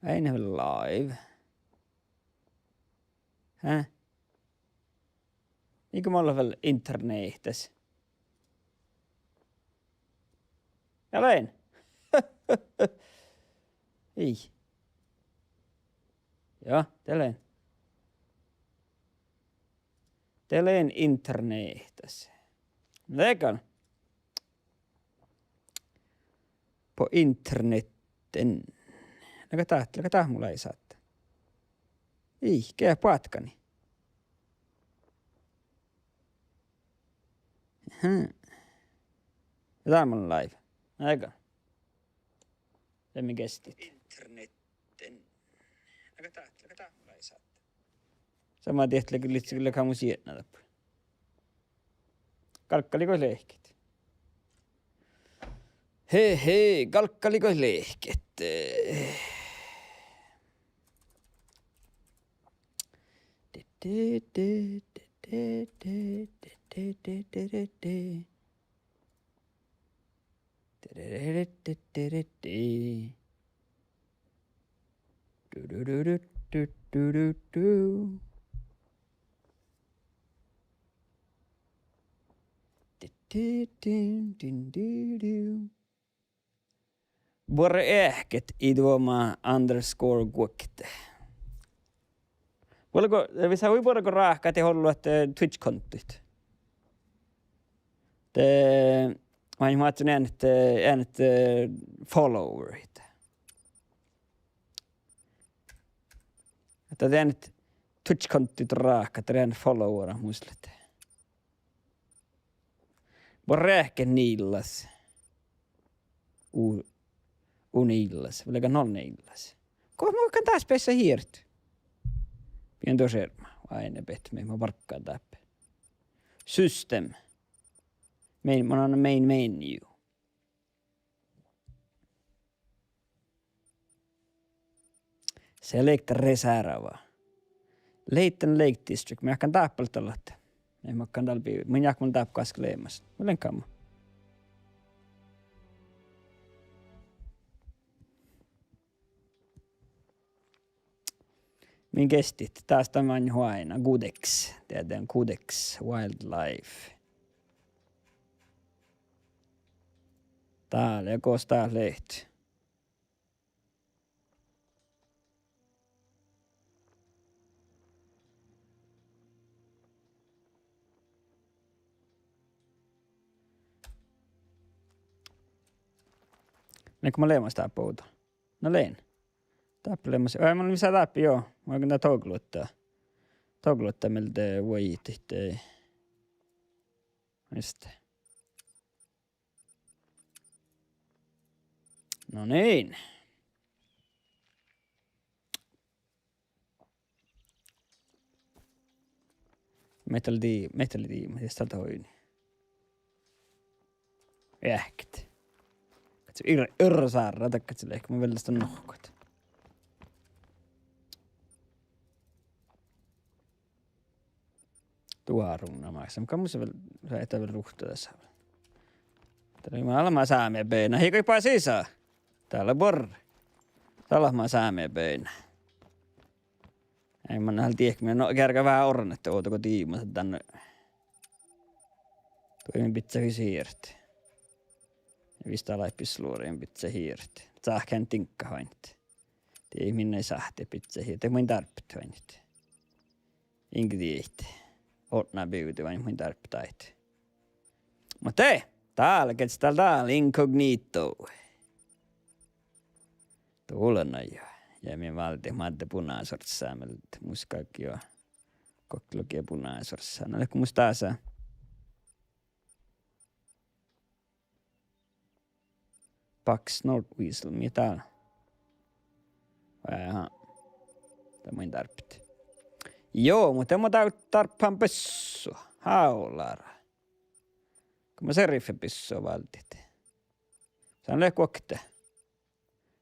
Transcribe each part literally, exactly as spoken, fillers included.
Ain't have a live. Hä? Iige mun lean vel internehtas. Ja lean. Ii. Joo, de lean. De lean internehtas. Lean gal. På internetten. Leago dat, leago dat mu lei sáhttá. Ii, ge boatkanii. Aha. Ja dál mun lean live. Leago. Leat mii geastit. Internetten. Leago dat, leago dat mu lei sáhttá. Somá diet leago, leago mu sietna dáppe. Galggalii goit leahkit. He, he, galggalii goit leahkit. Buorre eahket iđuoma underscore guokte. Vuolgá, visot hui buorre ráhkadit ollu ahte Twitch-kontot. De, ma-, ma-, eanet, eanet, eh, followerit. Ahte eanet Twitch-kontot ráhkadit, eanet followerit mus leat. Buorre eahket niillas. U-, u niillas. Vuolgá nu niillas. Go mun galggan dás beassat hieret? Bieŋ dušše, eará, eanet beassat, mii, ma barggan dáppe. System. Main, mun lean main menu. Select reserva. Leiten Lake District. Mun jáhkán dáppe dalle. Mun jáhkán dál bi-, mun jáhkán dáppe gaskka leamaš. Mun lean gamma. Mii geastit, dás dan maŋŋá oaidná, Gudex, dieđán Gudex Wildlife. Dál, ja gos dat lea? Leago mun leamaš dáppe ovdal? Na lean. Dáppe leamaš. Oi, mun visán dáppe, joo. Mun galggan dál togluotta. Togluotta mielde vuoitit. Just. No niin. Metallidi-, metallidi-, mis dat oidno. Eahket. Katso ir-, irrosárra, dat katso leahkit, mun veldes dan nohkkat. Duoruŋŋa máksam. Ka mus vel, sa et vel ruhta dasa. Dál lea almma sámi beana. Hii goit ba sisa. Dál lea buorre. Dál lea almma sámi beana. Ai, mun ale diehtit, no, geargga veahá orrut, ovdal go diibmá dan. Duoimin bidjat hui siret. Vista láibbis luorain bidjat hiret. Sáhkkán diŋggat oainnat. Dii min sáhtte bidjat hiret. De mun dárbbašin oainnat. Inge dieid. Otná bivdit oainnat mun dárbbašin dáid. Muhto dál, gieđe dál, dál, incognito. Dál lea jo. Ja mii váldit maiddái bunasorsá mielde, mus galggai jo. Gokte lea bunasorsá. Na leahkit mus dasa. Box Snow Weasel, mii dál? Aha. mun dárbbašin. Juo, muhto mun dá-, dárbbašan bissua. Hávulára. Go mun šeriffibissu váldit. Son lea guokte.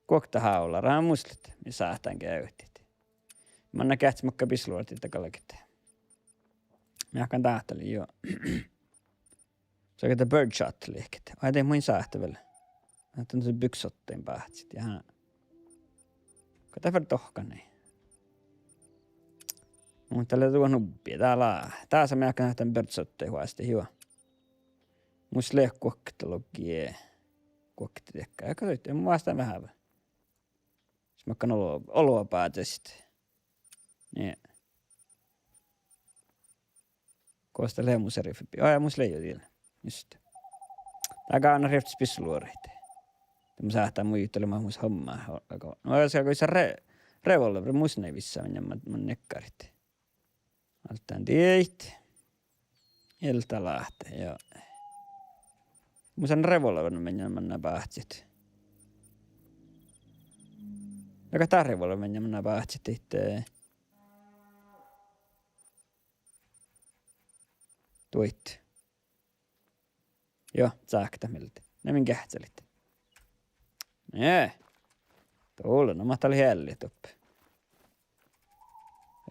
Guokte hávulára, mus lea, mii sáhtán geavahit. Manná geahččat makkár bisluortit galget. Mii galggat dáhtaliin, juo. Son geahččat birdshot liikká. Ai, de mun sáhtán vel. Ahte de buksottain báhcit, ja. Go dat ferte dohkkanii. Muhto lea duo nubbi, dál lea. Dás mii galggat dan birdshottai vuosttaš, juo. Mus lea guokte logi. Guokte diekka. Ja go, mun vástán veahá. Sis makkár olu-, olu báhcit. Nie. Gos dat lea mus šeriffibi-, aa, mus lea juo diet. Just. Dál gal rievttes bisluoraid. De mus sáhtán muitalit mat mus hommat, o-, aga. No, ja sa-, go sa re-, revolvera mus nai vissa, minne ma-, mun nikkarit. Alttán diet. Eltá láhtte, ja. Mus han revolvera, minne manná báhcit. Ja go dat revolvera, minne manná báhcit, ahte duoit. Juo, cákte mielde. Na min geahččalit. Nie. Dolo, na mat dal eallit doppe.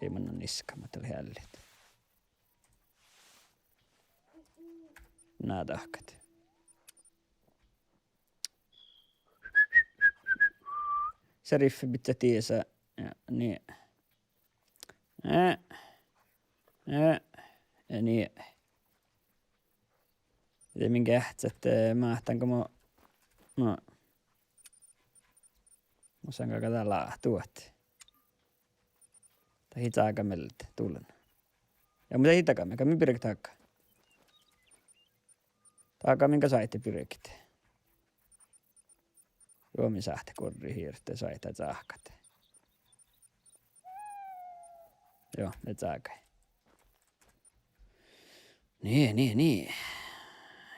Ii manná niska, mat dal eallit. Na dahkat. Šeriffi bidjat diesa. Ja, nie. Eh, eh, ja nie. Ja min geahččat, eh, máhtán go mo-, no. Mus han galgá dál duot. Dat ii cága mielde, dullen. Ja mun ii daga, mii, gal mii birget daga. Daga min gal sáhte birget. Juo, mii sáhttit guorrit hirt, sáhttit cáhkat. Juo, de cágai. Nie, nie, nie.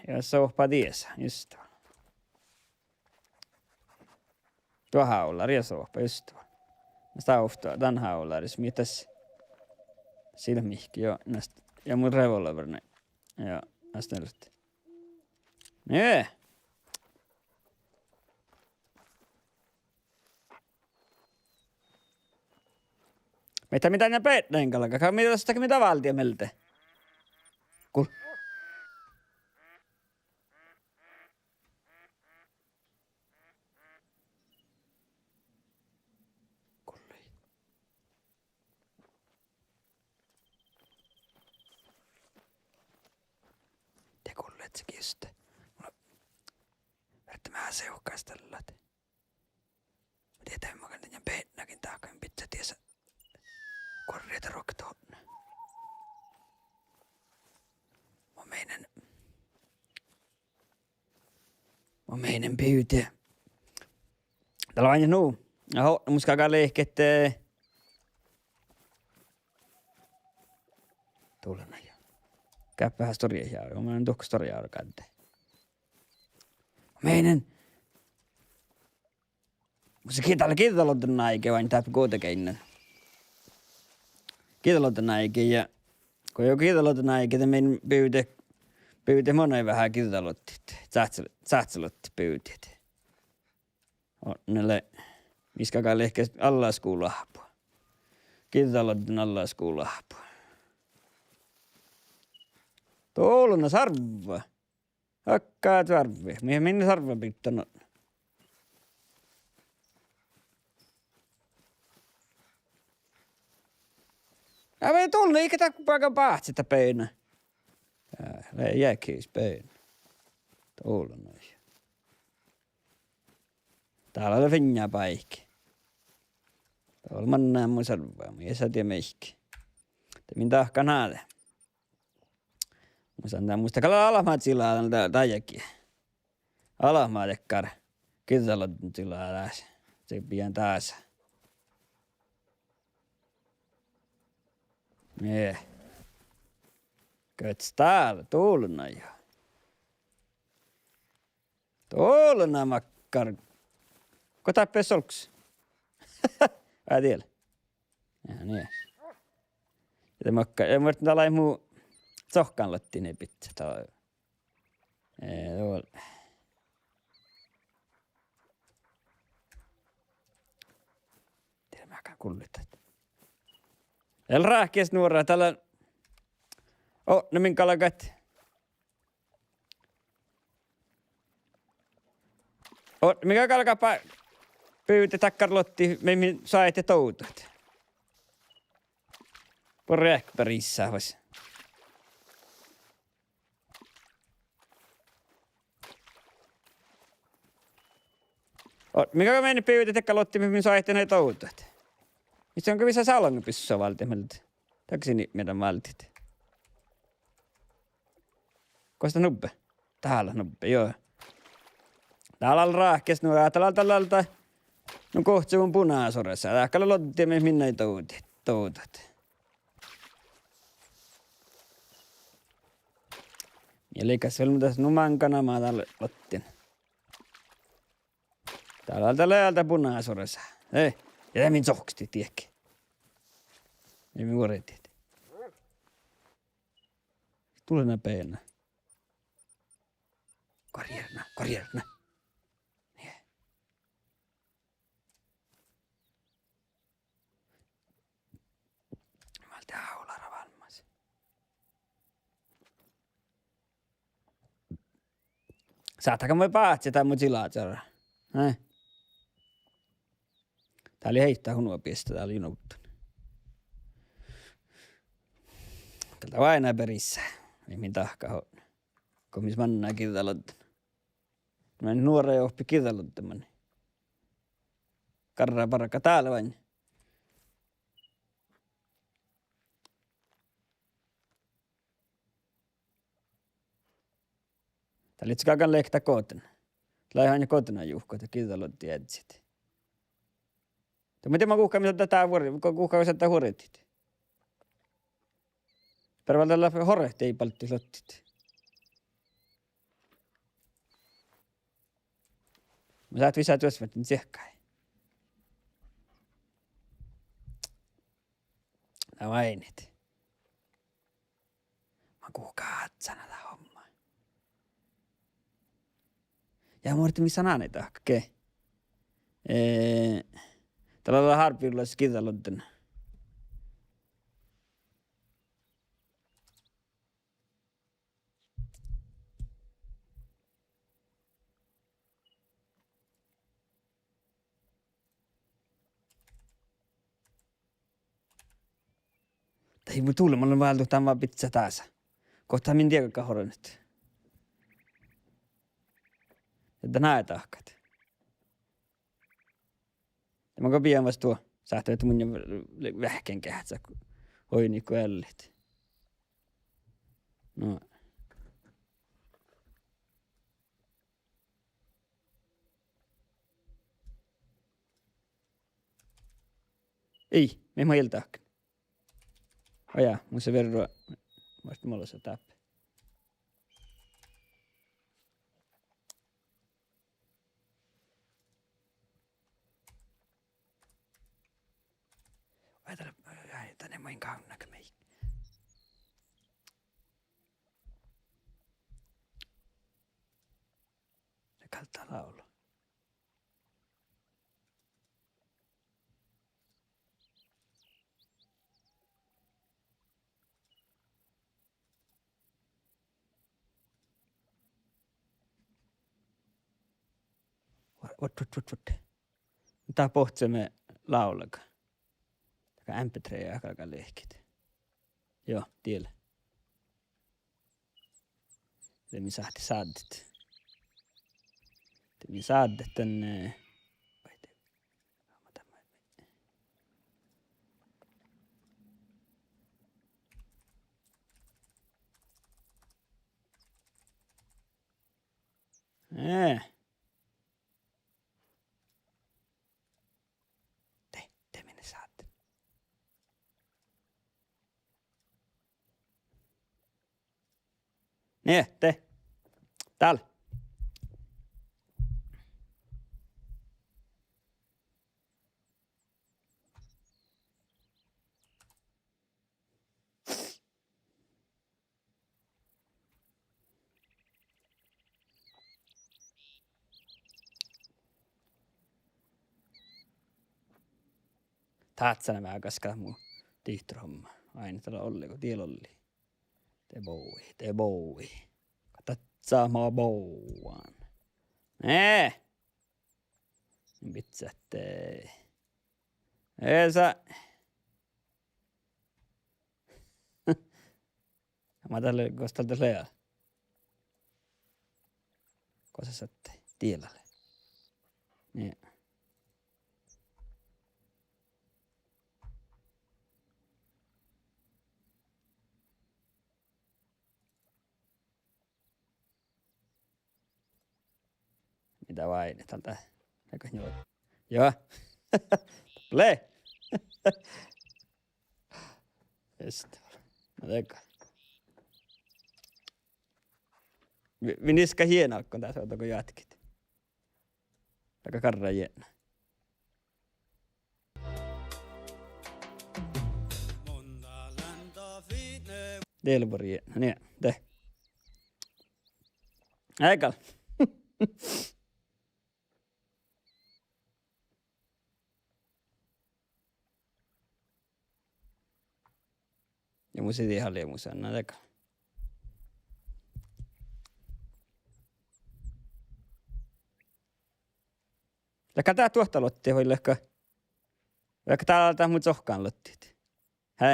Ja sohpa diesa, just. Duo hávulára ja sohpa, just. Mas dá ovtta, dan hávuláris, mii das. Sil mihkke, juo, nast-, ja mun revolvera. Ja, nast nelet. Nie. Mii dat, mii dat, na beatnain galgá, ka mii dat, mii dat válddii mielde. Gul-, gullii. De gullet se giste. Mulla verte meha seuhkastallat. Mun dieđán, mun galggan beatnagin dahkan, bidjat diesa guorrit ruoktot. Mun meinen, mun meinen bivde. Dál lea nu. Aho, mus galgá lehket, eh, dullen ja. Gáppe veahá storiid ja, mun duhko storiid orgádde. Mun meinen. Mus lea giđđal-, giđđaloddon áigi oaidnit dáppe guovdageainnu. Giđđaloddon áigi ja, go ii giđđaloddon áigi, de mii bivde, bivde manai veahá giđđaloddit. Sáhttaloddit bivdit. Odne lea, mis galgá lehket allaskuvla oahpu. Giđđaloddon allaskuvla oahpu. Dullen sarvva. Akká duorvvi. Mii, minne sarvva bidjat? Ave dullen, ii ge dat baga báhcit dat beana. Ja, lea jagi beana. Dullen. Dál lea fiinna báiki. Dál manná mu sarvva, mun ii dieđe mihkke. De min dahkan háde. Mus han dá, mus dat gal albma čilá dan, dan, dan jagi. Albma dakkár. Giđđaloddon čilá dás. Se bijan dás. Nie. Goit dál, dullen jo. Dullen makkár. Go dáppe olggos? Ádil. Ja nie. Ja de makkár, ja muhto dat lei mu cohkkanlotti ne bidjat, dat, eh, dat Dieđe, mii galgat gullit. Eai ráhkis nuora, dat lea. Oh, na min galgat. Oh, mii galgat bivdit dakkár lotti, mii, mii soaittet dovdat. Buorre eahket berisat fas. Oh, mii galgat bivdit dakkár lotti, mii, mii soaittet dovdat. Mis son go visot salonga bissua váldit mielde. Dakkár sii mii dan váldit. Gos dat nubbi? Dál nubbi, juo. Dál ráhkis nu, dál, dál, dál, dál. Nu guhte mun bunasorasa. Dá gal lea lodde mii, mii dovdit, dovdat. Ja leigas vel mun das nu máŋga namá dál lottin. Dál, dál, dál, dál bunasorasa. Eh, ja de min cohkkestit diehki. Ja min vuordit. Dule na beana. Korjera, korjera. Nie. Mii leat áhulla válmmas. Sáhtát gal maid báhcci dán mu čiláža. Ai. Dál lei heitá unna biesta, dál lei juovddan. Gal dat oaidná berisat. Mii, mii dahkat. Go mis manná giđđaloddan. Mii nuorat ohppet giđđaloddan manne. Garra bargat dál oaidná. Dál lei galggan lehkat gotna. Lei han gotna juhkat, dat giđđaloddi eadzit. De mun dieđen guhká mis dat dá vuor-, gu-, guhká mis dat vuordit. Berre vel dat lea horret ii balti lottit. Mun sáhtán visot duosvehten ciehkai. Na oaidnit. Mun guhkán ádjánan dat homma. Ja muhto mis son ánet dahkat ge. Eh, dál lea hárbilusa giđđaloddan. Dahje mun dule, mun lean váldut dan va bidjat dása. Gos dat min dieđusge orrut. Ja dat ná dahkat. Ja mun go bijan vas duo. Sáhtát ahte mun veahkkin geahččat, oidno go eallit. No. Ii, mii ma ildakin. Ojá, mun se verro. Muhto molosa dáppe. Ai, dál, ai, dan main gávdnagga mii. Gal dat lávlla. Vuot, vuot, vuot, vuot. Dat bohccimin lávlaga. Dakkár M P tre galgá lehkit. Juo, diet. De mii sáhttit sáddet. De mii sáddet dan, eh, eh. De, de mii sáddet. Nie, de. Dál. Áhččana veaháš gaskka mu dihtorihomma. Ain dat lea ollu go diet ollii. De bođii, de bođii. Go dat sama bođán. Eh! Bidjat, eh. Esa. Ma dalle, gos dal dat lea? Gos sáhtát diela lea? Nie. Mii dal váinit dal? Leago njuo-, joo. Ple. Just. Na dego. Mii, mii niska hiena go dás ovdal go joatket. Leago garra jietna. Diela buri jietna, nie, de. Eai gal. Ja mu sii diehali ja mu sanna dego. Leago dat duohta lottiid vai leago? Leago dat, dat mu čohkkán lottiid? He?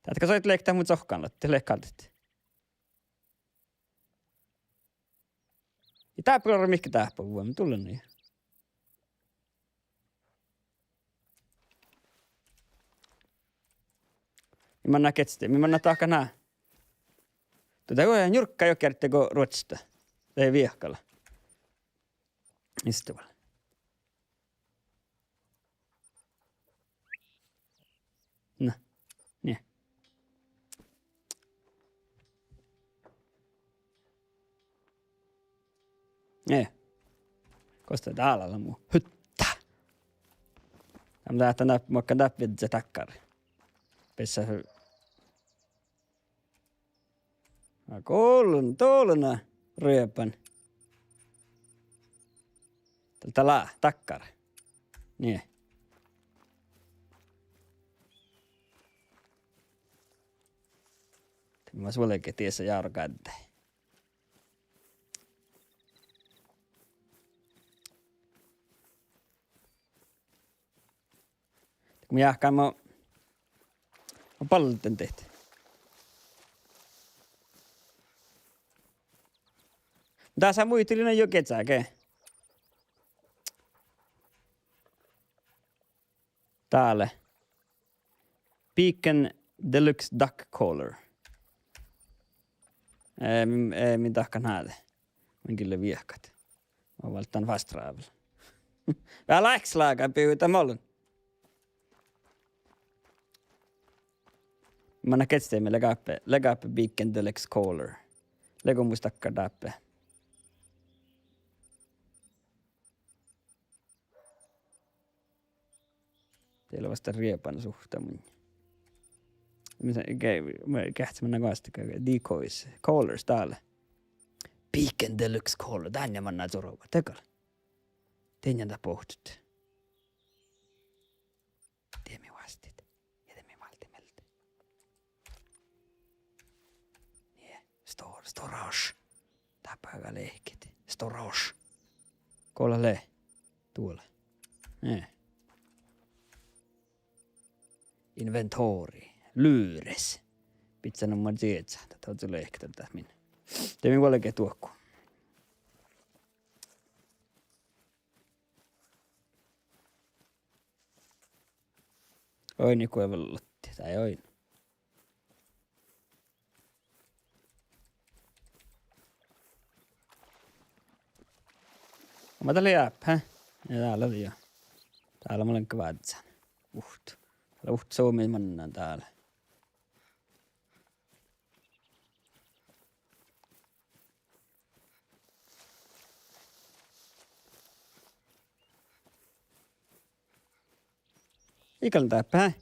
Dátka soit leago dat mu čohkkán lottiid, leago dat? Ja dáppe lea mihkke dáppe vuome, dullen. Mii manná gieđe, mii manná dahkat ná. Dego ja njurgga juo geardde go ruočča. De viehkala. Istuval. Na. Nie. Nie. Gos dat dál lea mu hytta? Dá mun dáhttán dáppe, makkár dáppe viežžat dakkár. Bessá Á, gullen, dullen, rieban. Dal, dal lea dakkár. Nie. De mas vuolgit diesa járgádde. Mun jáhkán mo, mo balden dihte. Dasa muitalin juo gieža ge. Dále. Beacon Deluxe Duck Caller. Eh, m-, eh, mii dahkat ná de. Mun gille viehkat. Ma válddán fast travel. Veaháš láhkai bivda mollun. Manná gieža mii leago dáppe, leago dáppe Beacon Deluxe Caller. Leago mus dakkár dáppe. Dii lea vasta rieban suhta mun. Mis ge-, ma-, geahččamin goassege decoys, callers dále. Beacon Deluxe Caller, dán manná čuorvu, dego lea. Dien dat bohtet. Die mii vásttit. Ja de mii válddit mielde. Nie. Stor-, storage. Dáppe gal lehket. Storage. Go lea? Duola. Nie. Inventory. Lures. Bidjá nummar dieža. Dat ii leat dat min. De mii vuolgit duohku. Oidne guovallatti, dá oidne. Ma dál lea, hä? Ja dál lea, ja. Dál lea muhtin vázzán. Uht. Dál lea uht somá manná dál. Iigal dáppe, hä?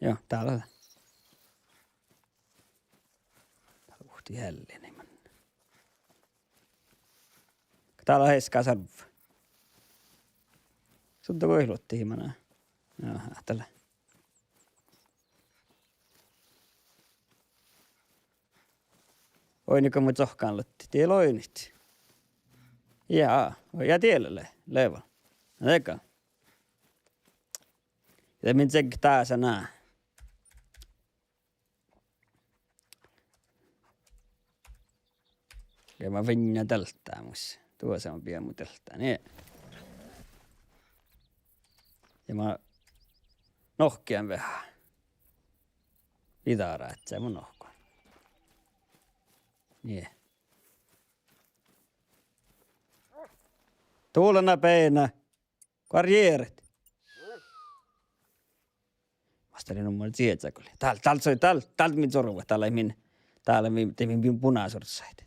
Joo, dál lea. luotti ealliin manne. Dál lea easka sarvu. Sudde go luotti hii manne. Jaa, dál lea. Oidne go mun čohkkán luotti, die lea oidnet. Ja, ja die lea, lea vel. Na dego. Ja min čegge dasa ná. Ja ma vinna deltá mus. Duosa ma bijan mu deltá, nie. Ja ma nohkkidan veahá. Viđa rádjá mun nohkan. Nie. Dulena beana. Goarjeret. Mastari nummer čieča gulje. Dál, dál, soi, dál, dál min čorvat, dál lei min, dál lei min, de min, min bunasuorsaid.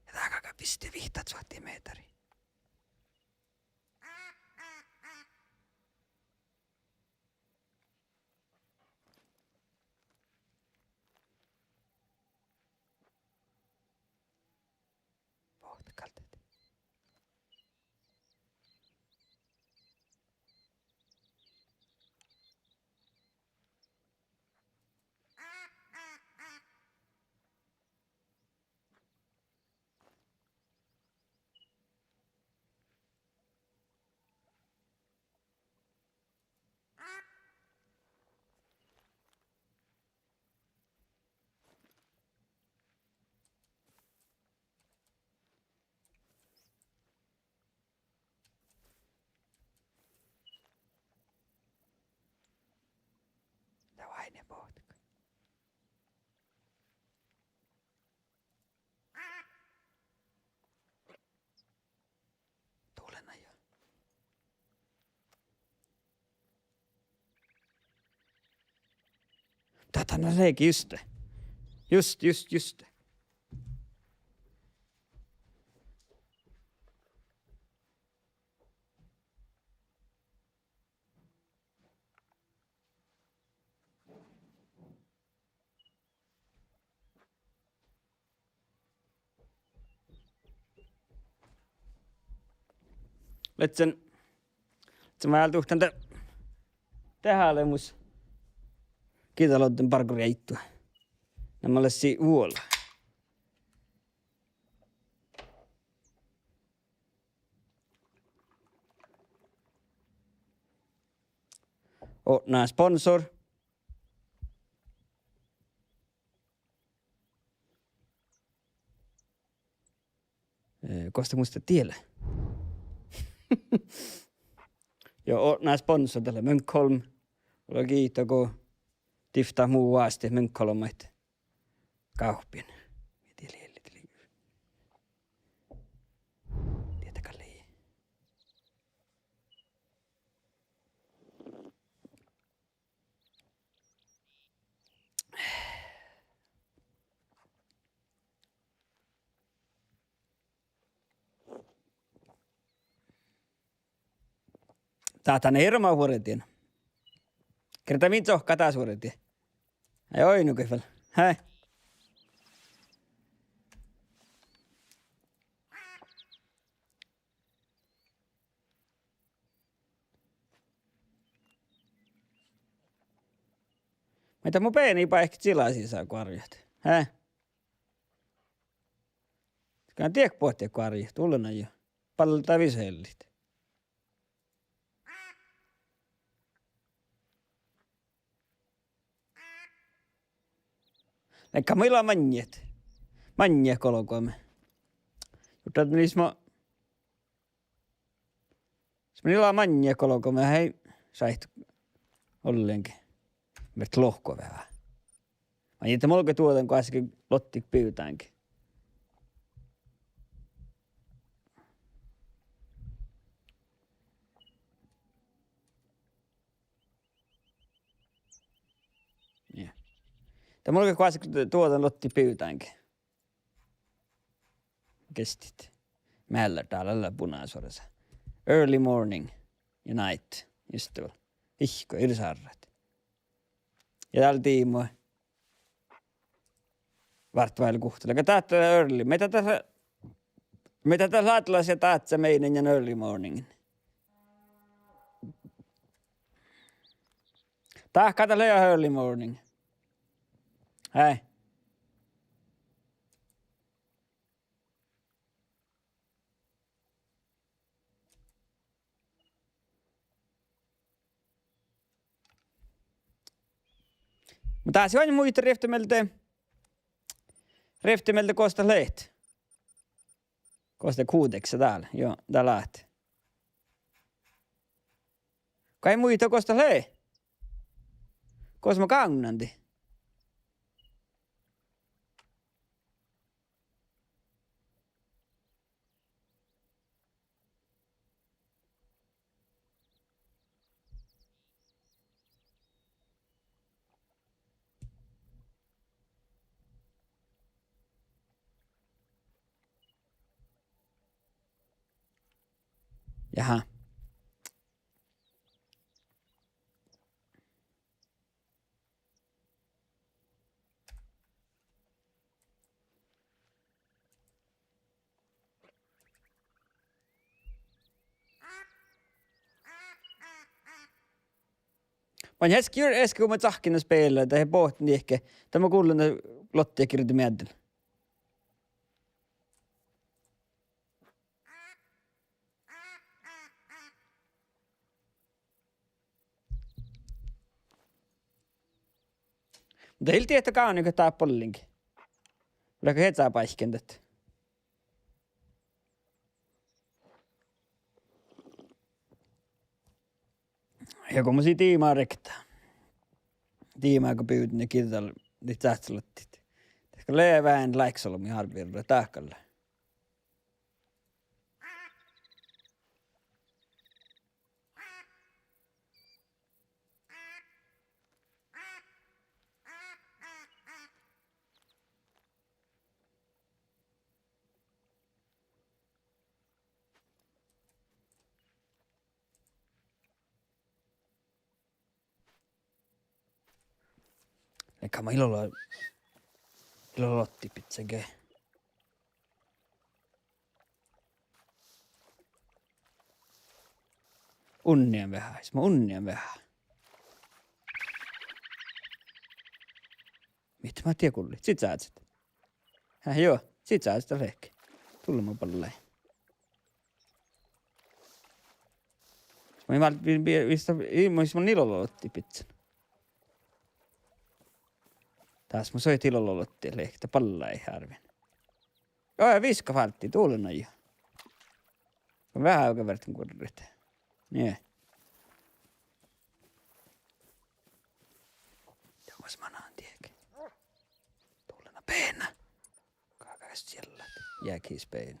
Ja dá galgá biste vihtta cuohta mehtera. Bohte galdet. Dá váinne bohte. Dulena jo. Dá, dá, na, leage juste. Juste, juste, juste. Ledjen, ledjen váldit dan de, de hálemus giđđaluodden bargoriaiddui. Namma lea vuola. Odne sponsor. Eh, gos dat muittá diet lea? Ja odne sponsor dat lea Munkholm. Lea giitu go divttá mu vásttit Munkholmmaid gávppiin. Mii die lei, die lei. Diet gal lei. Dát han eai eará vuordin. Gerte min čohkká dás vuordi. Ai oidno ge vel. Hei. Maid mu beani báikki čilasiid goarjjat. Hää? Gal diek bohte goarjjat, ullonajo. Ballá visot eallit. Leigga mu ila maŋŋit. Maŋŋit golgomin. Jurddašan mis mo Sii mun ila maŋŋit golgomin, hei, šaittu ollengi. Mii lohko veahá. Maŋŋit de mo galgá duođan goassege lottiid bivdánge. Ja. De mo galgá goassege duođan lottiid bivdánge. Gestit. Meallar dál lea bunašuoras. Early morning ja night. Just det. Vihkku, ir sárrat. Ja dál diimo. Vártevállu guhttale. Aga dat early. Mii dat, mii dat láddet ja dat se mean early morning. Dahká dat lea early morning. Hei. Muhto dás ii oažžu muittán rievtti mielde, rievtti mielde gos dat lea. Gos dat kodeksa dál, juo, dál lea. Gal ii muittán gos dat lea. Gos mun gávnnan die. Jaha. Mun easka, easka go mun cahkkin spilen, dat bohten dihte. Dat mun gullen lottiid girdi mieddel. Muhto ii leat dieđe gávdnagit dat bollin. Leago ieža báikkiin dat? Ja go mun sii diibma rievtti. Diibma go bivden girddalii sáhttalotti. Dat gal lea veaháš láikkaolbmot árbevirra, dat gal lea. Leagga maid illo-, illo-, lotti bidjage. Unnidan veahá, sis mun unnidan veahá. Mihkkege mat die gullet? Čičažet. Hää, juo, čičažet dat leat. Dullemat ballái. Mun vel vi-, vi-, vissa, ii, mun, mun illo-, lotti bidjan. Dás mun soaitin illo-, lotti leat, dat ballái árben. Joo, ja viska fálddii, dullen ain. Mun veahá oažžut vertten gurret. Nie. Domus mannan dieđusge. Dullen beana. Gágas čiellaid. Jagi beana.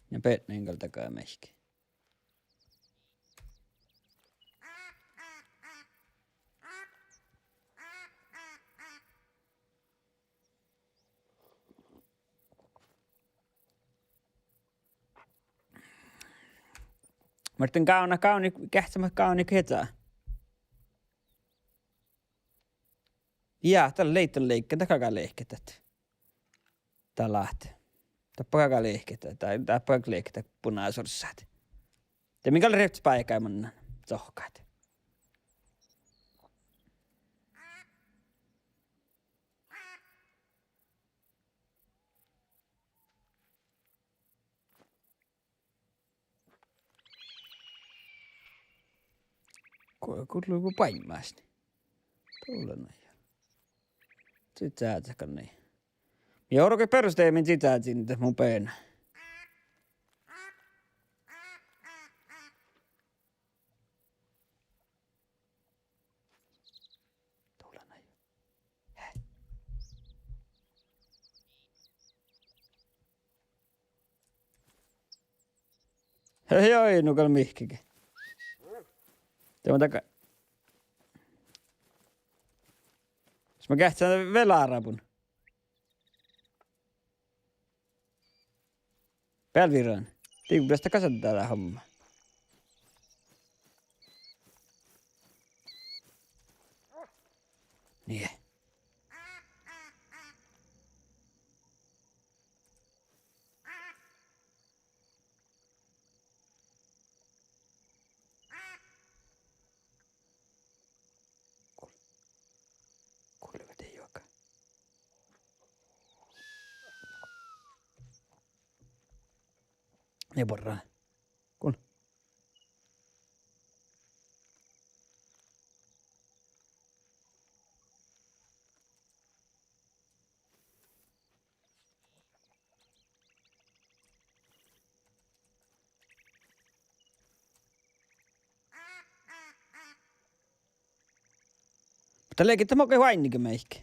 Ja beana gal daga mihkke. Muhto gávdnat, gávdnat, geahččamat gávdnat ieža. Ja, dat lei, dat lei, dat gal lei dat. Dat lea. Dat gal lei dat, dat, dat gal lei dat bunasorsat. Dat mii gal rievttes báikái mannan sohkat. Go-, gullo go báimmas. Dullen ain. Čičažet gal nie. Ja orgo beroštaimen čičažin dat mu beana. Dullen ain. Hei, joi, nu gal mihkkege. Dieđusge. Sis mun geahččan vel árabun. Bealvirran. Divras dat gal lea dat homma. Ja borra. Kun. Muhto lei ge dat magai oaidnige meidá.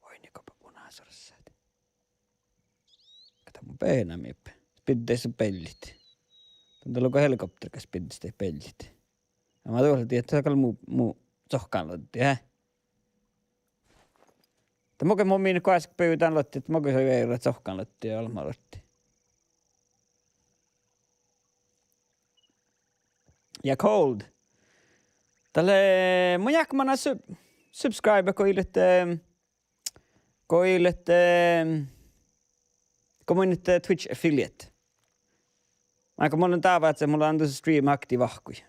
Oaidnige go bunasorassat. Ka dat mun beanan mii. Spiddái su beallit. Dan dal lea go helikoptera gal spiddái beallit. Ja ma duohta dieđán, dat gal mu, mu cohkkanloddi, he. Dat magai mun min goassege bivdán loddi, dat magai soai veaivve cohkkanloddi ja olbmalotti. Ja Cold. Dat lea, mun jáhkán mannan sub-, subscribe go ii leat, eh, go ii leat, eh, go mun ii leat Twitch affiliate. Makkár mun lean dává ahte mun lean dán stream aktiiva vahkui.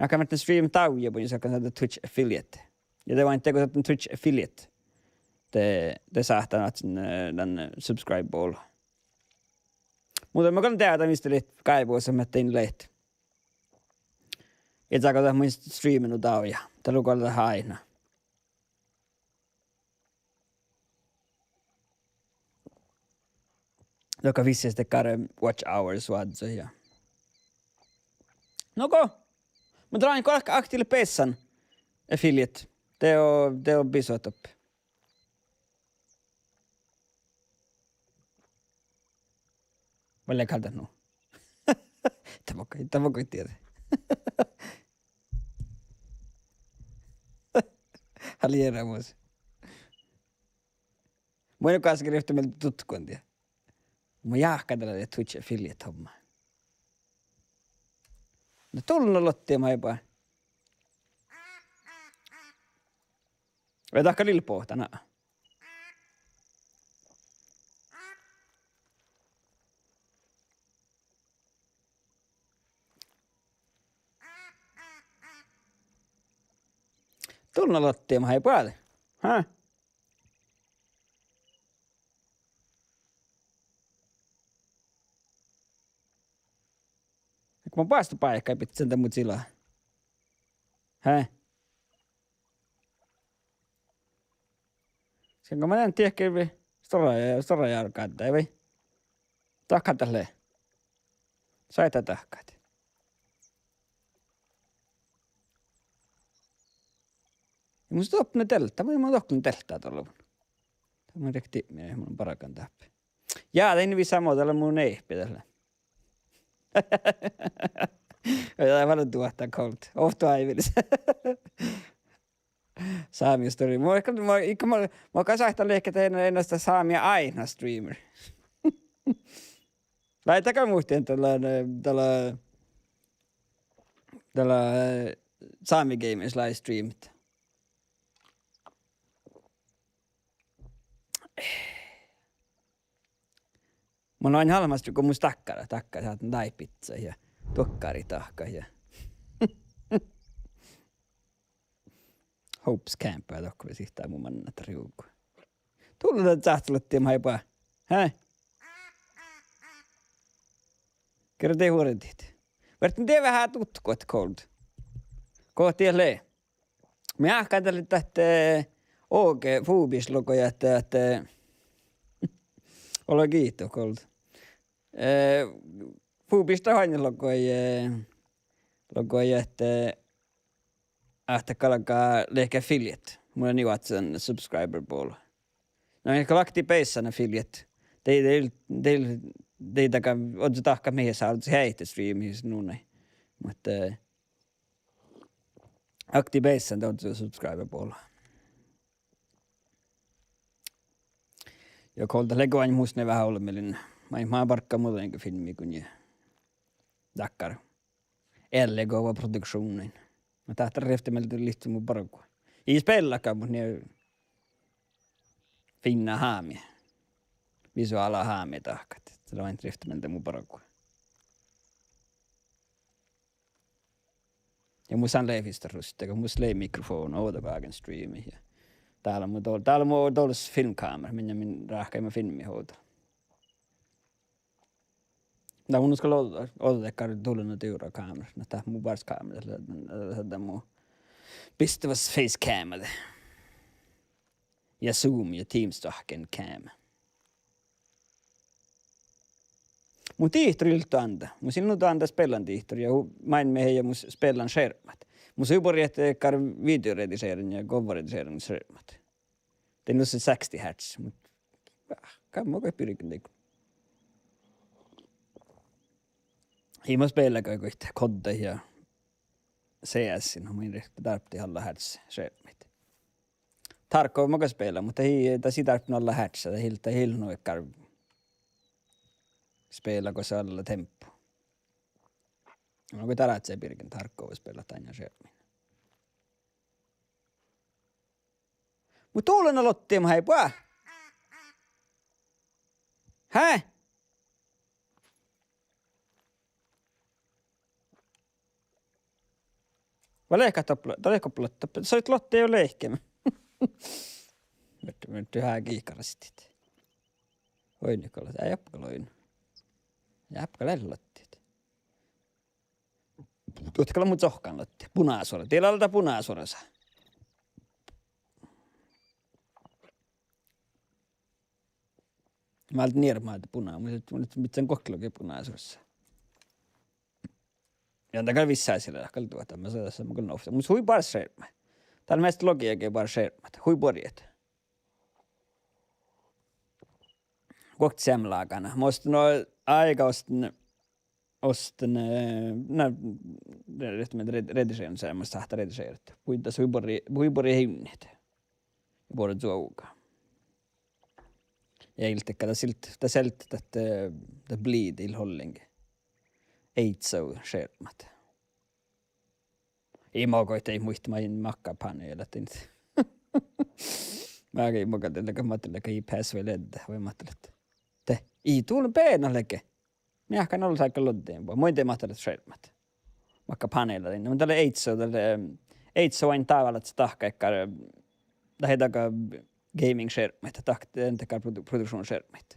Jáhkán mii stream dávjá, mun sáhtán dán Twitch affiliate. Ja de oaidná go sáhtán Twitch affiliate. De, de sáhtán ahte, eh, dan, eh, subscribe-bolla. Muhto mun gal dehádan mis dat leat gáibuvas ahte in leat. Ja dego dat mun streamen nu dávjá. Dat lea gal dat áidna. Dohko visses de gal watch hours oažžut ja. No go. Mun dráin go ahte aktiiva leat beassan affiliate. De o, de o bisot doppe. Vai lea gal dat nu? Dat magai, dat magai dieđe. Haliera mus. Mun in goassege rivtte mielde dutkuin die. Mun jáhkán dalle Twitch affiliate-homma. Na dulnna lotti maid ba. Vai dahká lil bohtán, na. Dulnna lotti maid ba. Hä? Go mun boastun báikái bidjen dan mu čilá. Hä? Sin go mun en dieđe, stora, stora járgádda, vai? Dahká dat lea. Soai dat dahkat. Ja mun doppe delta, mun, mun dohko delta dolvon. Dat mun rikti, mun bargan dáppe. Ja, dat in visságo, dat lea mu nehpet dat lea. Ja, dat vel duohta Cold. Ovtta aivilis. Sámi stream. Mun, mun, mun, mun gal sáhtán leahkit ean-, eanoš sámi áidna streamer. Lei dat gal muhtin, dat lea, dat lea, dat lea, eh, Sámi Games livestreamit. Mun oaidnán almmas go mus dákkár, dákkár sáhtán dáid bizzat ja duokkár dahkat ja. Hopes Camp, dohko sihttá mu mannat riugu. Dullat sáhttá lotti maid ba. Hä? Gerte huordit. Vertán die veahá dutkuid Cold. Go dat lea. Mun jáhkán dalle ahte, eh, oge, Fubiš logai ahte, ahte, ole giitu Cold. Eh, Fubiš dat oaidná logai, eh, logai ahte, ahte galgá leahkit affiliate. Mun lean nu ahte subscriber-bolla. No, ja galgá beassan affiliate. Dii, dii, dii, dii dakkár, ožžo dahkat mii sáhtát heahttit streamii nu nai. Muhto, eh, aktiiva beassan de ožžo subscriber-bolla. Ja Cold, dat lea goit mus ne veahá ollu mielin. Maid, maid bargga muđui filmmiiguin ja dakkár. Ealli gova produkšuvnnain. Na dat rivtte mielde livčče mu bargui. Ii spellaga, muhto nie fiinna hámi. Visuála hámi dahkat. Dat lea rivtte mielde mu bargui. Ja mus leat lea fas ruštte, go mus lea mikrofon ovdagágan streamii ja Dál mu dol-, dál mu dološ filmkámera, min, min ráhkadan filmma ovdal. Na mun gal ođđa, ođđa dakkár dulana divrra kámerat, na dat mu bárs kámerat, dat, dat mu bistevas facecamma de. Ja Zoom ja Teams dohkken kámera. Mun dihtor ii lean duonda. Mun ii lean duonda speallan dihtor ja hu-, máilmmi eai ja mus speallan šermat. Mus hui borre dakkár videoredigeren ja govvaredigeren šermat. De nu se seksti hertz, mut, ah, gal mun goit birgen dakkár. Ii mu spealla goit kodda ja C S-in, mun in dárbbašan alla hertz šermma. Tarkov mun gal speallan, muhto ii, dat ii dárbbaš alla hertz, dat ii, dat ii lean nu dakkár spealla gos alla tempu. Mun goit dáradsii birgen Tarkov speallat dainna šermmiin. Mun dulana lotti, mun hei, boa. Hää? Va lehkat doppe, dat lehkat doppe, soit lotti jo lehkeme. Merte, merte hää gihkarastit. Oi, Nikolas, eai apka loin. Eai apka lel lottit. Duohte gal mun cohkan lotti. Bunasuora. Diet lea dat bunasuorasa. Málden nier málden buna, mun, mun, mun, mun gohčodin bunasuorasa. Ja dat gal vissásiid gal duohta, ma sa-, sa-, ma gal novtta. Mus hui bárs šermat. Dál measta logi jagi bárs šermat. Hui buorre. Guokte seamlágana. Mun osten, no, áigá osten, osten, eh, na, re-, re-, redigerenšermat, sáhttá redigerejit. Buiddas hui buorre, hui buorre hivdnit. Ja buorre čuovga. Ja ii leat dakkár, dat ii leat, dat ii leat dat, eh, dat bliide ii leat ollengi. Eidsou šermat. Ii mo goit, ii muitte maid makkapanealat dien. Mii gal, mii gal, de ledje, Matti ledje ii peassege vai ledje, vai Matti ledje. De, ii dul beana ledje. Mii ahte gal sáhttá lodden, vai muitte Matti ledje šermat. Makkapanealat dien. Mun dat lea eidsou, dat lea, eidsou ain dábálaččat dahkat dakkár, dat ii leat gaming-šermat, dat, dat dakkár produ-, produkšuvnnašermat.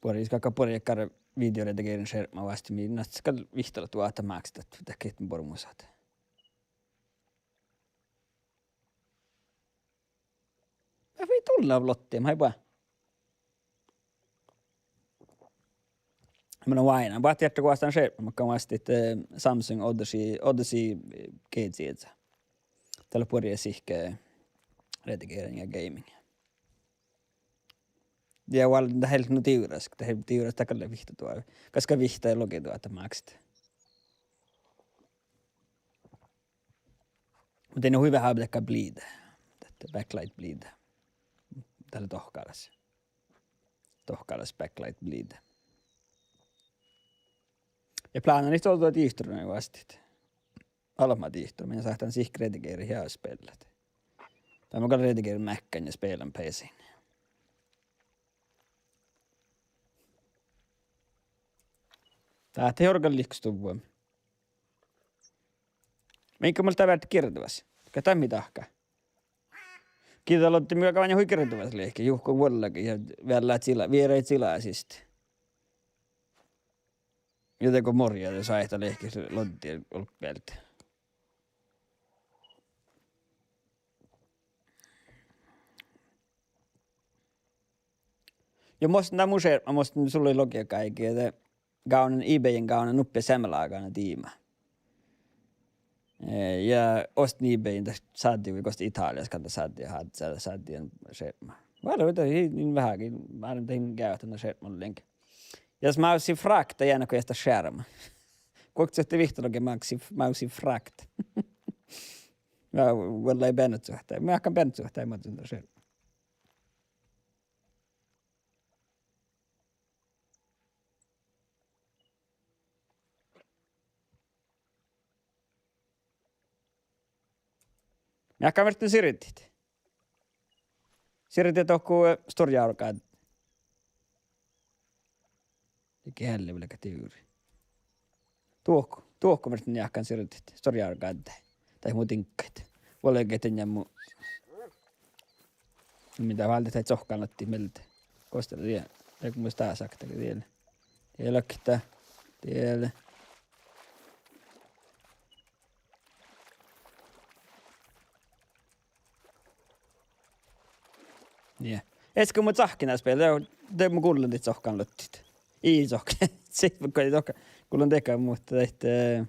Buorre, gal buorre dakkár videoredigerinšerma oastit, mii, na, gal vihttalat duohta máksit, dat, dat gehtet buorre musat. Mun fui dullat lottia, mun hui boa. Mun oaidnán, boahtán, ii leat goassege šermat, mun oastin, eh, Samsung Odyssey, Odyssey, eh, G Z. Dat lea buorre sihke redigering ja gaming. Ja vel, dat ii leat nu divrras, dat ii leat divrras, dat gal lea vihtta duo-, gaskka vihtta logi duohta máksit. Muhto dien hui veahá dakkár bliide. Dat backlight bliide. Dat lea dohkkáras. Dohkkáras backlight bliide. Ja plánen ii leat ovdal dihtorin oastit. Albma dihtor, mii sáhtán sihke redigeret ja speallat. Dat mun gal redigeren Mac-in ja speallan P C-in. Dat ii orgalle lihkostuvvon. Minka mii leat veahá girdevas. Ka dat mii dahká. Giđđalodde mii galggašeimmet hui girdevas lehket, juhko vuollagi ja veallá cila-, vierai cila siste. Ja dego morjá, de sáhttá lehket loddiid olggobealde. Ja mo osten dat mu šermma, mo osten, sul lei logi áiggi, de gávdnen, eBayen gávdnen nuppe seamlágana diima. Eh, ja osten eBayen dat sáddejuvvon, gos Itálias gal dat sáddejuvvon, sáddejuvvon šermma. Vel, dat ii, in veháge, ma-, dat in geavahtan šermma ollengi. Ja maksai frakt, ja nu go ii leat šermma. Guokte vihttalogi maksai, maksai frakt. Ja vuollái beanážit suohta, mii ahte beanážit suohta, mii maksai šermma. Mii ahte verte sirdit. Sirdit dohko, eh, Store Jaurgade. Dego eai vel gal divrra. Dohko, dohko verte mii ahte sirdit Store Jaurgade. Daid mu diŋggaid. Vuolgit dan ja mu. Min dá váldit daid cohkkanoddiid mielde. Gos dat lea? Dego mus dás okta diel. Diel okta. Diel. Nie. Easka mu cahkkena spela, de, de mun gullen daid cohkkanoddiid. Ii cohkka-, sii, mun gal cohkka-, gullen dego, muhto dat, eh,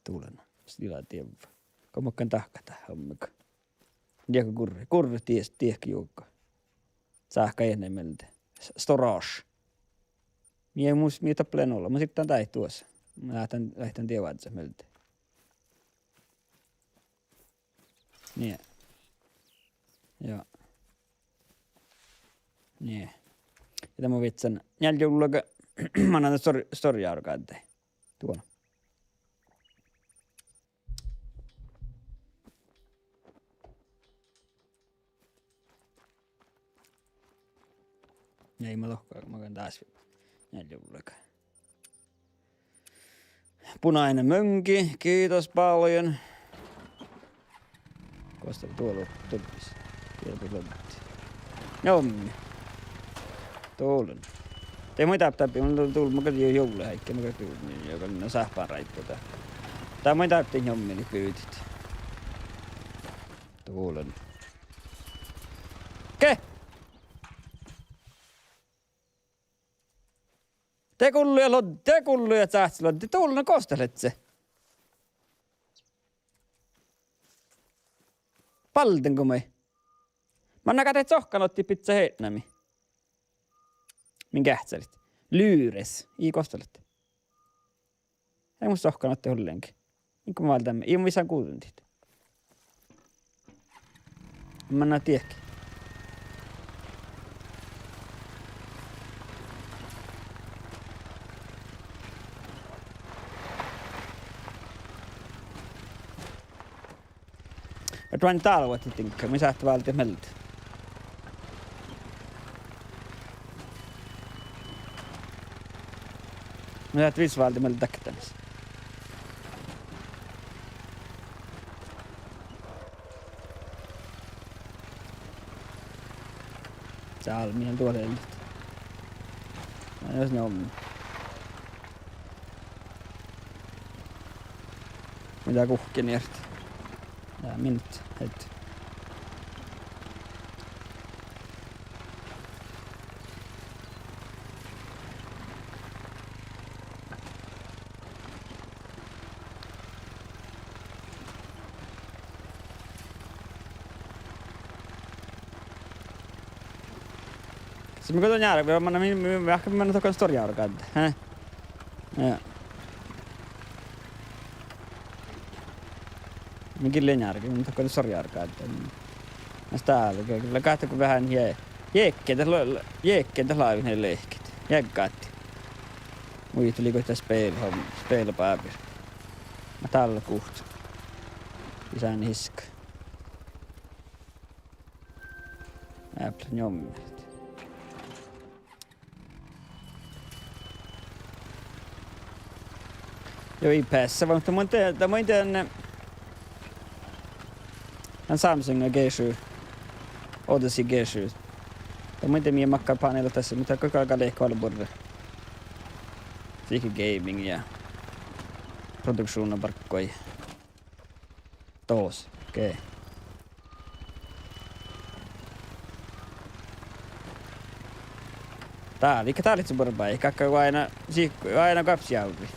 dullen. Stila dievva. Go mun gal dahkat dat homma go. Diehko gurre, gurre dies, diehko juoga. Sáhka eatni mielde. S-, storage. Mii mus, mii doppe lean olu. Mun sihten daid duos. Mun láhkán, láhkán dievva mielde. Nie. Joo. Nie. Ja de mun vihccen njeallje jullaga, mannan stor-, storage-árru gádde. Duon. Nei, ma dohko, ma gal dás njeallje jullaga. Punainen möngi, kiitos paljon. Gos dat duollo dubbis? Diehko loggat. Njommi. Dullen. De mun dáppe, dáppe, mun dul-, dul-, mun gal juo-, juovllaheaddji, mun gal gu-, juo-, gal na sáhpáin ráidduin. Dá mun dáppe njommi bivdit. Dullen. Ge! De gullo ja lodde, de gullo ja cáhci lodde, dullen gos dat lea. Balden go mii. Mannan gal daid cohkkanoddiid bidjat eatnami. Min geahččalit. Lyres. Ii gos dat lea. Ii mus cohkkanoddiid ollengi. Iŋggo mun válden, ii mus visán guđđodit. Mannan diehko. Ahte mun dálvet diŋggaid, mii sáhttet váldit mielde. Mii sáhttet vis váldit mielde daktenis. Dál mii han duolelit. Ai jos njommi. Mii dá guhkkin ert? Ja min hed. Sis mun go don njárgga, mannan, min, min, min, mannan dohko storage-árru gádde, he? Ja. Mun gillen njárgga, mun dohko storage-árru gádde. Mas dál, ge-, ge-, gáhte go veahá jie-, jeagge dat lo-, lo-, jeagge dat lávii ne lehket. Jeaggat. Muitalii go dat spel-, spelabávir. Mas dál guhte. Isán hisk. Eapla njommet. Joo, ii peasseva, muhto mun de-, de mun dien, eh, dan Samsunga G sju, Odyssey G sju. De mun dien mii makkár paneelat das, muhto galgá lehket vel buorre. Sihke gaming ja produkšuvdna bargui. Dos, okei. Dál, ii gal dál lihte buorebáigit, galgá oaidná, sii-, oaidná goapis jávri.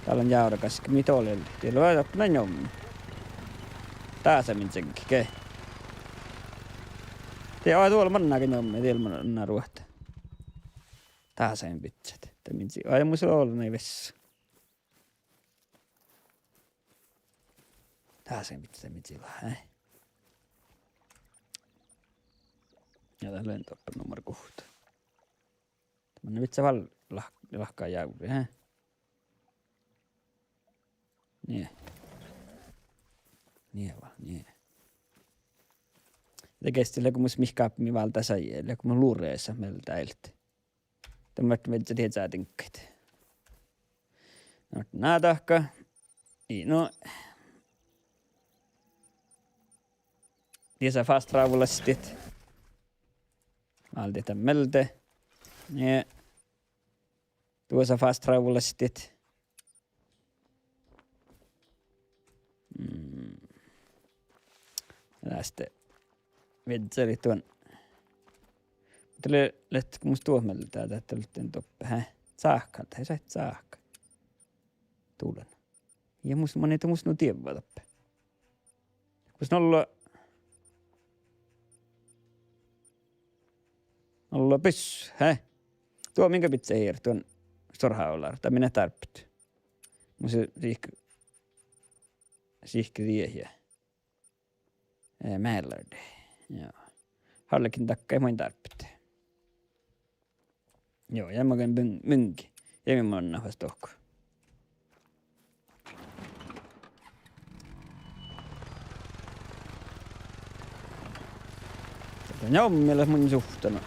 Dál lean jávra gaskka, mii doallat, diet lea doppe na njommi. Dasa min čegge, okei. Diet oaidná duolle mannaga njommi, diet lea manná ruohta. Dasa min bidjat, de min či-, oaidná mus olu nai vessa. Dasa min bidjat, de min čilá, eh. Ja dat lea doppe nummer guhtta. Manne bidjat vel lah-, lahka jávri, eh. Nie. Nie vel, nie. De gesti lea go mus mihkkege mii váldá sajis, lea go mus luresa mielde áilet. De mun viežžan dieđusge diŋggaid. Na, na dahká. Ii, no. Diesa fast travel-lastit. Váldit dan mielde. Nie. Duosa fast travel-lastit. Mm. Dás de vižžalit duon. Muhto lea, leat mus duot mielde, dat lea doppe, hää. Cáhka, dat lei sáhka. Duolen. Ja mus, manai dat mus nu dievva doppe. Gos nolla, nolla pyssu, hää. Duo min gal bidjat eret, duon stórhávlár, dat mii dárbbašit. Mus sihke, sihke dieid ja Eh, mallard. Joo. Harlekkin dakkai maid dárbbašit. Joo, ja magan mun-, mungi. Ja mii manná fas dohko. Dá njommila mun suhttan.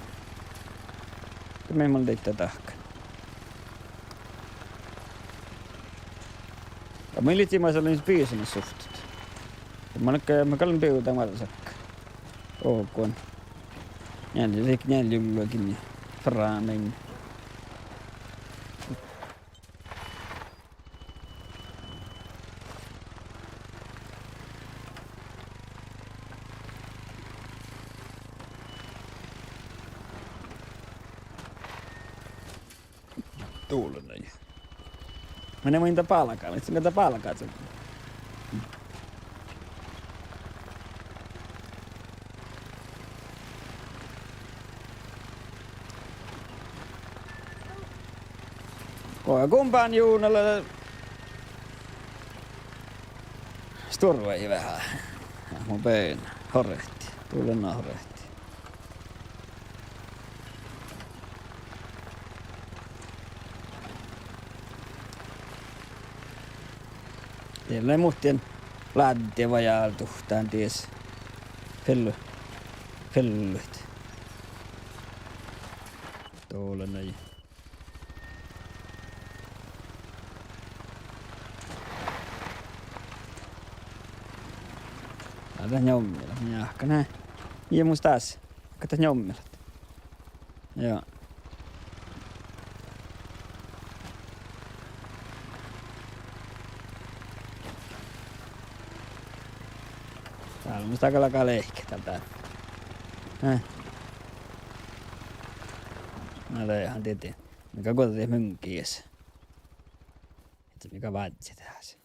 Dá mii mun deidda dahkan. Ja mun lihkii maid lean bisamin suhttat. Ja mun gal, mun gal bivdán maid sakka. Ogon. Njeallje, sihke njeallje ullogiin ja frámiin. Duolen. Manai mun gal bálgán, mun gal bálgán. Go-, gombán Júna lea stuorvai veahá. Mun bein horehti, duolen horehti. Diet lei muhtin ládje vajálduhtán dies. Fellu-, felluid. Duolen. Dá lea njommila, mii áhkkan. Ja mus dás. Áhkkan dat njommila. Joo. Dál mus dá galgá lehket dál dál. Eh. Na, dat han dieđán. Mii gal guođđit mun gies. Ii mii gal vázze dás.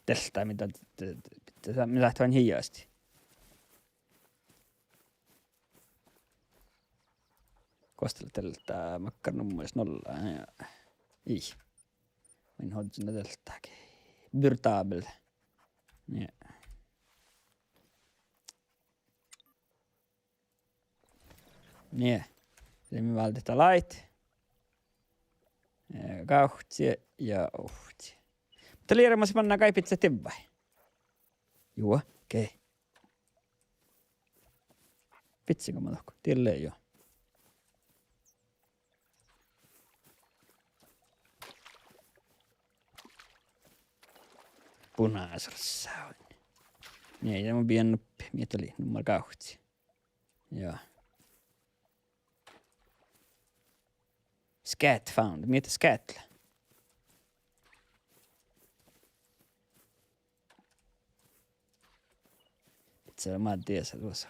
Delta, mii dat, dat, dat, mii dat han hiiastii. Gos dat lea delta, makkár nummas nolla, ja. Ii. Mun hođđan delta. Burtabel. Ja. Nie. Lei mii váldit daid. Eh, gávcci ja ovcci. Muhto lei earret manná gal bidjat divvai. Juo, okei. Bidjat gal ma dohko. Diet lea juo. Bunasrassa. Nie, ja mun bijan nuppi, mii dat lei, nummer gávcci. Joo. Scat found. Mii dat scat lea? Bidjat lea Máttiása duossa.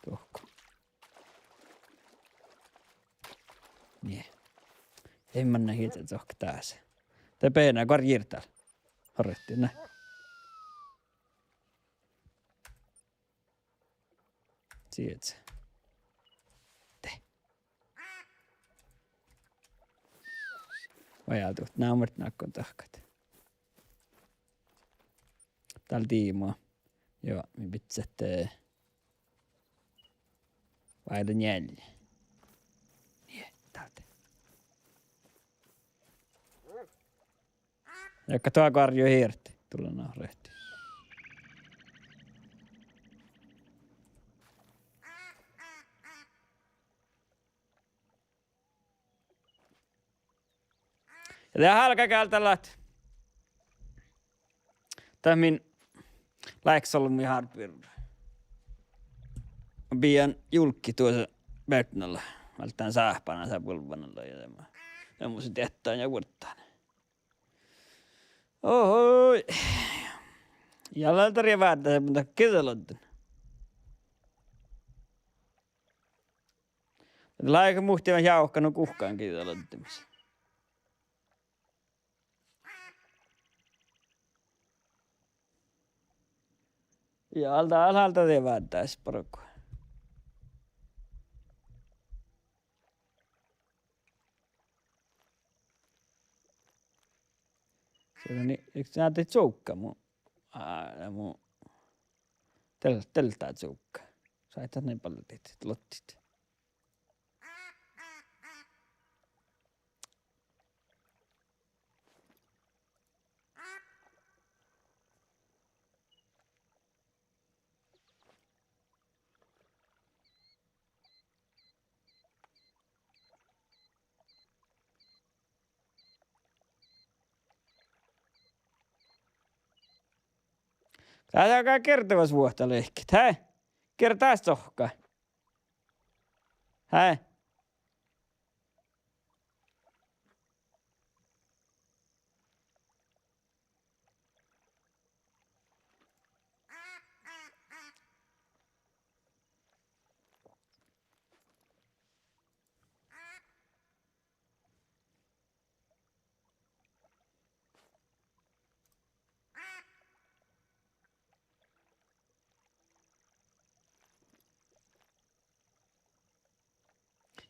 Dohko. Nie. Ii manná hiđe dohko dás. De beana goarjjir dál. Horehti, na. Sieža. De. Vajálduhtán, ná, mun nákon dahkat. Dál diimo. Joo, mii bidjat, eh, váilu njeallje. Nie, dál de. Ja ka tuo goarjjui hirt, dullen orret. Ja de álgá gálddallat. Dat min láikkasolmmi hárbbir. Bijan julkki duosa beartnala. Válddán sáhpána, sá buolvvanala ja de, de mun dieđán ja vuorddán. Ohoi. Ja ledje várra, mun dat giđđa ledjen. Láiga muhtimat jávkat nu guhkán giđđa ledjemis. Ja álgá, álgá de várra bargu. Sii, na de čuovgga mu, á, mu, del-, delda čuovgga. Sáhtát nai ballit, lottit. Dás gal gierdagas vuohta lehket, hää? Gierdas sohka. Hää?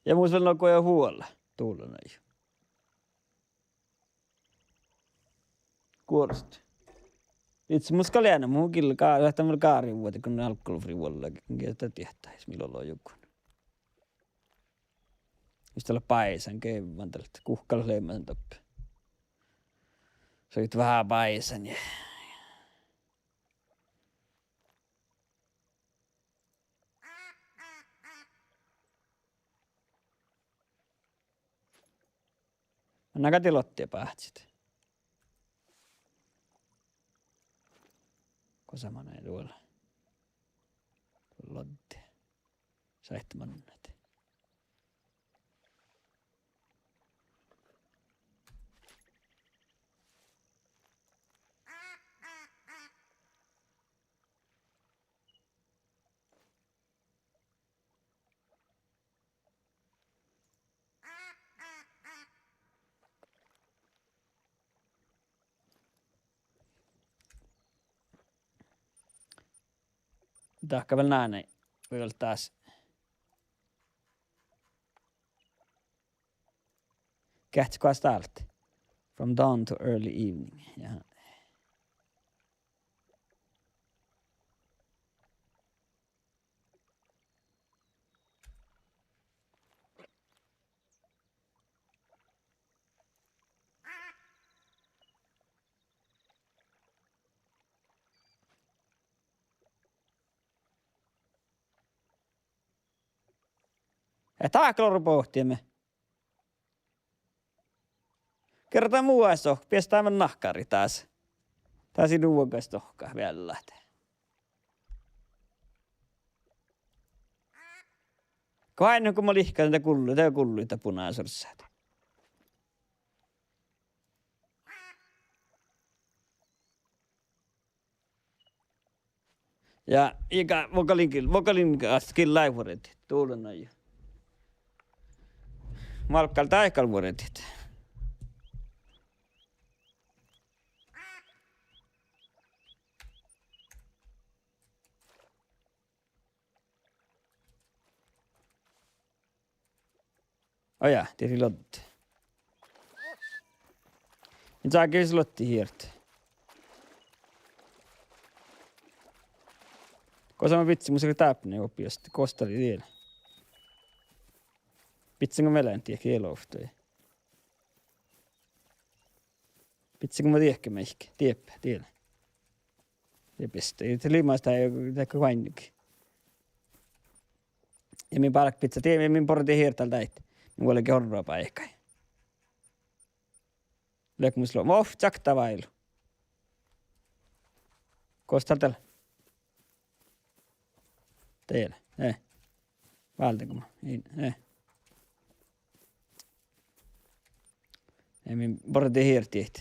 Ja mus vel nugo ja huola, dula nai. Guorast. Ii mus gal eanu, mun gil gá-, dat vel gárivuođi go álggu frivuolla, ge dat diehtá, mii lea juohke. Jus dat lea báisan gevvan dalle, guhká leat leamasan doppe. Soit veahá báisan ja Manná gal dii lottia báhcit? Gosa manai duola? Lodde. Sáhtát mannat. Dahká vel náne, vel dás. Geahččat goas dat álggii? From dawn to early evening. Ja. Eh, dat gal orui bohtime. Gierda muasohka, biestá man nahkáriid dás. Dás ii vuogas dohká veallat. Go ain go ma lihkkašin, de gullui, de gullui dat bunašat orsat. Ja iige, vuogalin gil-, vuogalin gil-, gillái vuordit, dula nai. Málkká dáid gal vuordit. Ojá, dieđi lodde. In ságe vis loddiid hirt. Gosa man bidjen, mus lei dáppe oba juosta, gos dat lei diela. Bidjen go mielas dieđe elovtui. Bidjen go ma dieđe maid, dieppe, diela. Ja biestá, dat lei mas dat, dat guoinnuge. Ja min bargga bidjat, die-, min borre hirt dal dáid. Min vuolgit orrobáikái. Leat mus lo-, voh, čakta váilu. Gos dál, dál? Diet, eh. Válden go mun, in, eh. Ii mii borre diehtit.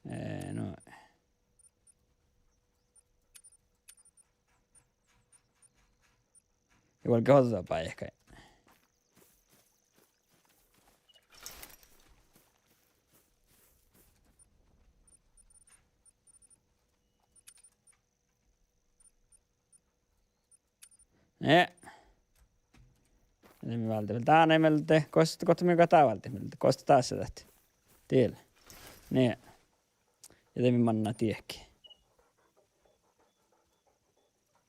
Eh, no. Ja vuolgit ođđa báikái. Nie. Ja de mii váldet vel dán mielde. Gos, gos mii galgat dán váldit mielde? Gos dás dat? Diet. Nie. Ja de mii mannat diehtit.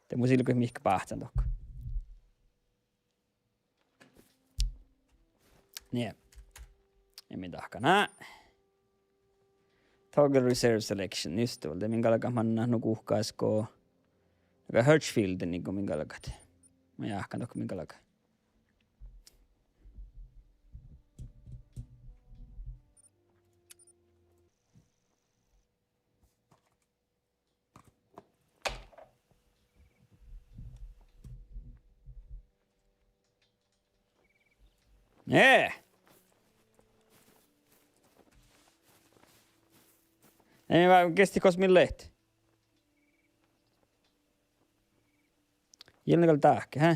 De mus ii leat go mihkkege báhcán dohko. Nie. Ja mii dahkat. Ná. Toggle reserve selection. Just det, de mii galgat mannat nu guhkás go, go Hirschfield, niin go mii galgat. Mun jáhkán dohko mii galgat. Nie. Ii, va-, gesti gos mii leat? Ii lean gal dahke, hä?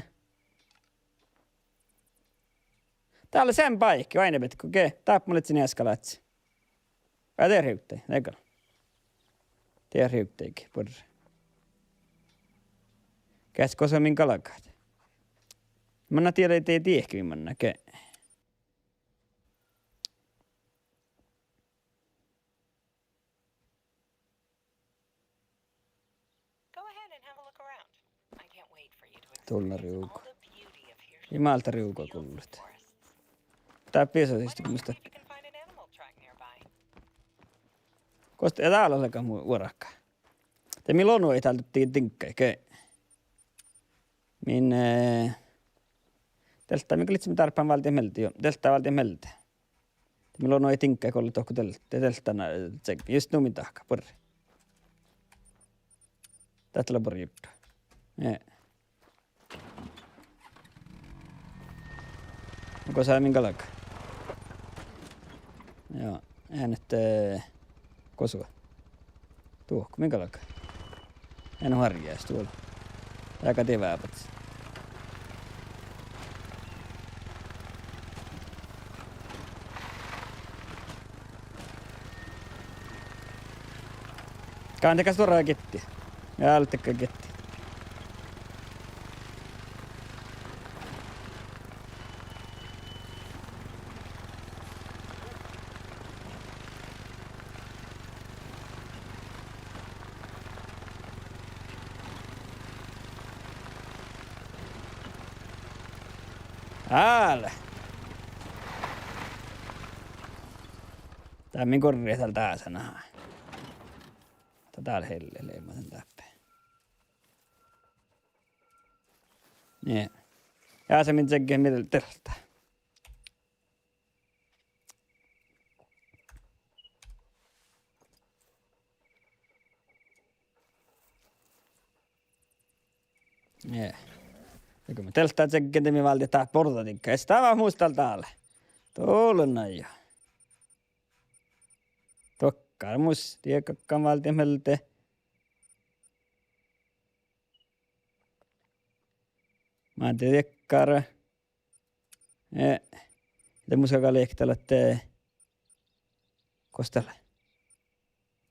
Dál lea seamma báiki, oaidnibehtet go ge-, dáppe mun ledjen easka láhtti. Vai de rivdde, dego. De rivdde, buorre. Geahča gos mii galgat. Mannan diet, de diehkit mii mannat ge-, Go ahead and have a look around. I can't wait for you to experience all the beauty of here. Dullan rievga. Ii málta rievga gullat. Dá beasai siste, gos mun muittán. Maybe you can find an animal track nearby. Gos, ja dál lea gal mu vuorká. De mii logai dál di-, diŋggaid ge-, min, eh, deltta mii galggašemm dárbbašan váldit mielde, juo, deltta váldit mielde. De mii logai diŋggaid go leat dohko del-, de deltta, eh, čegge. Just nu mii dahkat, buorre. Dat lea buorre jurdda. Nie. Gos mii galgat? Juo, eanet, eh, gos? Duohko mii galgat? Eanet oarjjás duola. Jagi divábut. Gánde gal stuorra gitti. Ja álteka gitti. Ále. Dál mii gorret dál dásan, aha. Dat dál helle leamasen dáppe. Nie. Ja se min čegge mii deltta. Nie. Ja go mii deltta čegge, de mii váldit dát bordadigga. Es dat mus dál dál. Dullan ain. Dokkár mus, die galggan váldit mielde. Mádde diekkár. Eh, de mus galgá lehket ahte, gos dat lea?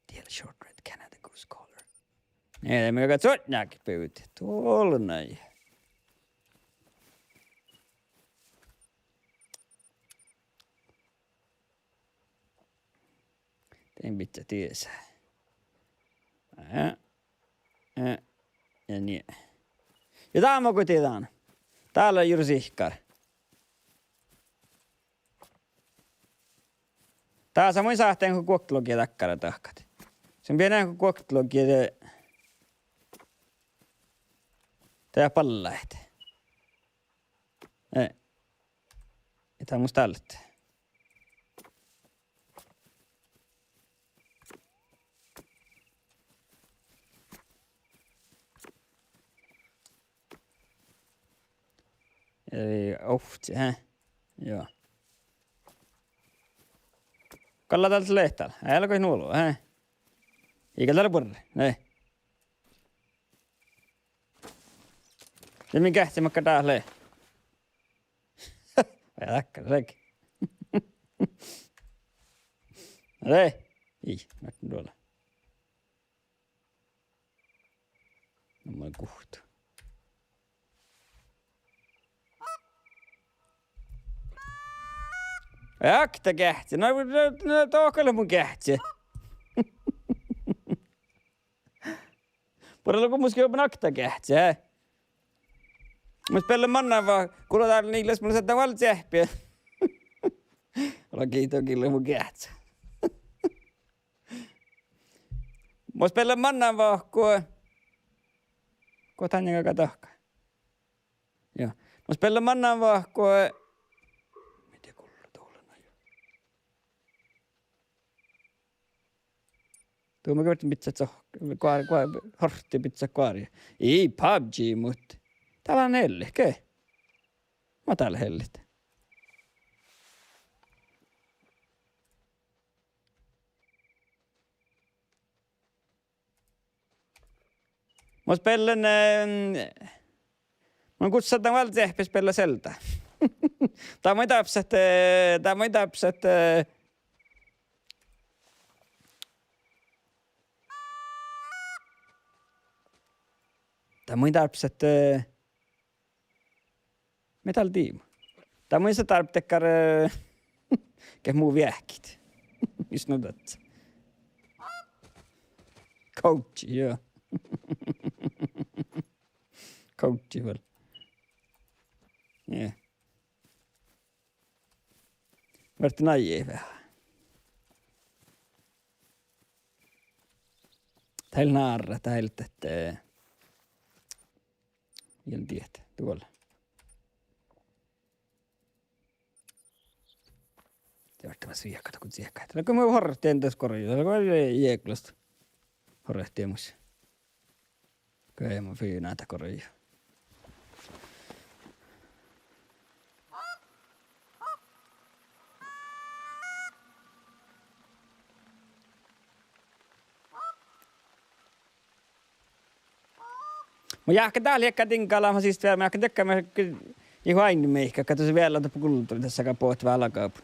Teal short red Canada Goose collar. Nie, de mii galgá sotnjagit bivdit. Dullan ain. Dien bidjat dies. Eh, eh, ja nie. Ja dá mo go dieđán. Dá lea jurddaš sihkkar. Dás mun sáhtán go guoktelogii dakkár dahkat. Son beassá go guoktelogii de, de ballat. Eh. Ii dat mus dál leat. Eh, ovcci, eh. Juo. Gal dat lea dál, eai leat nu olu, eh. Ii gal dat lea buorre, ne. Ja min geahča makkár dát lea. Vai dakkár, leage. Ii, márten duola. Na mun guhtta. Okta geahča, na, na, na, dohko lea mu geahča. Buorre lea go mus geahččá okta geahča, eh. Mun speallen mannat vah-, gula dál nilles, mun šadden váldit eahppi. Lea giitu gille mu geahča. Mun speallen mannat vahku. Go dan jagi dahká? Juo. Mun speallen mannat vahku. Mii dii gullu dovllan, juo. Duo mun goit bidjat soh-, goar-, goar-, hortte bidjat goarit. Ii PUBG, muhto dál lea hellet ge. Mo dál hellet. Mun speallen, eh, mun gussan dan váldit eahppi spealla Zelda. Dat maid dárbbašat, eh, dat maid dárbbašat, eh, dat maid dárbbašat, eh, Mii dál diibmu? Dat maid son dárbbašat dakkár, eh, geat mu veahkit. Mis nu dat? Couchi, juo. Couchi vel. Juo. Várten áiggi veahá. Dat lea nárra, dat lea dat, eh, Ii dieđe, duolle. De vártama sviehkat, go sihkat. Lea go mun horret dieđusge korjut, lea go jieklus. Horret dieđusge. Go mun fiinna dat korjut. Mun jáhkán dál liekká diŋgga láhkama siste vel, mun jáhkán diekká, mun jáhkán, ii oaidnibehtet, ahte dus vel dat guldu dasa go bohtet váldit.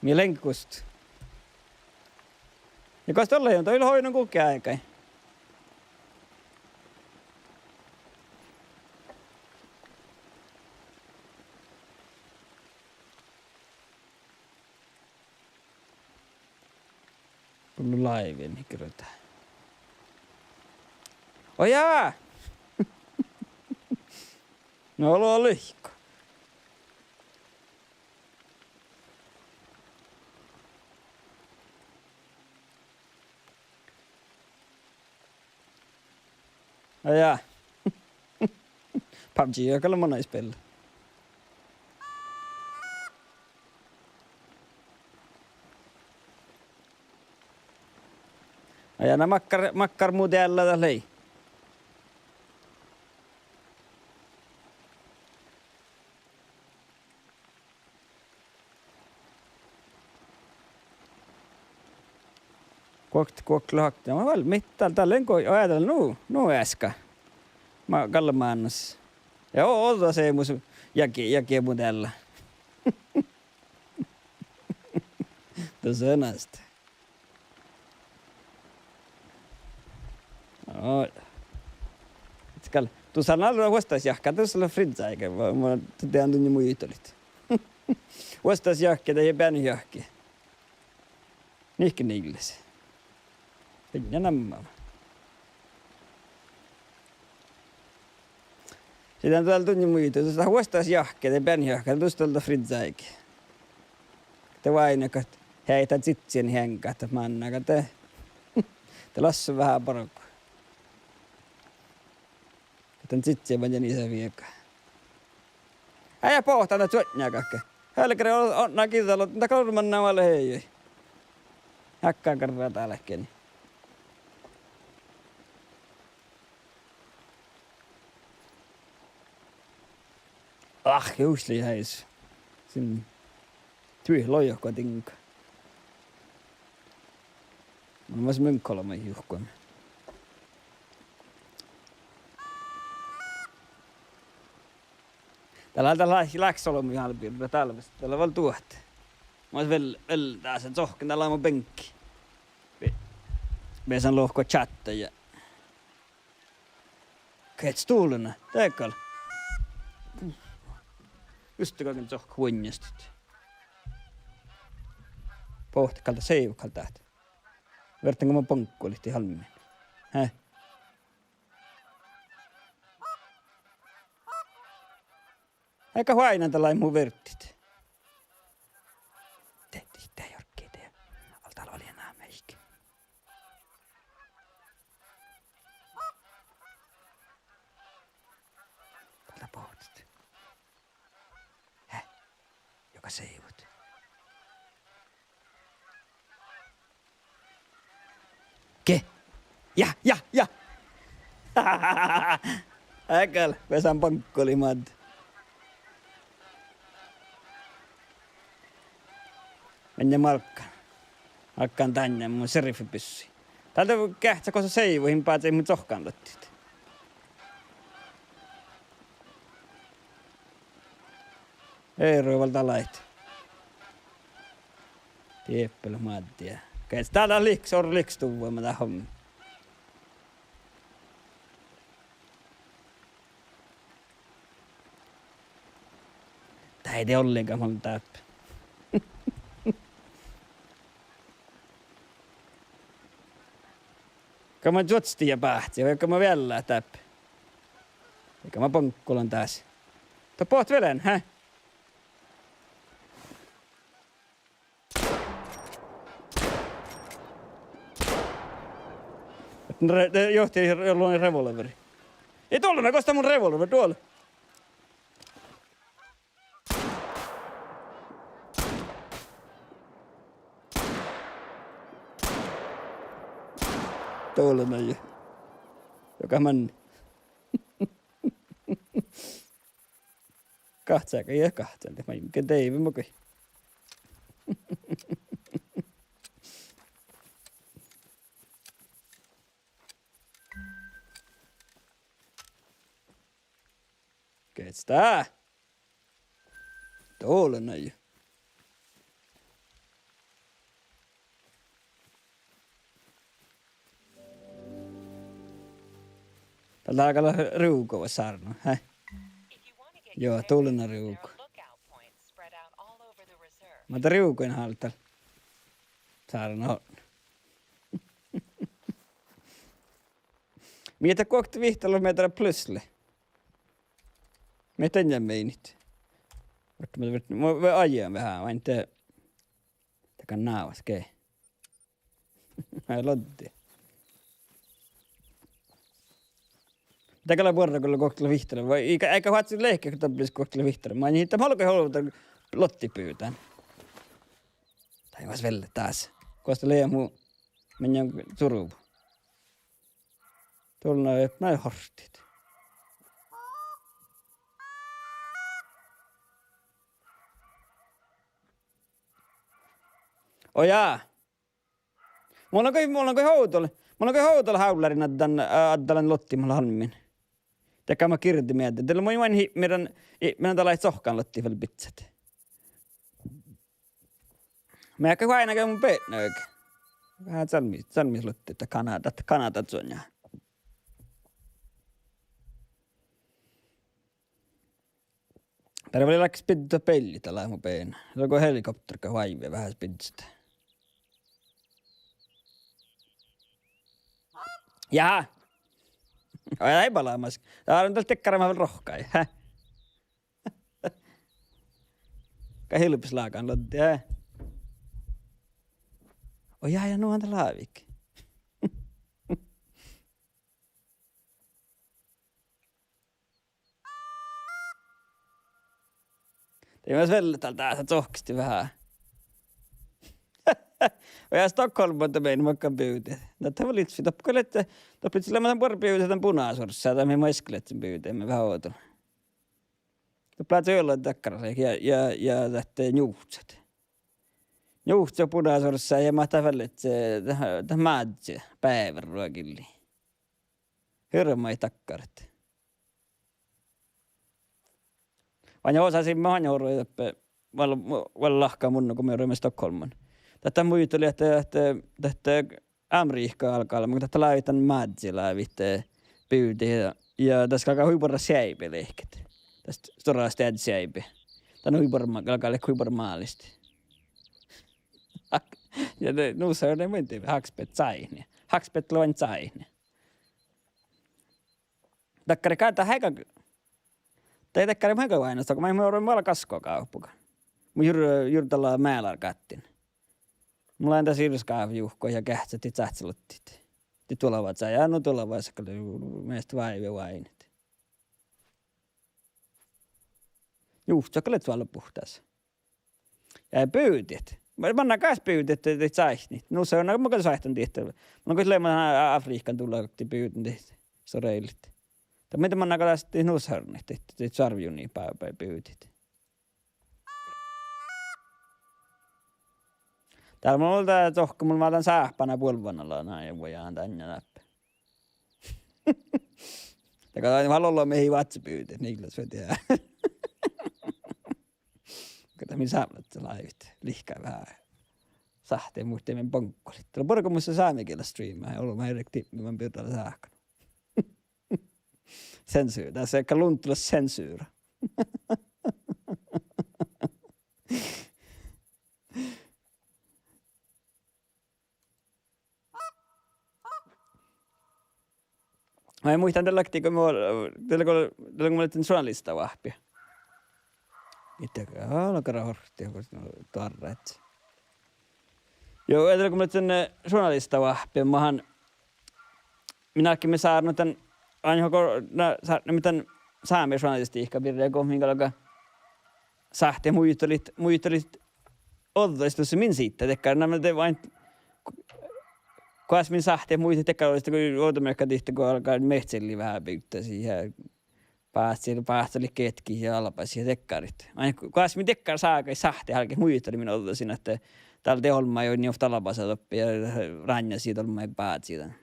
Mii leat gustit. Ja gos dolle, dat lea oidnon guhkki áigái. Gullu láivi, mii gullu. Ojá! No, olu, olu, ihkku. Ojá. PUBG gal lea manai spealla. Ojá, na makkár, makkár modealla dat lei? Guokte, guokte lea hakte. Ma vel, mii dal, dal lean go, ojá, dal nu, nu easka. Ma galle mánnas. Ja o-, ođđa seamus jagi, jagi modealla. Dušše naste. Oj. Skal, dušše lea vuosttaš jahke, dušše lea fridža áigi, va-, ma dieđán dunnje muitalit. Vuosttaš jahke dahje beanjit jahke. Nihkka nilles. Fiinna namma. Sii dal dunnje muitalit, dušše vuosttaš jahke, dahje beanjit jahke, dušše dal fridža áigi. De váinnagat, heaita čiččen heaŋggat, mánnágat de. De lassu veahá bargu. Dan čičče maŋŋel isá viega. Eai bohtan dat čuotnjagat ge. Helgare o-, odne giđđalot, dat gal manná vel hejui. Hákká garra dálkeni. Ah, just lei eis. Sin tui lojohko diŋga. Mun mas mun kolme juhkon. Dál, dál lea, lea ollu mu albirra dálves, dál lea vel duohta. Mas vel, vel dás, čohkkán dál lea mu beŋkki. Ve-, vesan lohko čátta ja Gehččat dulena, de gal. Juste galgen čohkkát vuonjastit. Bohtet gal dat, seivot gal dat. Vertán go mun baŋggolit dii almmiin. He? Ega oaidná dál lei mu verdit. De, de, de jorgge, de. Al dál oaidná meidá. Dál bohtet. He? Juoga seivut. Ge. Ja, ja, ja. Eai gal, vesan baŋggolit Mádde. Mennje málggan. Málggan dainna mu šeriffibyssui. Dál de geahččat gosa seivuin bázet mu čohkkánlotti. Erovalle dál lei. Dieppe lea Mádde. Gehččat dál lihkus, orru lihkus duvvama dat homma. Dat ii de ollenga mun dáppe. Gal mun čuoččen ja báhcen, vai gal mun veallán dáppe. Gal mun baŋggolan dás. Dat bohtet vel ean, he? Re-, de johti, ii lean revolveri. Ii dullen, gos lea mu revolver, dál. Dullen, juo. Juoga man. Gahččá, ja gahččá, de maid ge deive magai. Gehččat. Dullen, juo. Dál lea gal rugo sárna, he? Juo, dullen rugo. Muhto rugoin háldal. Sárna. Mii dat guokte vihttalogi mehtera plus lea. Mii dat eai meinit. Vuorttu, mii dat, mii, mii ajan veahá, vai de, de gal návas ge. Ai, loddi. Dat gal lea buorre go lea guokte vihttalogi. Vai ii, eai gal oaččut lehket go dat bis guokte vihttalogi. Manin dat, mun galggan ovdal loddiid bivdán. Dat ii mas vel dás. Gos dat lea mu, mennán curvu. Dullen, ii, mii hortet. Ojá. Mun lean goit, mun lean goit ovdal, mun lean goit ovdal hávlárin addán, eh, addalan loddiid mu almmiin. Dego mat girde mielde. De lea mu oaidnán ipmirdan, ipmirdan dá lei čohkkán loddiid vel bidset. Mii eai gal oaidná ge mu beatnege. Veahá čalmmi-, čalmmiid loddiid dat Kanada, dat Kanada čuonjá. Beare vel láhkes biddut beallit dá lea mu beana. Lea go helikoptera go oaivve veahá bidset. Jaa. Oi, eai balamas. Dál lea dakkár vel rohkái, he? Gal hilbes lágan loddi, he? Ojá, ja nu han dat lávii. De mas vel dál dás čohkkestit veahá. Ojá, Stockholmii dat mii makkár bivdit. Na dat vel lei, doppe go lei, doppe lei leamaš dan buorre bivdit dan bunasuorsá, dat mii maid gal leat bivdeime veahá ovdal. Doppe lea čuolla dakkárat ja, ja, ja dat, eh, njuhcat. Njuhcat bunaset orsat ja mat dat vel lea, eh, dat, dat mázze beaver ruogillii. Hirbmat dakkárat. Oažžu osasin, oažžu orui doppe, vel, vel lahka mun go mii oruimet Stockholmmiin. Dat muitalii ahte, ahte, ahte Amerihkka galgá leat, muhto dat lávejit dan mázze lávejit, eh, bivdit ja, ja das galgá hui buorre seaibi lehket. Das stuorra steaddji seaibi. Dan hui buorre, galgá lehket hui buorre málestit. Ja de, nu sa-, de muitte, haksbed sáitni. Haksbed lea oaidnit sáitni. Dakkárat gal dat heaga, de dakkárat mun heaga oaidnit, go mun, mun oruin vel gaskogávpogis. Mun jur-, jur dal mealárgáttin. Mun lean das irskáfa juhko ja geahččat dit sáhttalotti. Dit duolvva ja, nu duolvva gal measta váivi oaidnit. Njuhčat gal leat duolle buhtás. Ja bivdit. Ma-, manná gal bivdit, de, de sáitnit. Nu sa-, na mun gal sáhtán dihte. Mun gal lean Afrihkán duolle bivdit, de soreillit. Dat mii de manná gal das de nu sarvnit, de, de sarvjunii ba-, ba-, bivdit. Dál mun lean dohko, mun lean sáhpána buolvvanalan ja vuojan dan dáppe. Dat gal leat vel ollu mii vátsi bivdit, Niklas vel dieđe. Go dat mii sápmelaččat lávejit lihkái veahá sáhtte, muhto min boŋggolit. Dat lea buorre go mus lea sámegielas streama, ollu Erik Tipman birra sáhka. Sensur, das er gal Luntolas sensur. Mun muittán de lakti go mu-, de lea go, de lea go mun lean journalistaoahppi. Ii, de gal, gal horti, doarrát. Juo, de lea go mun lean, eh, journalistaoahppi, mahan min álggán sárnat dan, oažžu go, na, sárnat dan sámi journalistihkka birra go min galgá sáhte muitalit, muitalit ođđasit dušše min siidda, dakkár, na, de oaidná, goas min sáhte muitalit dakkár ođđasii go ovdamearkka dihte go galgá mehceli veahá bivdda sii ja báhcci, báhcci lea geahččat ja albasiid ja dakkáriid. Oaidná, goas min dakkár ságaid sáhte álgit muitalit min ođđasin ahte dál de olmmái njuovtta albasa doppe ja ránnjasiid olmmái bázi dan.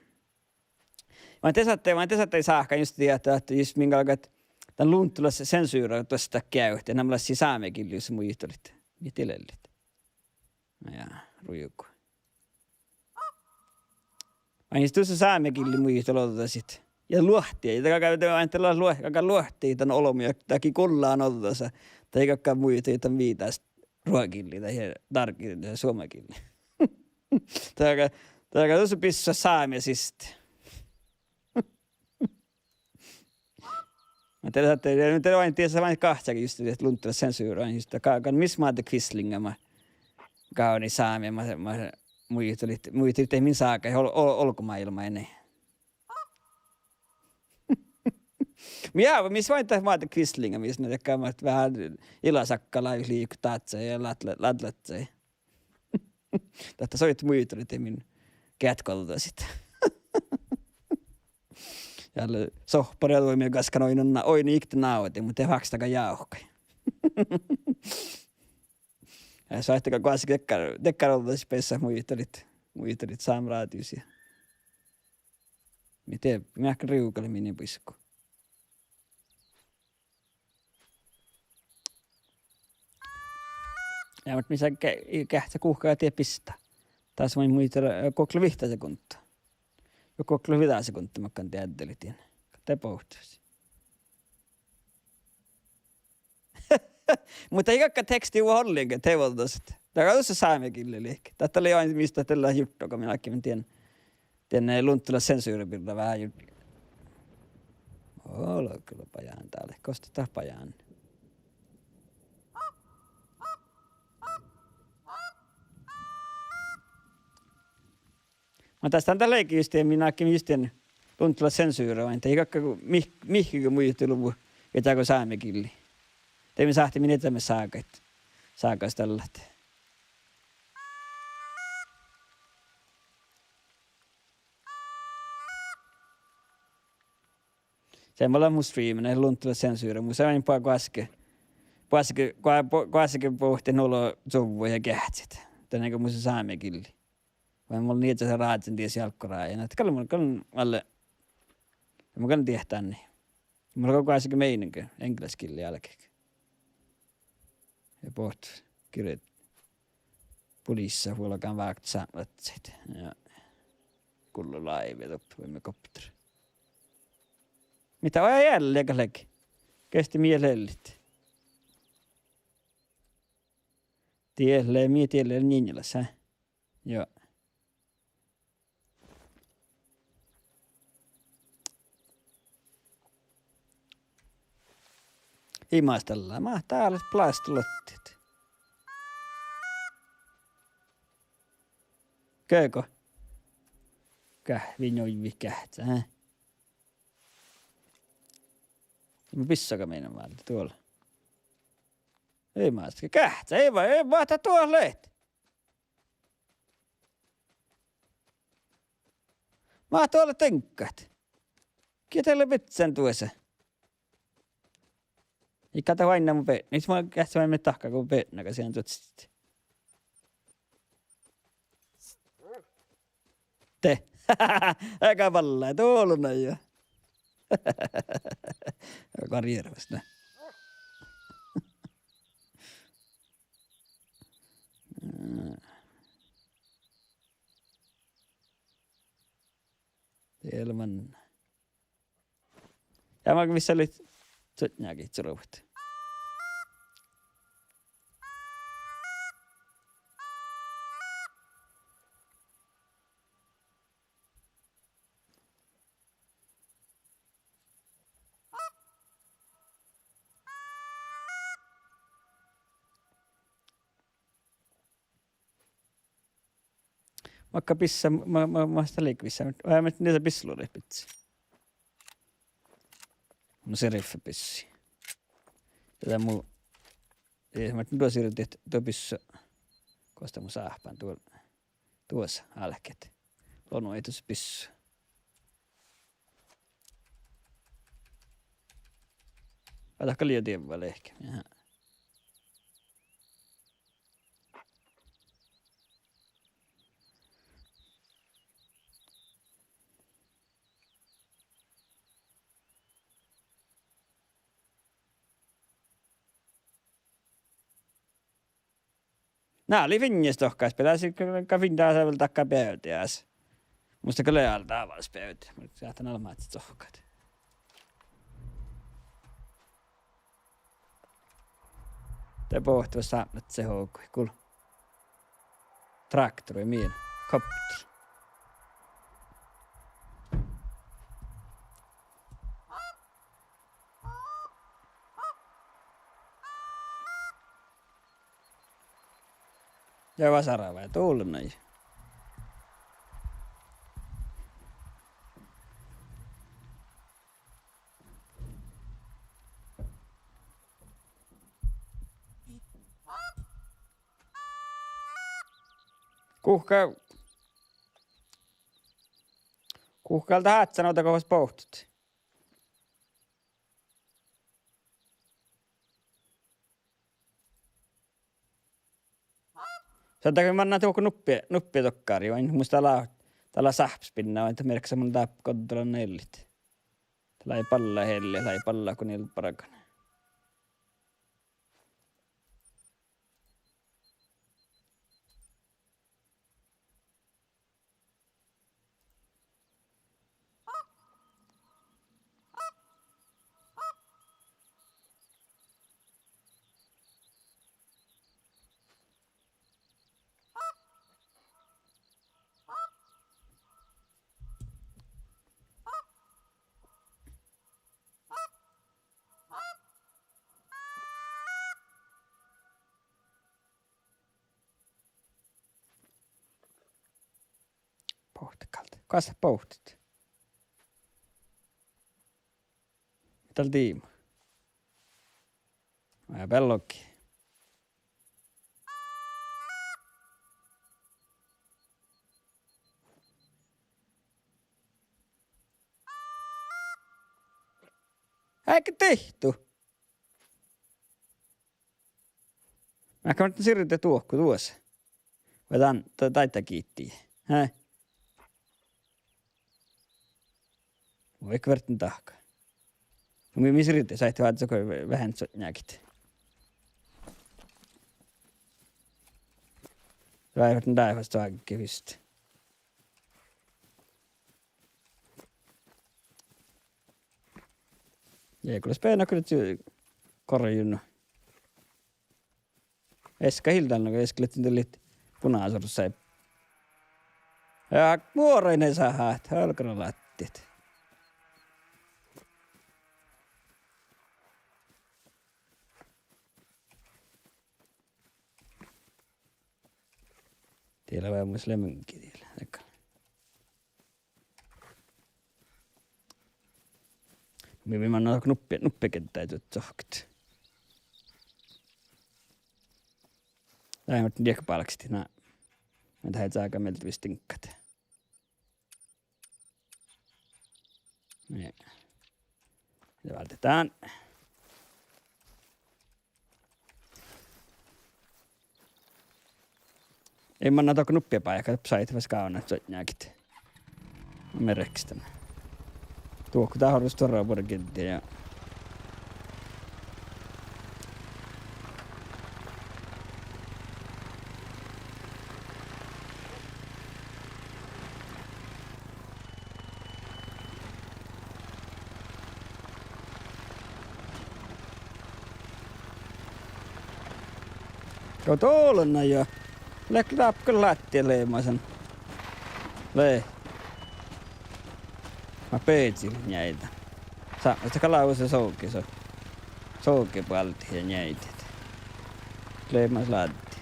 Oaidná de sáhttit, oaidná de sáhttit sáhkkat just dihte ahte, ahte jus min galgat dan Luntolas sensura duostat geavehit, na mat leat sii sámegillii jus muitalit. Mii dii lellit. Na ja, ruivgu. Oaidná jus dušše sámegillii muitalit ođđasit. Ja luohtii, ja dat galgá, dat galgá luo-, galgá luohtii dan olbmuid, dat gii gullan ođđasa, dat ii galgá muitalit dan viidás ruogillii, dat ii dárggi dat suomagillii. Dat galgá, dat galgá dušše bissat sámi siste. Muhto dat, dat, dat oaidná dies, oaidná gahččáge just dat Luntolas sensura, just dat ga-, gal mis Mate Quislinga mat gávdnii sámi, mat, mat muitalit, muitalit min ságaid ol-, ol-, olgomaailmmi, nai. Muhto ja, mis oaidná dat Mate Quislinga, mis nu dakkár mat veahá ilasakka lávejit liikot dáhcái ja ládla-, ládlaččái. Dat son it muitalit min geahččat ođđasit. Ja lea sohpari ja duomi gaskkan oidno, oidno ikte návdi, muhto de fáhkkestaga jávkai. Ja son it gal goassege dakkár, dakkár ođđasit beassat muitalit, muitalit sámi rádiusi. Mii de, mii áhkku riugalit min buisku. Ja muhto mis ge-, geahččat guhká dihte bistá. Das mun muitán, eh, gokko lea vihtta sekundda. Juo, gokko lea vihtta sekundda makkár dieđe lea dien. De bohccos. Muhto ii galgga teksti vel ollenkaan, de ođđasit. Dat gal dušše sámegillii lihket. Dat lea ain mis dat lea jurdda go min álggán dien, dien, eh, Luntolas sensura birra veahá jur-, olgele baján dál, gos dat baján. Muhto das dan dat lei just dien, min álggán just dien Luntolas sensura, oaidná dat ii galgga mih-, mihkkege muitaluvvo, ja dat go sámegillii. De min sáhttit min iežamet ságaid, ságastallat. Seamma lea mu streamen, Luntolas sensura, mun sávan ba goaske. Goassege, goa-, bo-, goassege bohte nu leat čuvvui ja geahččat. Danin go mus lea sámegillii. Vai mun iežan rázen dies jalggorájin. Ahte gal mun, gal mun ale, mun gal diehtán. Mun gal goassege meinage, englaskillii álgit. Ja bohte girjejit. Pulissa vuolgán vágit sápmelaččaid. Ja gullo láivi doppe, vai mii gopter. Mii dat ealli gal leat. Gesti mii lellit. Diet lea, mii diet lea njinnjelas, hä? Juo. Imaš dalle, máhttá álo plástoloattit. Gego. Gáhvi njoivvi geahččá, hä? Mu bissoga mii váldit duol. Ei máske. Geahččá, ei va-, ei va-, dat duohta leat. Máhtá duolla diŋggat. Gitta lea bidjan duosa. Ii gal dat oaidná mu be-, ii ma geahččá oaidná dahká go mu beatnaga sieđán duođas. De. Ega ballá, dolo na ja. Karjervas, ne. Diet lea manne. Ja ma vissa ledjen sutnjá giice ruovut. Makkár bissá, ma-, ma-, ma-, mus lei bissá, vai, ma-, nie dat bissaluri bidjat. Mun šeriffa bissii. Ja dat mu, ja ma duo sirdit duo bissá. Gos dat mun sáhpán duo, duođas álkit. Lonu eai duođas bissá. Vai dat gal lea dievva lehke. Jaha. Na lei fiinna stohkás, beassá gal fiinna dasa vel dakká beavddi ášši. Mus dat gal lea dávals beavddi, mun sáhtán ale máhtit stohkat. De bohte sápmelaččat hoggui, gul. Traktor vai mii, kopter. Ja vasara vai dulnai. Guhká, guhká dat áhččan ovdal go fas bohtet? Son dat manná dohko nuppe, nuppe dokkár, ja mus dat lea, dat lea sáhpes binna, vai dat mearkkaša mun dáppe goddolaga ellit. Dat lei ballá ellit, lei ballá go nie bargan. Bohtet gal. Goas bohtet? Dal diima. Ja beallogii. Eai ge dihtu. Ahte márten sirde duohko duos. Vai dan, da-, daidda giitti. Hää? Mun vel ferten dahkat. Mii, mii sirdet sáhttá vázzat go veahá sotnjagit. Vai ferten dáid fas čoagge fyrst. Ja go lea spena, go lea korjunut. Easka Hilda, no easka lea dalle bunasorsaid. Ja muorain eai sáhát, hálgara lattiid. Die lea mus lea munge die lea. Dego. Mii, mii manná dohko nuppe, nuppe geddái duot sohkit. Dá márten diehko bálkestit, na. Mun dehe čága mielde visot diŋggat. Nie. Ja váldit dán. Ii manná dohko nuppe báikká, doppe sáhttit fas gávdnat sotnjagit. Merkistan. Duohko dá orui stuorra buorre giddii ja Go dolan na ja. Leat dáppe gal ládje leamasan. Lei. Ma beazi njeaidan. Sa-, sa gal lávese soge, so-, soge báldit ja njeaidit. Leamasan ládje.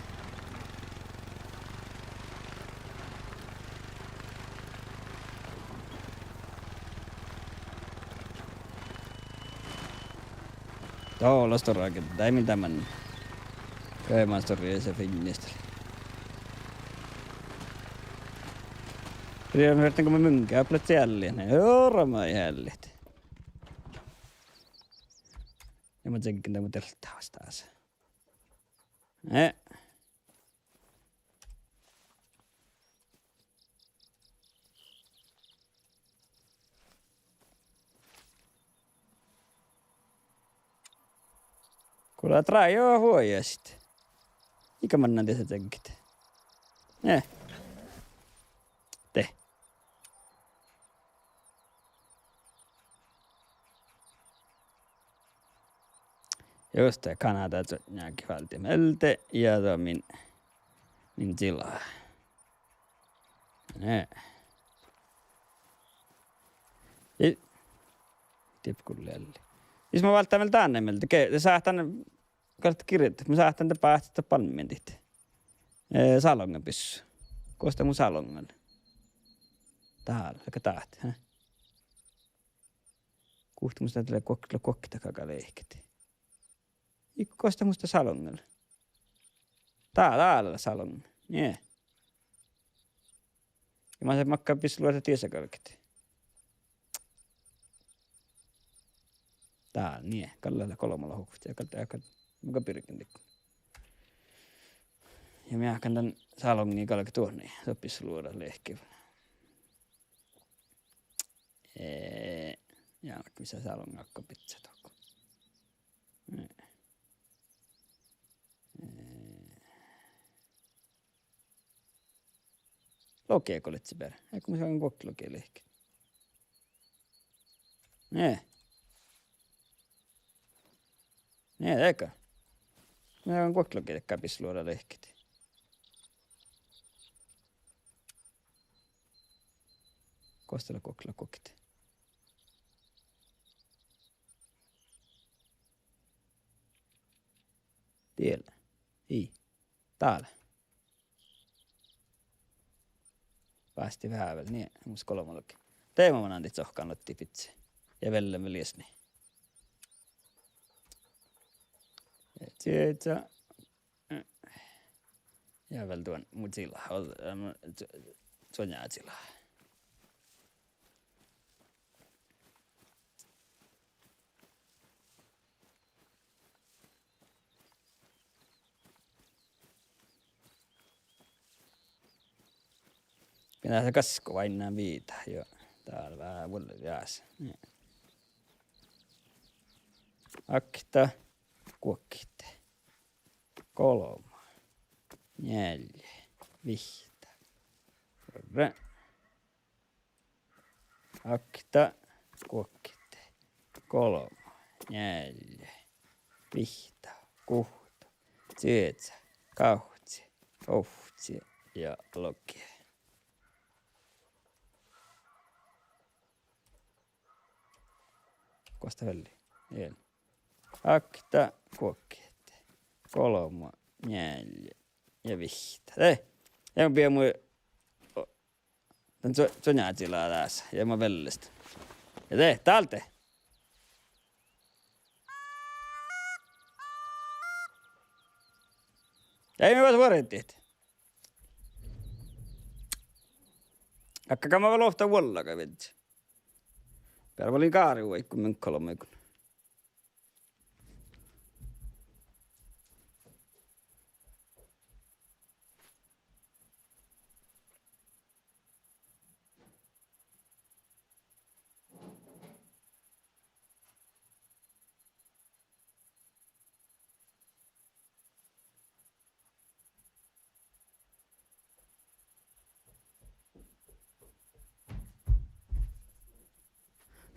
Dola stuorra geddái, mii dan man. Ge man stuorra sa fiinnis dalle. Pidin ferten go mun munge, áplet eallit, ne orui eallit. Ja mun čeggen dan mu deltta fas dás. Eh. Kulla traa jo vuojasit. Iige mannan disa čeggit. Eh. De. Juste, Kanada čuotňági válde mielde ja de min, min čilá. Ne. I-, dihte gullii ealli. Ii, mun válddán vel dán mielde, ge-, sáhtán, galgá girdet, mun sáhtán de báhcet balmmiin dihte. Eh, saloŋŋabissui. Gos dat mu saloŋŋa lea? Dál, gal dat, hä? Guhte mus dat lea guok-, lea guokte dakkár lehket. Ii, gos dat mus dat saloŋŋa lea? Dá, dál lea saloŋŋa. Nie. Ja ma-, makkár bisseluođa diesa galget. Dál, nie, gal lea golbma lohkat ja gal, gal, mun gal birgen dego. Ja mii áhkán dan saloŋŋi galgat duohta, dat bisseluođa lehket. Eh, ja, mis saloŋŋa go bidjat dohko. Eh. Eh. Logi go lea beare. Ii, go mun sáhtán guoktelogii lehket. Nie. Nie, dego. Mun sáhtán guoktelogii dakkár bisseluođa lehket. Gos dat lea guoktelogii? Die lea. Ii. Dál. Básti veahá vel, nie, mus golbmalogi. De mun mannan dihte sohkan luotta bidjat. Ja vellen vel ieš nie. Ja, ja, ja. Ja vel duon mu čilá, ol-, em, ču-, čuohta čilá. Ja dá lea gaskko váinnán viđa, juo. Dál lea vuollejagas. Okta, guokte, golbma, njeallje, vihtta. Re- Okta, guokte, golbma, njeallje, vihtta, guhtta, cieža, gávcci, ovcci ja logi. Gos dat vel lei? Eai. Okta, guokte, golbma, njeallje ja vihtta. De, ja mun bijan mu Dan čuo-, čuo njázi lea dás, ja mun vellen. Ja de, dál de. Ja mii vuos vuordit. Ákkaga ma vel ovtta vuollaga viežžan. Beare vuolgin gári vaikko min golbma áiggun.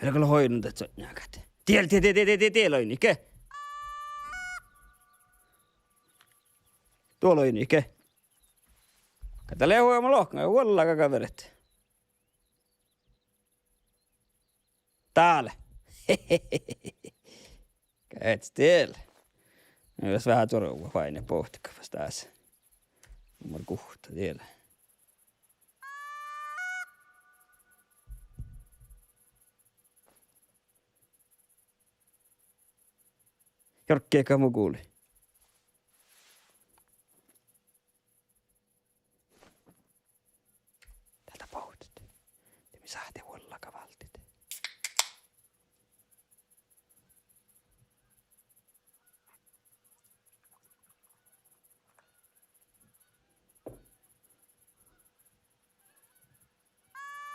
Vel gal oidno dat sotnjagat. Diel, die, die, die, die, die, die oidno ge. Duo oidno ge. Ka dat lea hui lohkame, vuollaga ga veret. Dál. Gáhččat diel. Nai, das veahá čuorvu fáinna bohtet fas dás. Mun guhtta diel. Jorgge, ka mu guli. Dálde bohtet. De mii sáhttit vuollaga váldit.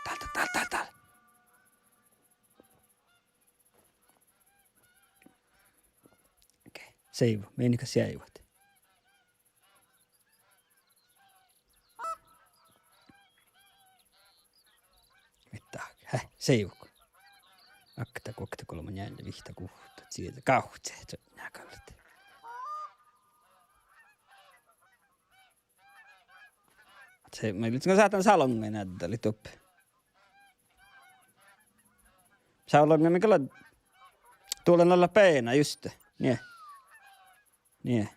Dál, dál, dál, dál, dál. Okei, seivo. Mii gal seaivat. Mit dat? Hää, seivot. Okta, guokte, golbma, njeallje, vihtta, guhtta, cieža, gávcci, čuo, njeallje, gallet. Se, mii lei sáhtán salonga njeallje doppe. Salonga mii gal, dovllán olla beana juste. Nie. Nie.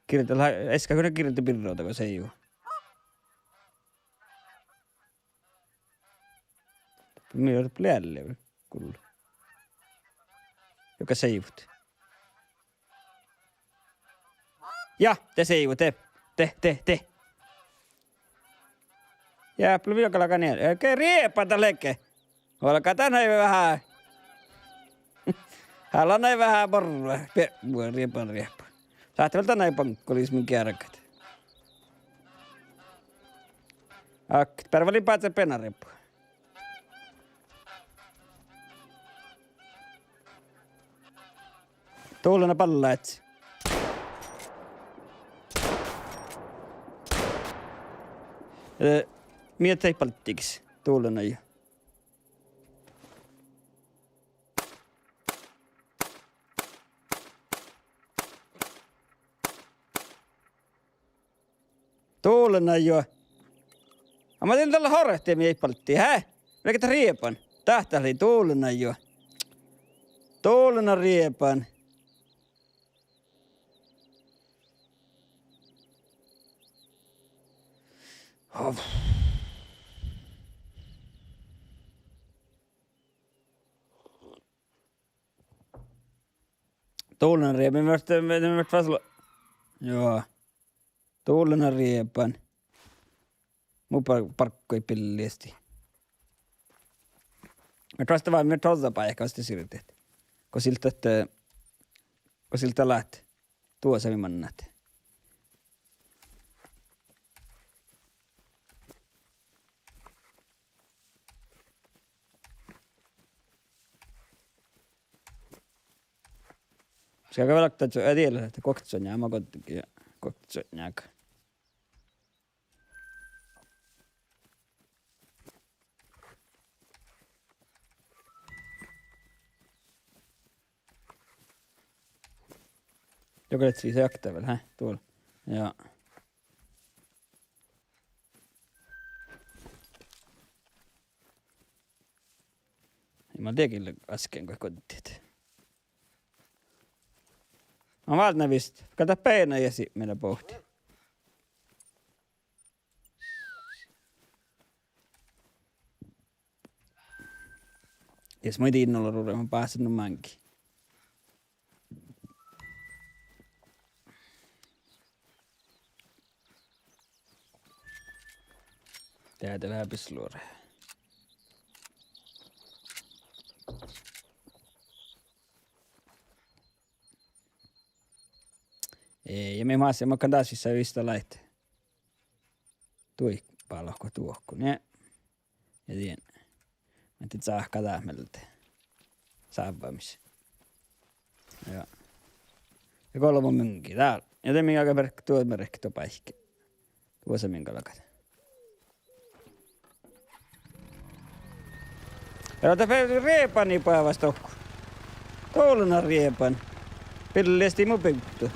Girde lea, easka go girde birra dego seivo. Mii vel leat gullu. Juoga seivot. Ja, de seivot, de, de, de, de. Ja, plu-, juoga galgá nie-, eh, ge riepa dat lea ge. Vuolgá dat nai veahá. Hála nai veahá borre. Pe-, vuo-, riepa, riepa. Sáhttit vel dan nai baŋkkolis min geargat. Ak-, beare vuolgit báhcet beana riepa. Dovllá ballát. Eh, mii deit balddegis. Dovllá juo. Dovllá juo. Amma dien dalle hortet mii balddii, hää? Velge dat rieban. Dát lei dovllá juo. Dovllá rieban. Hov. Dovllá rieban, mii fertet, mii fertet fas lo-, juo. Dovllá rieban. Mu bar-, bargui billiesti. Mii fertet fas, mii fertet ođđa bajka fas de sirdit. Go sil dat, eh, go sil dat leat. Duosa mii mannat. Ja go vel okta ču-, eh, dieđusge ahte guokte čuoŋŋa, ma goddege, guokte čuoŋŋa. Joga lea ii okta vel, hä? Dul. Ja. Ii, ma dieđusge asken go goddit. Ma váldán vist, gal dat beana ja sipmela bohte. Jus maid in ole ruđa, ma básen nu máŋgii. Dehe lea bisluore. Eh, ja mii maid, makkár dás vissa vista láhkai. Dui bálot go duohkut, nie. Ja dien. Mii sáhka dát mielde. Sávvamis. Ja. Ja golbma muŋgii dál. Ja de mii galgá berk-, duo berk-, duo báikki. Duo sa min galgat. Ja dat ferte riebanii bávas dohko. Dovllana riebanii. Billestii mu bivddu.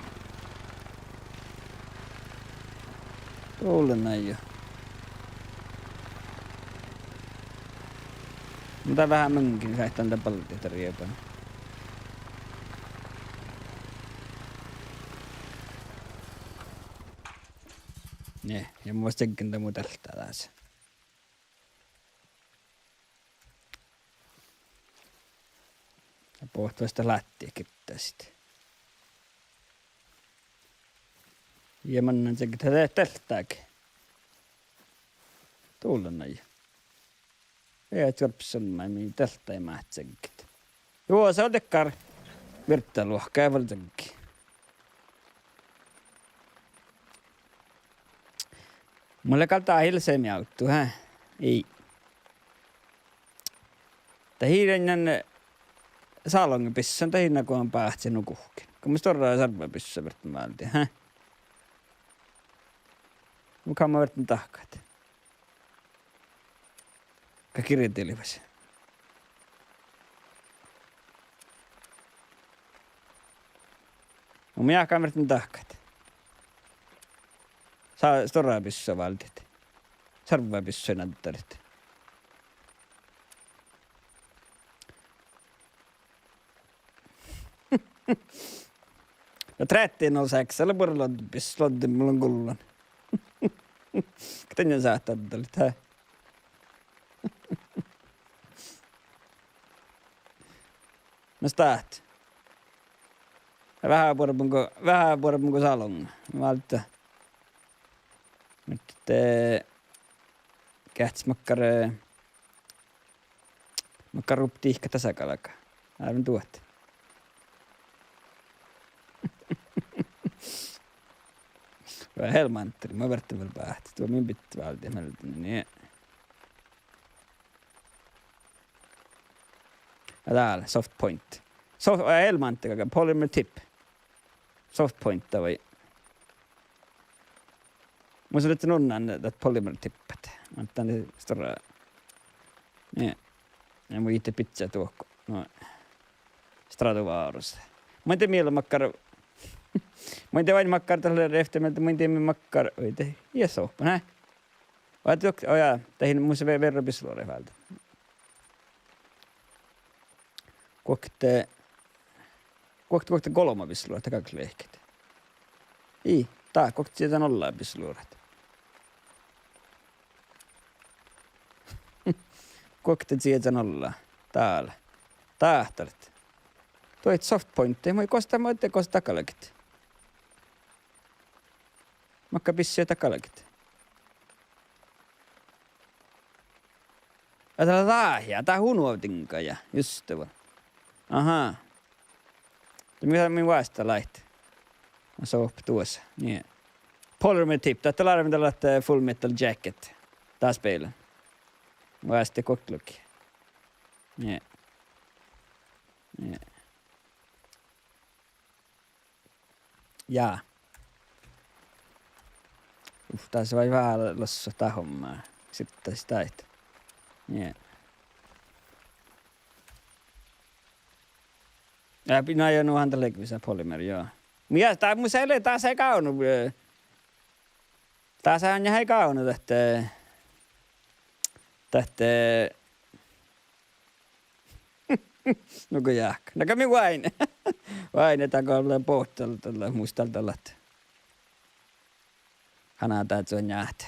Dovllana ja. Mun dal veahá muŋgii, sáhtán dal balde dat riebanii. Nie, ja mun čeggen dan mu deltta dás. Ja bohte vuosttaš láhtti gittasit. Ja mannan čegget dat delttage. Dovllana ja. Ja čuorpes son maid mii delttage máhcciget. Juo, son dakkár virddaluohká vel čegge. Mun lean gal dat ii leat seamma ávddut, hä? Ii. Dat ii lean salongabissa, dat ii lean go báhcen nu guhkkin. Go mun stuorra servvabissa ferten váldit, hä? Mun kamma ferten dahkat. Ka girdelivas. Mun jáhkán ferten dahkat. Sa-, stuorra bissa váldit. Servvabissa naddarit. Ja tretten null seks, ale buorre loddebis-, lodde mun lean gullan. Go dan sáhtát dalit, hä? Na stát. Veahá buorebun go, veahá buorebun go salonga. Válddá. Muhto, eh, geahččat makkár, eh, makkár rupti dihkat dasa galgá. Árven duot. Vai Hellmanteri, mun ferten vel báhcen. Duo min bidje váldit mielde, nie. Ja dál, soft point. Sof-, eh, Hellmanteri galgá, polymer tip. Soft point vai. Mun son lean unnan dat polymer tippat. Mun dan stuorra. Nie. Ja mun ii bidjat duohko. No. Stradivarius. Mun in dieđe mii makkár. Mun in dieđe vai makkár dat lea rehte, mun in dieđe makkár. Oi de. Ja sohpa, ne. Vai duok-, o ja, dat in mus ve-, verra bisluoraid váldán. Guokte, guokte, guokte golbma bisluoraid, dat galgá leahkit. Ii, dat guokte čieža nulla bisluoraid. Guokte čieža nulla. Dál. Dáhtalit. Duoit soft pointit, muhto gos dat, muhto gos dat galget. Makkár bissi dat galget. Ahte dat lea ja, dat unovdiŋga ja, juste vel. Aha. De mii, mii vástá láhkai. Mun son duosa, nie. Polymer tip, dat lea árven dat lea Full Metal Jacket. Dat spela. Vástá guoktelogii. Nie. Nie. Ja. Uf, dás vai vála lossat dát homma. Sittas dáid. Nie. Ja, pi-, na jo, nu han dat lei visot polymer, jo. Mun ja, dát, mus lei, dás lei gávdno, eh, dás lei gávdno dat, eh, dat, eh, nu go jáhkán. Na go mii oaidnit. Oaidnit, dat go lea bohte, dat lea mus dal dat. Hana dát son jáhte.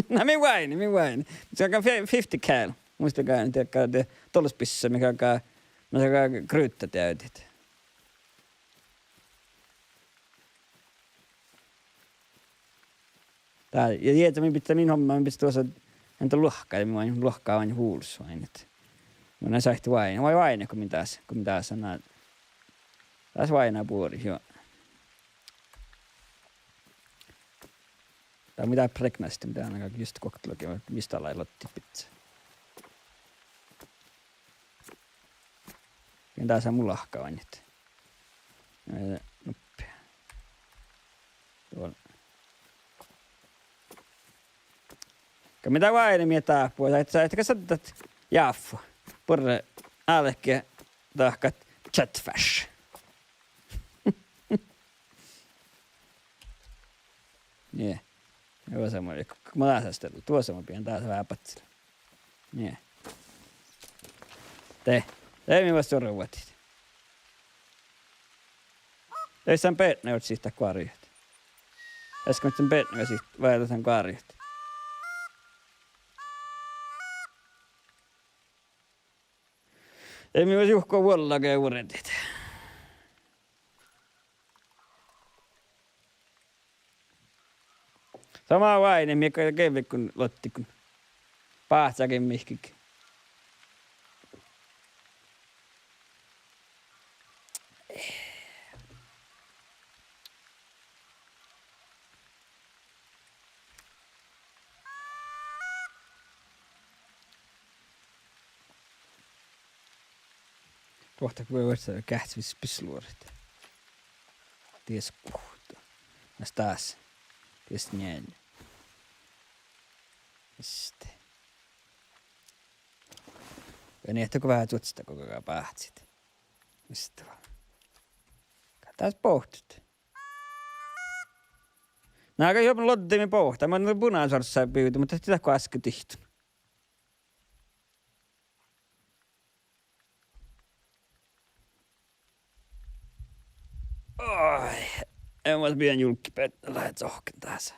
Na mii oaidnit, mii oaidnit. Mun ságan fi-, fifty cal. Muittán gal, dieđán, de dollasbissa, mii gal, mun ságan krutta dieđán. Dá, ja dieđán, mii bidjá, min homma, mii bidjá duossa, en dat luohkká, mii oaidnit luohkká oaidnit vulos oaidnit. Mun sáhtán oaidnit, vai oaidnit go mii dás, go mii dás, na, dás oaidná buori, jo. Dá mii dá pregnastit, mii dá, na, just guoktelogit, mii dá lei loddit bidjat. Ja dás lea mu luohkká oaidnit. Eh, nuppi. Duol. Go mii dá oaidnit mii dáhpáhusat, ahte, ahte go son dat jáffo. Buorre álge dahkat chatfesh. Nie. Duossa ma, ma dásan, duossa ma bijan dás veahá badjel. Nie. De, de mii vuos orruhit. Eai son beatnái ožžot sihtat goarjut. Eai son beatnái sihtat, vai dat son goarjut. Eai mii vuos juhko vuollá go vuordit. Son oaidnit mii ge-, geavvekon loddikon. Báhcágin mihkkege. Duohta go vuoi vuosttaga geahččalit bisluoraid. Dies guhtta. Mas dás. Dies njeallje. Este. Ja nie ahte go veahá čuoččat go báhcit. Este va. Gal dás bohtet. Na, gal juo lodde mii bohtet, mun bunašat orsá bivde, muhto dat go áske dihten. Oi, en mun bijan julkki bealle, lea cohkken dás.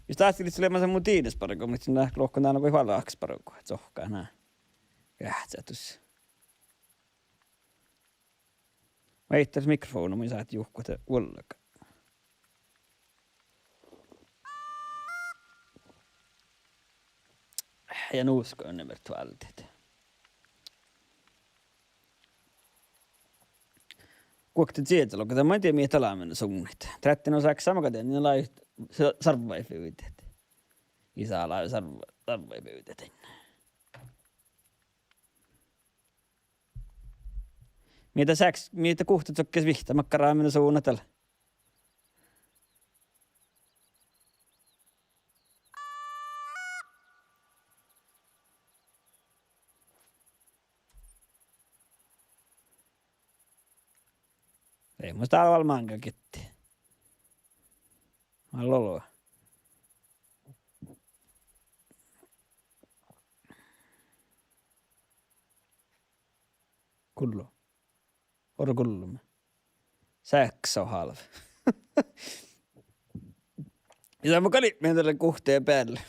Jus dás lei leamaš mu diidasbargu, muhto na lohken dán go vallasbargu, cohkká na. Geahččáhus. Maid dás mikrofovnna, mun sáhtán juhkat vuollá. Ja nu skal ne vel tuoltet. Guokte čiežalogi, dat maid dieđe mii dat leat suvdnit. Treattánosaksama gal dieđán, ne lávejit sa-, sarvvaid bivdet. Isá lávii sarv-, sarvvaid bivdet. Mii dat seaks-, mii dat guhttát čohkkes vihtta, makkár leat suvdnat dal. Ei, mus dál vel máŋga gitti. Vel ollu. Gullo. Orru gullo. Seks og halv. Ja mun galggan dalle guhtte bealle.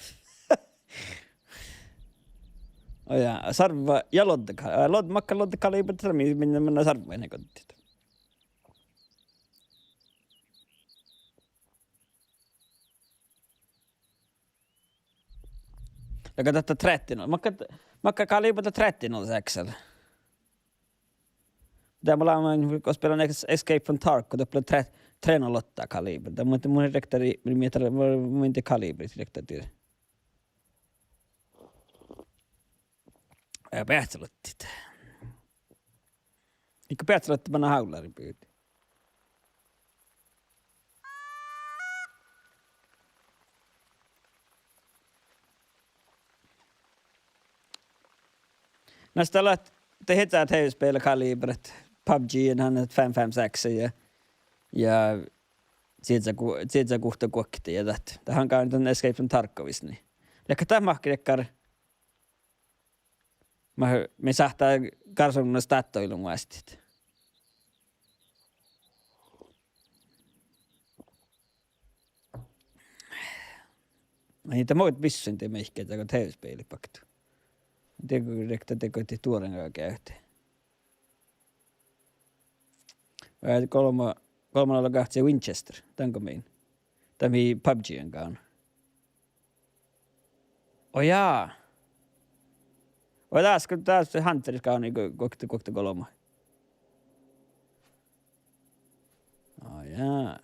Oi ja, sarvva ja lodde ka-, eh, lod-, makkár lodde kaliiberat, mii, mii, mii sarvvain goddit. Ja go dat tretten, makkár, makkár kaliiberat dat tretten null seks. Dat mun lean, go spillan Es-, Escape from Tarkov, dat ble tre-, tre null åtte kaliiber. Dat mun, mun riktarin, mii, mii, mii kaliiberat riktarin. Ja beahte lottit. Iige beasat leat manná hávláriid bivdit. Na, dat lea, dat heccá tv-spela kalibret, PUBG, han fem fem seks ja, ja čiža gu-, čiža guhtta guokte ja dat. Dat han gávdno dan Escape from Tarkovs, nie. Leago dat mahkáš dakkár, ma-, mii sáhttá garsovdnus dáhtáilu muostit. Ai, dat mo bissun de mihkkege go tv-spelit baktu. Dego, dego, dego de duoraga gávdno. Ää, golbma, golbma lea gahččá Winchester, dan go min. Dat mii PUBG-jan gávdno. Ó jaa. Ó, dás go, dás Hunteris gávdno gu-, guokte, guokte golbma. Ó jaa.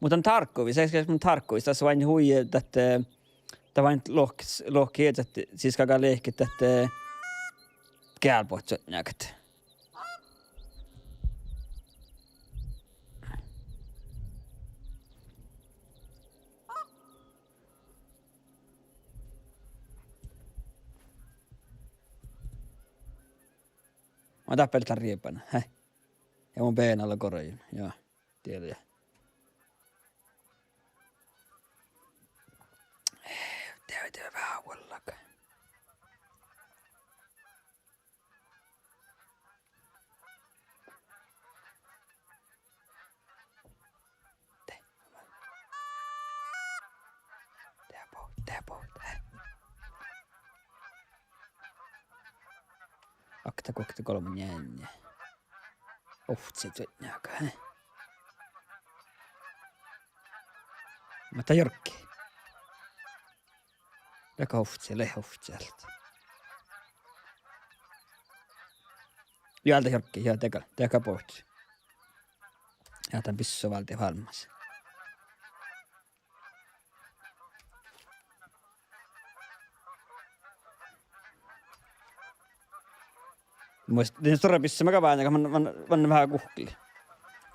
Muhto dan Tarkovs, Escape from Tarkovs, das oaidná hui dat, eh, dat oaidná lohk-, lohket, dat sis galgá lehket dat, eh, gealbohcci njagat. Ma dáppe lea riebana, he. Ja mun beana lea gorjun, ja. Dieđe. Dieđe, dieđe veahá vuollá. De. De bohte, de bohte. Okta, guokte, golbma, njeallje. Ovcci duoinna, he. Muhto jorggi. Leago ovcci, leat ovcci alde. Juo, alde jorggi, juo, de gal, de gal bohte. Ja dan bissu válde vállá. Muhto, dien stuorra bissu makkár vánnjá, man, man, man veahá guhkeli.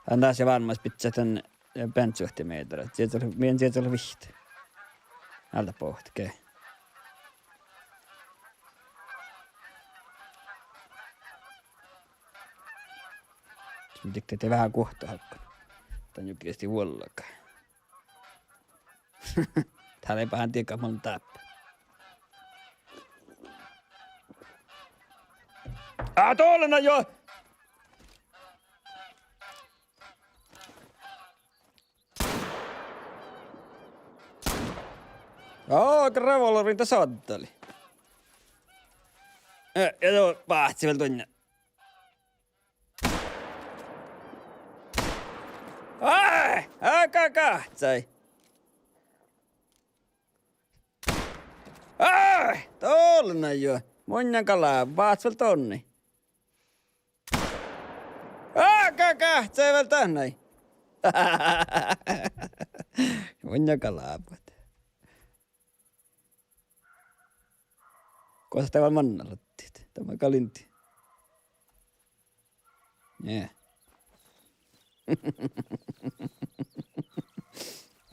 An dás lea vállá bidjat dan, eh, beancuhtti mehtera. Dieđusge, mii dieđusge vihtta. Alde bohte, ge. Mun dikte de veahá guohta hákon. Dan juo giesti vuollá. Dá lei báhán diega mun dáppe. Á, dollá na juo! Ó, revolvra dat soaddalii. Eh, ja duo báhci vel duoinna. Á, á, gá-, gahcai. Á, dollá na juo. Munnje galbba, báhcci vel donnái. Á, gá-, gahcai vel donnái. Munnje galbba. Gos de vel manná ladjat? Dat gal lindi. Nie.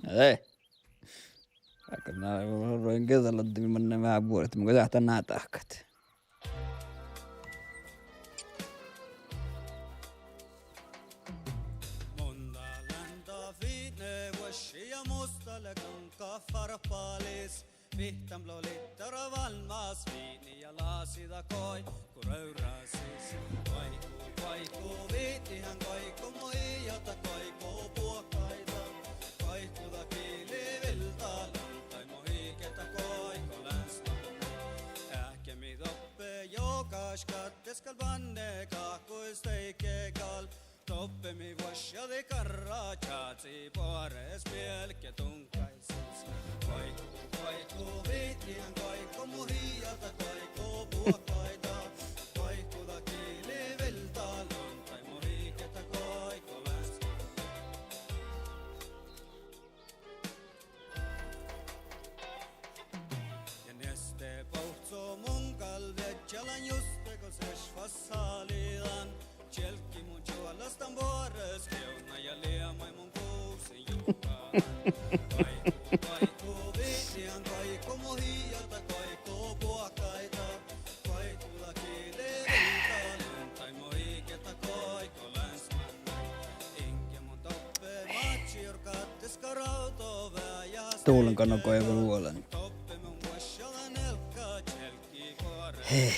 Ii. Ákku na, ruoin geda ladde, mii manná veahá buoret, mun go dat ná dahkat. Mun dá lean dat fitne vuošši ja musta lea guŋŋat farppalis. Fittan blo littara vállá fitni ja lasi dat goit go raura sis. Goit go, goit go, fitni han goit go, mo ii ahte goit go buohkaide. Goit go dat gilii vilda luonddái, mo ii gehtta goit go leanstta. Eahkemii doppe jogaš gáddes gal banne gahkui steike gal. Doppe mii vuoššadii garra čázi boares mielke duŋgai sis. Goit go, goit go, fitni han goit go, mo ii ahte goit go buohkaide. Goit go dat gilii vilda luonddái, mo ii gehtta goit go leanstta. Ja nieste bohcco mun gal viežža Tulen gano goiva luolan. Hei.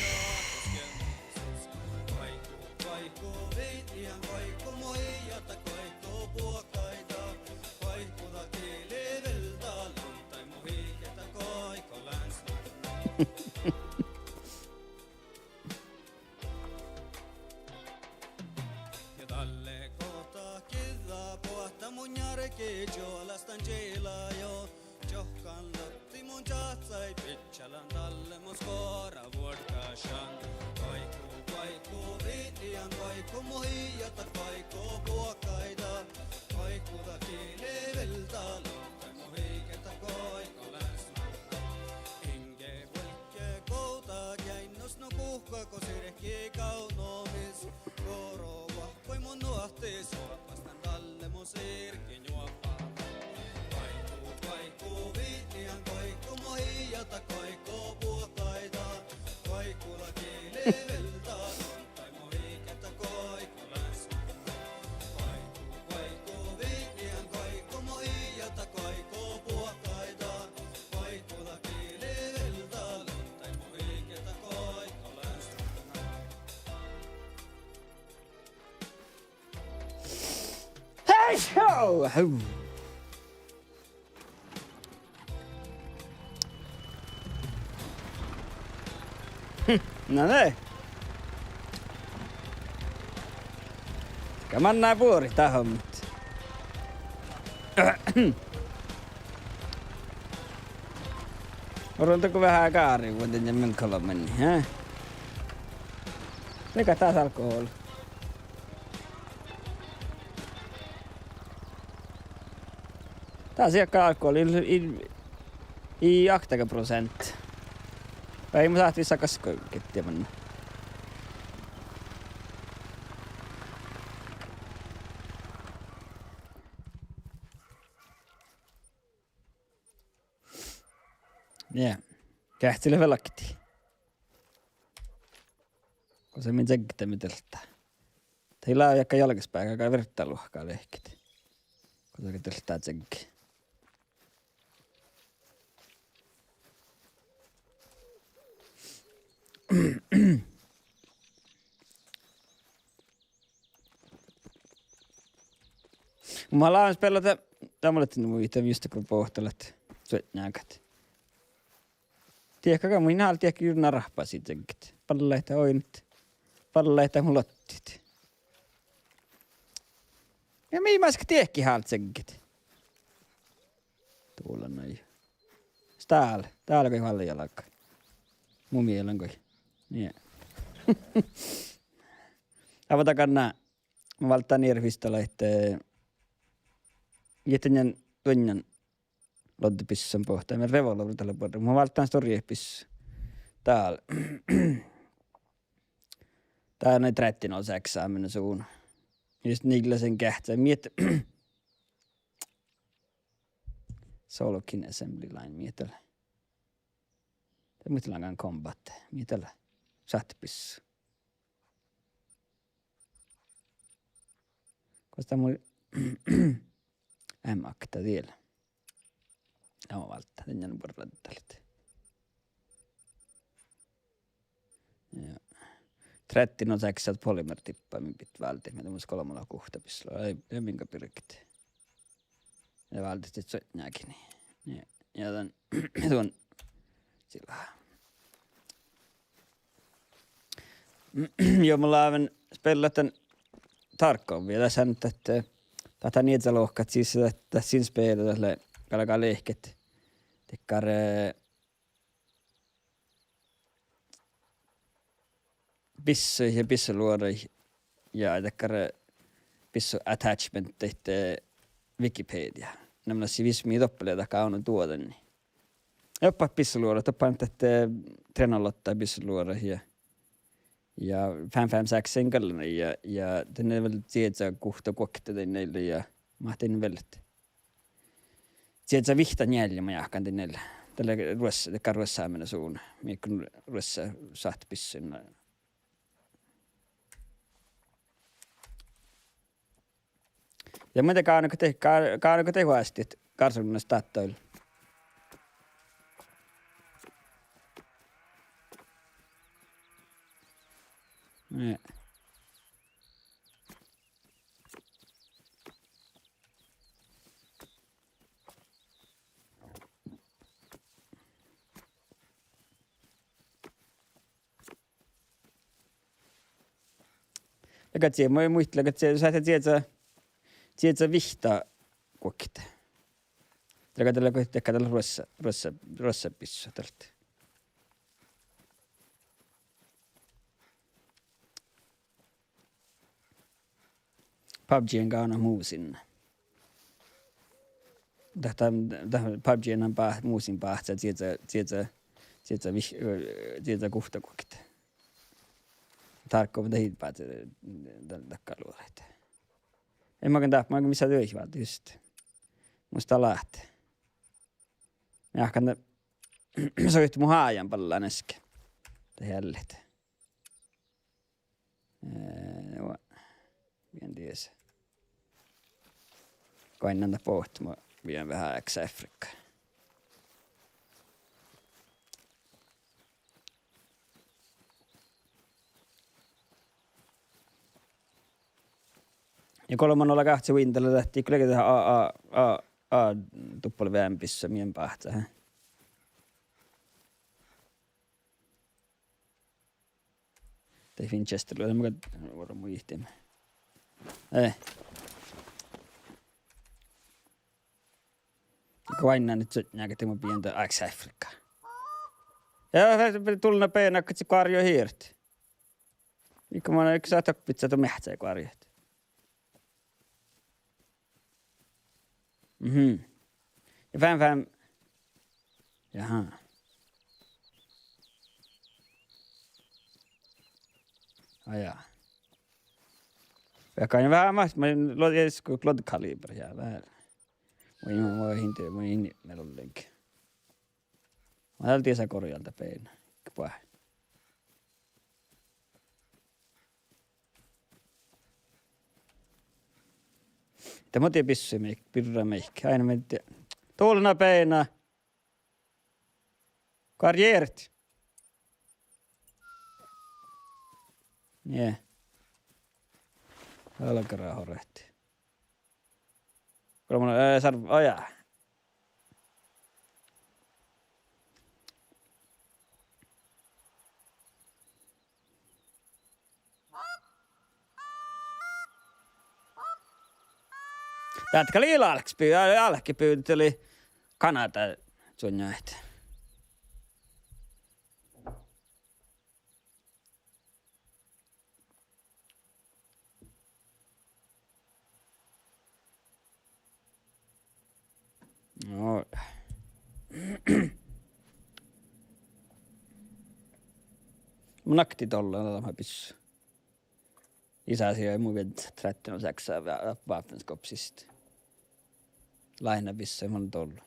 Ja dalle gohta giđđa boahtá mu njárgii čuolastan čila jo. Čohkkan lotti mun čáhccaid bidjat lean dalle mus goravuođđašan. Guoiku, guoiku, viđijan guoiku, mu hiiđa dat guoiku buohkaide. Guoiku dat gili vilda luhtte mu hiige dat guoiku lean snodda. Inge vuolgge guovdda geainnus nu guhká go sirkii gávdnomis. Guoru vahpui mun nuohtti suoppas dan dalle mus irggi njuopa. Guoiku, guoiku, viđijan guoiku, mu hiiđa dat guoiku buohkaide. Guoiku dat gili vilda luhtte mu hiige dat guoiku lean snodda. Guoiku, guoiku, viđijan guoiku, mu hiiđa dat guoiku buohkaide. Guoiku dat gili vilda luhtte mu hiige dat guoiku lean snodda. Hei, ho, ho. Hm, na ne. Ka manná buorit dahkat. Orron dohko veahá gárivuođain ja min kalo mennii, hä? Miga dás alkohol? Dás ii leat alkohol, ii, ii, ii oktage proseantta. Vai mun sáhtán vissa gaskkogitta manná. Ja. Geahččalit vel oktii. Gosa min čegge mii dieltá. Dat ii leat juohke jalgásbeaga, gal virddaluohká lehkit. Gosa ge dieltá čegge. Mun lean speallán, dat mun lean nu muittán just go bohtet leat suotnjagat. Diehko gal, mun in hála diehko jur narpasiid čeggit. Balle dat oidnet. Balle dat mun lottit. Ja mii maid diehko hálat čeggit. Tuolla noin. Stál, dál gal vállá jalgá. Mu mielas gal. Nie. Ava dakkár, mun válddán ieža fas dalle ahte, eh, iežan duonnan loddibissan boahtá, mun revolvra dalle buorre. Mun válddán stuorra ieža bissua. Dál. Dál nai tretten-årseksamina son. Jus nilles geahččá. Mii ahte Solokin Assembly Line, mii dat lea. Dat muitallan combat, mii dat lea. Sáhttibissua. Gos dat mu M-akta diela. Ja mun válddán, dan buorre dalle. Ja. Tretten-årseksa polymer-tippa mii bidjat váldit, mii dat mun golbma leat guhtta bissua. Ai, ja min gal birget. Ja váldit dat suotnjagii. Ja, ja dan, dan sila. Ja mun lean speallán dan Tarkovia, das han dat, dat han ieža lohkat sis dat, dat sin spealle dat lea galgá lehket. Dakkár, eh, bissuid ja bissuluoraid ja dakkár, eh, bissu attachmentit, eh, Wikipedia. Namma sii vis mii doppe lea dat gávdno duođai. Doppe bissuluoraid, doppe han dat, eh, trennolotta bissuluoraid ja, ja fem fem seks-in gal lea ja, ja dan lea vel ieža guhtta guokte dan lea ja mat dan vel. Ieža vihtta njeallje ma jáhkán dan lea. Dat lea ruoss-, dakkár ruossámin son. Mii gal ruossat sáhttibissuin. Ja muhto gávdno go de, gá-, gávdno go de oastit, Garsognas dáhtail. Ega cie, mu-, muittán, ega cie, sáhtát cieža, cieža vihtta guokte. Dego dat lea go, dego dat lea ruossá, ruossá, ruossá bissu dat. PUBG-in gal gal mu sinne. Dat, dat, dat PUBG-in bá-, mu sin báhcá cieža, cieža, cieža vih-, cieža guhtta guokte. Tarkko, dat ii báhce, dat, dat gal luoret. Ei magan dáppe, magan missá duohit váldit just. Mus dat láhtte. Jáhkán, soitte mu háján ballan easka. Dat eallit. Eh, va-, mii dies. Goainnan dat bohtet, mun vien veháš Afrikkaa. Ja golbma nulla gáhce winda lea dat, ii leige dat A, A, A, A, duppel vean bissua mii báhcá, he. Dat Winchester lea, ma gal vuorrán muitin. Eh. Goainnan it sutnjá, ahte mun bijan dat Afrikkaa. Ja, fe-, fe-, dulna beana, ahte goarjá hirt. Iige mun, iige sa tak pitsat meahccái goarjat. Mhm. Ja fán, fán. Jaha. Á, ja. Ja gal veahá maid, ma lo-, iežas go loddkalibra ja veahá. Mun, mun, mun in dieđe, mun in mielullenge. Ma dal diesa gorjal dat beana. Kbua. De mo die bissui mii, birra mii. Ain mii die. Dulna beana. Goarjert. Nie. Algara horret. Kuule, mun, eh, sár-, ojá. Dátka lei álkes bi-, á-, álkibivdit lei Kanada čuonjá ahte. No. Mun nakti dolla, dat lea bissa. Isá sii mu viedde tretton og seks va-, vapenskåp sist. Láhkái bissa mun dolla.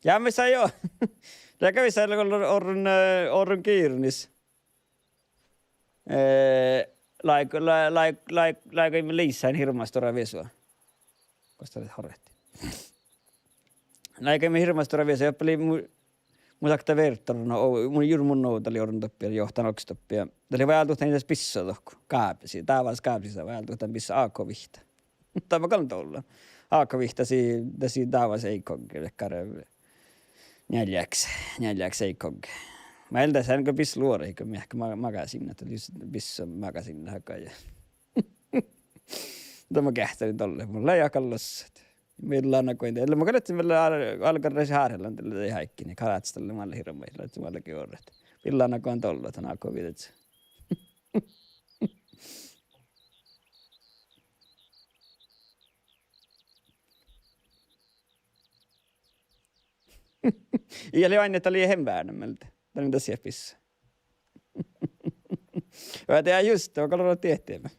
Ja, mis sa jo. Leage visot, leage orrun, eh, orrun Girnis. Eh, láigo, lá-, lá-, lá-, láigo mii lisan hirbmat stuorra visua. Gos dat lea horret. Láigo mii hirbmat stuorra visua, doppe lei mu-, mun sakte vierret orrun, o-, mun jur mun ovdal lei orrun doppe, johtán oksa doppe. Dat lei váldit dan ii leat bissa dohko. Gábe sii, dávás gábe sii váldit dan bissa A K vihtta. Dat maga gal dolla. A K vihtta sii, dat sii dávás eikogge, dakkár njealjáks, njealjáks eikogge. Mun ealde sean go bissa luoret, go mii eat ma-, magasiinna, dat lei jus-, bissa magasiinna haga ja. Dat mun geahččarin dolle, mun lea gal lossat. Villan áiggi, dalle mun gal ledjen vel al-, algaraš hárhelan dalle áiggi, ni karácci dalle malle hirbmat, ledjen malle giorrat. Villan áiggi dolla dan A K vihtta. Ja lei ain, dat lei hemvärnet mielde. Dat lei das sii bissa. Ja dat just, dat gal lea diehtime.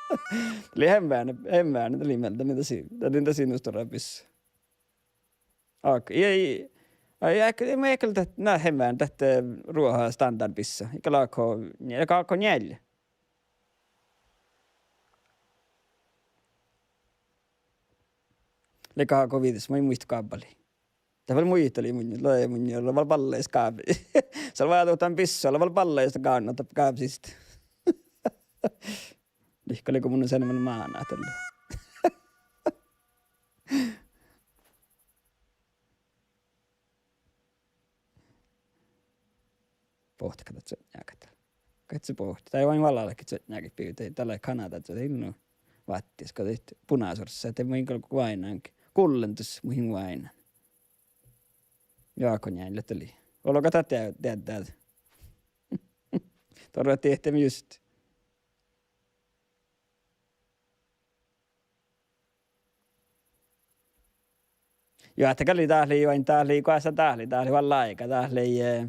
Dat lei hemvärnet, hemvärnet, dat lei mielde, dat lei das sii, dat lei das sii nu stuorra bissa. Ak-, ja, ja, ja, ja, ma gal dat, na, hemvärnet, dat, eh, ruohka standardbissa. Ii gal A K, nie-, gal A K njealje. Lei gal A K viides, ma in muitte gábbalit. Dat vel muitalii mun, lei mun, lea vel ballás gábi. Sii lea váldit dan bissa, lea vel ballás gávdna dat gábi sist. Lihkoliige mun sen vel máná dalle. Bohtet dat son jáhkán. Ahte bohtet. Dá lea oaidná valaget čuoččágit biigá, dat lea Kanada, dat lea nu váttis go dat bunasorsa, de mun gal oaidnán, gullen dus mun oaidnán. Jáhkán, njeallje dat lei. Olggo dat dieđát. Torvet diehteme just. Juo, ahte gal lei, dat lei, oaidná, dat lei, goas dat lei, dat lei oalle áigá, dat lei, eh,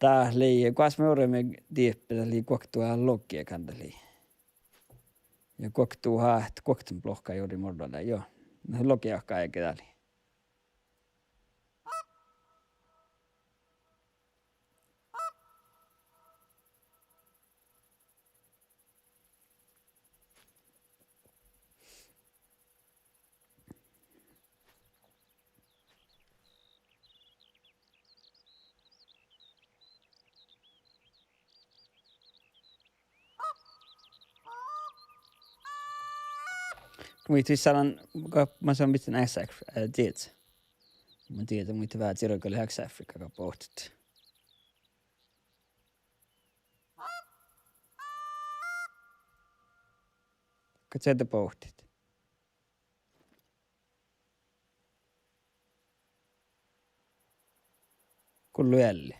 dat lei, goas mun orui dieppe, dat lei guokteduhát logi, kan dat lei. Ja guokteduhát, guokteduhát lohká orui morra lea, juo. Na logi oahpáige dat lei. Muittán vissálan, gappa, mas mun bidjen X F, eh, dieđát. Mun dieđán, muittán veahá čirgalit X F-iga, gappa bohtet. Go čieđe bohtit. Gullo ealli.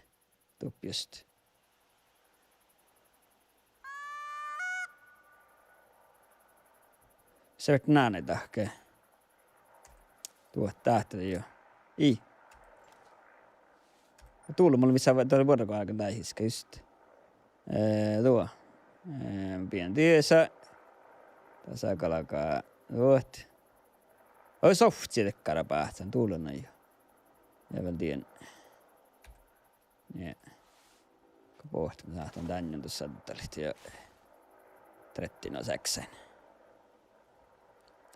Doppe just. Sertnane dahke. Duot dáhte jo. Ii. Dulmma lea vissa, dat lea vuordágoažžun dáhis, just. Eh, duo. Eh, bijan diesa. Dasa galgá duot. Oi, sovcci dakkár báhcán, dulmma jo. Ja vel dien. Ja. Go bohtet, mun sáhtán dán dus saddalit ja trettenoseksán.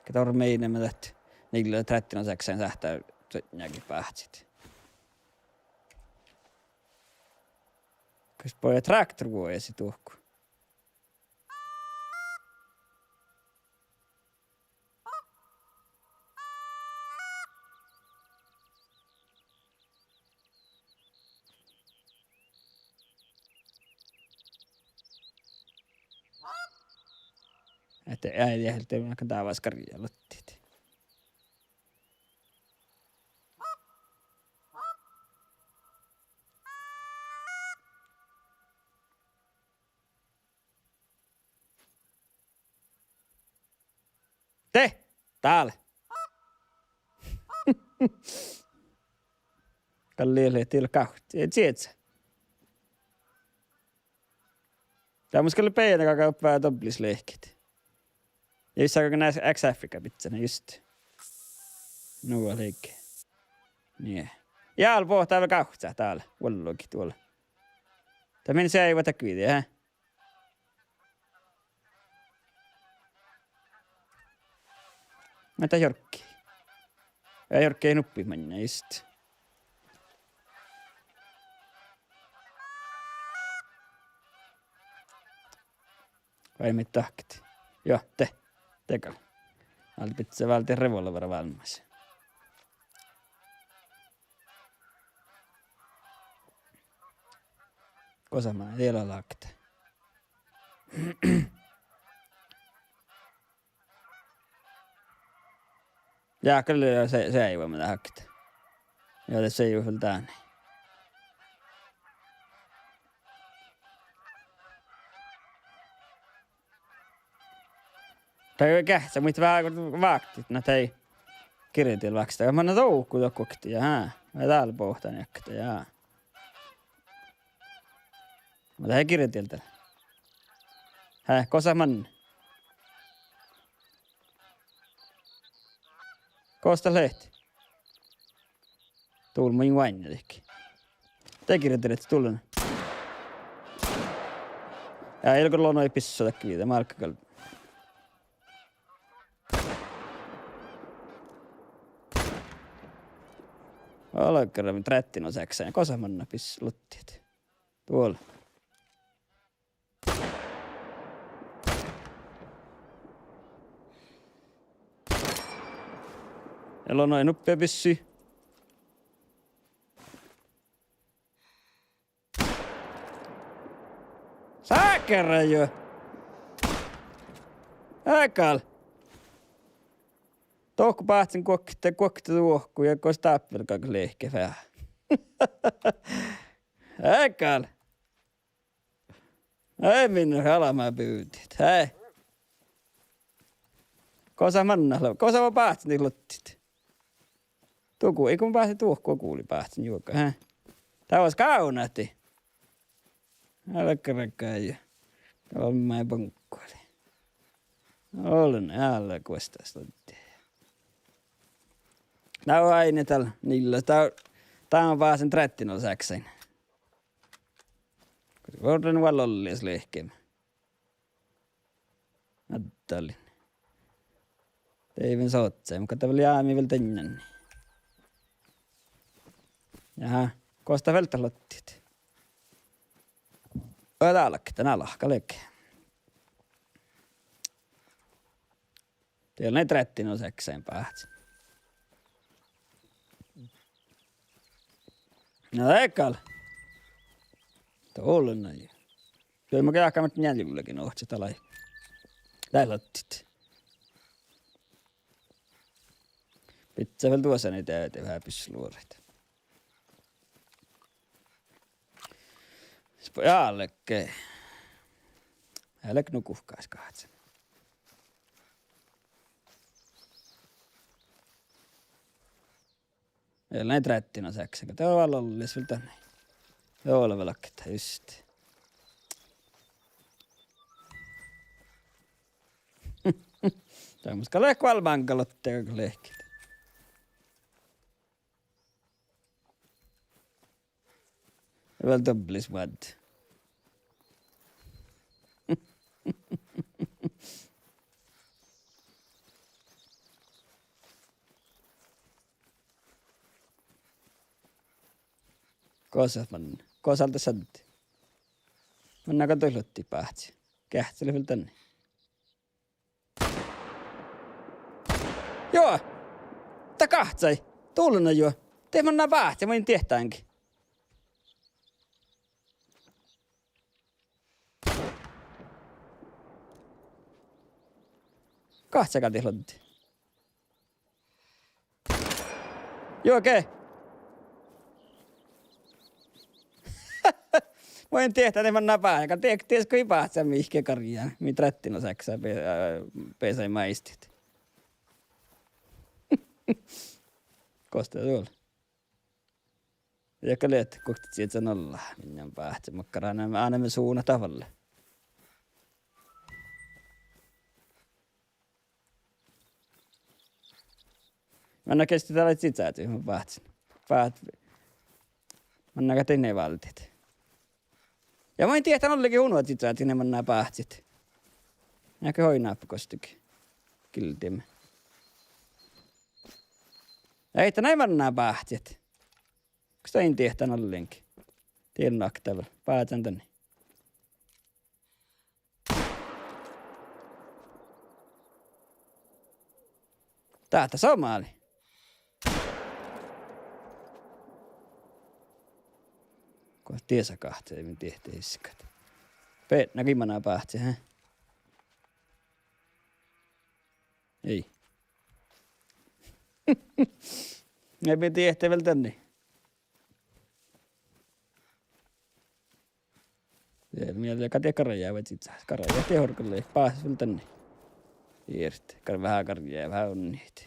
Ge dormeineme dat, njeallje trettenoseksán sáhttá čuoččágit báhcit. Kas boađe traktor vuojásit duhko? Ahte eai dieđe, ahte mun dávvas garjjá luttit. De, dál. Gal lei, lei dil gávtti, ii čieža. Dá mus gal beaivvi galgá dobblis lehkit. Ja vissa galggan X-, X-, Afrika bidjat, just. Nu lei. Nie. Ja, bohtet vel gávccat dál, vuollogit vuol. Dat mii seaivat dakkár videoi, hä? Mii dat jorggi. Ja jorggi nuppi maŋŋá, just. Vai mii dahket. Juo, de. De gal. Álbmot lea váldit revolvera vámmás. Gos man dieđán láhkai. Ja, gal lea se-, seaiva mii dahket. Ja de seaiva vel dán. Dat geahččá, muittán veahá go váktit, na, dat girdiel váktit. Manná dohko, dohko oktii, ja, vai dál bohtan oktii, ja. Mun dat girdiel dal. Hää, gos manná? Gos dat leat? Dul mun oainna dihte. De girdiel dullen. Ja, ii lean gal lon oaidná bissu dakkár videoi, málkka gal. Olgara min trettenoseksán, gos manná bissu luttit. Duol. Ja lon oaidná nuppea bissu. Sákera juo! Eai gal. Dohko báhcen guokte, guokte dohko ja gos dáppe vel gal lehket veahá. Eai gal. Eai min almma bivdit. Eai. Gosa manná, gosa báhcen dii luottit. Dugo, iige mun báhcen duohko guli báhcen juoga, eai. Dávas gávnat dii. Álgge raggaid. Gal maid boŋgguoli. Ollen, ale guostas laddi. Dá oaidne dál nillas, dá, dá mun báhcen trettenosakssain. Orren vel olles lehkeme. Addalin. Deaivven sohte, muhto dá vel jámi vel dainna. Jahá, gos dat vel dat lattit? Oi, dálki, dán álgá leage. Diet lean trettenosakssain báhcen. Na, eai gal. Dollá nai. Vel mun geahkán mat njealljevullaga ohcet dál. Dá lattit. Bidjat vel duosáni deaivve veahá byssuloraid. Spo-, álge. Álge nu guhkás gahcen. Vel nai trettenosakssain, dat vel olles vel danne. Joo, vel velketa just. Dá mus gal leat goalmmán gal lotte gal lehket. Vel dobbelis vuodde. Gos man, gos alde sadde. Manná gal dohko lotti báhci. Geahččalit vel danne. Juo! Dat gahcai! Dulna juo! Diet manná báhci, mun in diehtán ge. Gahcai gal diet lodde. Juohke! Mun in diehtán, diet manná báhci, gal diet, dies go ii báhcá mihkke garjján, mii trettenosaksá be-, eh, besai maistit. Gos dat duol. Ja gal leat guokte čizzá nolla, min báhcen, makkár áneme, áneme suvdnat dat valle. Manná geahččat dál čizzádit, mun báhcen. Báhcen. Manná gal dien váldit. Ja mun in diehtán ollenkin, uno čizzádit, dien manná báhcit. Ja ge oidne oppe gos dat gildiime. Ja ahte nai manná báhcit. Gos dat in diehtán ollenkin. Dien okta vel. Báhcen danne. Dát somá lei. Go dies gahcai, min diehtán iskat. Beatná gii manná báhcit, he? Ii. Eai, min diehtán vel danne. Ja mii gal diet garjjá vai čizzá. Garjjá diet orgalle, báhcet vel danne. Iert, gal veahá garjjá, veahá unnit.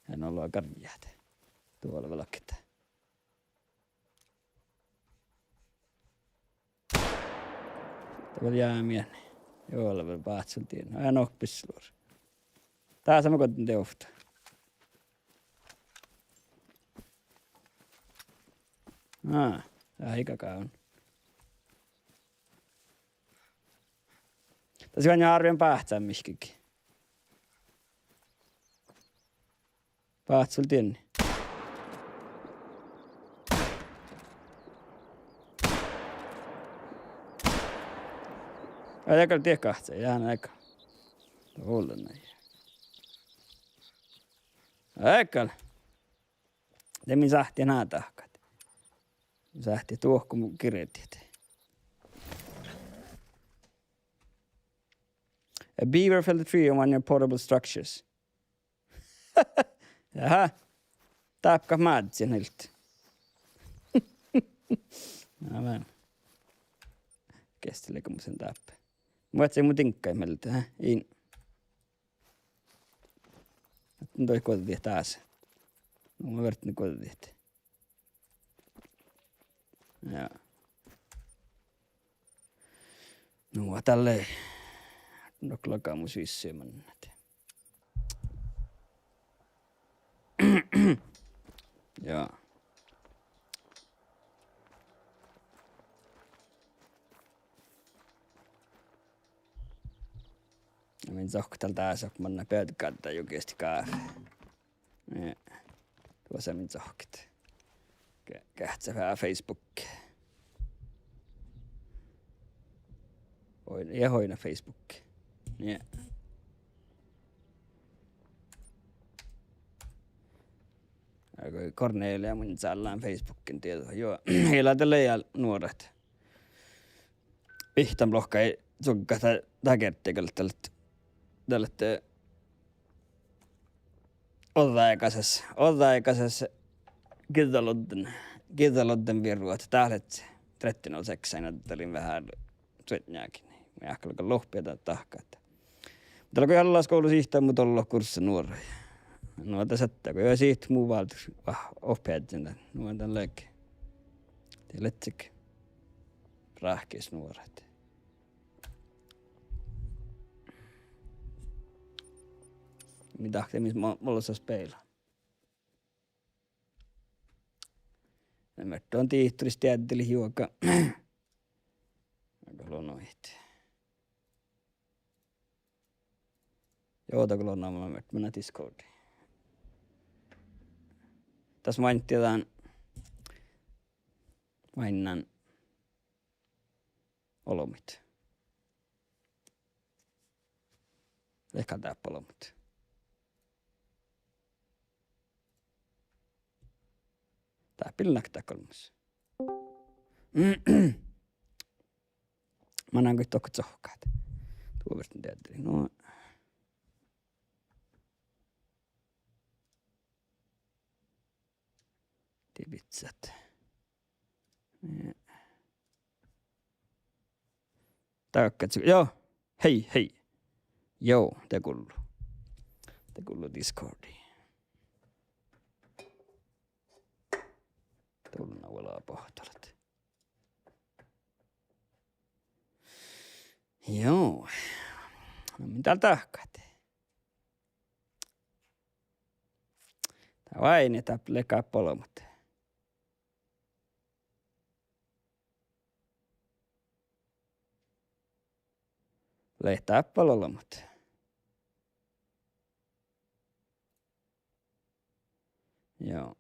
Ja nu lea garjját. Duola velketa. Dat vel jámii. Juo, lea vel báhcen dien. Aa, nohk byssuloraid. Dás ii go dievtta. Aa, dat ii gal gávdno. Dás ii gal árven báhcá mihkkege. Báhcet vel dienne. Aa, ja gal diet gahcai, ja ná gal. Ollen nai. Aa, gal. De min sáhttá ná dahkat. Sáhttit dohko mu girdit. A beaver felled tree on one of your portable structures. Jaha. Dáppe gal mázzen hilt. Amen. Geasti lea go mun sen dáppe. Muhto mun diŋggašin mielde, hä? In. Ahte dohko guođđit dás. Nu mun vertten guođđit. Ja. Nu dalle. Dohko lagamus vissi mannat. Ja. Min zohkka dal dás, manná beaivvi gáddá juo geasti gáfe. Eh, duosa min zohkket. Ge-, geahččá veahá Facebook. Oi, ja oidne Facebook. Nie. Aga Kornelia mun sállán Facebookin dieđe. Juo, ii leat de lea nuorat. Bihtan lohká čuoggat dat, dat gertte gal dat, dat lea ođđaáigasas, ođđaáigasas giđđaloddin, giđđaloddin vieru ahte dat lea tretten og seks, ain addalin veahá suoiŋŋágiin. Mun eahkelan gal ohppiheaddji dahkat. Muhto gal allaskuvllas ihte mun dolla kurssa nuoraid. Nu ahte sáhttá go juo sihtet mu váldit, ah, ohppiheaddjin dan. Nu ahte dan leage. De ledje ráhkis nuorat. Mii dahkat mis mo-, molla lea speail. Mun ferten dihtoris deaddeliid juoga. Aga lonoit. Juo, dat gal lea namma, mun ferten mannat Discordi. Das mainittiin dan, mainnan olbmot. Leat gal dáppe olbmot. Dáppe lea nakta olbmos. Mannan goit dohko cohkkát. Duo ferten deaddeliid. Nu. Die bitsat. Eh. Dahkat, juo. Hei, hei. Juo, de gullo. De gullo Discordi. Dulna vuolá bohtolat. Juo. Na mii dál dahkat. Dat oaidná, dáppe leat gal olbmot. Leat dáppe olbmot. Juo.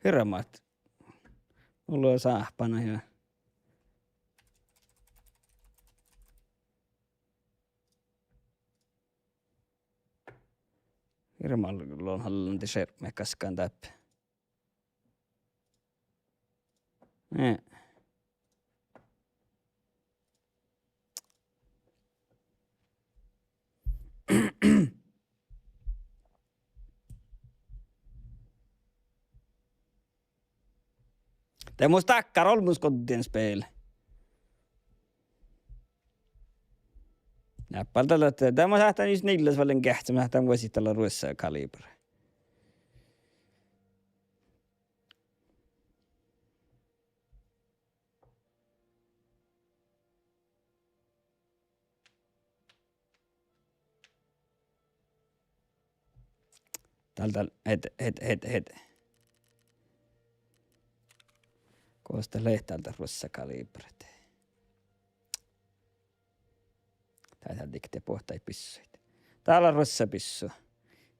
Hirbmat. Mulla lea sáhpána ja hirbmat lea, lea hallán de šerpmet gaskkan dáppe. Eh. De mus dákkár olmmoš goddin spel. Dáppe dal lea, de mun sáhtán ii nilles vel geahččat, mun sáhtán vuosit dal ruossa kalibra. Dal, dal, hed, hed, hed, hed. Gos dat lea dal dat ruossa kalibra? Dat, dat dihte bohtáid bissuid. Dal lea ruossa bissu.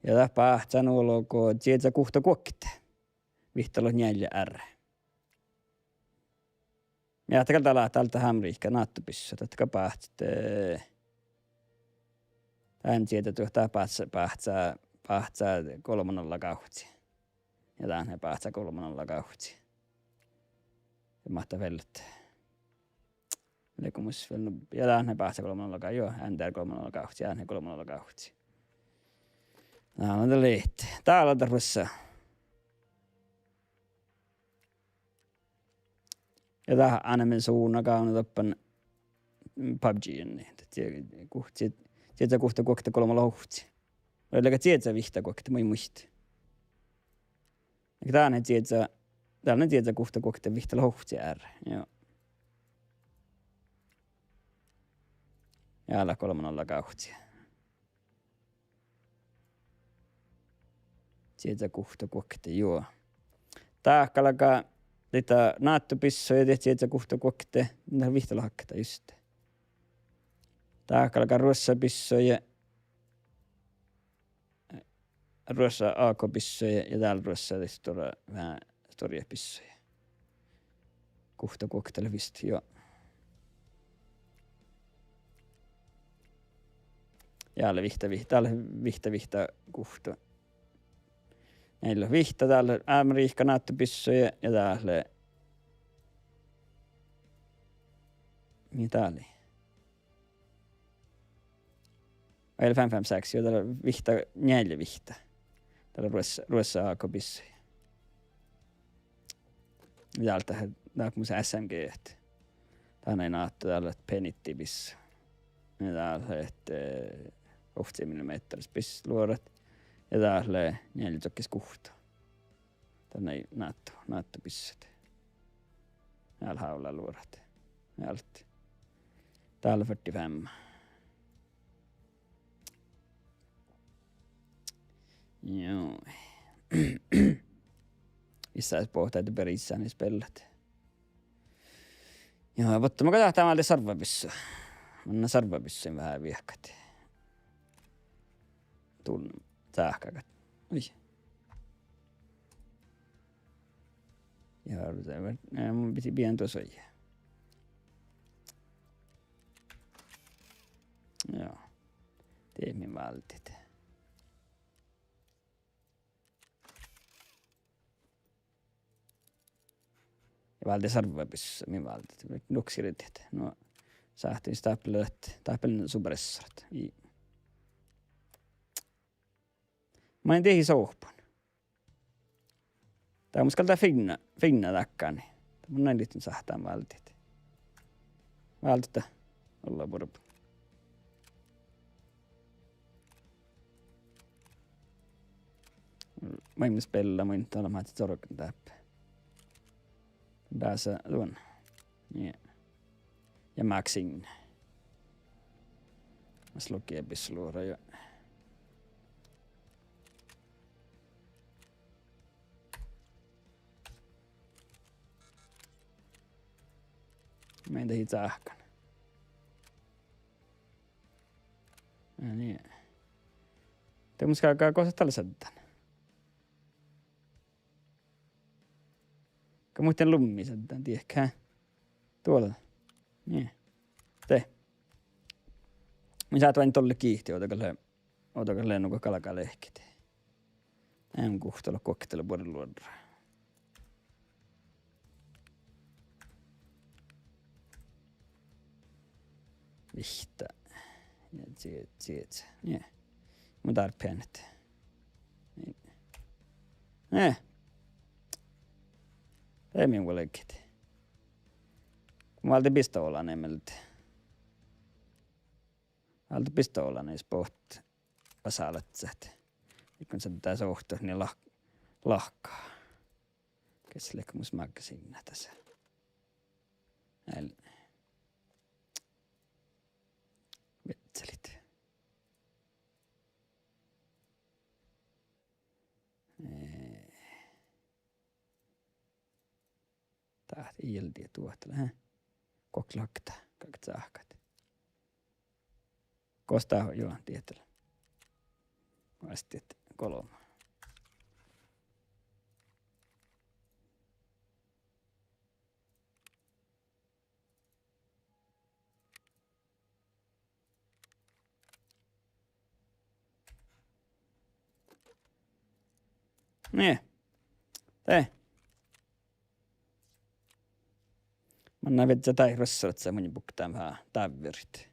Ja dat báhcán olgo dieđa guhtta guokte. Vihttalogi njeallje R. Ja dat gal dat lea, dat lea Amerihká NATO-bissot, dat gal báhcet, eh, dán cieđa duhta báhcá, báhcá, báhcá golbma nulla gávcci. Ja dán báhcá golbma nulla gávcci. Ja máhttá vel legomus vel, nu, ja dán báhcá golbma nulla gávcci, juo, N D R golbma nulla gávcci, ja dán golbma nulla gávcci. Na, na dat lea, dat lea dat ruossá. Ja dat animašuvdna gávdno doppe PUBG-ii. Dat cieđa guhtta, cieđa guhtta guokte golbma lea ovcci. Vai leago cieđa vihtta guokte, mun in muitte. Dál lea cieđa, dál lea cieđa guhtta guokte vihttalogi ovcci R, juo. Ja dál golbma nulla gávcci. Cieđa guhtta guokte, juo. Dat galgá, dieđusge NATO-bissoid ja cieđa guhtta guokte, na vihttalogi okta juste. Dat galgá ruossá bissoide, ruossá A K-bissoide ja dál ruossá dieđusge stuorra, veahá stuorra bissoide. Guhtta guokte lea vist, juo. Ja dál lea vihtta, vihtta, dál lea vihtta, vihtta guhtta. Njeallje vihtta, dál lea Amerihká NATO-bissoide ja dál lea, mii dál lea? Vai lea fem fem seks, juo, dál lea vihtta, njeallje vihtta. Dál lea ruossá, ruossá A K-bissoide. Ja dál lea, dál lea mus S M G. Dán lea NATO, dál lea P nitten-bissot. Ja dál lea, eh, ovcci millimetras bis-, luorat. Ja dál lea njeallje čohkkes guhtta. Dál lea NATO, NATO-bissot. Ja dál hávla luorat. Ja dál lea, dál lea førtifem. Juo. Ii leat bohtet beare issan spellat. Juo, vuotta mun gal dat váldit sarvabissua. Mun sarvabissuin veahá viehkat. Dun sáhkágat. Oi. Ja, mun piti bien tuo suojá. Juo. Dieid mii váldit. Ja váldit sarvabissua, mii váldit. Nuksirdit. No, sáhtán stáppelat, stáppelat supressorat. Ii. Main dieid sohpan. Dat mus gal dat finna, finna dakkár. Dat mun in dihte sáhtán váldit. Váldit dat. Ollu buorre. Main spella, mun in dal máhte zorgan dáppe. Dasa duon. Nie. Ja máksin. Mas luge bissu luorat ja. Main dieid sáhkán. Ja nie. De mus gal, gal gos dat lea seaddán. Gal muhtin lummi seaddán, dieđán. Duolla. Nie. De. Mii sáhtán dolle gihte, ovdal gal lea, ovdal gal lea nugo galgá lehket. Eai guhte leat guokte leat buorre luorra. Vihtta. Ja dzie-, dieđusge. Nie. Mun dárbbašin ahte. Nie. De mii vuolgit. Mun váldin bistolaneja mielde. Váldin bistolaneja, spot. Vasállaččat. Dego son dás ovttos nie lah-, lahka. Ges lea mus mákkasin dasa. Eai. Vietsalit. Eh. Dat ii leat duohta, eh. Guokte leat, galget sáhkat. Gos dat, juo, dieđán. Vástidit golbma. Nie. De. Manná viežžat dáid ruossalaččat, mun buktán veahá dávverit.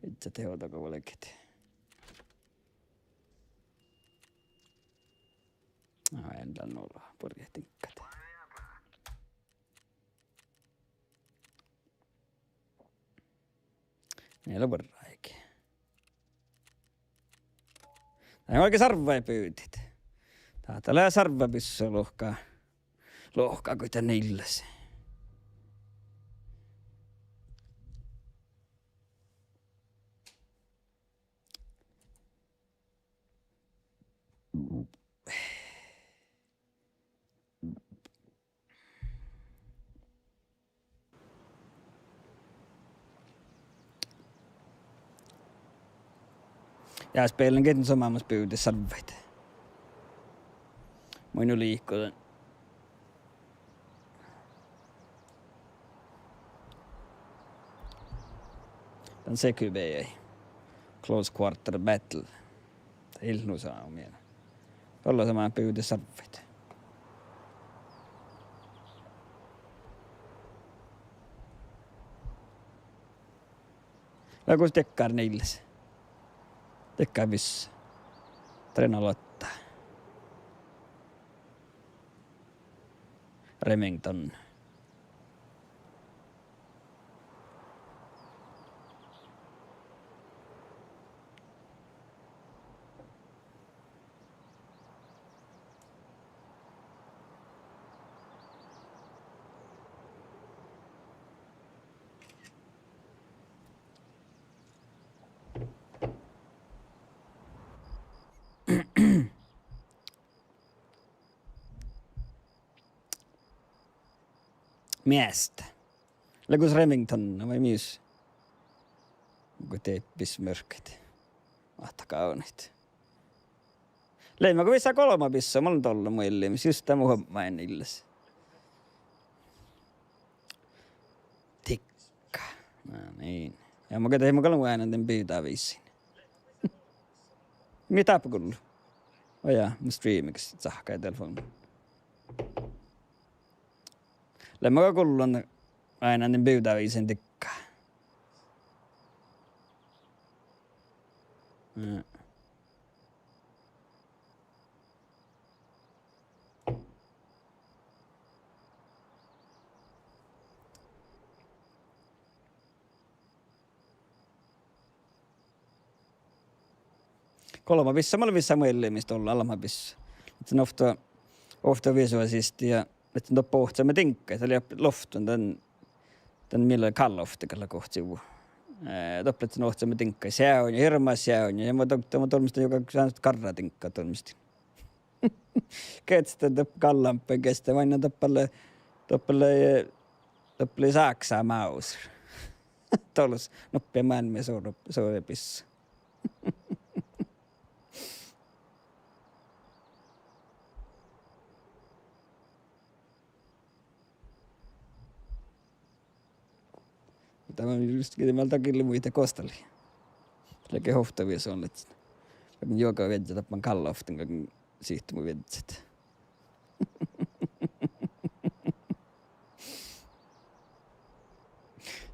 Viežžat dego vuolgit. Ná, en lean nu burjehtiŋggat. Ii lean buorre áigi. Dá ii lean sárvvaid bivdit. Dá, dá lea sárvvabissa lohká. Lohká go dat nillasi. Ja spellan geahččat somá mus bivdit sárvvaid. Mun nu liikon dan C Q B, Close Quarter Battle. Dat ii lean nu somá mielas. Dolla somá bivdit sárvvaid. Lea gos dikkár nilles. Dikkár bis. Tre null åtte. Remington. Miestä. Lea gos Remington vai mis? Go deppe mørket. Ahte gávdnit. Leimmet go vissa golbma bissá, mun lean dolla muolim, jus dat mu huobmájin illes. Tikka. Na niin. Ja mun ge-, mun gal lean oaidnán dan bivdá viisiin. Mii dáppe gullo. Ó ja, mun streamiin sáhka ja telefovnna. Leimmet go gullo oaidnán dan bivdá viisiin tikka. Mm. Golbma bissá mun lean vissa muolimis dolla, albma bissá. Ahte ovtta, ovtta visuaalisti ja ahte doppe ohcame diŋggaid, dat lea lovtton dan, dan mii lea Call of Duty gal gohčoduvvo. Eh, doppe lea ohcame diŋggaid, seain ja hirbmat seain ja, ja mun do-, mun dolmestan juoga sánsot garradiŋggat dolmestin. Geahččat doppe gallampe, geahččat, mainna doppe lea, doppe lea, doppe lea sáksá Mauser. Dolos nuppi máilmmi suor-, suorre bissá. Muhto mun just gii mielde gille muitte gos dat lei. Lei ge ovtta visuála. Mun juoga viežžan doppe Call of Duty, gal sihte mu viežžat.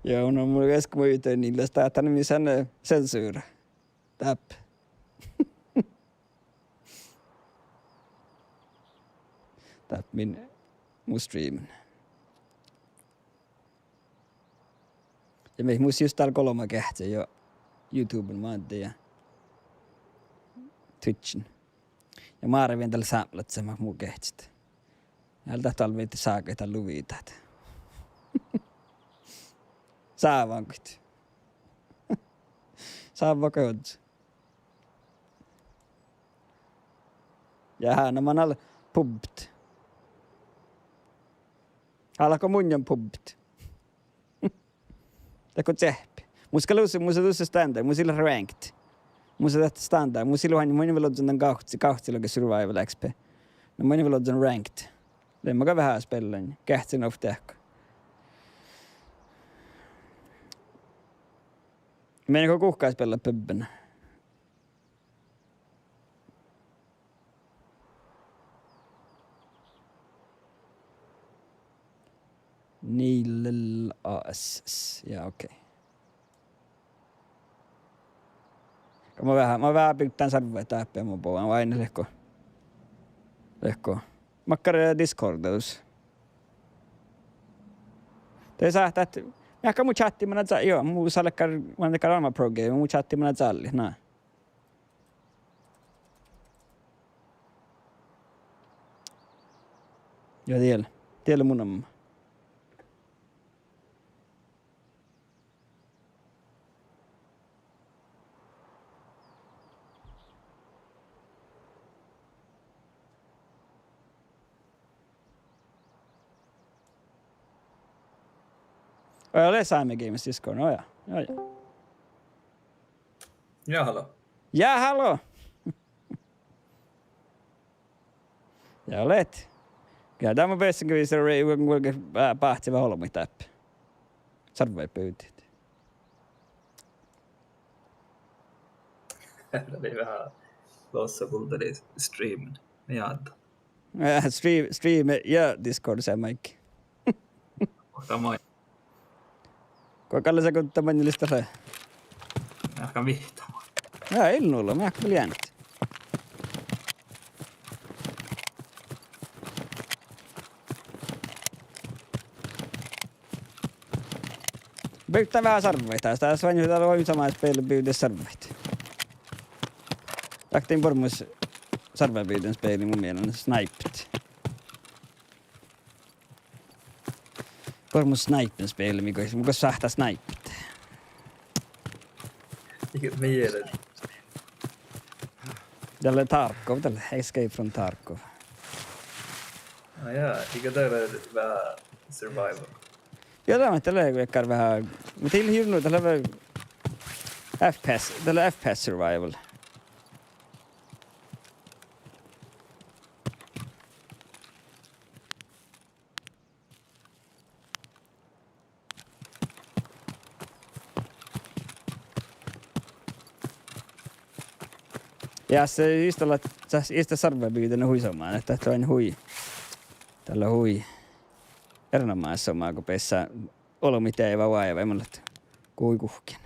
Ja no mun easka muitte, nilles dat han mii sane sensura. Dáppe. Dáppe min, mu streamen. Ja mii mus just dál golbma geahččat jo YouTuben, Mádde ja Twitchen. Ja Máreviin dal sápmelaččat mat mu geahččat. Eai dat dal viežžat sága dal luvi dat. Sávan goit. Sávan goit. Ja há, na man al pubbt. Álgá munnje pubbt. Dego ceahppi. Mus gal dušše, mus dušše standard, mus ii leat ranked. Mus dat standard, mus ii leat, mun vel ožžon dan gávcci, gávcci lea ge survival X P. Na mun vel ožžon ranked. Leimmet gal veahá spellan, geahččan ovtta deakko. Mii eai go guhká spellat pubben. Nil A S S. Ja, okei. Ka mun veahá, mun veahá bivddán servvaid dáppe, mun bogan oaidná lehko. Lehko. Makkár Discorddas. De sáhttá, ahte, meahka mu čáhtti manná za-, jo, mu sa leakkár, manná leakkár Alma Pro Game, mu čáhtti manná zallit, na. Jo, diel, diel mun amma. Oi, ole Sámi Games Discord, no ja, ja, ja. Ja, halló. Ja, halló. Ja, leat. Ja, dá mun bessen ge visar re-, vuolgge bá-, báhci veahá olbmuid dáppe. Servvaid bivdit. Dat lei veahá lossa guldali streamen. Ja, da. Eh, stream-, streame ja Discord seamma áigge. Okta maid. Go galle sa gudda maŋŋilista lea? Meahka vihtta. Ja, ii lean, meahka vel jánnit. Bivdán veahá servvaid dás, dás oaidná, dat lea oaidná somá, bivdit servvaid. Daktin borrus servvabivdin speli mu mielas, Sniped. Borrus Sniped speli, mii go, mii go sáhttá Sniped. Iige mielas. Dalle Tarkov, dalle Escape from Tarkov. Ah, ja, iige dalle veahá survival. Ja, dat, dat lea veaháš veahá, muhto ii lean nu, dat lea veahá F P S, dat lea F P S survival. Ja, eh, iste lea, iste servvabivdin hui somá, ahte dat lea hui. Dat lea hui. Erenoamáš somá go beassá olbmuid deaivá oaivái, mun leat hui guhkkin.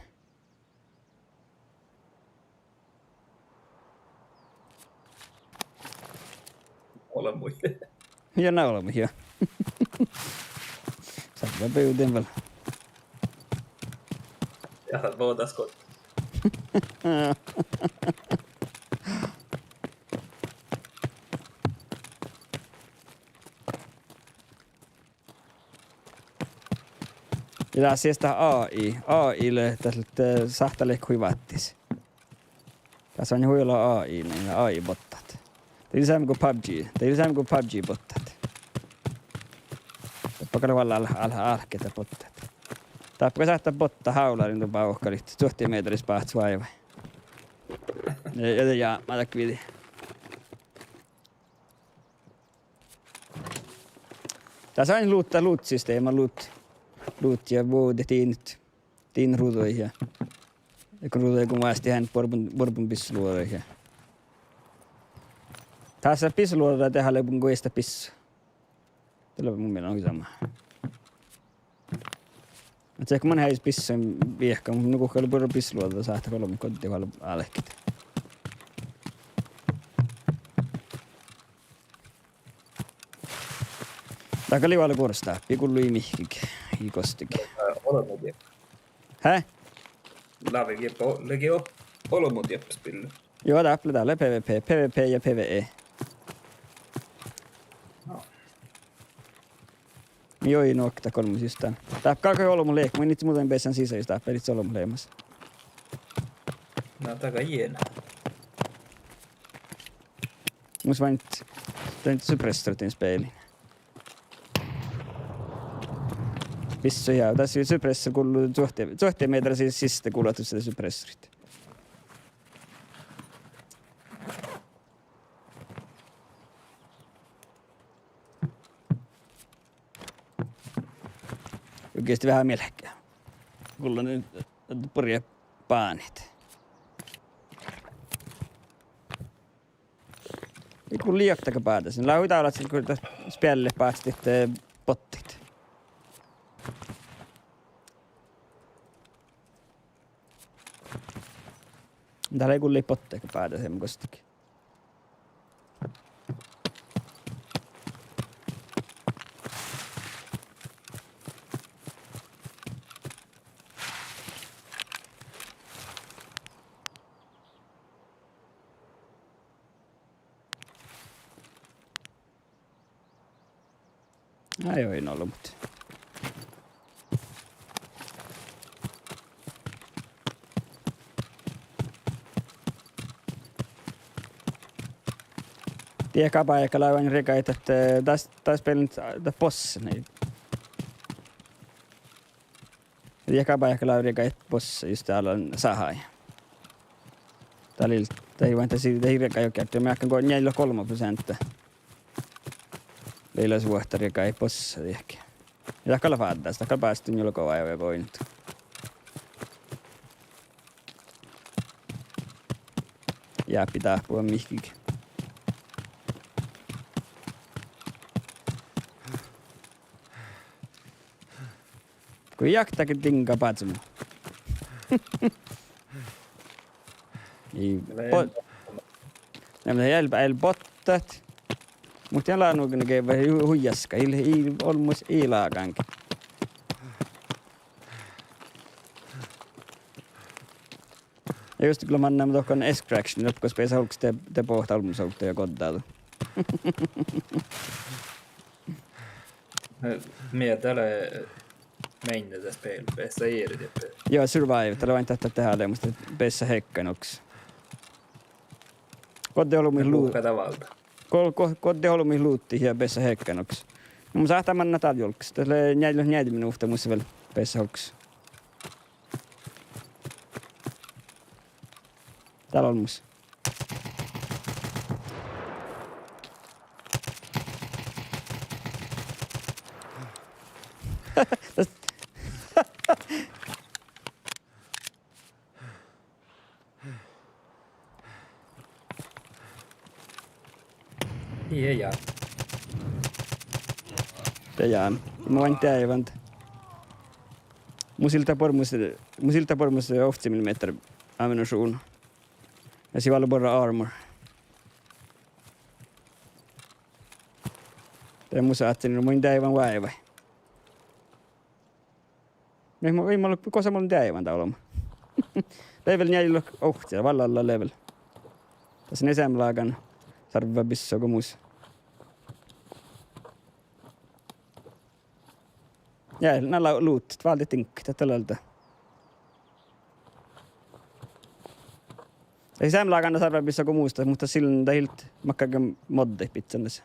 Olbmuid. Ja, na olbmuid, ja. Servvabivdin vel. Ja, bođas go. Ja dás siste A I, A I lea, dat lea, eh, sáhttá lehkit hui váttis. Dás oaidná hui olu A I, na, A I bottat. Dat lea seamma go PUBG, dat lea seamma go PUBG bottat. Dáppe gal lea vel, vel álkit bottat. Dáppe gal sáhttá bottat hálarin doppe ovkkalit, cuohte mehtera báhcci oaivái. Ja, ja, ja, ma dakvidii. Dás oaidná luut-, dat luuttisisteema, luut-, luut ja vuovdit diinna, diinna ruđaid ja, ja go ruđaid go vástidit buorbon, buorbon bissaluođaid ja. Dás lea bissaluođa, dat lea go ii leat bissat. Dat lea mu mielas hui somá. Ahte go man eai bissat viehka, mun nu guhká lea buorre bissaluođa, sáhttá olbmot goddit vel álkit. Dat gal lei vel guoras dáppe, ii gullo ii mihkkege, ii gostege. Ää, olbmot diep-. Hä? Lávege po-, lei o-, olbmot dieppaspillu. Juo, dáppe lea, dat lea PvP, PvP ja PvE. No. Mii ii nu okta golmmas just dán. Dáppe galggai olbmot lehpet, mun in muhtin beassan sisa jus dáppe lei olbmot lehpet. Na, dat gal ii lean. Mus oaidná, dat suppressorit in spelin. Visot ja, dás suppressor gullo cuohte-, cuohte mehtera si-, siste gullo dat suppressorit. Juo, gieste veahá mielkká. Gullo nu, eh, burjá bánit. Ii gullo oktage bádasin. Lea hui dávlá ahte gal dat speallet báhcet, eh, bottat. Dál lei gullii botte, go báhcet seamma gostege. Ai, oi, no, olbmot. Die gal bajás lea riegaidat, eh, das, das spillet, dat boss, nie. Die gal bajás lea riegaidat boss just dál sáhái. Dat lei, dat ii, dat ii riegaidat juo geardde, mearkkahan go njealljelogi golbma proseantta. Lei leat vuohta riegaidat bossa dihte. Ja dat gal fáddás, dat gal bástá njuolga oaivvi ja boinat. Jáppi dáhpáhuvvá mihkkege. Go jaktáge diŋga bázmu. Ii, bo-, na, eai, eai bottat. Muhto eai lea nu ge-, ge-, hui-, huijaska, ii, ii olmmoš ii lágange. Ja just go mannan dohko extraction, doppe gos beassá olggos de, de bohte olmmoš ovdal ja goddadit. Mii dat lea mainna dat spel, beassá eret dieppe. Joo, survive, dat lea ain dat, dat deháleamos, beassá hekkain olggos. Godde olbmot lu-, go-, go-, godde olbmot luddit ja beassá hekkain olggos. No mun sáhtán mannat dál julggas. Dat lea njealljelogi njeallje minuhta mus vel beassá olggos. Dál olmmoš. Ja, ja. Ja, ja. Mun deaivan. Mus ii leat borramus, mus ii leat borramus ovcci millimeter ammunition. Ja sii vel borra armor. De mus ádden, mun deaivan oaivái. Mii mo-, mii mo-, gosa mun deaivan dál olbmot. Level njealljelogi ovcci, vallá level. Das lea seamma lágan sárvvá bissá go mus. Ja, na lea luhtte, váldit diŋgga, dat lea alde. Ja seamma lágan sárvvá bissá go mus, muhto sil-, dat ii leat makkárge moddaid bidjan das.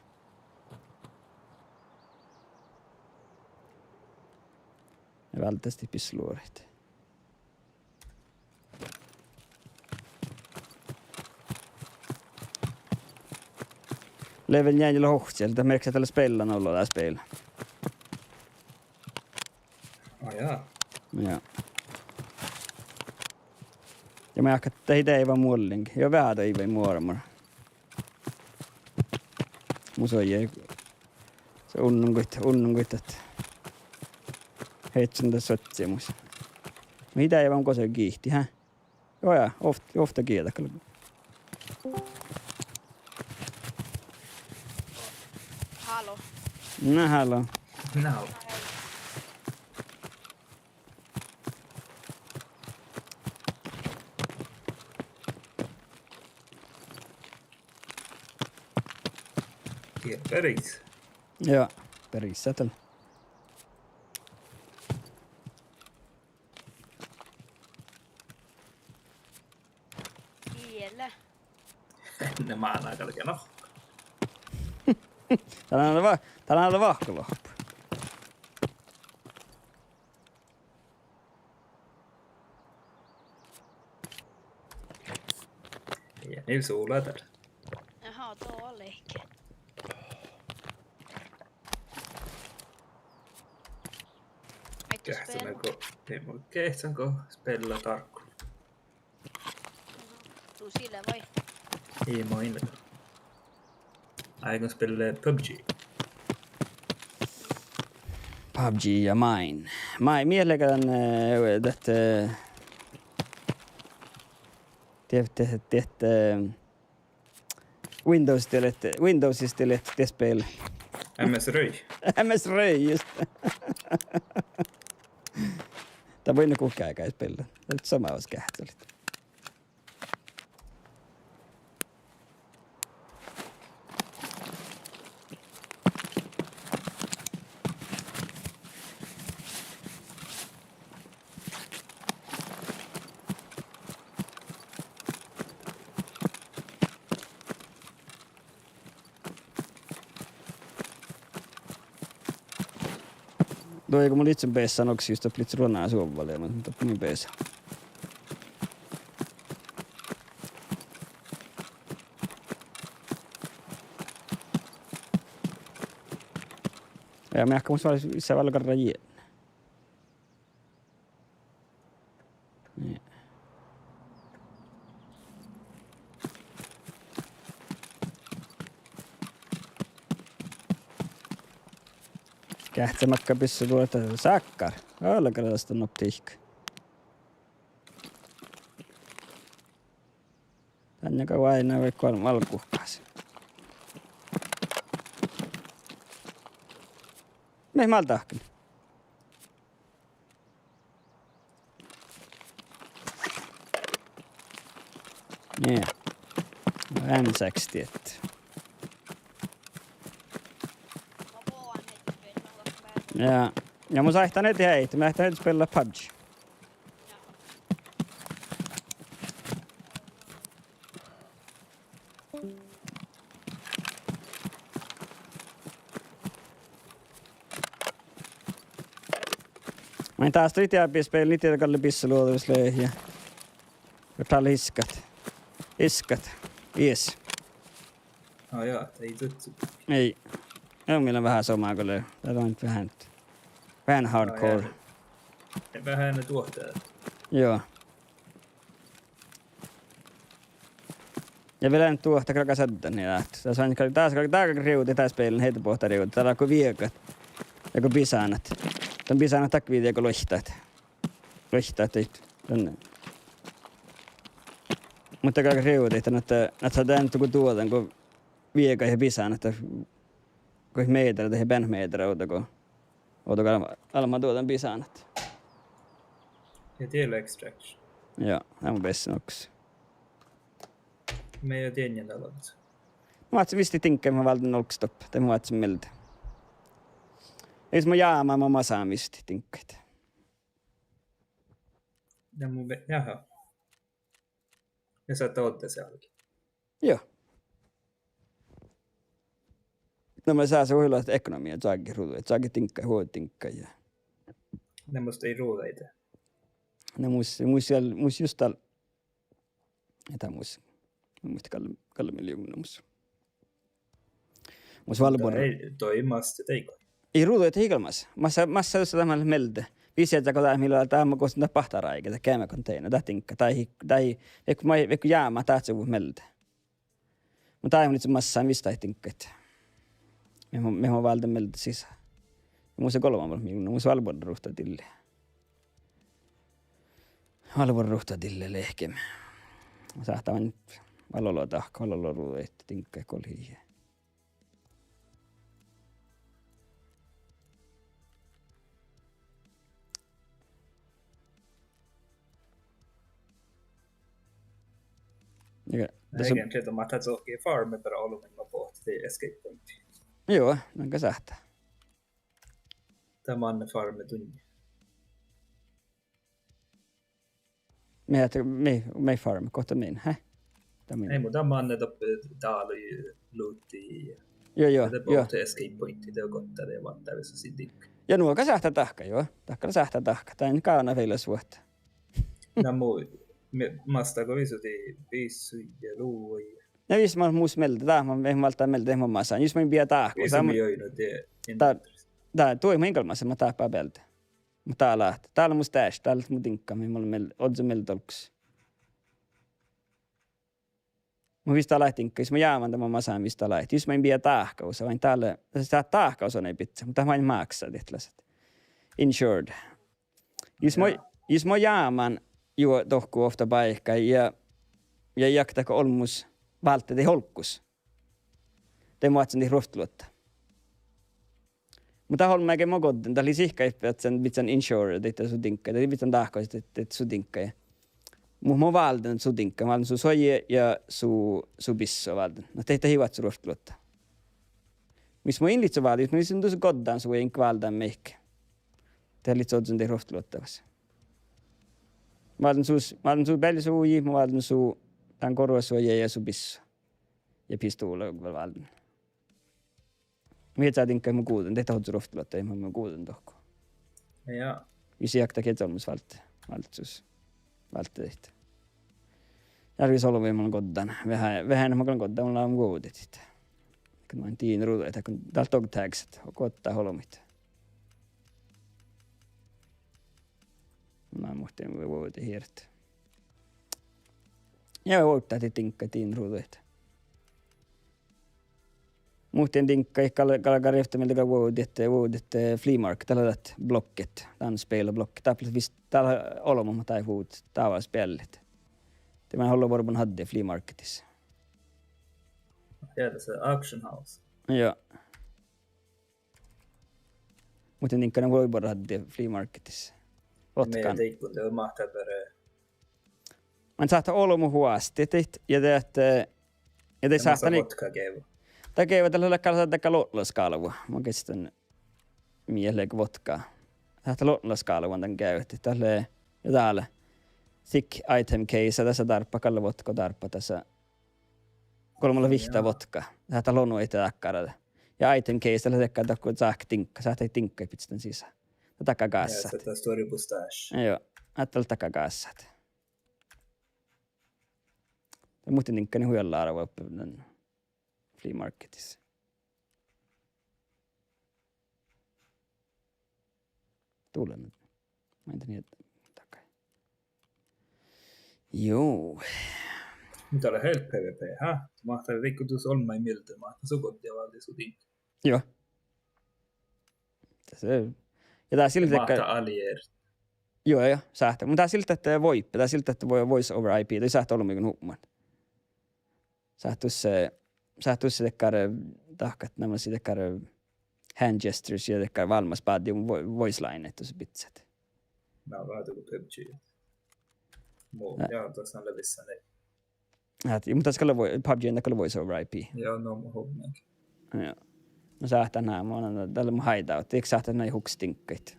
Ja váldit bisluoraid. Level njealljelogi ovcci, dat merkii ahte dat lea spellan ollu dat spel. Á, ja. Ja. Ja mun jáhkán, dat ii deaivan muollin. Ja veahá deaivan mu armor. Mus oaidná, so unnon goit, unnon goit ahte headshotan dat soattá mus. Mii deaivan gosa giitit, hä? Joo, ja, ovt-, ovtta gieđa gal. Halló. Na, halló. Na. Die beris. Joo, beris dat lea. Iile. Ne máná galgá nohkkat. Dál lea va-, dál lea vahkaloahpu. Ja, nu sola dál. Aha, dá lei. Geahččamet go, geahččamet go spella dárkku. Aha. Ii, ma in-, áiggun spella PUBG. PUBG ja Mine. Mine, mii leat dan, eh, dat, eh, Diet, diet, diet, eh, Windows dii leat, Windowsis dii leat diet spel. MS Røy. MS Røy, just. Dat ii vuoi guhkái spela. Dat lea somá váskeahcelit. Duogo mun ledjen beassán oksa, jus dat ledje ruona suovvalit, mun doppe mun beasan. Ja meahka mun sa-, sa-, vel garra jie- Geahččá makkár bissua duohta sákkár. Algaradan optikka. Dán ja go oaidná vai go valgguhkás. Mii mál dahken. Nie. N seksti. Ja, ja mun sáhtán edi heaite, mun sáhtán edi spellat PUBG. Main dás dii diebispeil, ni dii galle bissoluođa vel lea ja. Go dál iskat. Iskat. Yes. Á, ja, dat ii duodji. Ii. Ja mii lea veahá somá go lea. Dat lea veahá, veahá hardcore. Veahá eanu duohta. Joo. Ja vel eanu duohta, galgá saddat nie dat. Dás gal, dás gal, dás gal rivdit dás spelen, heitebota rivdit. Dat lea go viegat. Ja go bisánat. Dan bisánat dakko viđe go luoittat. Luoittat daid. Dan. Muhto galgá rivdit dan ahte, ahte dat eanu duođan go viegat ja bisánat. Go meadra dahje bean meadra ovdal go. Ovdal go almma duođan bisánat. Ja dii lea extraction. Ja, dat mun bessen oksa. Mii ii dieđe dat lea. Mun oaččun visttit diŋggaid, mun válden olggos doppe, de mun oaččun mielde. Jus mun jámán, mun massán visttit diŋggaid. Ja mun ve-, jaha. Ja sa dođđit sealge. Joo. Na mun sásen uhilot ekonomia čoagge ruđaid, čoagge diŋggaid, huovdit diŋggaid ja. Na mus ii ruđaide. Na mus, mus jal-, mus just dal, ii dat mus, mun muittán gal, gal miljoonamus. Mus vel buorre. Ii, dii massá dego. Ii ruđaid ii galmas. Massá, massá dušše dat mii mielde. Visot go dat mii lea, dat maa gos dat bahtáráige, dat geamakonteina, dat diŋgga, dat ii, dat ii, veakkui, veakkui jámát dáhcuvvot mielde. Muhto dá mun ledjen massán visttit diŋggaid. Mii mun, mii mun válden mielde sisa. Mus lea golbma miljoonamus, mus vel buorre ruhta dille. Vel buorre ruhta dille lehkeme. Sáhttá maid vel olo dahkat, vel olo ruđaid diŋggaid golhit. Ja, dat su- Egentligen, de máhtát sohkii farme beare olbmuin bohtet dii escape pointti. Joo, dan gal sáhttá. Dat manne farme dunnje. Mii, mii, mii farme, gohte min, he? Dat min. Ei, mun dat manne doppe dálui luhtii. Joo, joo, de joo. Bohte escape pointti, de gohte de váttá visot sin diŋggaid. Ja nu gal sáhttá dahkat, joo. Dat gal sáhttá dahkat. Dat gal ná feilas vuohta. Na mu, mii, massá go visot dii, visot ja luai. Na visot maid mus mielde, dat maid, maid válddá mielde, dat maid massán. Jus maid bijai dáhko. Visot maid oidno, de, dat, dat, dii maid galmas, maid dáhpá bealde. Muhto dál, dál mus dáš, dál mu diŋgga, mii mun miel-, ožžon mielde olggos. Mun visot dál diŋgga, jus mun jámán dan maid massán visot dál. Jus maid bijai dáhko, sa vai dál, dat dáhko son ii bidse, muhto dat maid máksá diet lasat. Insured. Jus mun, jus mun jámán juo dohko ovtta báikái ja ja ii ákte olmmoš válddit olggos. De mun oaččun dieid ruovttoluotta. Muhto dat olmmái ge mo goddin, dat lei sihkka ahte bijan, bijan insure, dieid su diŋggaid, dieid bijan dahkkot, dieid, dieid su diŋggaid. Muhto mo válden su diŋggaid, válden su soaji ja su, su bissu válden. Na dieid, dieid ii oaččo ruovttoluotta. Mis mo in livčče váldit, mis mo in dus goddán su ja in válden mihkke. Dat livčče ožžon dieid ruovttoluotta fas. Válden su, válden su bealli su oaji, mo válden su dan gorra soaji ja su bissu. Ja pistuvla vel válden. Mii ja diŋggaid mo guđen, dieid dat ožžo ruovttoluotta, mii mo guđen dohko. Ja. Jus ii ákte ge olmmoš válddit, válddit sus. Válddit dieid. Ja vis olbmui mo lean goddán. Veahá, veahá mo lean goddán, mun lean vuovdit dieid. Go maŋŋil diinruđaid, go dal dog tags, goddá olbmuid. Na muhtin vuovdit hirt. Ja vuovdit diŋggaid diinruđaid. Muhtin diŋggaid gal, galgá rivtta mielde gal vuovdit, vuovdit flea market, dat lea dat blokkit, dan spela blokkit. Dat lea vis, dat lea olbmot mat dáid vuovdit, dává speallit. De man ollu vuorbun hadde flea marketis. Ja, dasa auction house. Ja. Muhtin diŋggain vuoi borrat hadde flea marketis. Votkan. Mii deikkun de máhttá beare. Man sáhttá olbmot vuostit, ja de ahte, ja de sáhttá ni-, votkageavvu. Dat geavvu, dat lea gal, dat gal lotlaskálvu. Mun geahččen mii lea vodka. Sáhttá lotlaskálvu dan geavvu, dat lea, ja dál. Thick item case, dasa dárbbaš gal vodka, dárbbaš dasa. Golbma lea vihtta vodka. Sáhttá lonu ahte dakkár. Ja item case, dat lea dakkár, dat go sáhttá diŋgga, sáhttá diŋggaid bidjat dan sisa. Dat dakkár gássat. Ja, dat stuorra bustáš. Joo, ahte dat dakkár gássat. Ja muhtin diŋggain hui vel lárva uppe dan flea marketis. Dole. Main dan ieš dakkár. Joo. Muhto dat lea helt PvP, há? Máhttá dego dus olmmái mielde, máhttá su goddii ja váldit su diŋggaid. Joo. Dasa, ja dat sii dakkár. Máhttá allier. Joo, joo, sáhttá. Muhto dat sii dakkár voipe, dat sii dakkár vo-, voice over I P, dat sáhttá olbmuiguin hupmat. Sáhttus, eh, sáhttus dakkár, eh, dahkat, na, mas dakkár, eh, hand gestures ja dakkár válmmas báddi vo-, voice line, ahte su bidset. Na, veahá dakkár PUBG. Mu, ja, dasa lea vissan, eh. Ahte, ja, muhto dat gal lea voi-, PUBG, dat gal lea voice over I P. Ja, no, mun hupman. Ja. No sáhtán ná, mun, dat lea mu hideout. Dihte sáhtán ná huksat diŋggaid.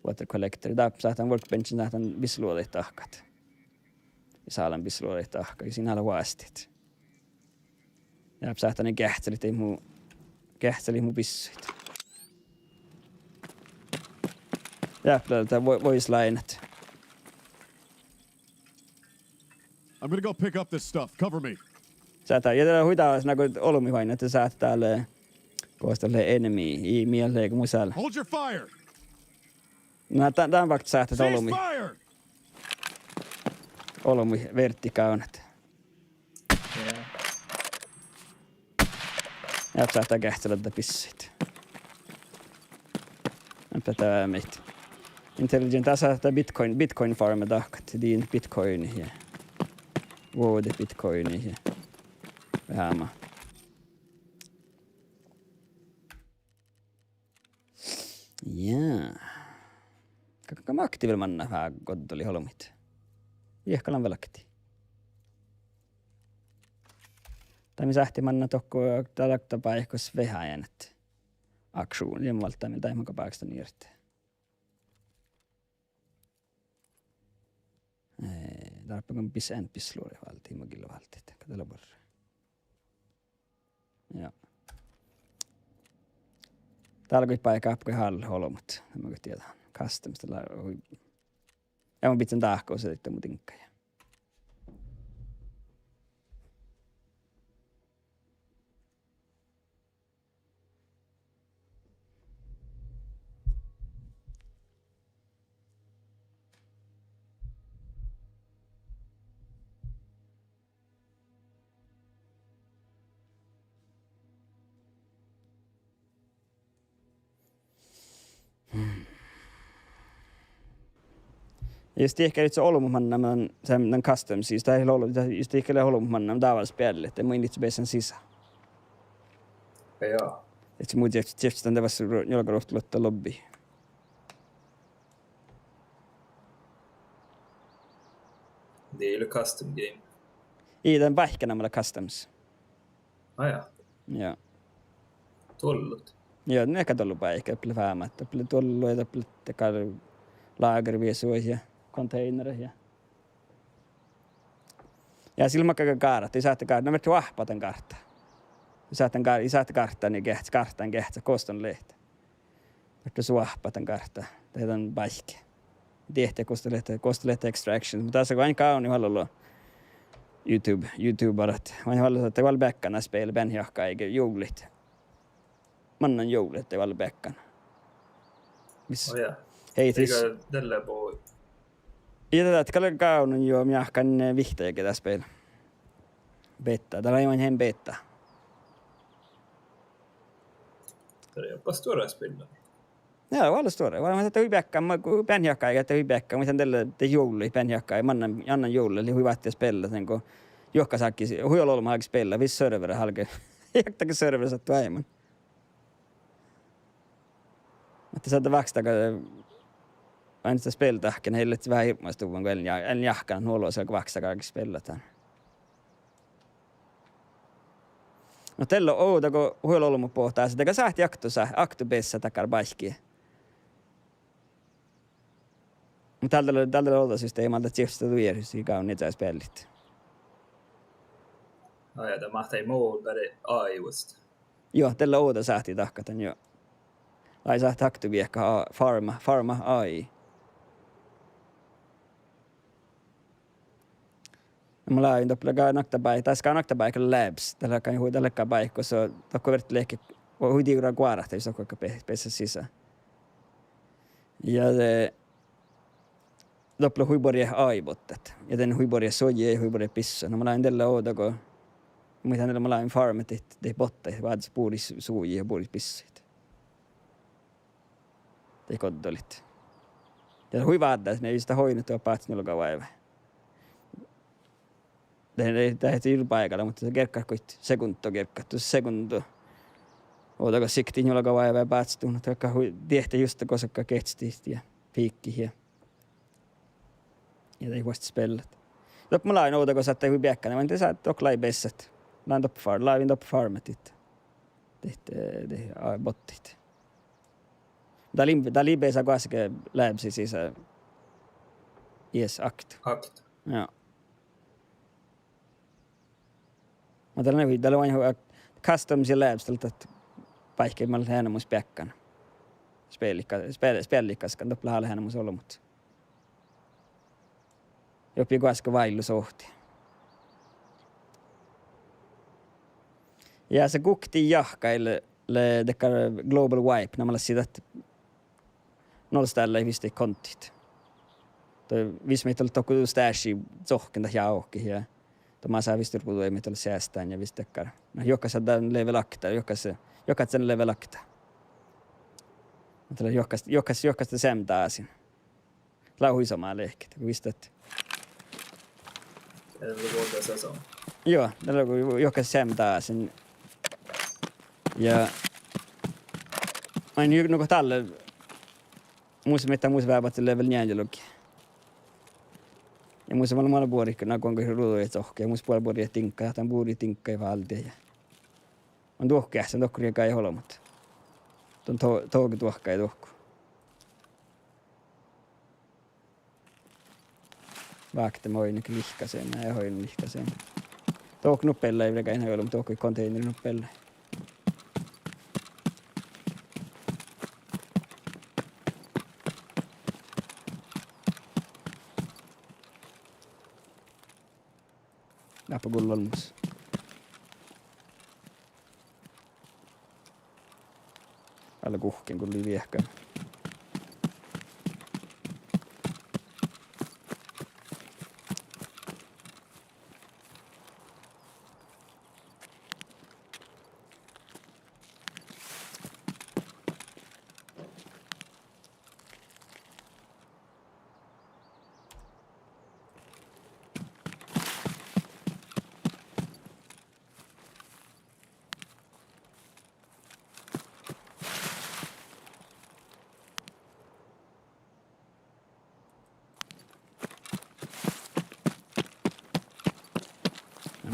Water collector. Dá sáhtán workbench, sáhtán bisseluođaid dahkat. Ja sáhtán bisseluođaid dahkat. Ja sin leat vásttit. Ja sáhtán geahččalit mu, geahččalit mu bissuid. Ja, dat vo-, voice line-at. I'm gonna go pick up this stuff. Cover me. Sáhtán, ja dat lea hui dás, na go olbmui oaidná, ahte sáhtán dál, gos dat lea enemy, ii mielde go mu sál. Hold your fire! Na, dá-, dán váldit sáhtát olbmuid. Cease fire! Olbmuid vertikálnat. Ja. Ja sáhtán geahččaladdat bissuid. Ahte dat mii. Intelligent, dasa dat Bitcoin, Bitcoin farm dahkat, dien Bitcoin ja. Vuovdit Bitcoin ja. Veahá mat. Ja. Ka-, ka-, makti vel manná veahá goddalit olbmuid. Iehkalan velkti. Dat mii sáhttit manná dohko, dat lea báikkis veháján ahte. Auction, ja válddán mii dat, ma gal bákistan ierte. Eh, dárbbašan bis-, ean bisseluođaid váldit, ma gillu váldit, ka dat lea buorre. Ja. Dál gal báikka ápkui hálle olbmot, ma gal dieđán. Customs, dat lea hui. Ja mun bidjen dahkat, dieid mu diŋggaid. Jus dihte gal lei olbmot mannan, dan, dan customs, jus dat lei ol-, jus dihte gal lei olbmot mannan dávvá speallit, de mun in lihte bessen sisa. Ja. Ahte mun diehčen, diehčen dan de vas ru-, njuolga ruovttoluotta lobby. Dii lea custom game. Ii, dan báikkána lea customs. Á, ja. Ja. Dollot. Ja, nu gal dollobáikka, doppe lea fámat, doppe lea dollo ja doppe lea dakkár lagerviesu ja containeret ja. Ja sil makkár gárta, ii sáhte gárta, na, mii oahppat dan gártta. Ii sáhte gár-, ii sáhte gárttaa, ni geahččat, gárttaa geahččat gos don leat. Ahte oahppat dan gártta, de dan báikki. Dihte gos dat lea, gos dat lea extraction. Muhto dasa go ain gávdno vel olu YouTube, YouTuberat. Ain vel olu ahte vel beakkán dat spel beanhit jahkáige juovllaid. Mannan juovllaid de vel beakkán. Mis Ó, ja. Hei, tris- Eiga della bo- Ja dat gal lea gávdno juo mii jahkán, eh, vihtta jagi dat spel. Beta, dat lea ain hen beta. Dat lea vel stuorra spel. Ja, vel stuorra. Vel, ahte hui beakkán, ma-, go beanhit jahkáige, ahte hui beakkán, muhto della de juovllaid beanhit jahkáige, mannan, mannan juovllaid lei hui váttis spellat, dan go juohkás áiggis, hui olu olbmot álgit spellat, vis servera álge. Jahkáige servera sáhttet oaidnit. Ahte sáhttet vákstaga, ain dat spel dahken, ii leat veahá hirbmadus duvvon go en ja-, en jahkán nu olles go vákstaga álge spellat dan. No della ovdal go hui olbmot bohtet, de gal sáhttit aktu sa-, aktu beassat dakkár báikki. Muhto dál lea, dál lea ovdal systema, dat dievččat duođai gávdnit dat speallit. Á, ja, dat máhtii mu beare A I vuos. Juo, della ovdal sáhttit dahkat dan, juo. Lei sáhttit aktu viehkat, a-, farma, farma A I. Na mun lávejin doppe gal nokta bái-, das gal nokta báika labs, dat lea gal hui, dat lea gal báikka, so dohko fertet lehket, hui divrá goarát, jus dohko be-, beassat sisa. Ja de doppe lea hui buorre A I-bottat. Ja dan hui buorre suoji, hui buorre bissui. Na mun lávejin della ovdal go, muhto della mun lávejin farmet dihte, dihte bottat, vázzit bures suoji ja bures bissuid. Dihte goddolit. Ja hui váddá, ne jus dat oidno duo báhcet njuolga oaivái. De, de, dat ii leat báigala, muhto dat gerggat goit sekundda, gerggat duo sekundda. Ovdal go siktii njuolga oaivái báhcet, nu dat gal hui dihte just gos gal geahččat ja fiikkit ja Ja de vuosttaš spellat. Doppe mun lávejin ovdal go sáhttet hui beakkán, mun de sáhttet dohko lei beassat. Lávejin doppe far-, lávejin doppe farmet dihte. Dihte, dihte, a-, bottat. Dat lei, dat lei beassat goassege labsi sisa. Yes, akt. Akt. Ja. Muhto dat lea, dat lea ain hui, customs ja labs, dat lea dat báikki mat leat enamus beakkán. Speallit ga-, speal-, speallit gaskkan, doppe leat enamus olbmot. Doppe goassege váillus ohtti. Ja sa gukttii jahkáid lea, lea dakkár global wipe, namalassii dat nollstállat vistit kontit. De vis mii dohko stášii sohkken dat jávket ja. De masa vistit go duoid mii dohko seastán ja vistit dakkár. Na, juohkás dan level ákta, juohkás, juohkás dan level ákta. Muhto lea juohkás, juohkás, juohkás de seamma dásin. Lea hui somá lehket, go vistit. Ii leat vuolgá season. Juo, dat lea go juohkás seamma dásin. Ja ain nu go dalle mus, mii dat mus veabahcci level njealljelogi. Ja mus vel mala buorit, na go gal ruđa sohkke, ja mus buorre buorit diŋgga, dan buorit diŋgga váldit ja. Mun duohko, ja son dohko riegájit olbmot. Don to-, toge duohkái dohko. Vákte mo oidno lihkkasin, ja oidno lihkkasin. Dohko nuppe lei vregain olbmot, dohko konteineri nuppe lei. Dáppe gullá olmmoš. Ale guhken gullii viehkan.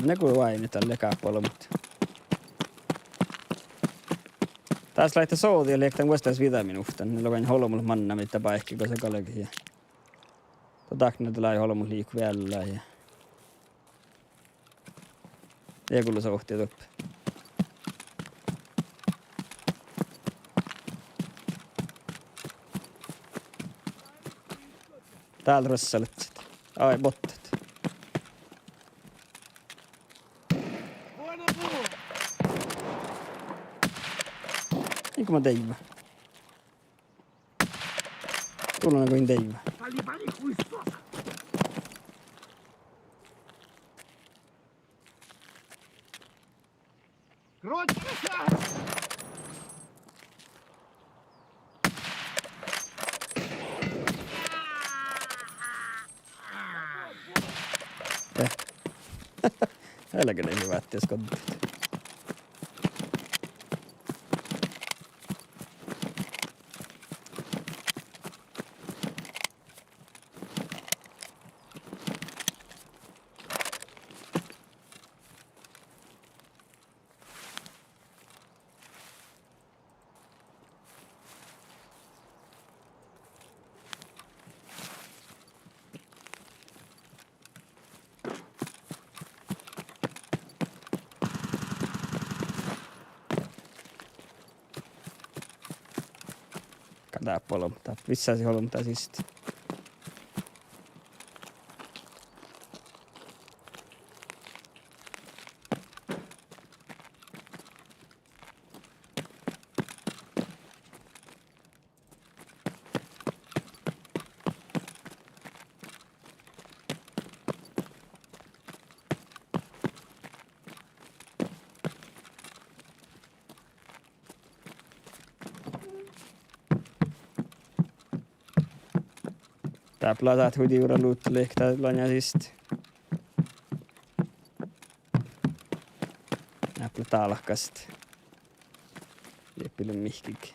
Nugo oaidnit dalle gápolbmot. Dás lei dat sođi, lei dan vuosttaš viđa minuvttan. Lea gal olbmot mannamin dat báiki gos galge ja dat dáknalde lei olbmot liikot veallái ja dieđusge ovtti doppe. Dál ruossalat. Ai, bottat. Iige ma deaivvan. Dulon go in deaivvan. Eh. Helgge, de hivá dies goddit. Gal dáppe olbmot, dáppe vissásit olbmot dá siste. Dáppe lea dat hui divrra luhtte, lihkii dat lanja siste. Dáppe lea dálkast. Dieppe lea mihkkege.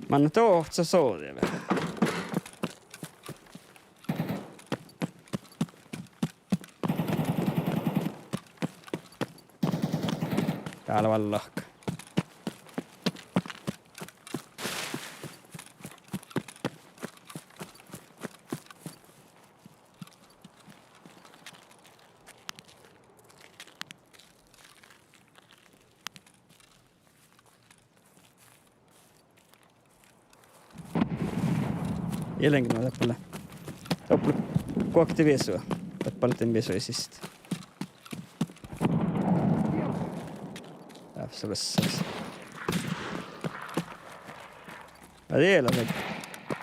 Manne dohko sođi veahá. Dál lea vallahka. Ii lean, no dáppe lea. Doppe guokte visua. Dáppe lea dan visui siste. Dáppe lea visas. Ja diela se.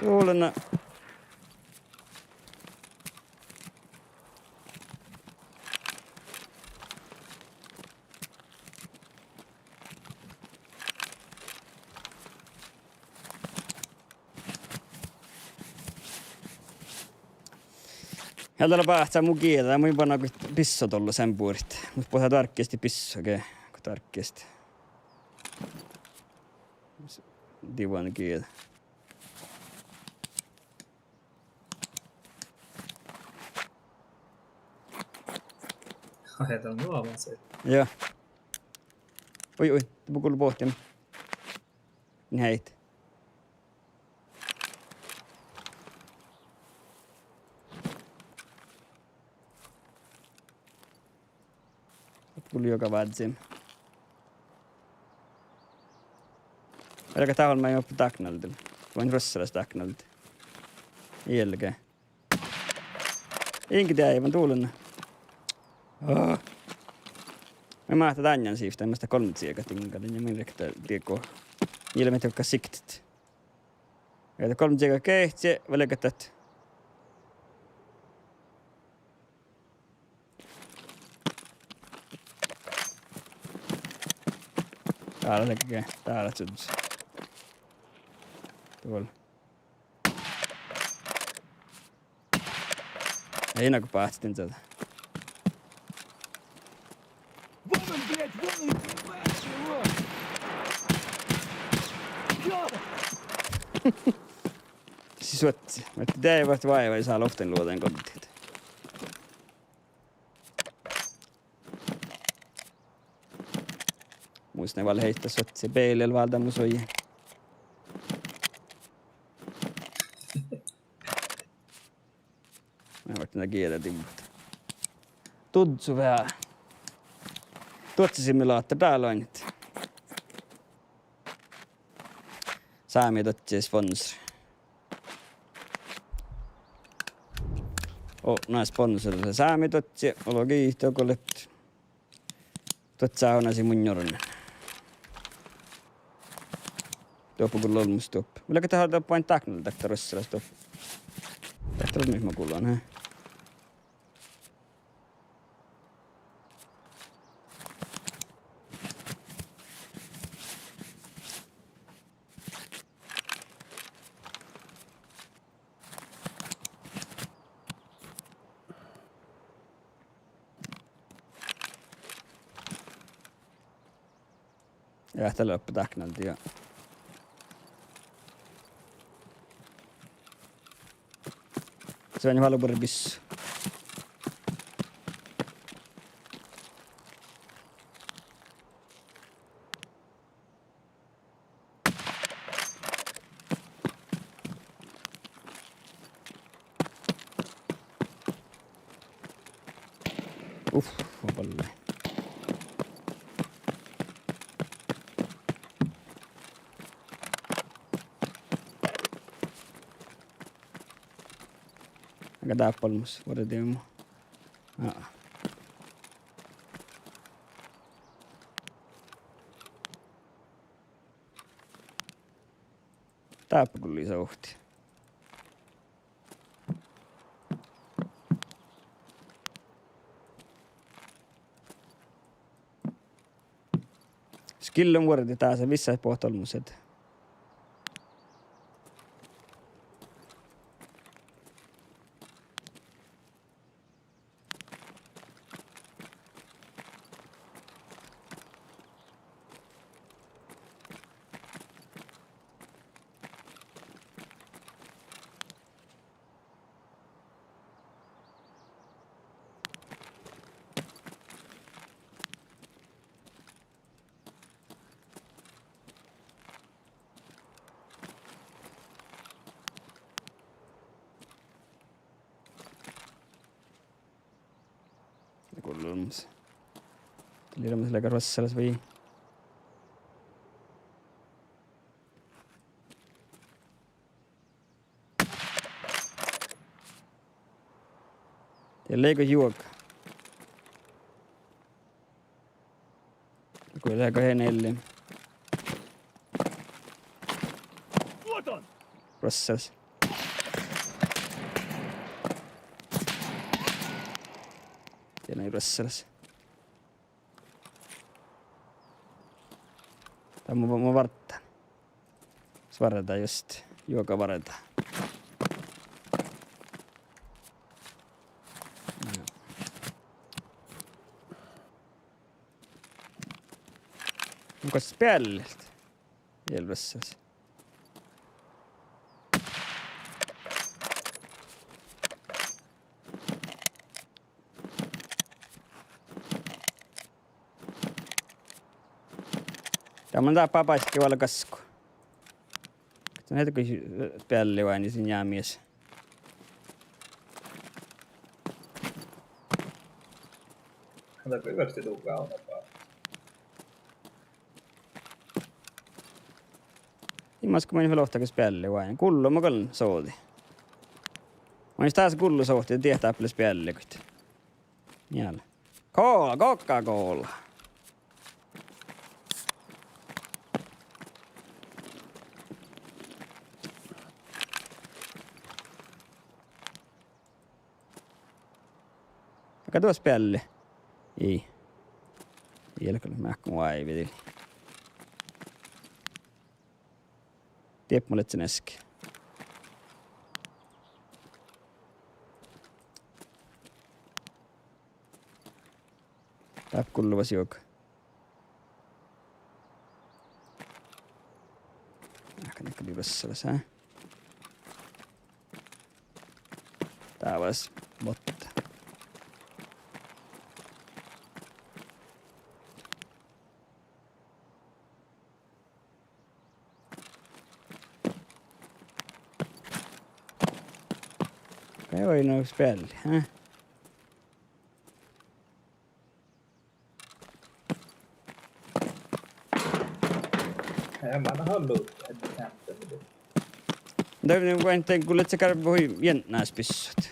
Dulon. Ja dat lea báhcá mu gieđa, mun in bana goit bissot ollu seamma buriid. Mun bođii dárkkiid bissot ge, go dárkkiid. Divan gieđa. Ai, dat lea nu amas. Ja. Ui, ui, de mun gullen bohten. Njeid. Gullen juoga vázzit. Vel gal dál olmmái doppe dáknalde. Vuoi ruossalaš dáknalde. Iige. Inge deaivan, dulon. Ah. Mii máhte dáinna sivtten, mas dat golmma ciegat diŋga, ja mun in rekta diego. Ii lean mii duhká siktet. Ja dat golmma ciegat gehččii, vel gal dat. Dál lea ge, dál lea čuođus. Dál. Ei nago báhcci dan čađa. Вон он, блядь, вон он, ебать его! Чё? Sii suohti. Mii deaivvat váivái sál ovttanuppelot luođain goddit. Mus ne vel heitá suohti bealde váldá mu suoji. Mii varten gieđa divvat. Duodso veahá. Duodso simulator dál oainnat. Sámi Dodge sponsor. Oh, na sponsor lea Sámi Dodge, olgii dohko leat. Duot sáhonnasii mun njuorren. Doppe gal olmmoš doppe. Mun lean dat doppe ain dáknal dakte ruossalas doppe. Dakte lea mis ma gulon, he. Ja dat lea doppe dáknal, ja. Svani válo bures bissu. Uf, balle. Aga dáppe olmmoš, vuordit mu. Aa. Dáppe gullii sovtti. Skillon vuordit dás visot boahtit olmmoš ahte. Gullomus. Dat lei ruossalas vai? Ja lei go juoga. Go lei go hen elli. Ruossalas. Ja na ruossalas. Dat mun, mun várddán. Svárda just. Juoga várda. Mun kas speallet. Elvessas. Ja mun dáppe báikki vel gaskku. Mun ii gal spealli váinni sin jámis. Mun dáppe vel duhká oba. Ii maid go mun vel ovtta gal spealli váinni. Gullo ma gal sođđi. Mun ii dás gullo sohte dieid dáppe lea spealli goit. Njeal. Ko-, Coca-Cola. Aga duos bealli. Ii. Ii leat gal meahkkan váivi dii. Dieppe mun ledjen easka. Dáppe gullo vas juoga. Áhkku gal lei ruossalaš, eh? Dávás botta. Kai vai nu spealli, eh? Ja, man har lov. Dá, nu, vai, de gullet sáhttá hui jeaŋkkas bissut.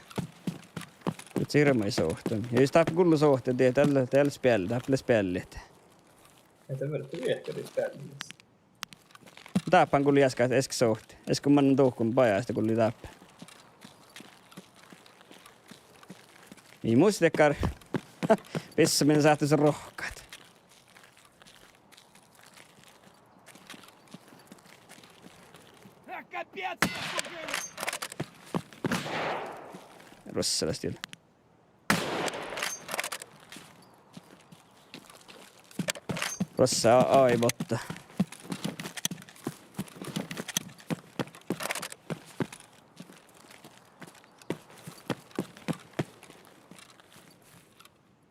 Gullet sirmai sohtan. Ja jus dáppe gullo sohtan, de, dalle, dalle speal-, dáppe lea speallit. Ja de verta viehkalii speallit. Dáppe gullo easka, easka sohtan. Easka mannan dohkkon bajás, de gullo dáppe. Mii mus dakkár. Bissut min sáhttet rohkkat. Ruossalaš diet. Ruossá, ai, botta.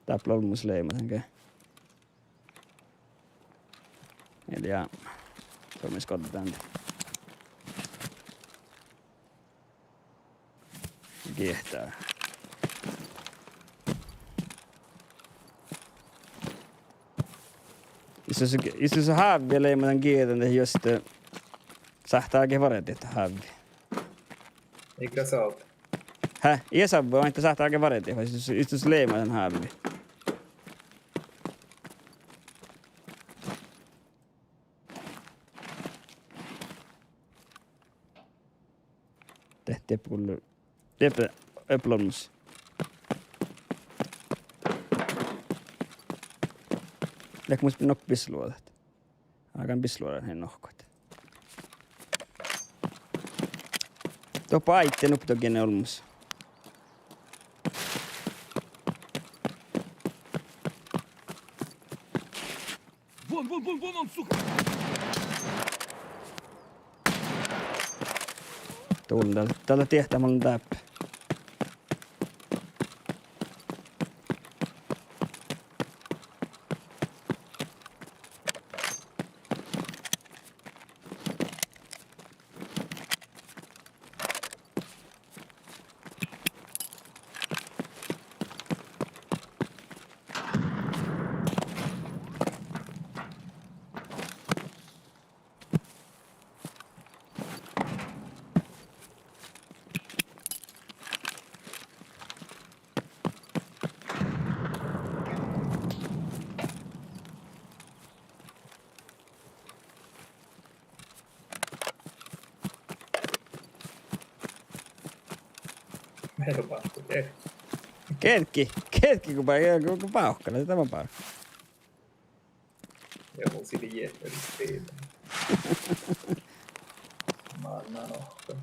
Dáppe lea olmmoš leima dan ge. Eli ja. Som mis goddan. Giehtá. Istus, istus hávvi leima dan giedan de just, eh, sáhttá ge várddit hávvi. Iige sávvu. Hää, iige sávvu, ahte sáhttá ge várddit, vai istus, istus leima dan hávvi. Dieppe gullo, dieppe, dieppe olmmoš. Leat mus nokko bisluođat. Áigán bisluođan hii nohkot. Doppe áidde nuppe dohko olmmoš. Вон, вон, вон, вон он, сука! Dál, dál, dál diehtá, mun lean dáppe. Mearkka, kearkki, kearkki go bá-, go, go bávkka, lea dama bávkka. Ja mun sii jeakkari spiilaa. Mannan ohta.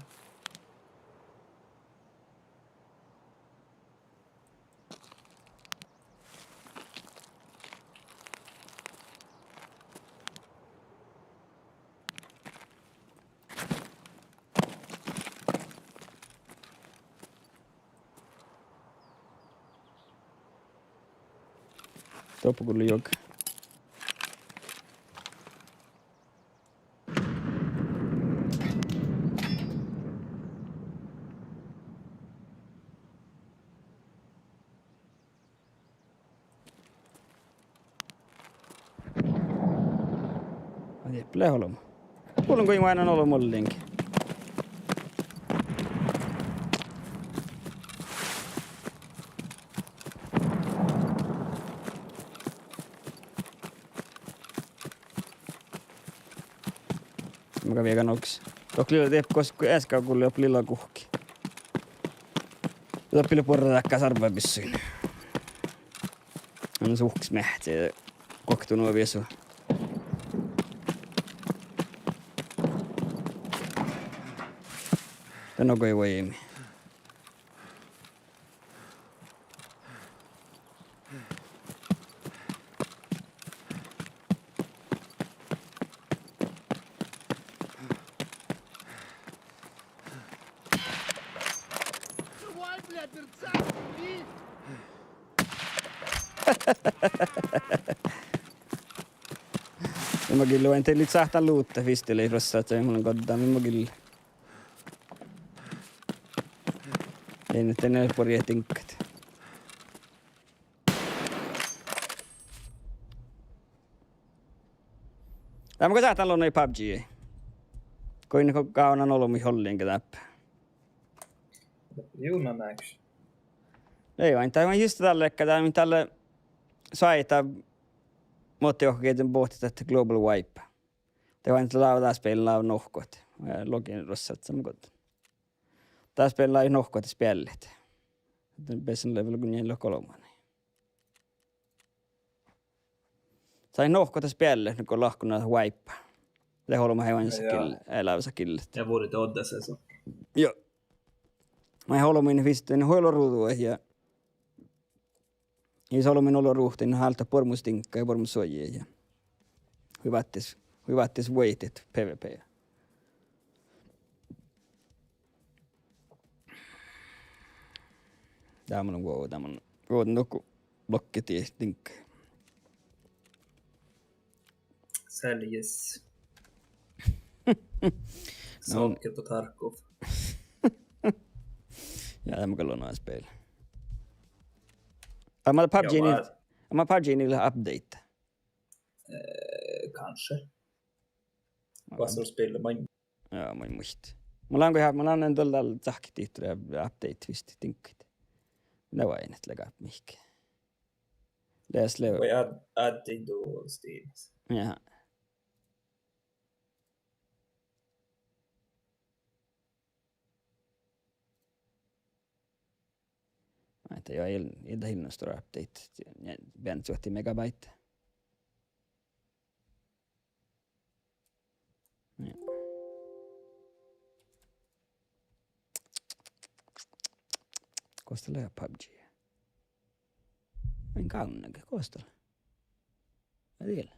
Doppe gullo juoga. Dieppe lea olbmo. Gullen goit oaidnán olbmo ollengi. Maga viegan olggos. Dohko lilla dieppe gos easka gullo doppe lilla guhkki. Doppe lea buorre dákkár sárvvabissuin. Mun suhkkes meahci, guokte nu viesu. De nu goit vuoiŋŋa. Ja ma gille oaidnen, de lei sáhttán luhtte fisttiid rossat, ja mun lean goddán, ma gille. Ii, de lei buorre diŋggat. Dá mun go sáhtán logit PUBG. Goit go gávdnan olbmuid ollenge dáppe. Jú, na náks. Ii, oaidná, dá oaidná juste dalle, dá oaidná dalle soaitá, muhto juohke gieđe bohtet ahte Global Wipe. De oaidná lávdá spil lávdá nohkot. Eh, login rossat, sama gott. Dá spil lávdá nohkot speallit. Basic level go njeallje olbmuid. Sai nohkot speallit, nugo lahkon wipe. De olbmot eai oainnas gil-, eai lávdda gillet. Ja vuori dohko se. Joo. Maid olbmuin fisttiid, hui olo ruđa ja Ii olbmuin olo ruhtin, áltá buorre mus diŋgga ja buorre mus suojji ja. Hui váttis, hui váttis vuoitit PvP. Dá mun vuo-, dá mun vuo-, nugo blokkii diŋgga. Seljis. No. Sohkket på Tarkov. Ja, dá mun gal logit spil. Aa, ma PUBG-ni, aa, ma PUBG-ni lea update. Eh, kanskje. Aa. Hva som spiller man? Ja, ma in muitte. Mun lean go, mun lean dal dal cahkkit dihte update vist diŋggat. Lea oaidne, et lea gapmihkke. Leas lea. Vai add-, addin du Steamis. Ja. Ahte joo, ii, ii dat ii lean stuora update. Ja, beassat suohti megabaittaa. Ja. Gos dat lea PUBG? Min gávnnage, gos dat lea? Ii dieđe.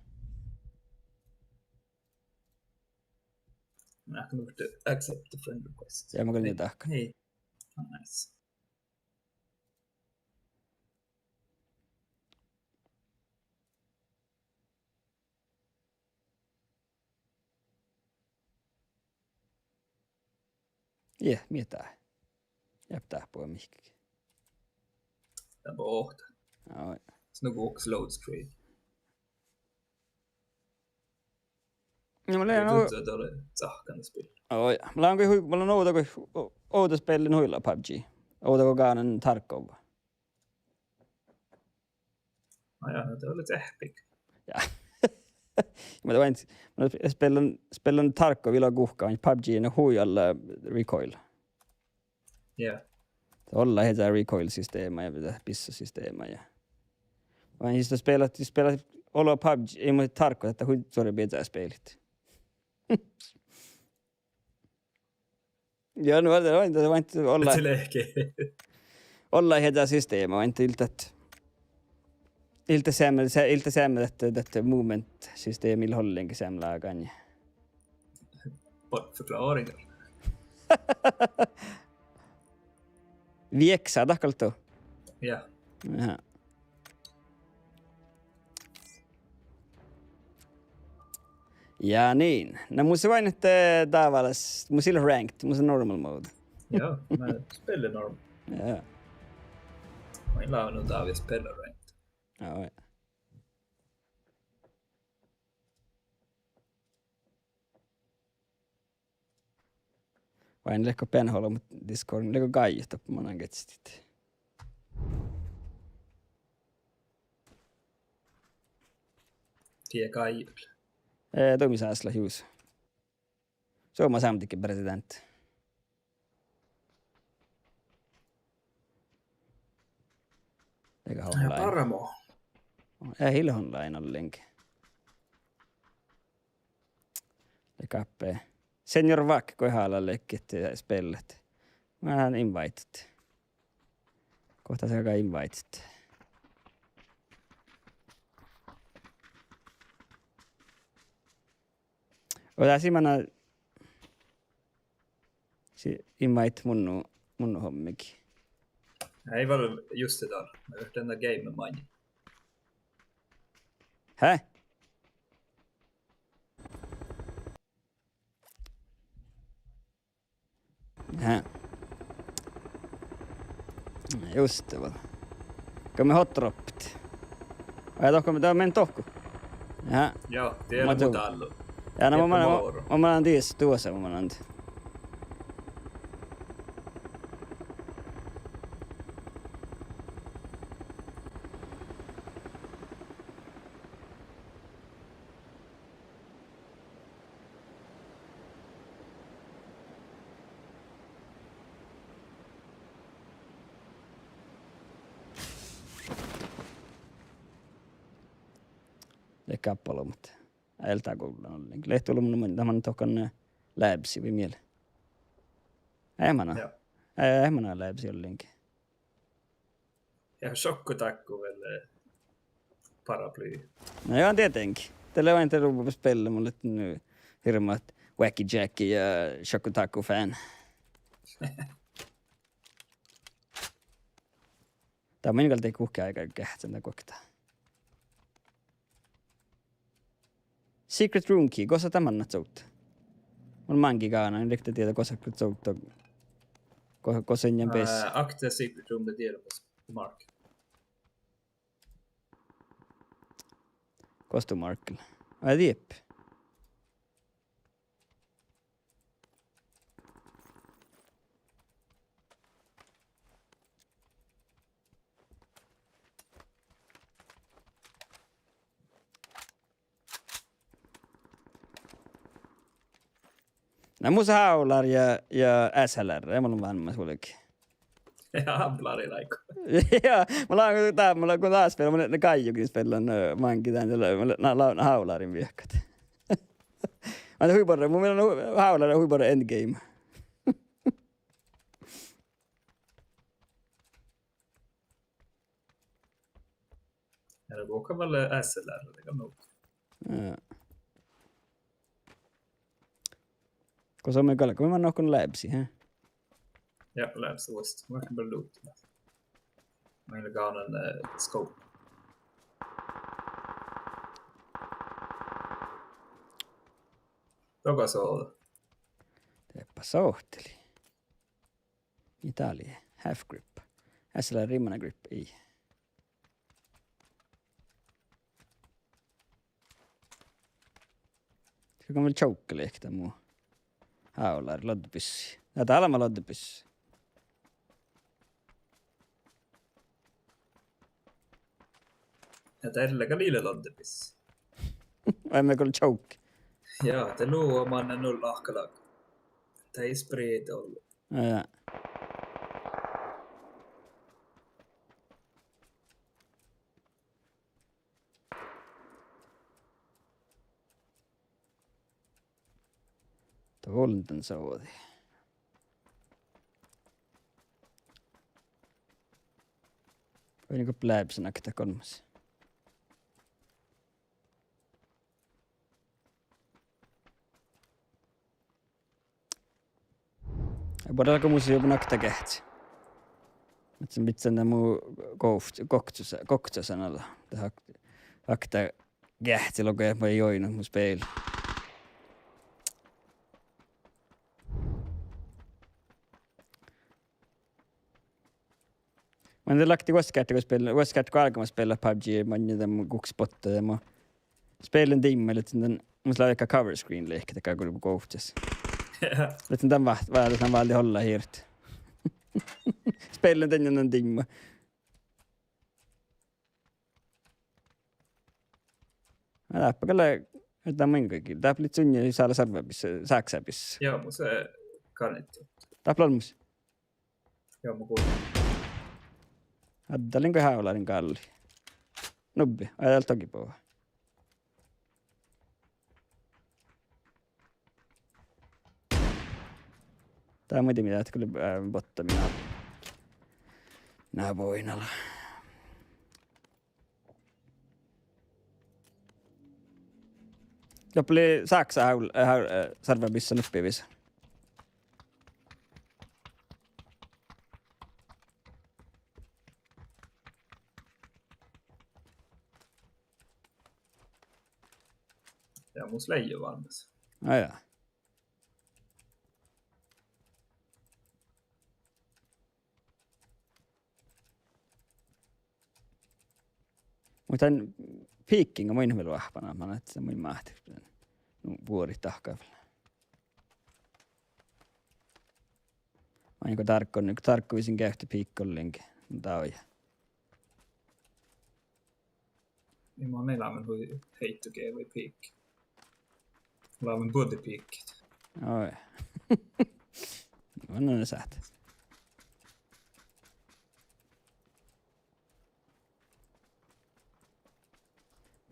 Mun lean dahkan accept the friend request. Ja mun gal dahkan. Hei. Nice. Ie, mii dat. Ja dat boa mihkkege. Dat bohte. Aa, joo. Snu guhkes load screen. Ja mun lean, mun lean ovdal go hui-, mun lean ovdal go, ovdal spellen hui lea PUBG. Ovdal go gávdnan Tarkov. Ai ja, dat lea epic. Ja. Ma oaidnen, mun spellen, spellen Tarkov ilo guhká, PUBG, na hui oalle recoil. Ja. Ollá ieža recoil-systeema ja vel bissassysteema ja. Vai jus dat spellat, jus spellat olo PUBG, ii, muhto Tarkov, dat hui suorre bieža spellit. Ja, nu oaidná, oaidná, oaidná ollá. Lehke. Ollá ieža systeema, oaidná iltat. Iltat seamma, se-, iltat seamma dat, dat movement-systeema ii leat ollengi seamma lágan. Bortforklaringer. Vieksa, dat galgá. Ja. Aha. Ja niin. Na mus lea oaidne, eh, dávalaš, mus ii leat ranked, mus lea normal mode. Ja, ma spellen normal. Ja. Ma in lávdnán dávjá spella ranked. Ja, ja. Vai leago beana olbmot Discord, leago gáijjut doppe manan gieđustit? Die gáijjut. Eh, Tomi Sáslá jus. Somá sámedikki president. Leago online. Paramo. Ii leat online ollengi. Leago appe. Señor Vak, go hála leago, eh, spellat. Mun invite. Gohta sa ga invite. Oda si mana si invite munnu, munnu hommigi. Ei vel juste dal. Mun ferten gamet maŋŋil. Hää? Hää. Juste vel. Go mii hot droppet. Ai, dohko, dat mii dohko. Hää. Joo, dieđe mu dál. Ja, na, mun, mun, mun, mun, mun, dieđus, duosa mun, mun. Leat gáppa olbmot. Eltá gullan ollengi. Leat olbmot, mun, dat man dohko, eh, labsi vai miel. Eamana. Joo. Eh, eamana labsi ollengi. Ja šokkotákku vel, eh, paraply. No joo, dieđenge. Dat lea ain, dat lea spel, mun lean nu hirbmat Wacky Jacky ja Šokkotákku fán. Dat mun gal dego guhkki áiggi geahččen dat guokte. Secret room key, gosa dat mannat sovddat? Mun máŋgii gánan, in riktigt dieđe gosa sovddat. Go-, gosa in beassá. Eh, okta secret room, de dieđe gos, mark. Gos du markil? Ai, diep. Na, mus hávllar ja, ja S L R, mun lean vámmás vuolgit. Ja hávllárin áiggi. Ja, mun lean dál, mun lean go dás vel, mun lean gáijogiin spellan, eh, máŋgii dán, ja mun lean, na, na, hávllárin viehkat. Mun hui borre, mun mielas hávllára hui borre endgame. Ja, dat go vel S L R, dat gal nu. Ja. Gosa mii galggašeimmet, go mii mennit nohkan labsiin, hää? Ja, labsi vuostti. Mun gal loot. Mun gal gánan, eh, scope. Dohko so. Dieppe sohttelii. Italia, half grip. S L R rimana grip, ii. Gal mun čoukka liikta mu. Hávllári loddebissii. Ja dál lea loddebissii. Ja dat lea gal ii leat loddebissii. Vai mii gal čoukka. Ja, dat lea manne nu lahkalag. Dat ii spread ollu. Ja. Tolden sođi. Vai nugo plebes nakta golmmas. Ai, buorre go mus ii leat nakta geahččat. Muhto mun bidjen dan mu gokčosa-, gokčosan ala. Dat hak-, hakte geahččat logai, ma joinun mu spel. Mun de lakti vuosttaš geahččat go spel-, vuosttaš geahččat go álgán spellat PUBG, manne dan mu guhkes botta dan mu spelen diimma, lean dan, mus lea dakkár cover screen liikká, dakkár go gokčos. Lean dan vá-, vá-, dan váldit ollahii. Spelen dan ja dan diimma. Dáppe gal, dat mun gii. Dáppe lei čunne sála sarvabissá, sáksabissá. Joo, mus lei kanit. Dáppe lei olmmoš. Joo, mun gullen. Adda lei go hávllárin gálli. Nubbi, ai, dál dohko bođii. Dat muidi mii dat gal, eh, botta mii na-, na boinala. Doppe lei sáksa hávl-, eh, hávl-, eh, sarvabissá nuppi vis. Ja mus lei jo valmmas. Á, ja. Muhto dan piikin go mun vel oahppan, ma ahte mun máhtán. Nu, vuorit dahkat vel. Vai go dárggon, dárggon vissin geavttu piigga ollengi. Nu, dá ii. Ja mun eai lean hui heitto geavai piiggi. Mun lean buorre piiggi. Oi. Mun lean sáhtán.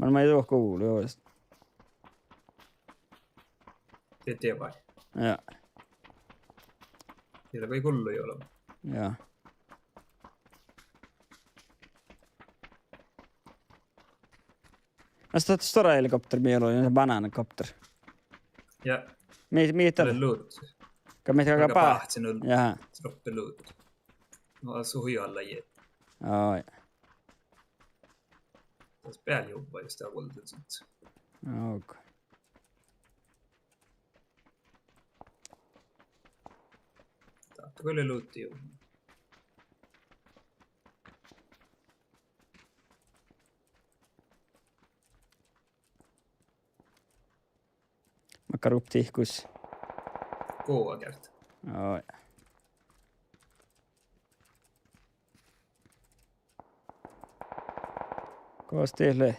Man maid duohko guvlui, joo. Dieid, dieid vai? Ja. Dieid vai gullu jo. Ja. Mas dat stuorra helikopter mii lei, bananakopter. Ja. Mii, mii dat lei? Loot. Ka mii dat? Gal báhcci. Báhcci nu. Ja. Droppe loot. No, su hui alla je. Ai. Dat beal juvva, jus dat vuolde sihke. Ok. Dat gal lei luhtte juvva. Makkár rup dihkus? Goa geardde. Oi. Gos dihte lei?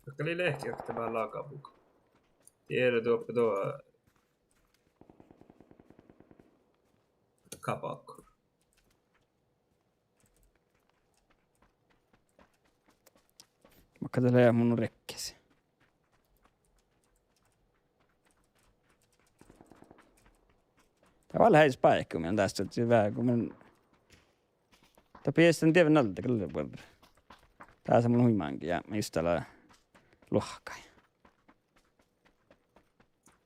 Vaikko lei lehki, vaikko de beare lagabut. Dieđe doppe dohko. Kapakko. Makkár dat lea mun rikkes? Dat vel eai spáikka, mun dás, dat vel, mun, dat pidäs dan dieđusge nalde gal buorre. Dás mun hui máŋga, ja, mis dat lea luohkái.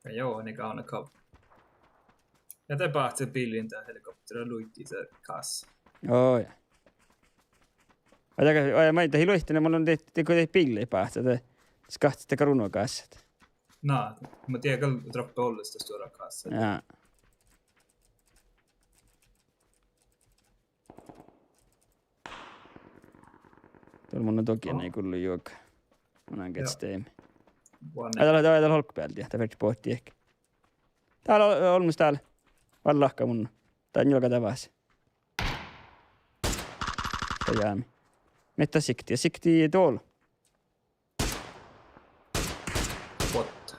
Ja joo, ne gávdná ka-. Ja de báhcci biillain dan helikoptera luittii de kássa. Joo, ja. Oi, ja, oi, maid dat luittii, ne mun dieđán, dieđán go dieđán biillain báhcci, de, de skáhtit de gal runo kássat. Na, mun dieđán gal droppe olles dat stuorra kássa. Ja. Dál mun dohko, ii gullu juoga. Mun lean gehččat deimi. Ai, dál, dál, dál olggobealde, dat fertii bohtet ii. Dál ol-, olmmoš dál. Vallá lahka mun. Dál njuolga dás. Dat jámi. Mii dat siktii, ja siktii dol. What?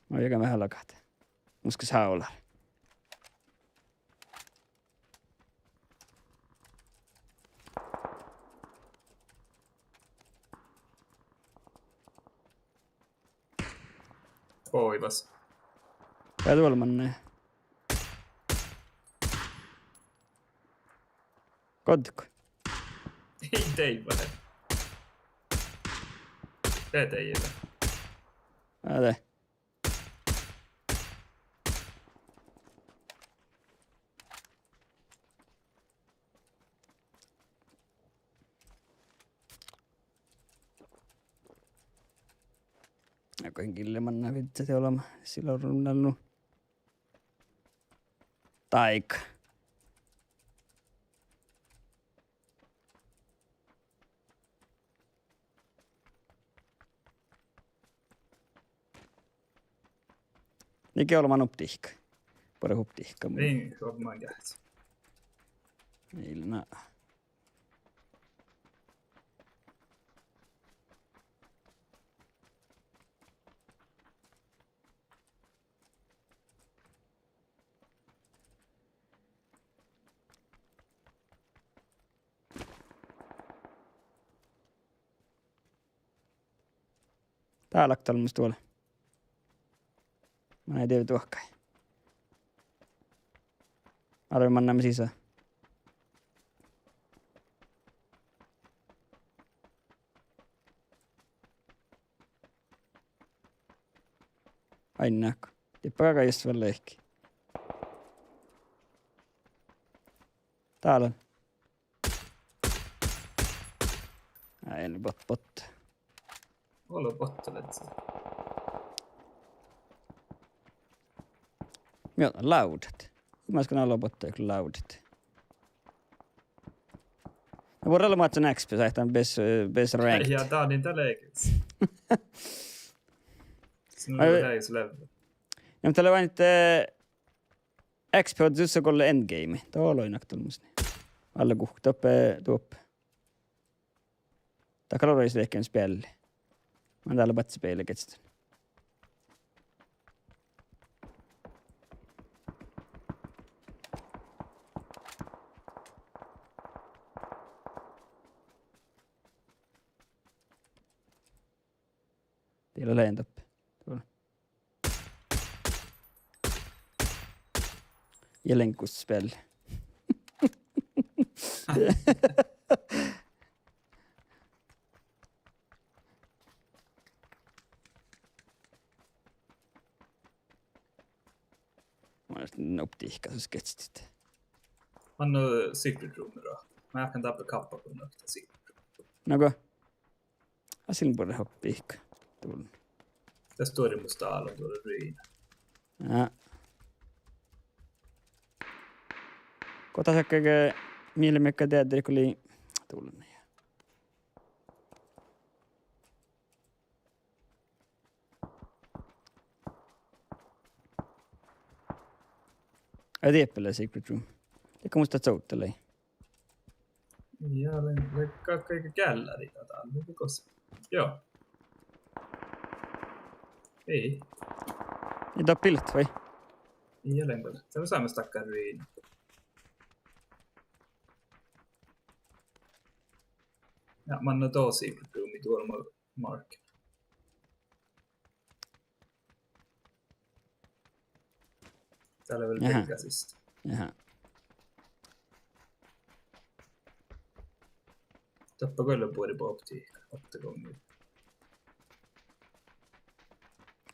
No, jagi meha lagat. Mun gal sávollar. Oibas. Ja dál manne. Goddekko? Ii dieđe. Ii dieđe. Ade. Áiggun gille manná viđđet olema, sii lea runnalnu. Dáig. Ii ge olema nuppi dihka. Buorre huppi dihka. Ii olema geahča. Ii lean. Dál okta olmmoš duole. Mun eai dieđe duohkái. Arve manná mii sisa. Áinna. Dieppe gal jus vel lehki. Dál. Ai, botte, botte. Olu botte lei. Mii lávdat. Mii maid go olu botte lávdat. Na, buorre lea maid X P, sáhtán beassá, beassá ranked. Ja, dat, dat lei ges. Ai, dat lei ges. Ja, dat lea váit, eh, X P ođđa dušše go lea endgame. Dat olu nakta olmmoš. Alle guhkut doppe, doppe. Dat gal lea rois lehken spealli. Mun dál lea badjebehtet geččen. Dii lea lean doppe. Tuo. Ja lenkus spealli. Mun nope dihka sus geččedit. Mun, eh, secret room ruo. Mun eanan dáppe káppa go nohká secret room. Nugo. Á, sin buorre hoppe dihka. Dul. Dás stuorra mus dál lea, dul lea ruina. Ja. Go dat šakka ge, mii lea mii deadderit go lei. Dul. Ai, dieppe lea secret room. Dieppe mus dat sovdda lei. Ja, lei, lei gal gallery dál, lei gos. Joo. Ei. Ii dat build vai? Ii lean gal. Dat lea sámi stakkár ruina. Ja, mun eanan dii secret room duolmma mark. Dál lea vel, aha, birra siste. Aha. Doppe gal lea buori bohtet, oktagoŋŋi.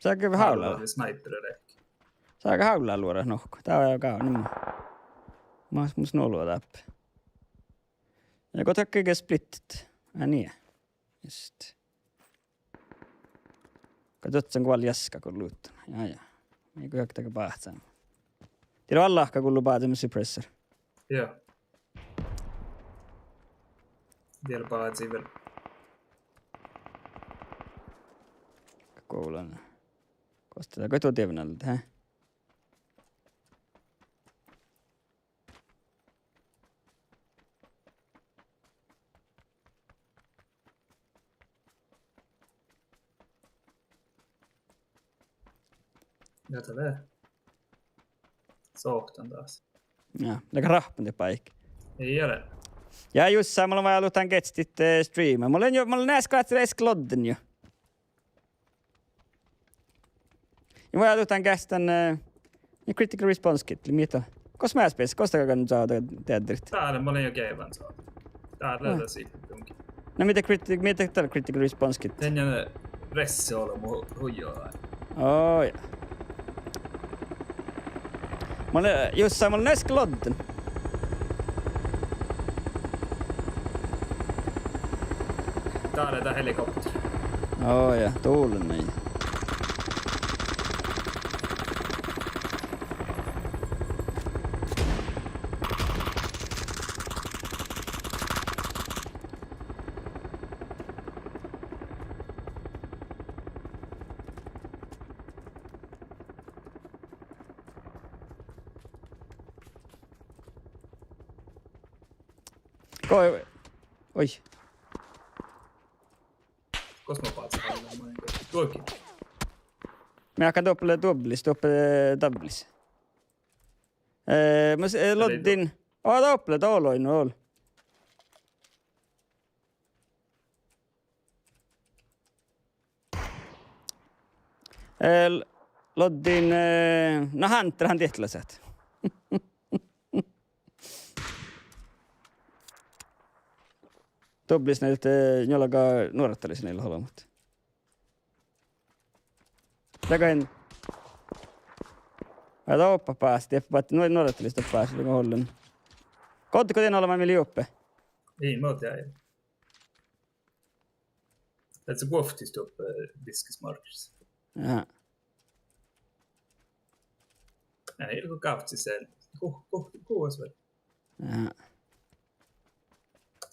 Sáhka hávla. Hávla, sniper lei. Sáhka hávla luorat nohká. Dat lea gal nu. Mas mus nolva dáppe. Ja go dat ge splittet. Á, nie. Just. Go dat son go vel jaska go luhttán. Ja, ja. Mii go juohke ge báhcán. Dieđe, oalle go lea báhcán suppressor. Ja. Dieđe báhcii vel. Go lea. Gos dat go tuo dievve alde, hä? Ja dat lea. Sohtan dás. Ja, leago ráhppan dieppe áigge? Ii lean. Ja Jussa, mun lean vájáluhtán geččedit, eh, streama. Mun lean jo, mun lean easka, easka loddin jo. Ja mun lean dan geahččan, eh, ja critical response kit, lea mii dat. Gos mii beassat, gos dat galgá sáhka deadderit? Dál, mun lean jo geavahit sáhka. Dál lea, ah, dat sii. Na mii dat criti-, mii dat critical response kit? Dán ja resse olbmo hui-, huijo. Ó, ja. Mun lean, Jussa, mun lean easka loddin. Dál lea dat helikopter. Ó, ja, dul lea. Go-, oi. Gos mun bázin? Duohkkin. Mii áhkán doppe, dobblis, doppe, dobblis. Eh, mas, eh, loddin. Ó, doppe, dolo, no, ol. Eh, l-, loddin, eh, no, Hunter han dieid lea sat. Dobblis nai, eh, njuolga nuorttalis nai olbmot. Leago in. Ai, doppe bázii, dieppe bázii, nu-, nuorttalis doppe bázii, leago ollen. Goddego dien olbmá mii lei juobe? Ii, mo de. Ahte guovttis doppe, eh, viskkis markis. Jaa. Ii, go gávcci sen. Go, go, gos vel. Jaa.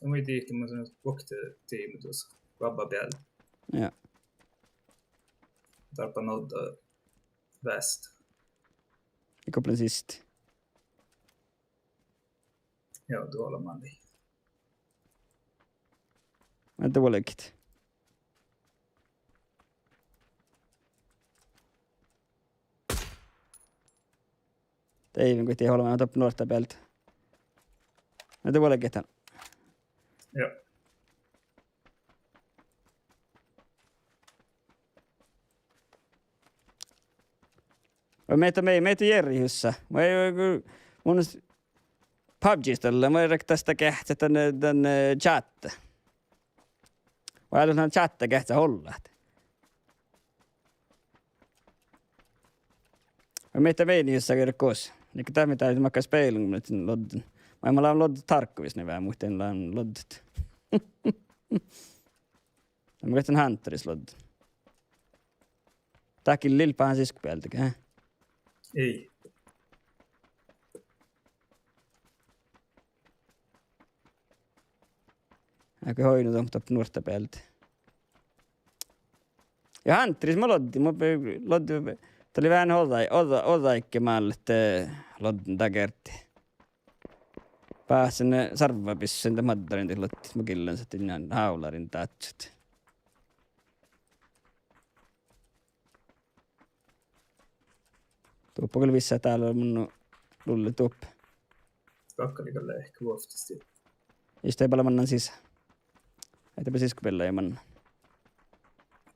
Ja mii dihte mun son vuokte tiimi dus. Vabba beal. Jaa. Dárbbaš nohta vástá. Ja goblen siste. Jao, dola mani. Mii dál vuolgit. Dieđán goit olbmá doppe nuortta bealde. Mii dál vuolgit dan. Jao. Vai mii, mii, mii jerjehusat. Vai, vai, mun s-, PUBGis dalle, vai rektas dat geahččat dan, dan, eh, čátte. Vai dat leat čátte geahččat ollu. Vai mii, mii jerjehusat gos. Ii ge dat mii dal makkár spelluin, mun lodden. Vai mun lean lodden Tarkovas ni vel, muhtin lean lodden. Mun geahččan Hunteris lodden. Dahkii lilbbahan siskkobealde ge? Ii. Áigge oidne doppe nuortta bealde. Ja Hunteris mun lodden, mun be-, lodden, dat lei veaháš ođđa-, ođđa-, ođđaáigge mii lodden dakkár. Báhcen, eh, sarvvabissuin dat maddariin dat loddit, mun gillen ahte ii lean hávlarin dáhcet. Doppe gal visot dál mun lullen doppe. Dakkalii gal lei guovttis. Ii, de balla mannan sisa. Ahte ba siskkobeallái mannan.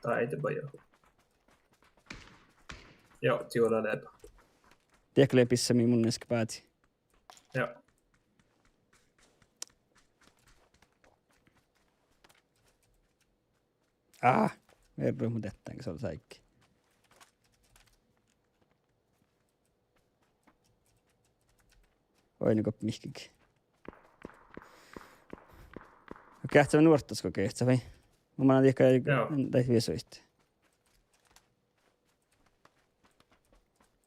Dá, ahte ba, jao. Jao, dieđán lea ba. Diekko lea bissami mun easka bázi. Jao. Á, verru mun dettán, ge sol saik. Oidne gos mihkkege. Geahččat nuorttas go geahččat vai? Mun mannan diekko, jao, daid viesuid.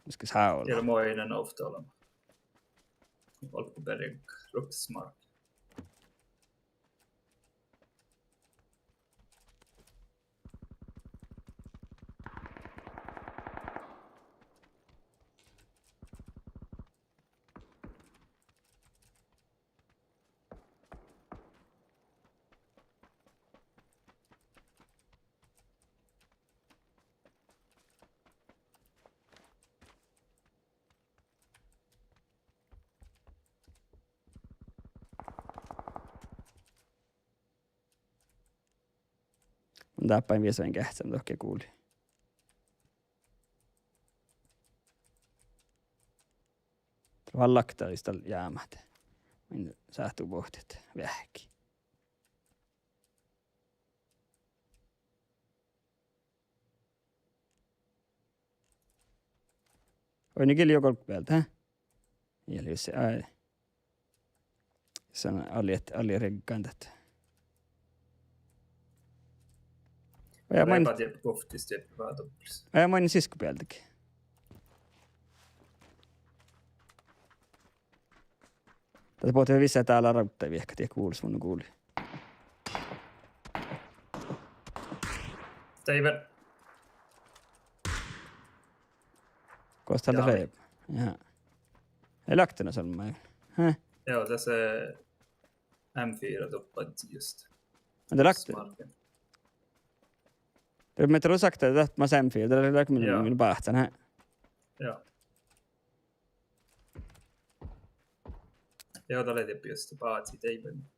Mun gal sávola. Ii lean mo ii lean ovtta olbmá. Olggobealde ruoktot markki. Mun dábbašin viesuin geahččan dohko guli. Dál lea lakta vel jámát. Min sáhttu bohtet veahkki. Oidne gii lei juo golbma bealde, hä? Ii lean visot, ai. Son alliat, alliat reggan dat. Ja mun, ja mun siskkobealdege. Dat bohte visot dál rávdda viehkat, diehko gulles mun guli. Steven. Gos dál lea? Ja. Ei lakte na son mai. Hä? Jao, dasa M fire doppe just. Mun de lakte. De mii olu sakta, dat mas M fire, dat lea mii, mii báhcán, hä? Jao. Jao, dat lea dieppe just bázi deiben.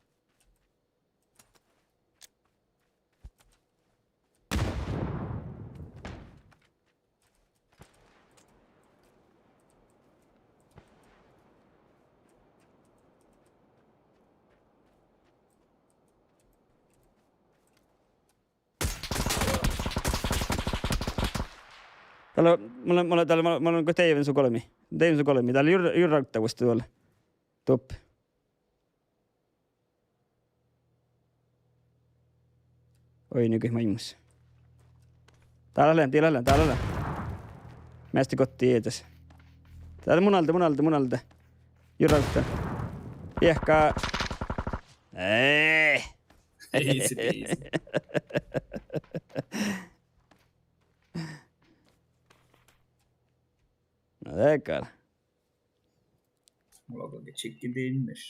Dál, mun lean, mun lean, dál, mun lean, mun lean go deiven su golbmi. Deiven su golbmi. Dál jur-, jur rávdda vuostti dolle. Doppe. Oi, nykyt maid mus. Dál lea, dál lea, dál lea. Measti gotti iežas. Dál mun alde, mun alde, mun alde. Jurra uhte. Viehka. Ei. Easy peasy. No, de gal. Mulla gal chicken dinners.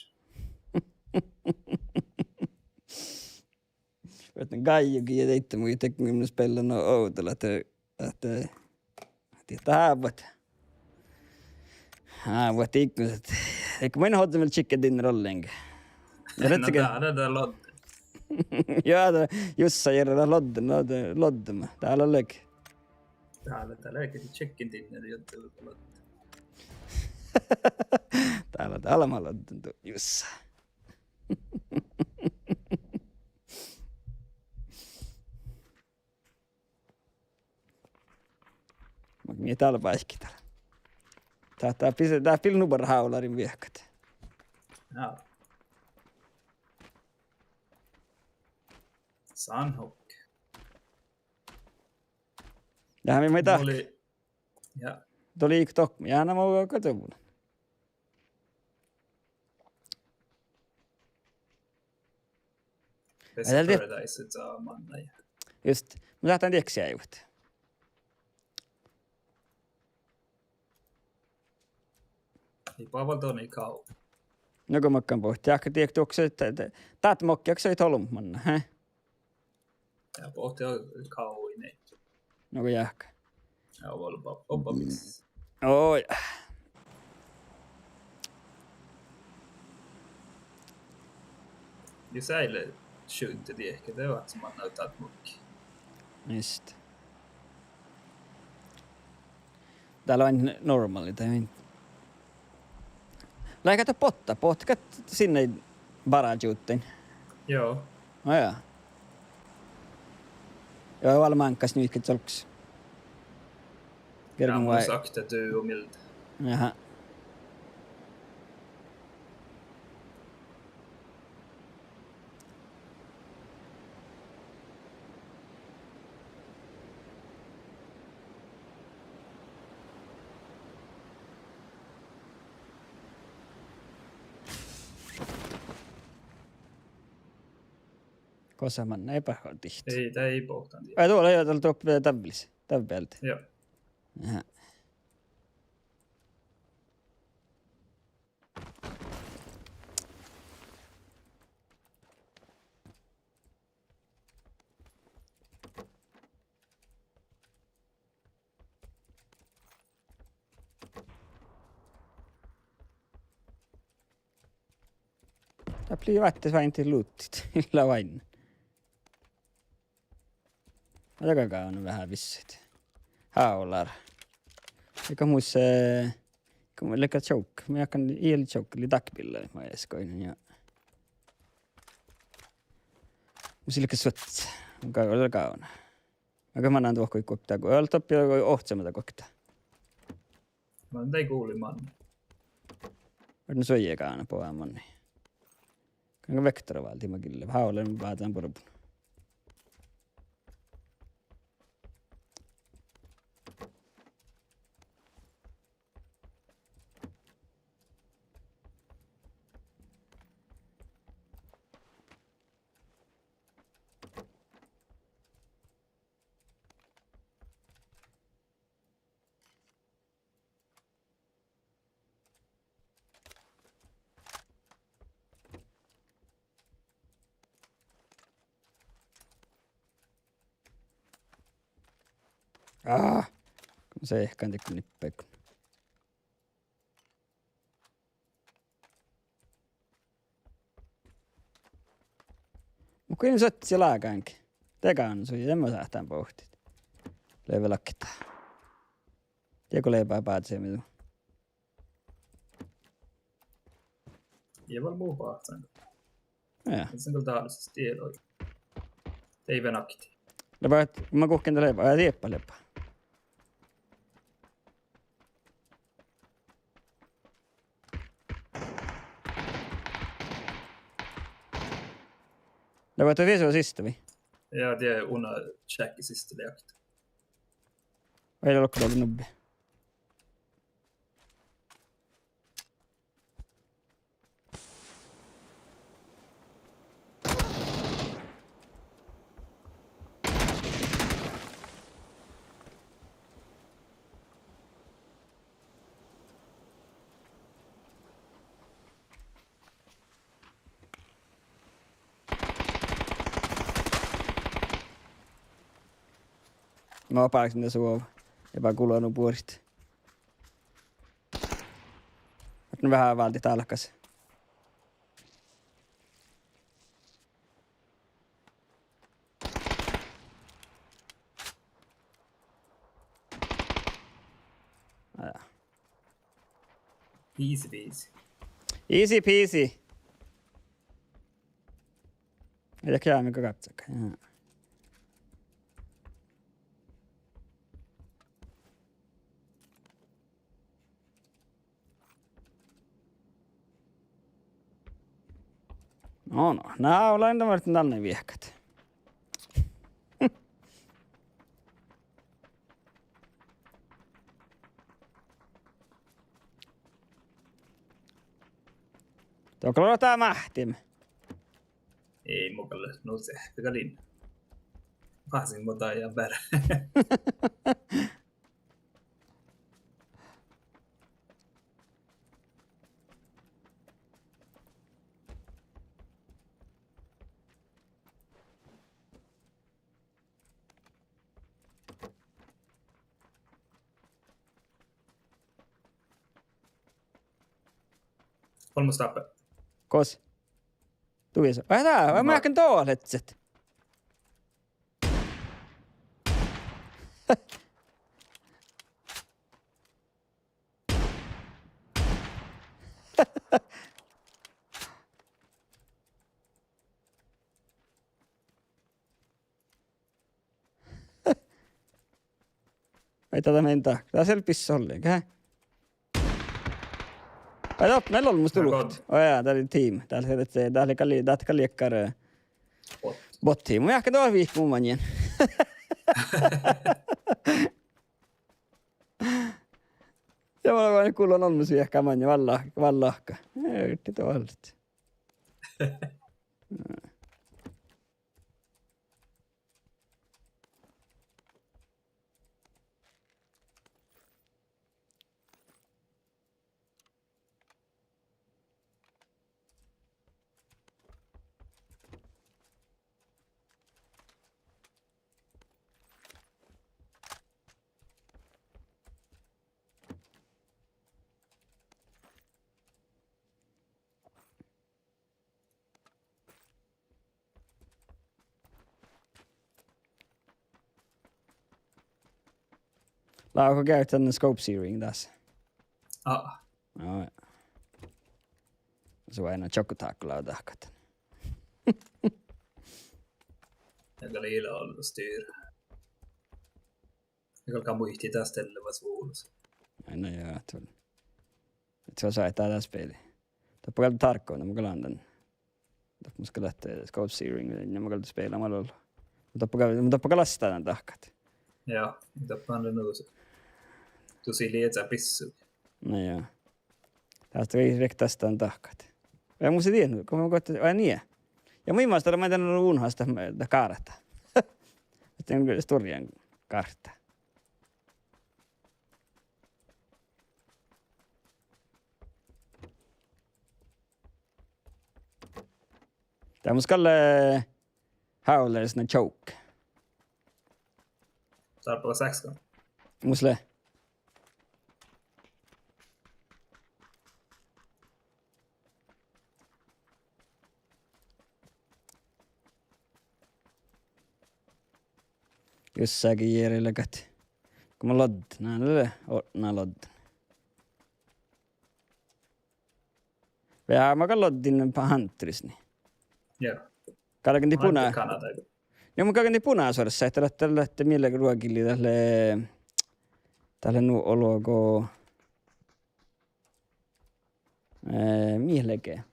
Vet ni, gájjogi ja deitte mu tekniikka spellan ovdal ahte, ahte, ahte, ahte hávvat. Hávvat ikkusat. Ii mun hođđa vel chicken dinner ollengi. Ja no, retsege. Dá lea dat lodden. Ja, dat jussa jerre dat lodden, no, dat lodden. Dál lea. Dál lea, dál lea chicken dinner jottu lodden. Dál lea, dál lea lodden du jussa. Makkár mii dál báikki dál. Dat, dat bil, dat bil nu bara hálarin viehkat. Ja. Sandhog. Ja, mii, mii dat. Oli, ja. Tuli ik tok, ja, na, ma ka tuvun. Best Paradise, dat manná. Just. Mun sáhtán diekkis eai vuot. Ii bávval don ii kávu. No go makkár bohte, jáhkka diektu oksa, dat, dat, dat mokki oksa ii tolbmot manná, he? Ja bohte kávu ii nei. No go jáhkka. Ja, obba, obba mis. Oi. Jus eai leat šudde diehke, de oaččut manná dat mokki. Just. Dál lea normála, dat min. Leago dat botta, botta gal sinne bara čuođi. Joo. No ja. Joo, vel máŋggas nu ii ge čalggas. Kergin mun vai- sakta duo mielde. Jaha. Gosa manná, eai bohte dihte. Ii, dat ii bohte dihte. Ai, doppe lea, doppe dávvis, dávvis bealde. Joo. Aha. Dat blir vátte sveinti luhtit, illa vain. Ja dat gal gávdná veahá vissaid. Hávolára. Ii gal mus, eh, gal mun lean čouk-, mun jáhkán ii lean čouk-, lei dakbilla, ma easka oidnen ja. Mus ii lean suohtas, mun gal, gal gávdná. Mun gal mannan dohko guokte, go ii doppe ohcama guokte. Mun dii guli manne. Vel nu suoji gávdná bohte manne. Gal vektora váldit ma gille. Hávlán báhcán buorbun. Aa, seahkan dego nippeagun. Muhto gal in suohtas lágáin. De gávdná suoji, de mo sáhtán bohtit. Lea vel okta. Diego lea báhcán mii du. Ja vel mu báhcán. Ja. Son gal dál siste diet oi. Dei vel okta. Lea báhcán, ma guhkkin dat lea, ja dieppa lea. Lea báhcán visu siste vai? Ja, de una čeahkisiste leakit. Vai lea lokka dolle nubbi. No, báksin de suova. Ja bá gulanu buorit. Atnui veahá váldit dálkkas. Easy peasy. Easy peasy. Ja keami ka gápcaka. Ja. No, no, ná, olán dan vártán dan viehkat. Dohko lea dat máhtimin? Ii, mun gal lean nu sehpet gal in. Fásin mo daján beare. Olmmoš dáppe? Gos? Du viesot. Ai dá, vai mun Ma- eahkes dohko ledjet? Ai, dat mii dahkat. Dat eai leat bissá ollenkaan. Ai, dat mii olmmoš duluhit. Aa, ja, dat lei team. Dat lei, dat lei gal, dat gal dakkár, eh, bot. Bot team. Mun eahkes dohko vihkku maŋŋil. Ja mun lean gullan olmmoš viehka maŋŋil, vallá, vallá. Eai, dat lei. Lávka geavit dan scope sharing das? Aa. Aa. Su eai ná čohkkádat go lávka dahkat. Ja gal ii leat ollu styr. Ja gal gal muitit das tellevas vulos. Ai, no joo, tuo. Et sa sait das speli. Doppe gal targgon, mun gal lean dan. Doppe mus gal leat scope sharing, ja mun gal spela maid ollu. Doppe gal, doppe gal lasta dan dahkat. Joo, doppe han lea nu. Dušše lea dat bissut. No joo. Dás ii riektas dan dahkat. Ja mus ii dieđe, go mun gohčodin, vai nie. Ja mu imaš dat lea maid dan unhas dat, dat kárta. Ahte stuorra kárta. Dat mus gal lea, eh, Howlers na choke. Dárbbaš sáhka? Mus lea. Jussege jearalegat. Go mun loddin, ná, ná, ná, loddin. Veahá mun gal loddin Hunters, nie. Joo. Galgen dii buna-, Kanada. Joo, mun galgen dii bunasoras, ahte dat lea, dat lea, mii lea ruogillii, dat lea, dat lea nu olu go Eh, mii lea ge?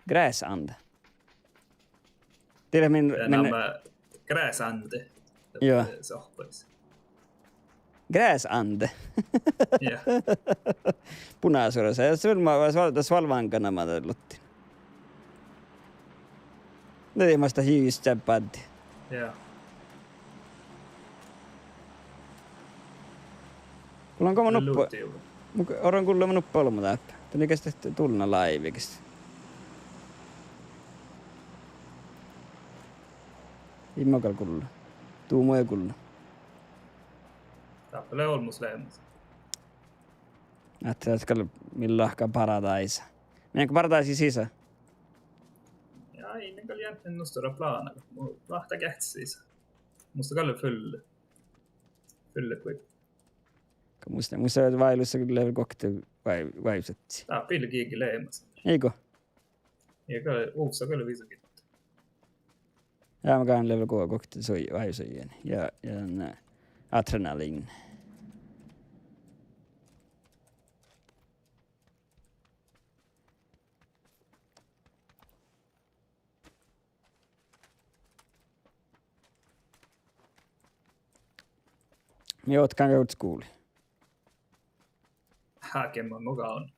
Græsand. Dii lea min, eh, min namma, Græsande. Joo. Eh, sohpis. Græsande. Jah. Bunasuras. Ja vel ma, das val-, das val váŋgga namma dat lottin. Ne, de masta hiis čabbaddi. Jah. Gullan goma nuppe. Luti. Mun orron gullan nuppe olbmot dáppe. Dán ii ges dat dulna láivi ges. Ii mo gal gullo. Du mo ii gullo. Dáppe lea olmmoš leamaš. Ahte dat gal mii láhkai Paradise. Mii Paradise sisa. Ja, in gal jáhkán nu stuorra plána, mu láhkai geahččat sisa. Mus gal lea full, full equip. Ka mus, mus váilusa lea vel guokte vai-, váivusadji. Dáppe ii leat giige leamaš. Iigo. Ja gal, ovssa gal visot gitta. Ja, ma gal lea vel guokte sui-, váivusuhte. Ja, ja, ne, adrenalin. Mii otán gal skuvlii. Hákema mo gávdno.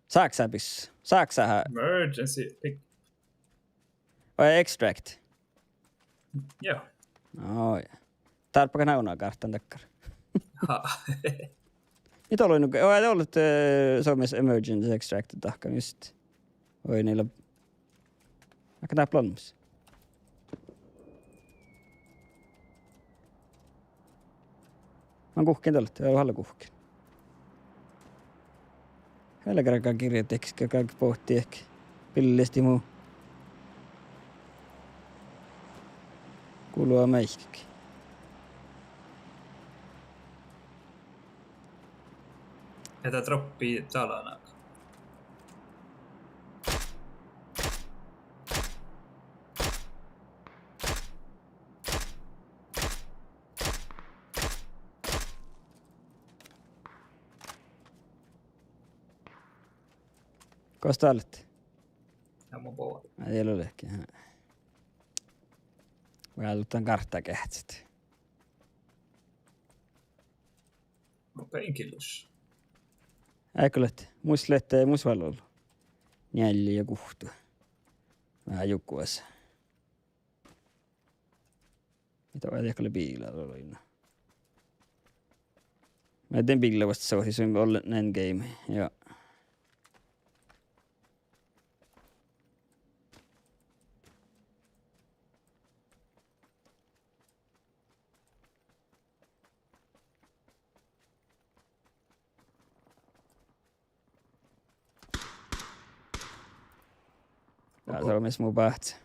Sáksá bis-, sáksá ha-. Emergency pick. Vai extract? Joo. Oi. Dárppa gal na gárttan dakkár. Ha. Mii doalai nu-, oi, doalai, eh, Suomes emergency extract dahkan just. Oi, niila. Ahte dáppe lea olmmoš. Mun guhken doalai, ja vel guhken. Hele garga girjat, gal bohte, billesti mu. Gullo meikki. Eai dat droppi dal álo. Gos doalai? Ja mun boa. Ai, ii leat ledje. Vel dan gárttaa geahččat. No, painkillers. Eai gal leat, mus leat, mus vel olu. Njeallje ja guhtta. Veahá jukusa. Ii, dat eai gal leat biila doalai. Mun dien biilla vuosttaš, sis mun ollen endgame, ja. Ja, okei. Sos mu báhce.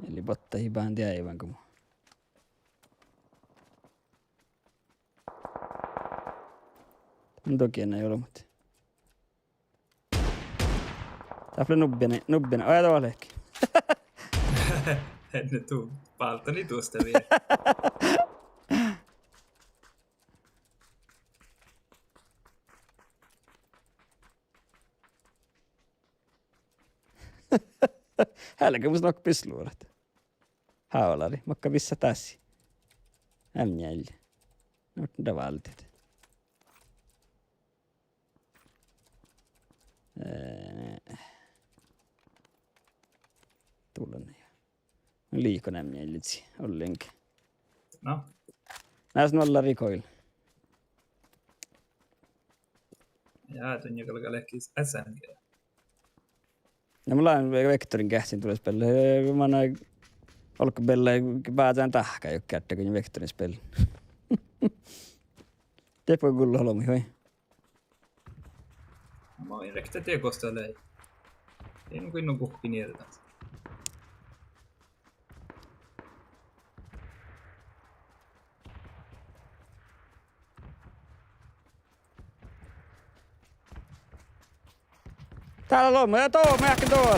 Eli botta ii báhán diaivan gomu. Mun dogiin ii ole, muhto. Dáppe lea nubbiin, nubbiin. Oi, dat lea ledje. Enne tu báltani duosta vie. Helge mus nokka bislurat. Hávlari, makka vissa dasi. Em njeallje. Nut da váldit. Eh, tulen. Liiko nem njeallji, ollengi. No. Nai son vallá recoil. Ja, dan gal galgá lehkis S M G. Ja mun lean ve-, Vektorin geahččen duođas beallái. Manai olggobeallái, bázán dahká juo geardde go Vektorin speallá. Dieppe gullo olbmuid vai. Ma in rekte dieđusge lei. In guinno guhkkin ieš dás. Dál lea olbmot, ja dohko, mun jáhkán dohko.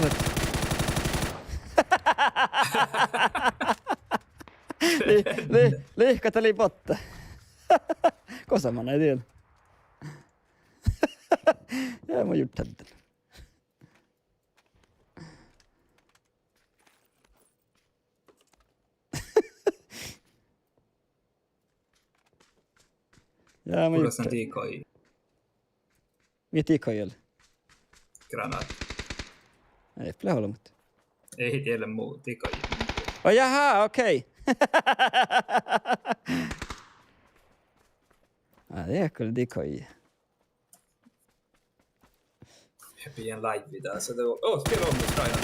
Lei-, lei-, lihkat dat lei botta. Gosa manai dien. Ja ma jurddašin. Ja ma jurddašin. Mii dihkojii. Granát. Ii leat olbmot. Ii, ii leat mu dihkojii. Oh, jaha, okei. Á, dihkojii, dihkojii. Ja pidin live dasa, de, oh, spela om det, Ryan.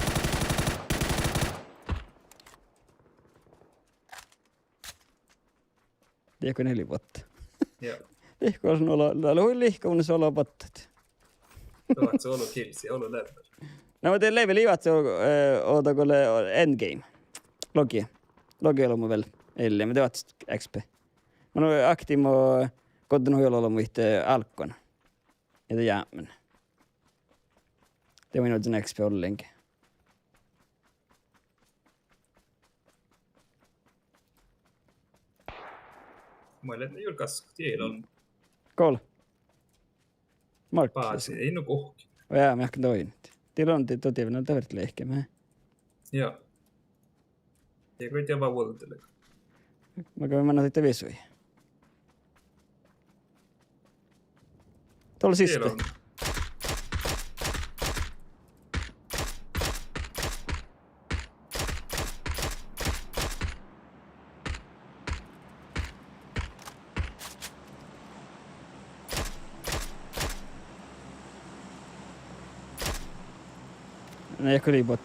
Dihko neljä vuotta. Joo. Dihko olu, dat lei hui lihkku, mun olu vuotta. Dohko olu kilsi, olu level. No, de level ii vuos, eh, ovdal go lea endgame. Logi. Logi olbmot vel. Ii leat, ma de vuos X P. Mun aktivt, godden hui olbmuid, eh, álggán. Ja de jápmen. De mun ii vuodján X P ollengi. Mulle juo gaskka, dii lea. Gol. Mark. Bázi, ii nu guhkki. Ja, mii ahte doinit. Dii lea, dii, dii, dii, no, dat verta lehkeme. Joo. Ja go dii vá vuoldelega. Makkár mii manná dihte visui. Dolle siste. Ne, ahte lei bot.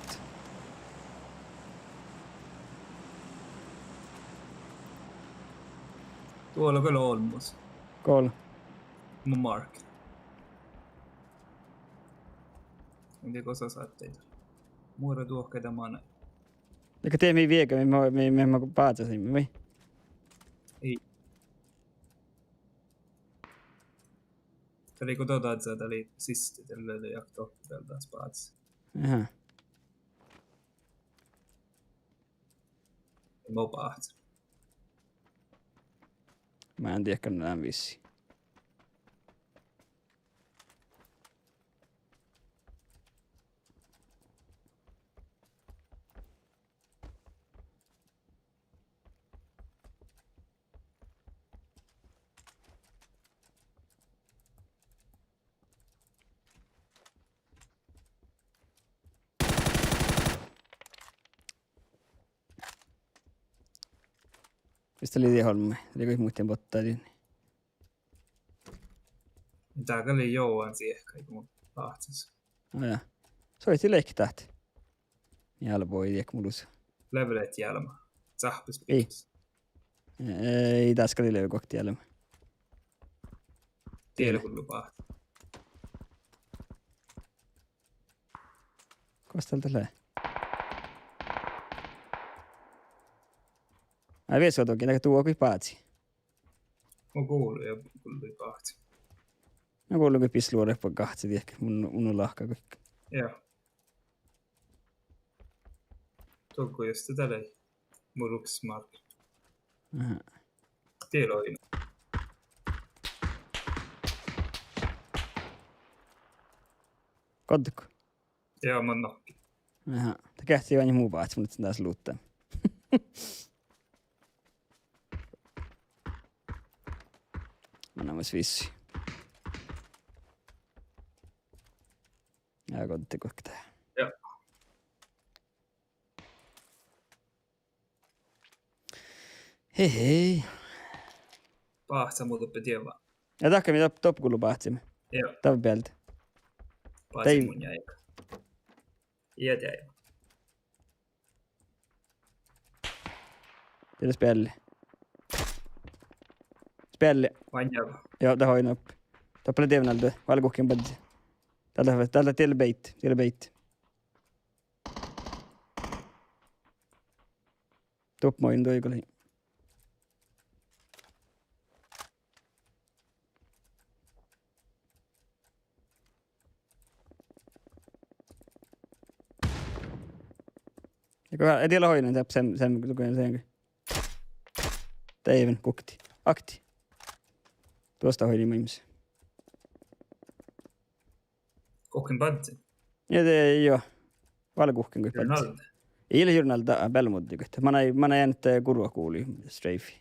Duola gal olmmoš. Gol. Mun mark. Mun dego sasat daid. Muora duohkai dan mane. Dego dieđe mii viega, mii, mii, mii, mii bázasimme, mii? Ii. Dat lei go dat, dat lei siste, dat lei, lei ahte doppe vel das bázis. Aha. Mo báhcen. Mun in dieđe, na vissi. Mis dat lei dieđe olbmui, dat lei goit muhtin botta dien. Dat gal lei Johan siehkai go mun báhcen. Á, ja. Soiti lei dat. Jálbmui dieđe mu lusa. Levelet jálbmá. Sáhpes. Ii. Ii, das gal lei levelet guokte jálbmá. Dieđe gullu báhcen. Gos dal dat lea? Ai, viesu dohko, dat duohko bázii. Mun gullen ja gullen báhcen. Na gullen go bisluore pa gahce dieđe, mun, mun lahka goit. Joo. Dohko just dat lei. Mun ruksmas mark. Aha. Dieđe lei. Goddo go? Joo, mun nokkin. Aha. Dat geahčai vel mu báhcen, mun lean dás luvtán. Mun lean vissi. Ja, goddo go dat. Joo. Hehei. Báhcá mu doppe dievva. Ja dahká mii doppe, doppe gullu báhcciimet. Joo. Davvebealde. Báhcá dei- mun jáiga. Ja dei. Dieđe spealli. Spealli. Vai jao. Joo, dat oidno. Doppe lea dievva alde. Váldit guhkkin badjel. Dal lea, dal lea, dieđe lea beitte, dieđe lea beitte. Doppe mo in duohko lei. Ja go, e dieđe lea oidno, dat sem, sem, sem, sem. Dieđe guhkki. Akti. Duostan oidno maiddái. Guhkkin badjin. Ja de, juo. Vel guhkkin goit badjin. Jurnalda. Ii leat jurnalda, beale muđui goit. Manai, manai eanet gurvaguli streifi.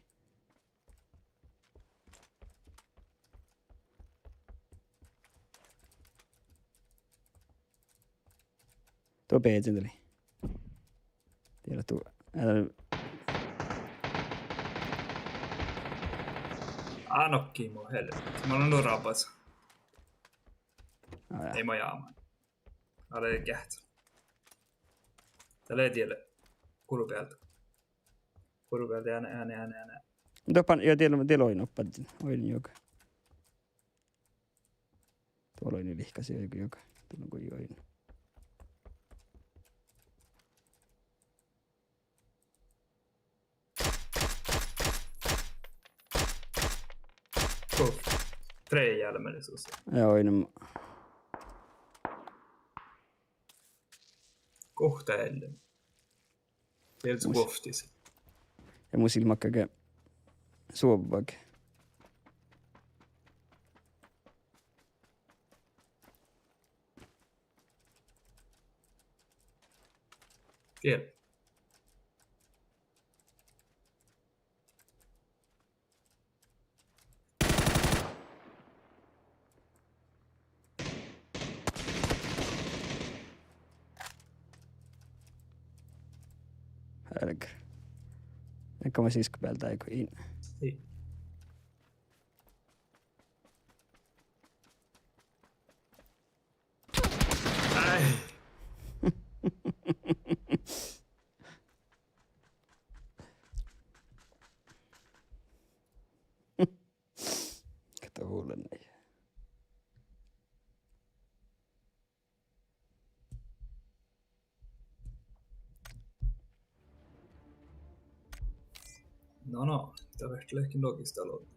Duo beazen dalle. Diet du, eh, Á, nokki mo helvete. Mun lean nu rabas. Á, ja. Ei mo jáman. Ale geahččat. Dalle diele. Gurru bealde. Gurru bealde, eane, eane, eane, eane. Doppe, ja diele, diele oidno badjin. Oidno juoga. Duo oidno lihkasii juoga, juoga. Duo go oidno. Go, tre hjälmet sus. Ja, oidno. Guhtta elle. Vel su guovttis. Ja mu silmma ge suovvage. Vel. Helgar. Ego ma siskkobealde áiggun in. Ii. Ai. Kato hulen. No, no, dat vehkii lehken logista logi.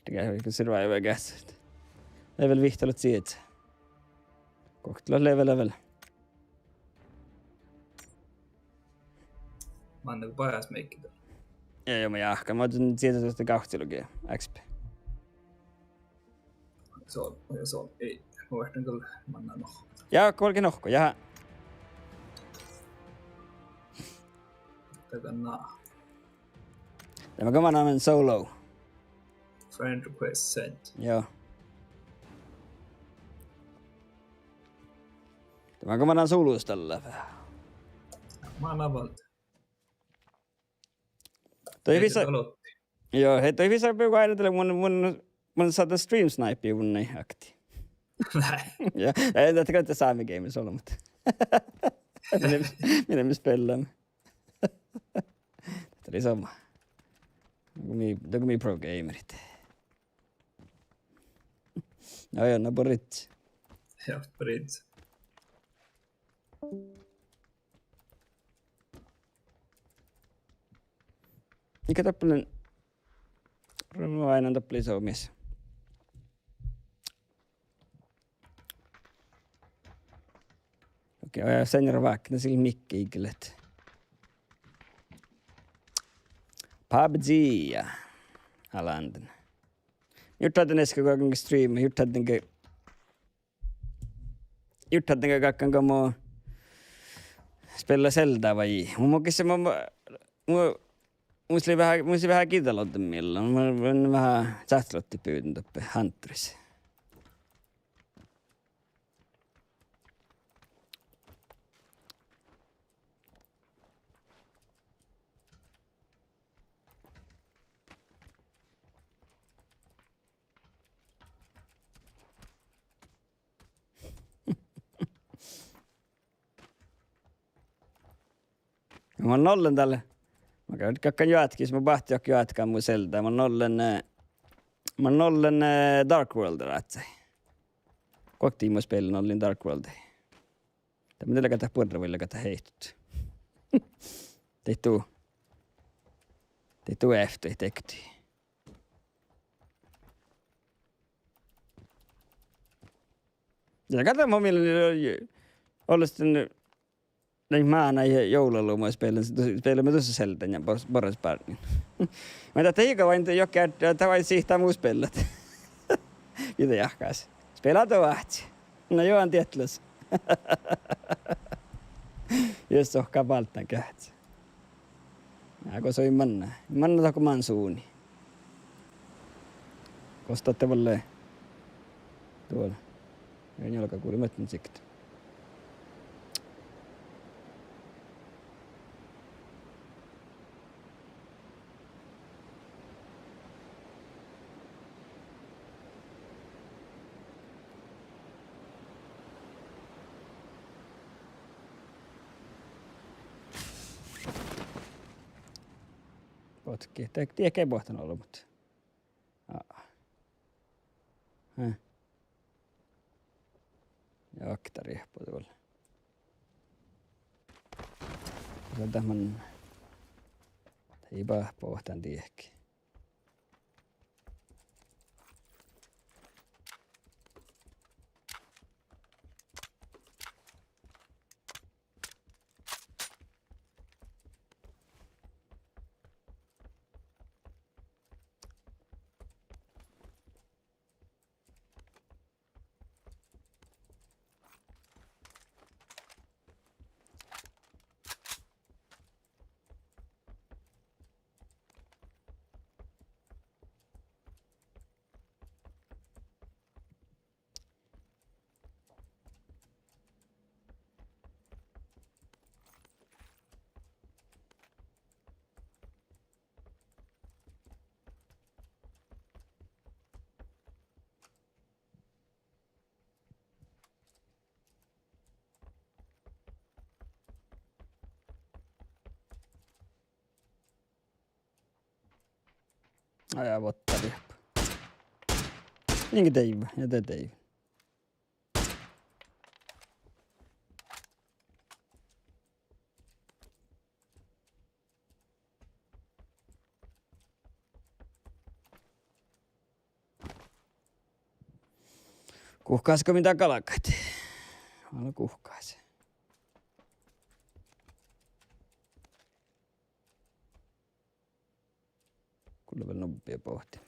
Dego survive, I guess. Level vihtta leat sieža. Guokte leat level, level. Manne go bajás meikki dal. Ja, ja, ma jáhkán, ma dien sieža gávccilogi X P. Son, ja son, ii, mun vertán gal manná nohkkat. Ja, go galgá nohkkat, ja. Daganna. Dá mun go manán solo. Friend request sent. Joo. Dá mun go manán solus dalle. Manná valde. Dohko fas, joo, hei, dohko fas beaivvi dalle, mun, mun, mun sáhtán stream snipe mun nei akti. Nei. Ja, ja, dat er kanskje Sámi Games olbmot. Mii, mii, mii spelláimet. Dat lei somá. Dohko mii, dohko mii pro gamerit. Ja, ja, na bridge. Ja, bridge. Iige doppe lea, ro-, ro-, ain doppe lea somis. Okei, ja señora vákne sil mikke iige leat. PUBG ja Alanden. Jurddašan easka go galggan streama, jurddašan ge Jurddašan ge galggan mo spela Zelda vai. Mu, mu ges-, mu, mu, mu, mus lei veahá, mus lei veahá giđđaloddemiella. Mun, mun veahá čáhcelotti buvdin doppe Hunters. Mun ollen dál. Mun galggan joatke, mun báhtin joatke mu Zelda. Mun ollen, eh, mun ollen, eh, Dark World rádjái. Guokte mo spellen, ollen Dark World. Dá mun lean gal dat buorre vai lean gal dat heittot. Daid du. Daid du efto, daid du. Ja gal dat mo mielas, olles dan mánáid ja juovlaluomi spellen, spellen mii dušše Zelda ja bor-, borraš bártnin. Muhto dat iige vai juohke, dat vai sihta mu spellat. Ii de jahkás. Spela du áhči? Na jo, an dietlos. Jus sohka báltán geahččá. Ja go soai manná. Manná dohko man suni. Gos dat vuolle. Duođai. Ja njalgaguri mettin sikt. Botki, de diehke boahtán olbmot. Aa. Hä? Ja okta riehpa duolle. Sa dat man. Ii ba boahtán diehke. Ajá, vuotta diehpa. Inge deivve, ja de deivve. Guhkásgo min dál galgat? Álo guhkás. Gullo vel nubbi bohte.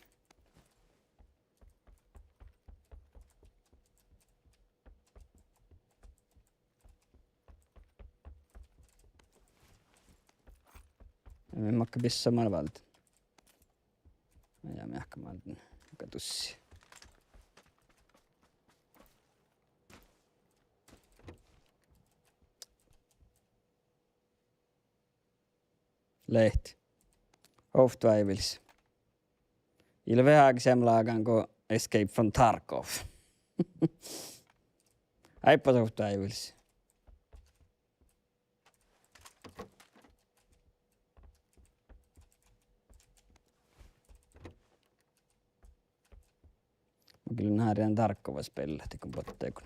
Mii makkár bissá man váldit? Ja mii ahte man, ka tussi. Leat. Hofdvejvils. Ii leat veháge seamma lágan go Escape from Tarkov. Áibbas hofdvejvils. Mun gillen hárjen Tarkovas beaivvi go botte go.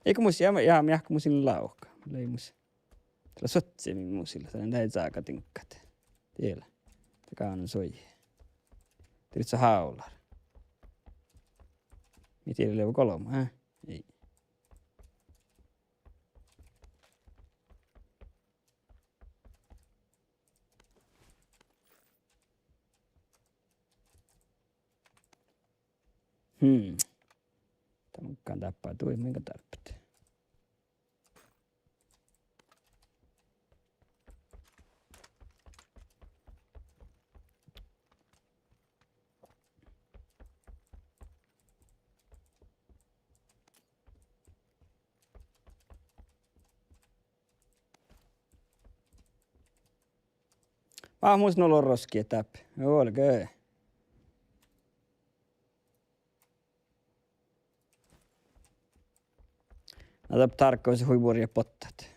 Ii go mus, ja, ja, mii ahte mus in lávka. Lei mus. Dat lea suohtas mii mus in lávka. Dat lea dáid ságadiŋggat. Diela. Dat gávdná soai. Dieđusge hávllar. Mii dieđusge leat golbma, hä? Ii. Hmm. Dat mun gal dáppe, dui mun gal dáppe. Ah, mus nu lea roski dáppe. Olgá. Na dáppe Tarkovas hui buorre bottat.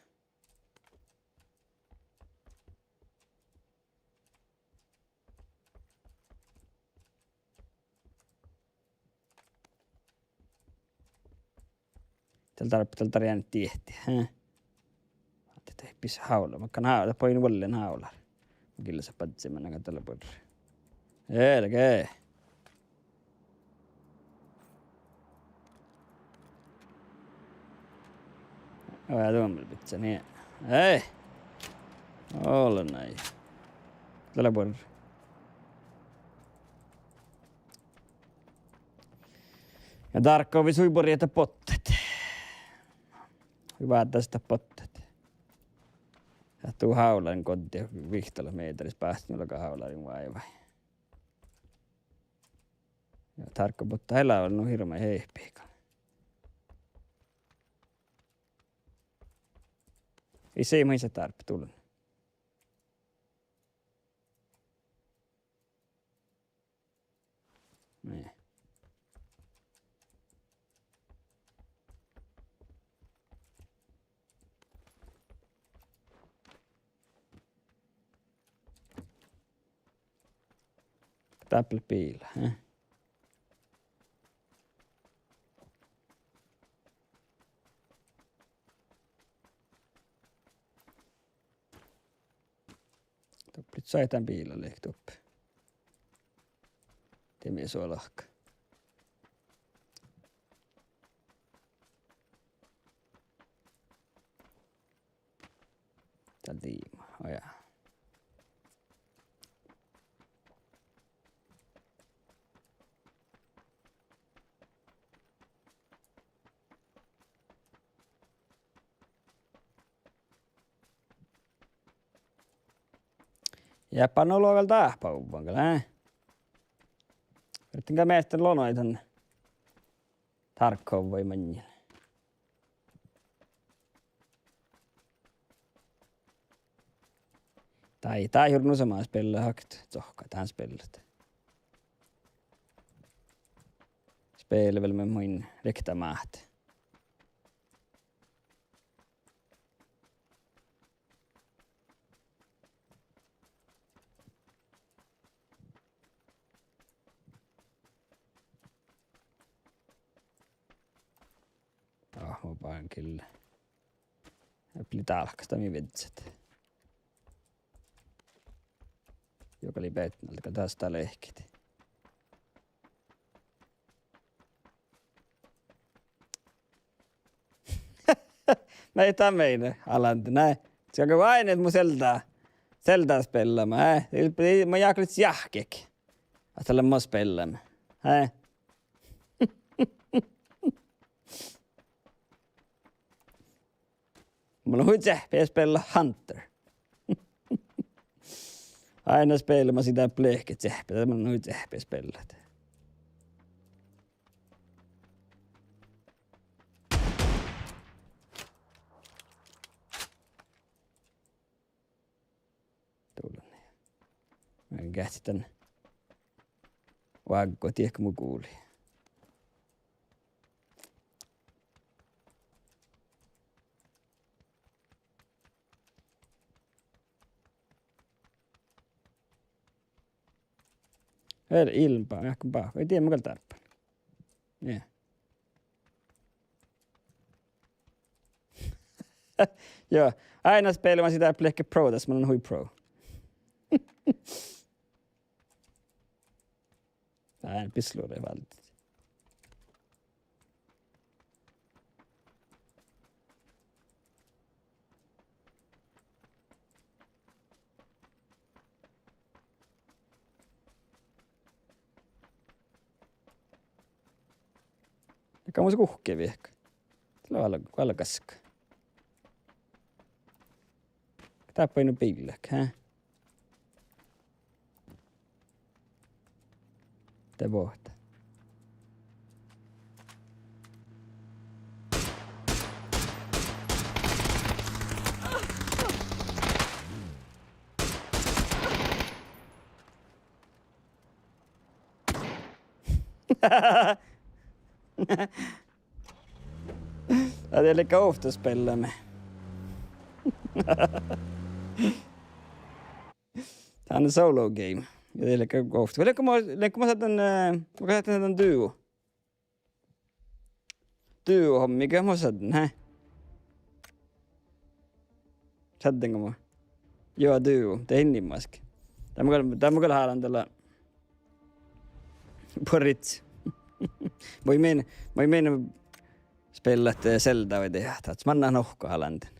Dál dáppe, dál dáppe jane diehtit, hä? Ahte dieđusge hávllar, makkár hávllar, dat bođii vuollein hávllar. Mun gillen sa badjel mannan, ahte dál lea buorre. Elge. Aa, ja duommel bidjan, nie. Ei. Ole nai. Dat lea buorre. Ja Tarkovvis hui buorre ahte bottat. Hui váldit ahte bottat. Ahte du hálan goddit vihttalogi mehtera báhcci, nu lágan hálárin váivái. Ja Tarkov botta eai lean nu hirbmat hehpehit gal. Ii, ii maid dárbbaš, dullen. Nie. Dáppe biila, eh? Doppe lei soaiddán biila lei doppe. Dii mii suolahka. Dál diima, ojá. Ja pánná logan dáhpáhuvvan gal, eh? Ferten gal mehtera lonoidan Tarkovvai maŋŋil. Dai, dai jur nu sama spellat, hakket cohkkat dan spellat. Spellet vel maid mun rikta máhte. Ah, mun báhcen gille. Eai ple dálkkas, dat mii viežžat. Juoga lei betnalda, gal das dat lehket. Nai, dat mii, Alante, nai. Skal go oaidnit mu Zelda, Zelda spellama, eh? Ii, ii, mun jáhkán jahkkit. Ahte lean mo spellama, eh? Mun lean hui čeahppi spella Hunter. Áidna spellama sii dáppe lehket čeahppi, dat mun lean hui čeahppi spellat. Dullen. Mun geahččen dan. Vággo, diekko mu guli. Eai ilmba, eai go ba, eai dieđe mo gal dárbbaš. Nie. Joo, áidna spellama sii dáppe lehket pro, das mun lean hui pro. Dá lea bisluri váldit. Ja kammas guhkki viehka. Dá lea vel, vel gaskka. Dáppe nu biillat, hä? De bohte. Ja, dat lea gal ovtta spellama. Dán lea solo game. Ja dat lea gal ovtta. Vai leago mo, leago mo šaddan, eh, mo šaddan duo. Duo hommiige mo šaddan, hä? Šaddan go mo. Joo, duo. Dat in nimmaski. Dat mun gal, dat mun gal hálan dalle. Buorre. Moai min, moai min. Spillat, eh, Zelda vai dieđát, ahte mannat nohkahalanden.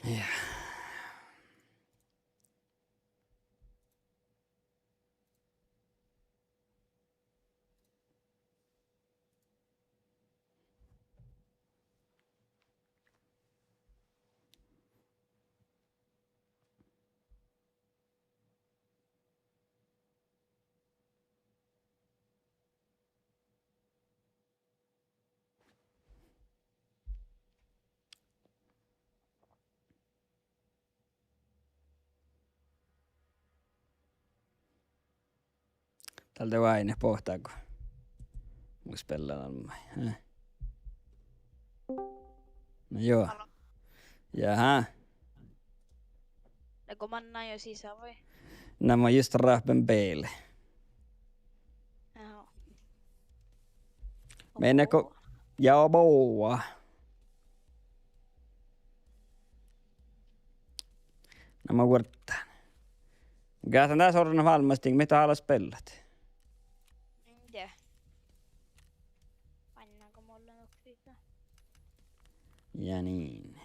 Ja. Dál de oaidnit boahtá go mun spellan almmái. Eh. No juo. Hallo. Jaha. Lea go mannan jo sisa vai? Na mun just ráhpen beale. Jaha. Mennäänkö? Boa. Ja boa. Na mun vuorddán. Geahčen dás orron vállestin, mii hála spellat. Inde. Pannán go mollán oktiita. Ja niin.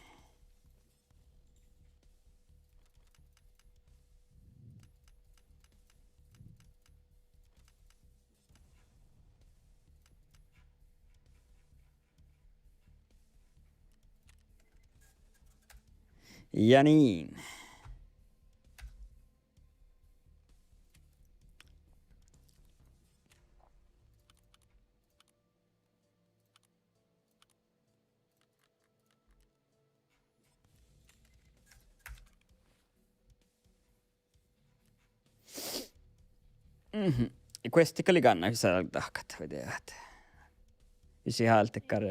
Ja niin. Mhm. Questit gal lei gánnát, dahkat vai dieđát. Jus ii háldit gal.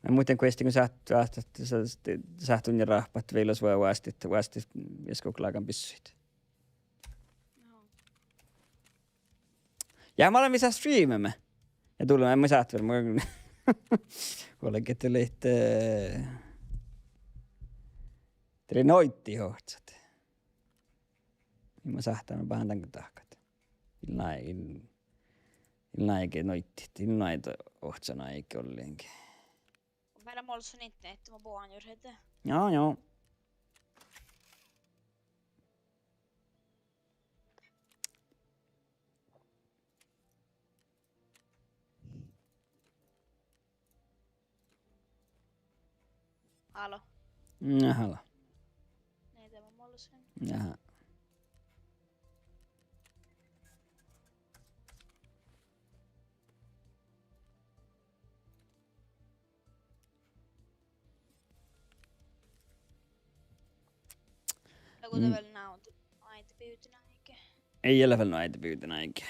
Mun muittán questit go sáhtát, sáhtát, sáhtát unja ráhpat vilos vuo-, vuostit, vuostit, ja skuklágan bissuid. Ja mun lean visot streameme. Ja dulme, mun sáhtán vel, mun vuolgit, dulii, eh, dulii noiddat ohcat. Mun sáhtán, mun beasan dan dahkat. Ii lean, ii, ii lean ge noiddat, ii lean ohcan áigi ollengi. Mun beare molson internehtá, mun bohán juhte. Ja, ja. Hallo. Ja, hallo. Nei, de mun molson. Jaha. Lea go dat vel nu áidabivdin áigi? Ii leat vel nu áidabivdin áigi.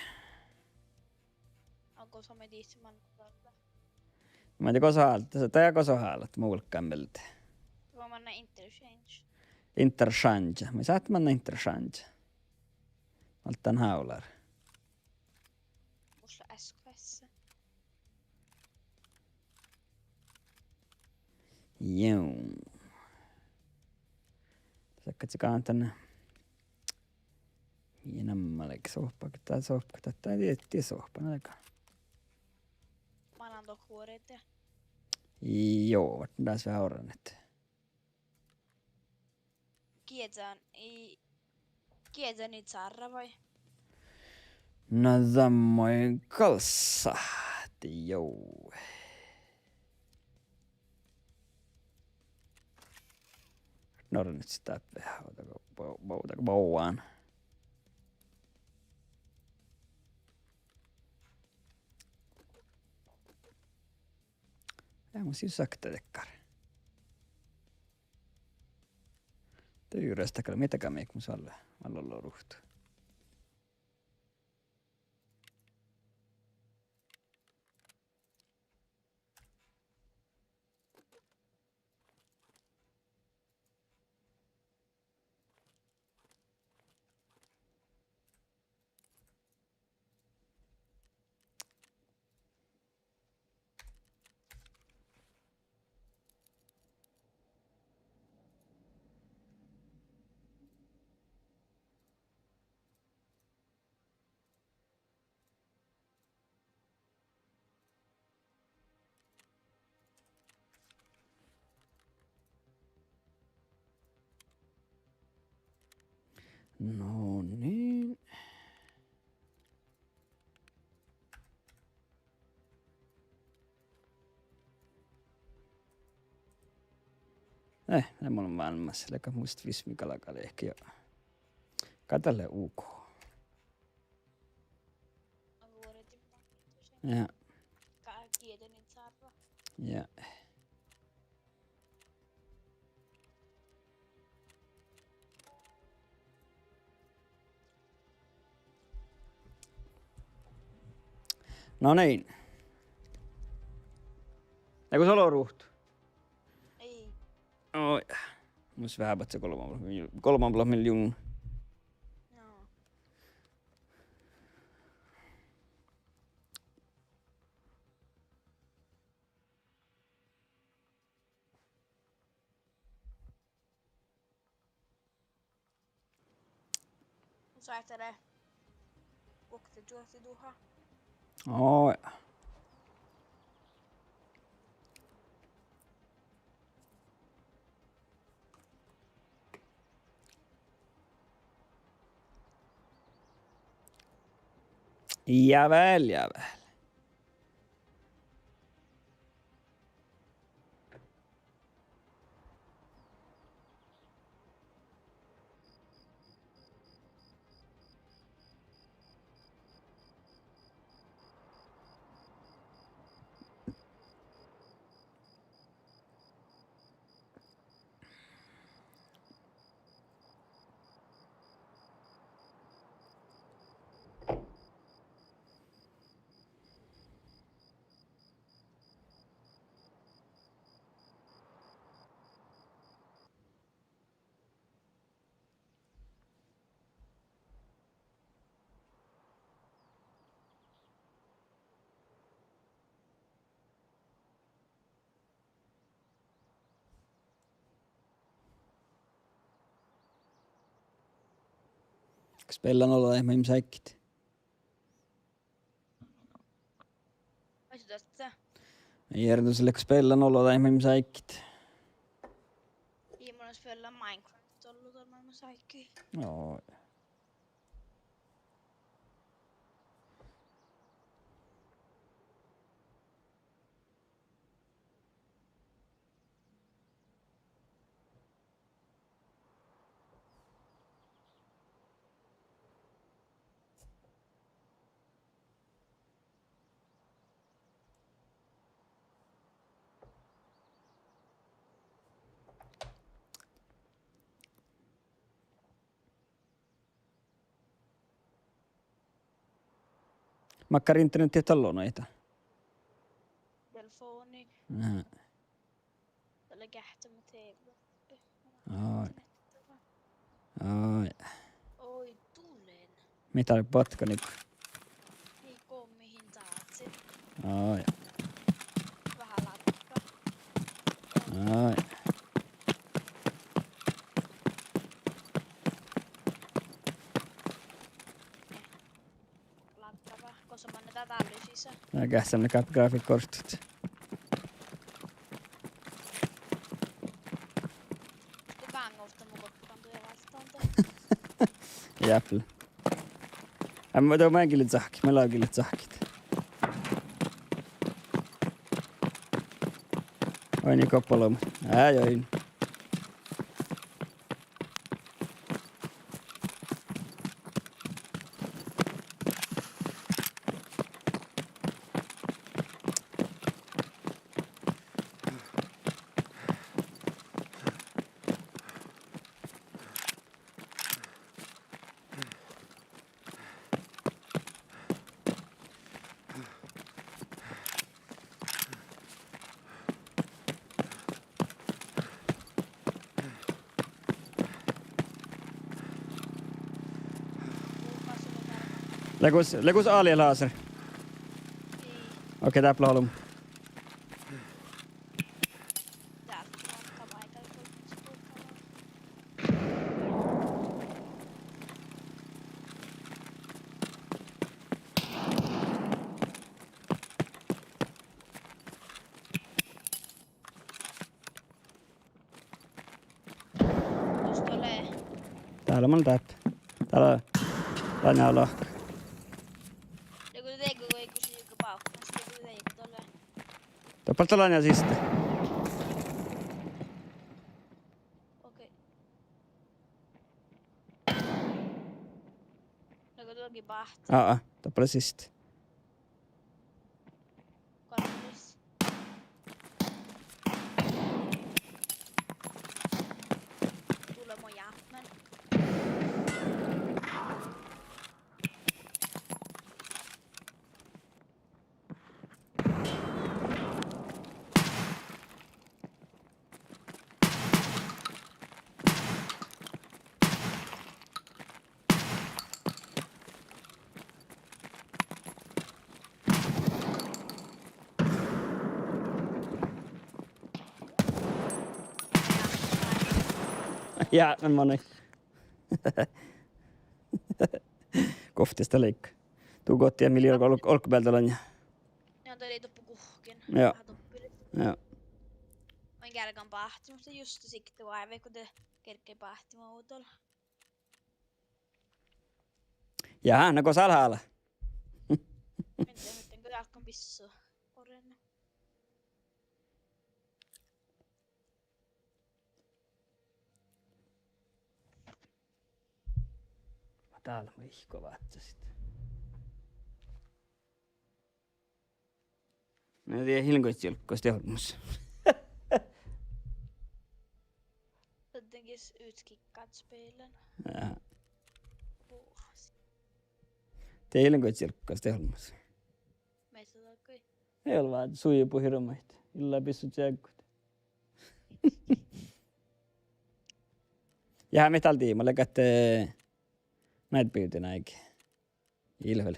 Ahte go som ii dihte mannan dalle. Maid go son hálat, dat, dat go son hálat, mun vulggan mielde. Go mannan interchange. Interchange, mii sáhtát manna interchange. Alddán hávlár. Mus lea S K S. Joo. Sakkat se kantan. Ja namma lei sohpa, dat sohpa, dat, dat, dat sohpa, na lei. Mannan dohko vuoride. Joo, dat se hávran, ahte. Gieđán, ii, gieđán ii cárra vai? Na, dan moai gal sáhte, joo. Nornet dáppe, ovdal go bo-, ovdal go bođán. Ja mun sis sakte dakkár. De juras dakkár, mii dakkár, mii mus olle, olle ruht. No niin. Eh, lea mun vámmás, leago mus vismi galgá lehpet ja. Gal dat lea OK. Ja. Ja. No niin. Leago olu ruht? Ii. Oi. Mus veahá bahte golbma, golbma miljoohta. No. Mun sáhtán guokte čuohtiduhát. Oi. Ja vel, ja vel. Spellan ollu dat maid mii sáitit? Ai, su dat. Jere, dat lea spellan ollu dat maid mii sáitit. Ii, mun lean spellan Minecraft ollu dat maid mii sáitit. Joo. Makkár internettiha dat lea nohta? Telefónii. Aha. Dat lea geahččamin TV. Ai. Ai. Oi, dulen. Mii dat botkat nugo? Ii go mii dahkii. Ai. Veahá lagga. Ai. Lagga va? Gosa manne dat dálu sisa? Na, geahččamin gal grafiikka ortut. Go bángovtta mu gokko, dan duhte váltán. Jápla. Aa, ma-, dat mii gillet cahkkit, mii lea gillet cahkkit. Oaidnit goppalomat. Aa, juo. Lea gus, lea gus alje laser? Okei, dáppe lea ollu. Tus dál lea? Dál lea man dáppe. Dál lea, dál lea lahka. Lea go dego, go ii gal bávkkas, lea go dego dál lea. Doppe dál lea siste. Okei. Lea go dal ge báhcci? Aa, doppe lea siste. Goarrus. Dule mo jápmen. Jápmen manai. Guovttis dat lei. Du guoktá mii lei olggobealde lanja. Ja, dat lei doppe guhkkin. Ja. Veahá doppe. Ja. Mun geargan báhcci, muhto juste sihke váivi go de gerggai báhcci ovdal. Ja, na go sál hála. Mii, mii go álgán bissu orrena. Dál lea ihkku váttastit. Na, de ii lean goit čielggas de olmmoš. Dat gis utkikat spelen. Ja. Buohas. De ii lean goit čielggas de olmmoš. Measta dat goit? Ii ole vá, suibu hirbmat. Ii lean bissu čieggut. Ja, mii dál diibmu, leago ahte, eh, naid birdin áigi. Ii lean vel.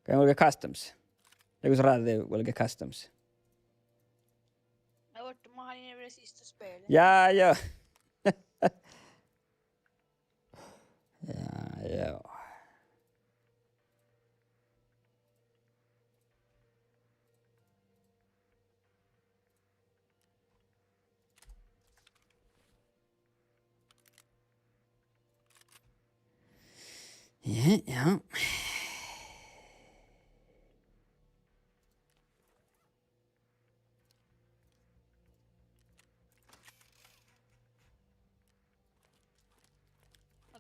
Go vuolgit customs? Leago su ráđe vuolgit customs? Ahte mun han vel siste spelen. Ja, ja. Ja, ja. Ja, ja.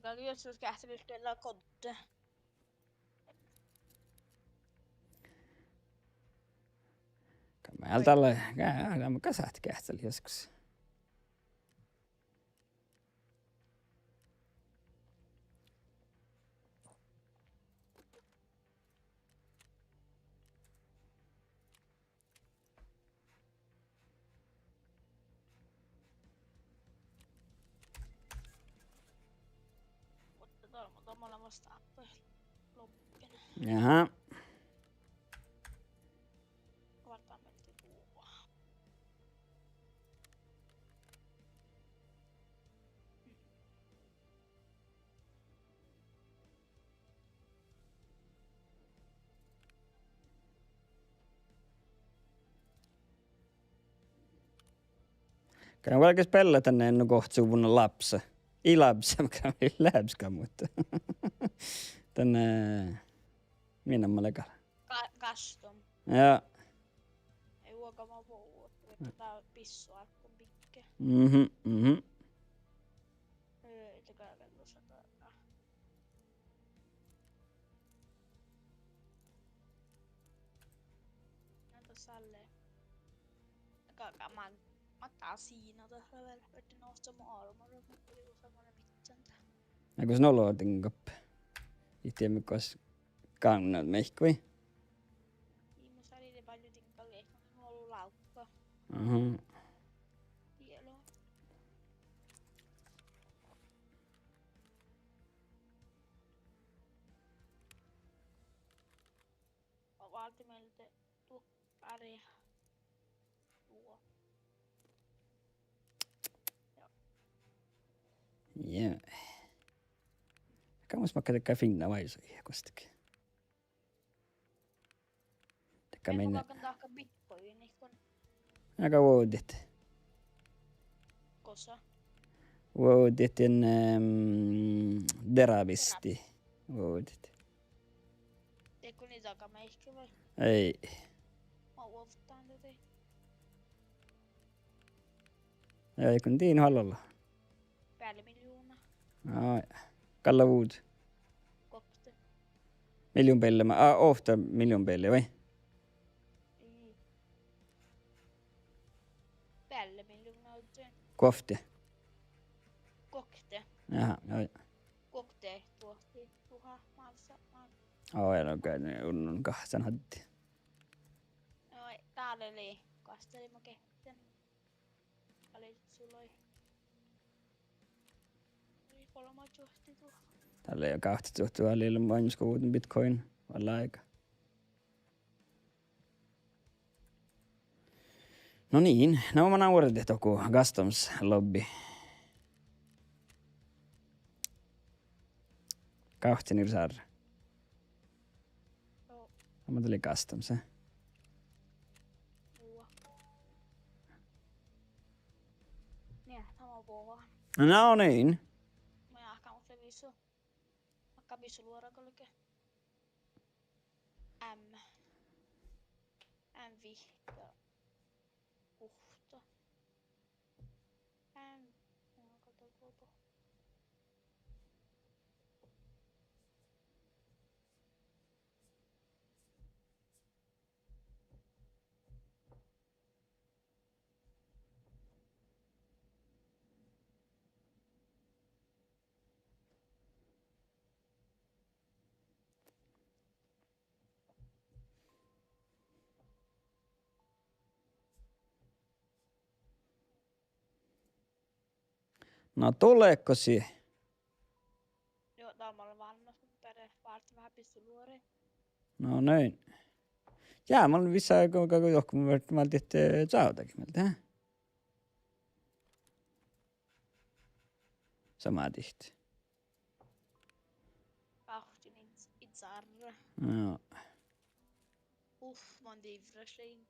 Aga joskus geahččalit dál kodde. Gal mun dál, gal, gal mun gal sáhtán geahččalit joskus. Muhto dál, dál mun lean vastán lobbyen. Jaha. Vártán mielti duo. Gal vuolgá spellat dan nu gohcuvvon Labsa. Ii Labsa, gal Labska, muhto dan, eh, mii namma lea gal. Ka-, custom. Ja. Ei vuoga ma vuo-, dat bissu álggii bidjat. Mhm, mhm. Eh, de gal, gal, Na, dat sálle. Gal, gal, ma, ma dá sine dat vel, ahte no, som armor, muhto ii lean musta midjiide. Na, gos nu lea diŋgap. Ii dieđe gos gáŋŋat mihkkege. Ii, mus lei de ballu diŋga lea, mun olu lávkka. Aha. Dielo. Válde mielde duohkári. Duo. Ja. Ja. Ka mus makkár dakkár finna váisu ja gostege. Dakkár. Mii minna galggan dahkat bitcoinit go. Aga vuovdit. Gosa? Vuovdit in, ehm, Deravisti. Deravisti. Vuovdit. Dego niddaga meike vai? Ei. Ma ovddan dieđusge. Ei, go dien hállo. Beale miljooná. Ai. Gal lea vuđ. Guokte. Miljón beallema, a, ovtta miljón beallje, vai? Ii. Beale miljooná ovddan. Guokte. Guokte. Aha, ai. Guokte tuohti tuha mávssa, mávssa. Ai, no gal, ne unnon gahcen hadde. Ai, dál lei, gastali ma gehten. Gal lei sulai. Lei golbma čuohti tuha. Dál lei gávcci čuohti tuha, lei maŋŋá guovddan bitcoin, vallá áigá. No niin, na mun ain vuordet dohko customs lobby. Gávcci nir sárra. Joo. Mun dal lei customs, eh? Joo. Nie, sama boha. No niin. Ma jáhkán muhto visu. Makkár bisuluoraga galge. M. M vihtta. Uhta. M. Na, dohko sii? Joo, dál mun lean vállán, mun beare váldit veahá bisuluoraid. No niin. Ja mun lean visot go, go, go, dohko mun vert-, mun dihte čávudaga mielde, eh? Sama dihte. Bávččin ii, ii sárra. Joo. Uf, mun divrrašin.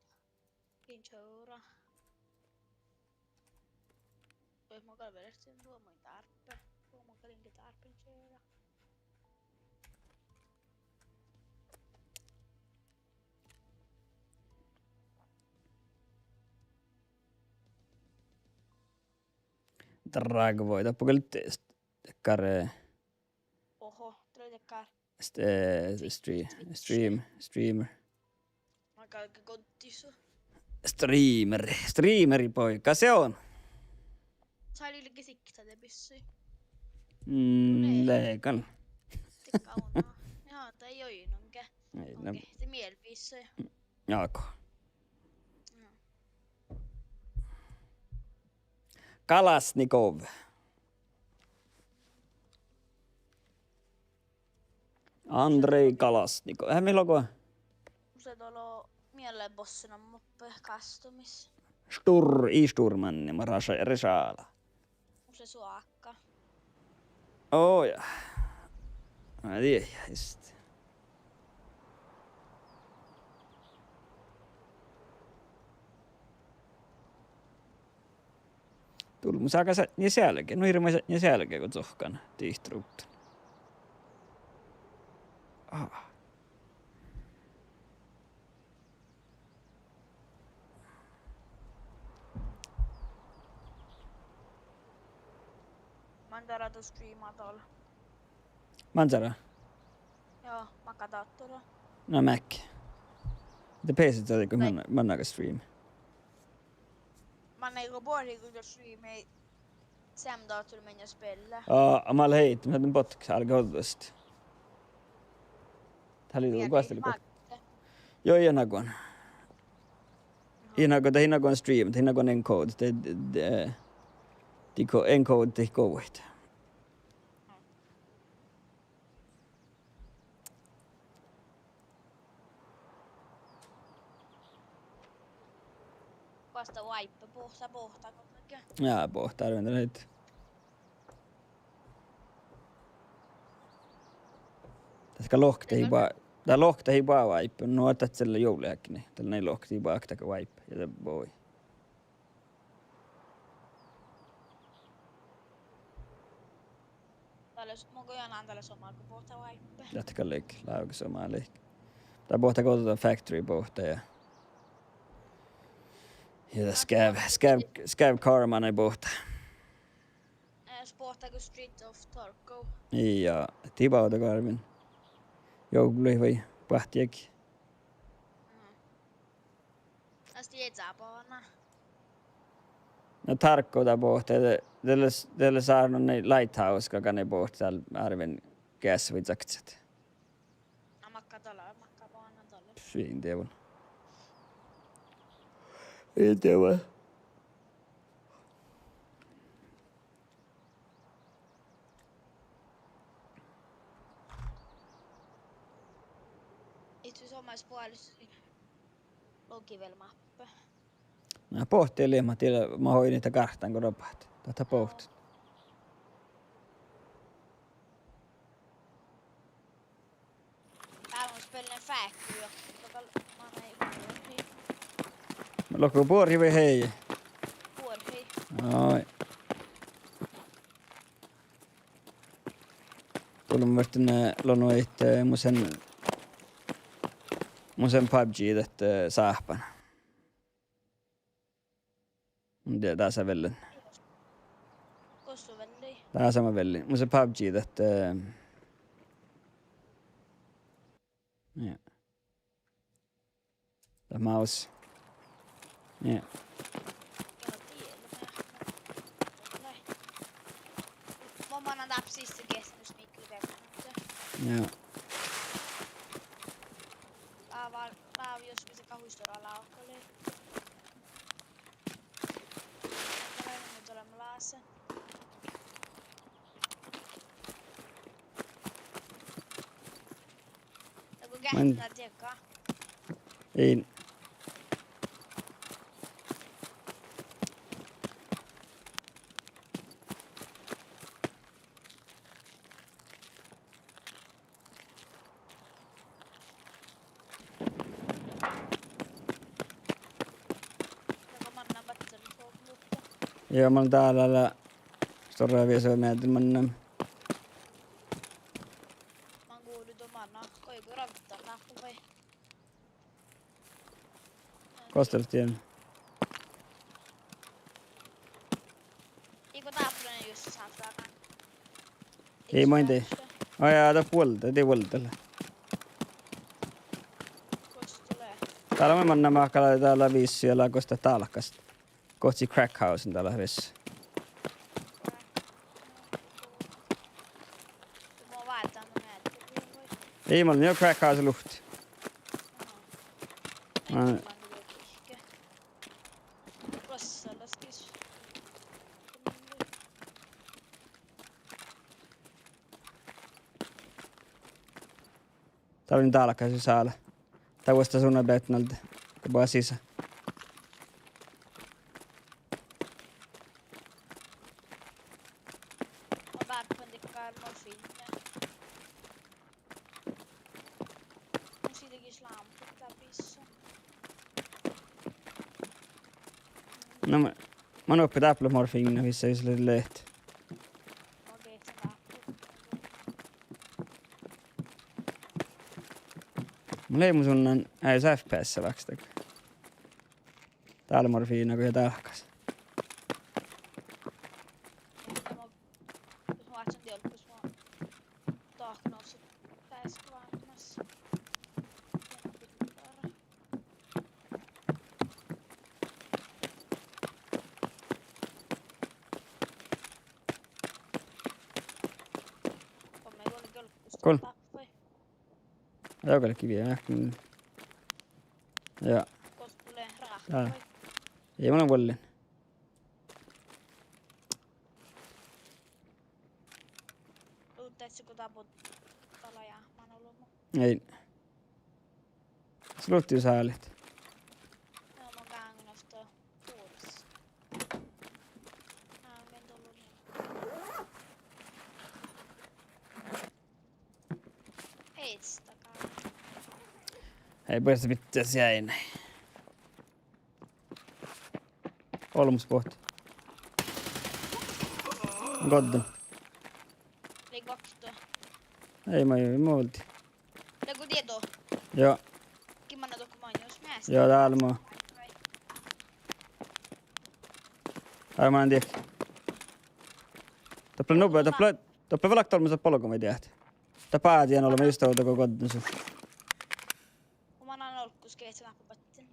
Ii čoura. Oi, mun gal veahčen duomain dárpe. Duomain gal inge dárpen čoura. Dragvoi, doppe gal dakkár, eh, oho, dakkár. St-, eh, stre-, stream, streamer. Ma galggan goddis. Streamer, streameri poika, se on. Sai lei ge sikta de bissui. Mm, legan. Tikka una. Ja, dat ei ole noen ge. Ei, no. Okei, de mielbisui. Jako. Joo. Kalasnikov. Andrei Kalasnikov. Eh, mii logo? Mus lea dalo miella bossina muppe customis. Stur-, ii Sturmanni, ma raša-, rešala. Mus lea suohka. Ó, ja. Ai, ai, just. Dul mus áiggut sealge, nu, ir-, mus áiggut sealge go cuohkkan dihte ruovddan. Aa. Maŋŋá dat streamat dal? Maŋŋá? Joo, maŋŋá dat? Na, Mac. De P C dat go man-, mannaga stream. Man ei go buori go dat streami. Seamma dat tuli mennja spille. Aa, ma lean heit, ma lean botkes, álge ođđa. Dat lei, mii guostali botkes. Joo, ii nagoan. Ii nagoan, dat ii nagoan stream, dat ii nagoan encode, dat, dat, dat, dihte encode, dihte goit. Áibbe bohta, bohta go ge. Ja, bohta, árven dalle. Dat gal lohkat ahte ba-, dat lohkat ahte ba áibbe. No dat lea juovlaheaddji, dat lea lohkat ahte ba ákta go áibbe. Ja de bođii. Dat lea, mun goit, dat lea somá go bohta áibbe. Dat gal lea, lávege somá lei. Dat bohta go dat factory bohta ja. Ja dat skeav, skeav, skeav Carmine bohta. Eh, bohta go Street of Tarkov. Ja, dii bávdda garven. Juovllaid vai boahtti jagi. Mhm. Asti ieža bana. Na Tarkov dat bohta, de, de lea, de lea sárnai Lighthouse, galgá bohta dál árven geas vai čakčat. Na makka dat lea, makka bana dat lea. Fin dievva. In dievva. Ii somás boalis logi vel máppe. Na bohte lea, ma dieđen, ma hoidin dat gártán go robáhit. Dat bohte. Dál mun spellen fákkui, ja, gal manai buorhi. Lohká buorhi vai hei? Buorhi. Ai. Dál mun vertten, eh, lonoit, eh, muhtin, muhtin PUBG dat, eh, sáhpán. Mun de-, dasa vellen. Gos velli? Dasa ma vellen. Muhtin PUBG dat, eh, ja. Dat mouse. Ja. Ja, dii, no, ja. Mun mannan dáppe siste geasnus Mikkel Bergman. Ja. Lává, lává, jos mise kahuistora lávkali. Mun lean olema láse. Mun- Ii. Ja man dál lea stuorra viesu meaddel mannan. Gos dat lea? Ii go dáppe lea jus sáhttá. Ii, mun in dieđe. Aa, ja, dat vuolde, dii vuolde lea. Dál lea mannan máhkala, dál lea visot ja lea gos dat dálkast. Gohčodit Crack House, dál lea visot. Ii, mun jo Crack House luhtte. Aa. Dál lea dálkasat sále. Dat vuostáhus unna beaivvi alde. Go ba sisa. Na, ma-, mun oppe dáppe morfiinna vissa, jus lea lehpet. Mun lean mun sunnan eai FPS-sa váksedit. Dál morfiina go ja dálkasat. Gol. Dál gal kivi, jah. Ja. Dá. Ii, mun lean vuollin. Ii. Sluhtii sálit. Hei, buorre bidjat siidii. Olmmoš bohte. Godden. Lei gokto. Ei, ma-, ma oldi. Lei go dieđe. Joo. Gii manná dohko maŋŋá, jos measta. Joo, dál mo. Ai, ma in dieđe. Doppe lea nubbe, doppe, doppe vel okta olmmoš bolgon vai diet. Dáppe ádjen olbmo just ovdal go Godden su. Mun manán olggos geahččalan áhppa badjin.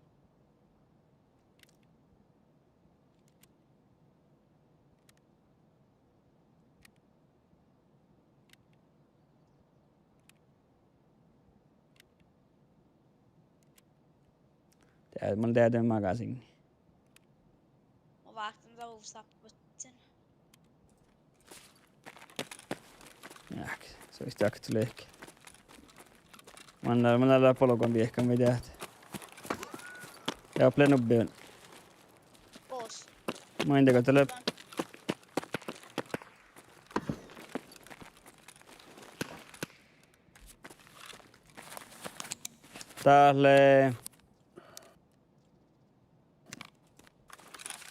De, mun dieđán magasiinna. Mun váhtten dovssa áhppa badjin. Jáhke, sovit jaktu lehke. Mun, mun lea bolgon viehkan vai diet. Ja ople nubbi. Gos. Mun in dieđe go dat lea. Dát lea.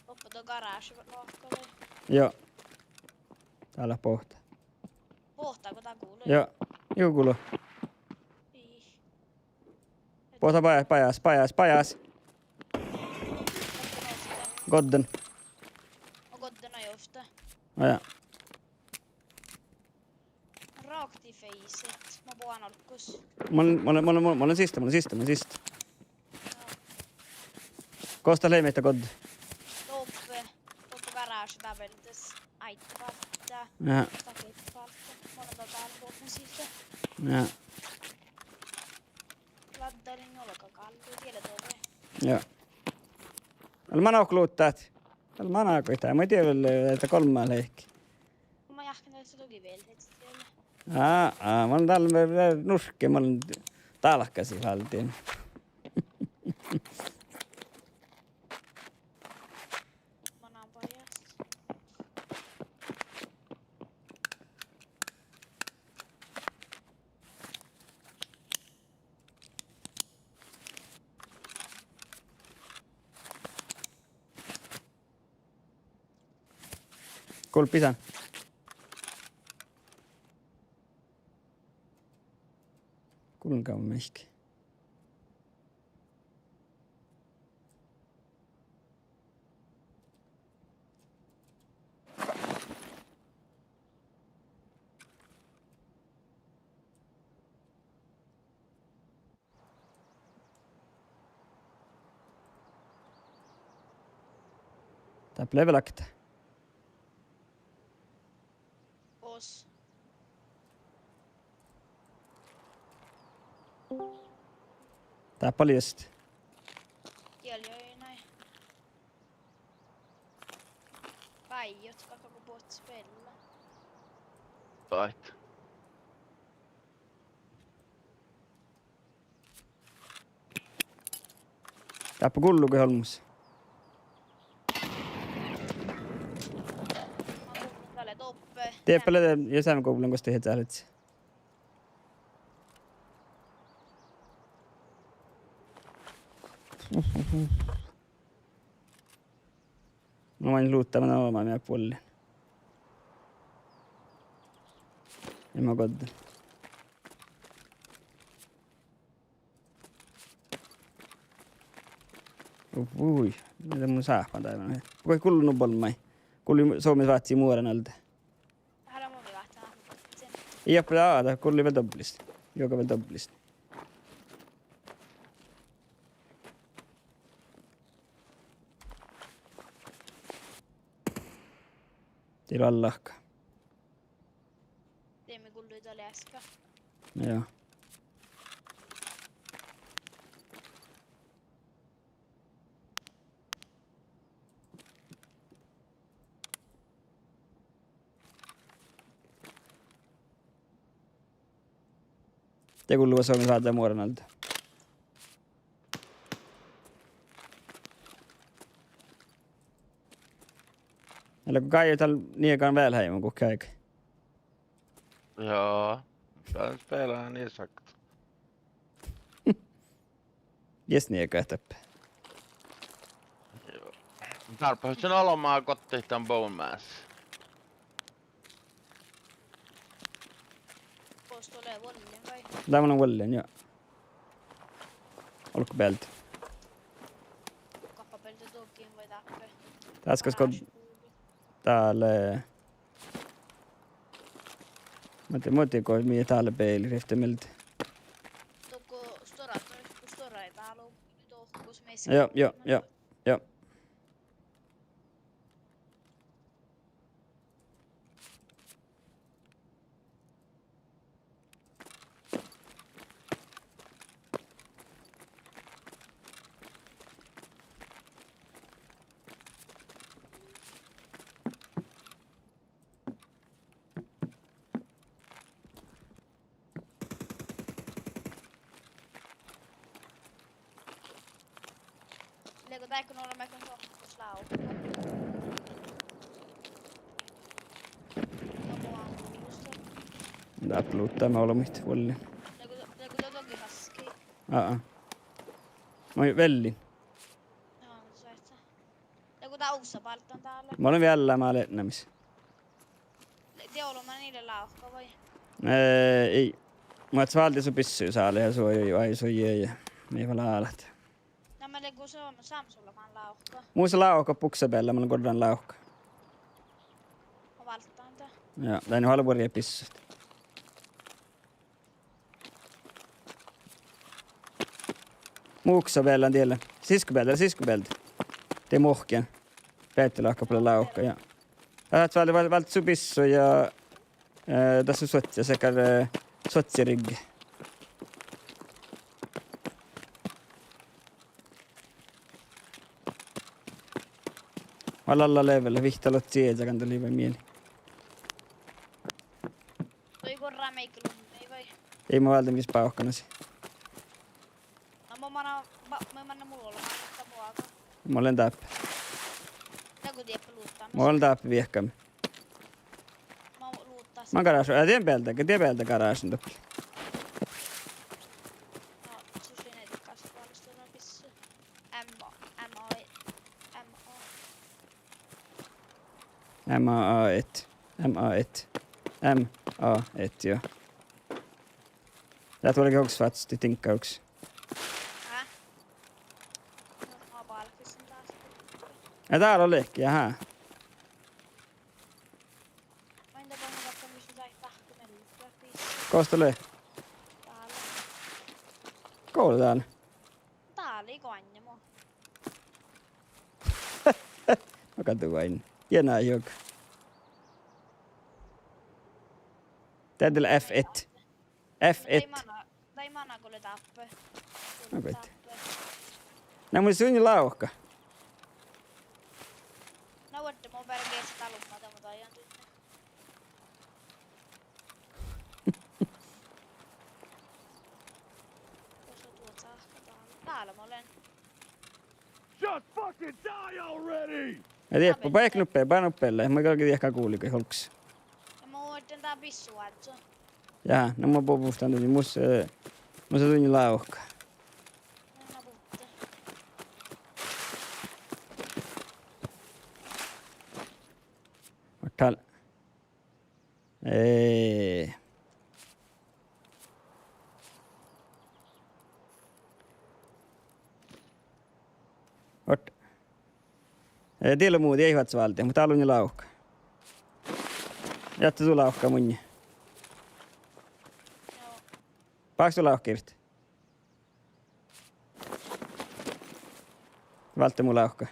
Doppe dat garáša lohká vai? Joo. Dát lea bohte. Bohte go dat gulii? Joo. Ii gullo. Ii. Bohte bajás, bajás, bajás, bajás. Godden. Godden, na, just det. Aja. Rakti feiset. Mun bohten olggos. Mun, mun, mun, mun, mun lean siste, mun lean siste, mun lean siste. Gos dat lei mihkkege Godde? Doppe, doppe garáša dál vel das áidda báltta. Ja. Stakit báltta. Mun lean dál bohten siste. Ja. Laddailin olgagállu, diet leat doppe. Ja. Ale manná okta luttat. Ale manná okta, ma in dieđe vel, ahte golbma lei. Ma jáhkán ahte tugi vel, ahte. Á, á, mun dál, mun, mun nurkkin, mun dálkasiin váldin. Manná bajás. Gulppi san. Gulgá mihkke. Dáppe lea vel okta. Gos. Dáppe lea just. Diet lei nai. Báijohkat go bohte spela. Báit. Dáppe gullo go olmmoš. Dieppe lea, ja seamma gullo gos dat ii leat. No, mun in luhtte, mun in olbma mii buollin. Ii mo Godde. Ui, mii leat mun sáhpan dávvan. Go gullo nu bolmái. Gullo Suomi váccii muoran alde. Ii, ja, dat gullo vel dobblis. Juoga vel dobblis. Dii lea allahka. Dii mii gullo dal easka. Ja. De gullo Suomi váccii muoran alde. Ale go gáje dal niegan vel heima guhkes. Ja, dál spelaa han Isak. Jes, nie gahtet. Dárbbaš son olbmá goddit dan bone measta? Gos dat lea, vuollin vai? Dá mun lean vuollin, jo. Olggobealde. Gappabealde dohko vai dáppe? Dás gal go dál, eh, muhto, muhto go mii dál beali rievtti mielde. Dohko stuorra, dohko stuorra dál, dohko gos mii. Jo, jo, jo, jo. Lea go dáppe olbmá, go son lávka. Dáppe luhtte olbmuid vuollin. Lea go, lea go dat dohko haskii. Aa. Mun veallin. Ná, dat sáhttá. Lea go dál ossa bálddán dál. Mun lean veallá mat leat eatnamis. Lea, die olbmá nie lávka vai? Eh, ii. Mun váldin su bissu sále ja su, ai, su, je, je. Mii vel álat. Ná, mun lea go son, son sus leat lávka. Mus lávka buksabeallá, mun lean gorran lávka. Mun válddán dat. Ja, dan ii leat buorre bissut. Buksabeallá diet lea. Siskkobealde, siskkobealde. Die muhken. Beaivve láhkai lávka, ja. Dát váldit, váldit, váldit su bissu ja, eh, dás suohta, sekkár, eh, suohta rigge. Vel alla level, vihtta logi iežagan, dat lei vel mieli. Dii gorra meikke lummii vai? Ii, mun válden vis bávkkanasiid. Na mo mannan, ba-, mo mannan mu olbmá, muhto mu aga. Mun lean dáppe. Lea go dieppe luhtte. Mun lean dáppe viehkami. Mun luhtten. Mun garáš, eh, dien bealde, dien bealde garáš doppe. Na, sus lei dieđusge vuolestán bissu. M A, M A, M A. M A A ett. M A ett. M A ett, jo. Leat vuolgit oksfáhcci, diŋgga oks. Hää? No, ma bálkestin dás. Ja dál lea lehpet, aha. Gos dat lea? Dál. Gos dat lea? Dál lei goainne mo. Makkár duoin. Jiena juoga. Dál lea F ett. F ett. Dai mana, dai mana go lea dáppe. Go lea dáppe. Na mun sun lávka. Na vuodde mo beare geasi dálumma, dá mo dajan duinna. Gos lea duot sáhka dál? Dál mo lean. Just fucking die already! Ja dieppe, baik nuppe, ba nuppe lea. Mun galggan diehkit guliid olggos. Ja mun vuodden dá bissu oažžu. Ja, na mun bu-, buhtán duin, mus, eh, mus lea duin lávka. Na, na buhte. What the hell? Eh. Ot. Eh, dieđusge mu, dieđusge váldit, muhto dál lea lávka. Jáhkit du lávkka munnje. Báhkit du lávkka, Irit? Váldit mu lávkka.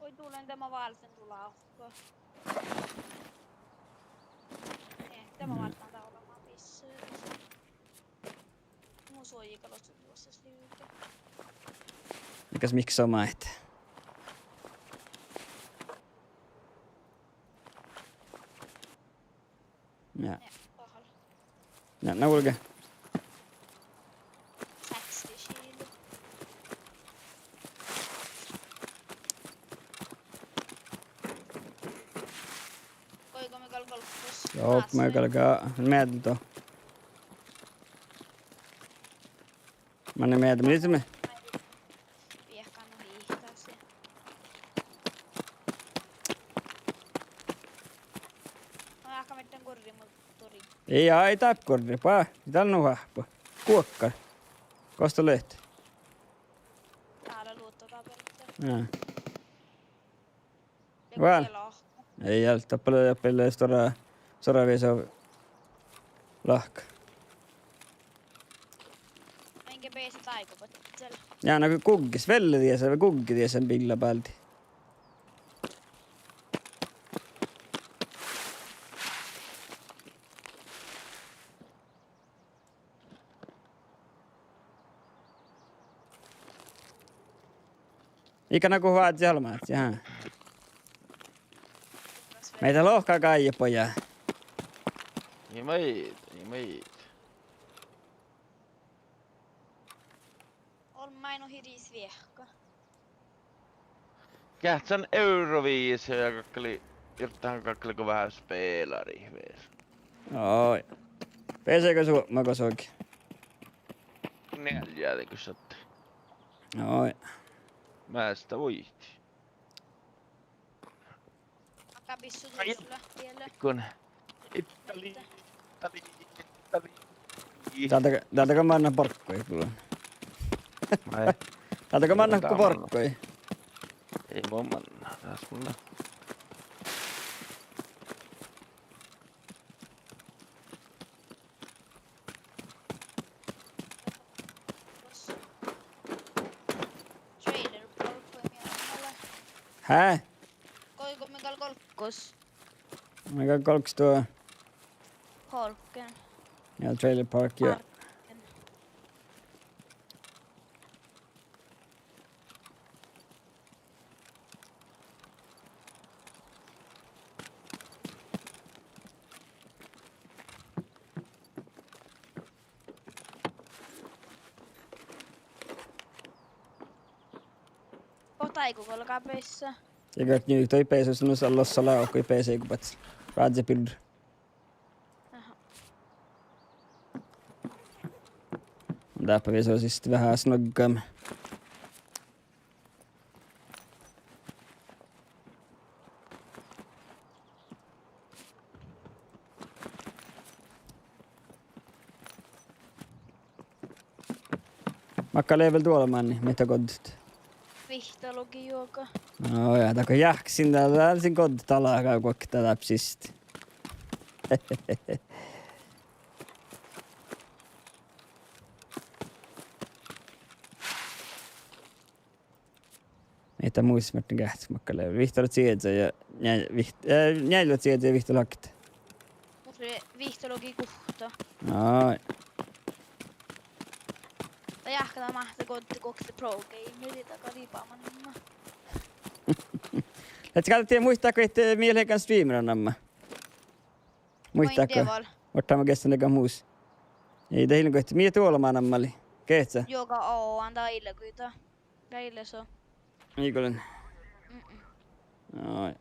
Oi, dulen, de ma válden du lávkka. Eh, de ma válden dá olbmá bissu. Mu suoji gal oaččut duossas liuge. Kas mihkkege somá ahte? Ja. Ja, na vuolgá. Seksti kilo. Goit go mii gal galggašit? Joo, mii galggašit. Mealde. Manne meađe, mii leat me. Viehkan nu hiihtásit. Mun áhkán mearkkadan gorri mu duri. Ii, ai dáppe gorre, ba, dál nu oahpu. Guokkár. Gos dat leat? Dál luotto dá belte. Jaa. Vel. Ii, ja doppe lea, doppe lea stuorra, stuorra visot lahkat. Mii beassat áiggut boađe. Jaa, na gugges, vel dies, gugge dies billabáldi. Iige na go vázzit almmáhcci, aha. Mii dat lohká gájjabajá. Ii maid, ii maid. Olmmái nu hiris viehka. Geahččan Euroviisui ja gakkali, jurddašan gakkali go veahá speelarit vel. Oi. Beasai go Suomi gosagiid? Njeallje go šattai. Oi. Measta vuittii. Aga bissu dušše diela. Kun Italii, Italii, Italii. Dál de, dál de gal mannat bargguid gullan. Ai. Dál de gal mannat go bargguid. Ii mun manna, das mun. Trailer Park Goat mii gal. Hää? Goat, goat mii gal golggus. Mii gal golggus duo. Parken. Ja, Trailer Park, ja. Parken. Bohte áiggut galgá beassat. Ja gal nu dohko beasat, nu sa-, lossa lea go beasat áiggut beassat. Rázzebirra. Aha. Dáppe visot siste veahá snoggamin. Makkár lea vel duolbmán, mii dat goddit? Vihttalogi juoga. Ó, ja, dat go jáhkkásin dál, dál sin goddit dál, gokte dáppe siste. Mii dat muittán, mii geahččat makkár lea. Vihttalogi cieža ja njeal-, viht-, eh, njealljelogi cieža ja vihttalogi hakte. Muhto vihttalogi guhtta. Ai. Dat jáhkká dat máhtte goddit gokte pro gamerit, dat gal riba manná. Leat gal die muittán go, eh, mii leat galggan streamera namma. Muittátgo? Muittán. Ortama geassan leat mus. Ii, dat ii lean go, mii duolbmá namma lei. Geahččá? Juoga oan daille guida. Daille so. Ii go lean. Mm-mm. Ai.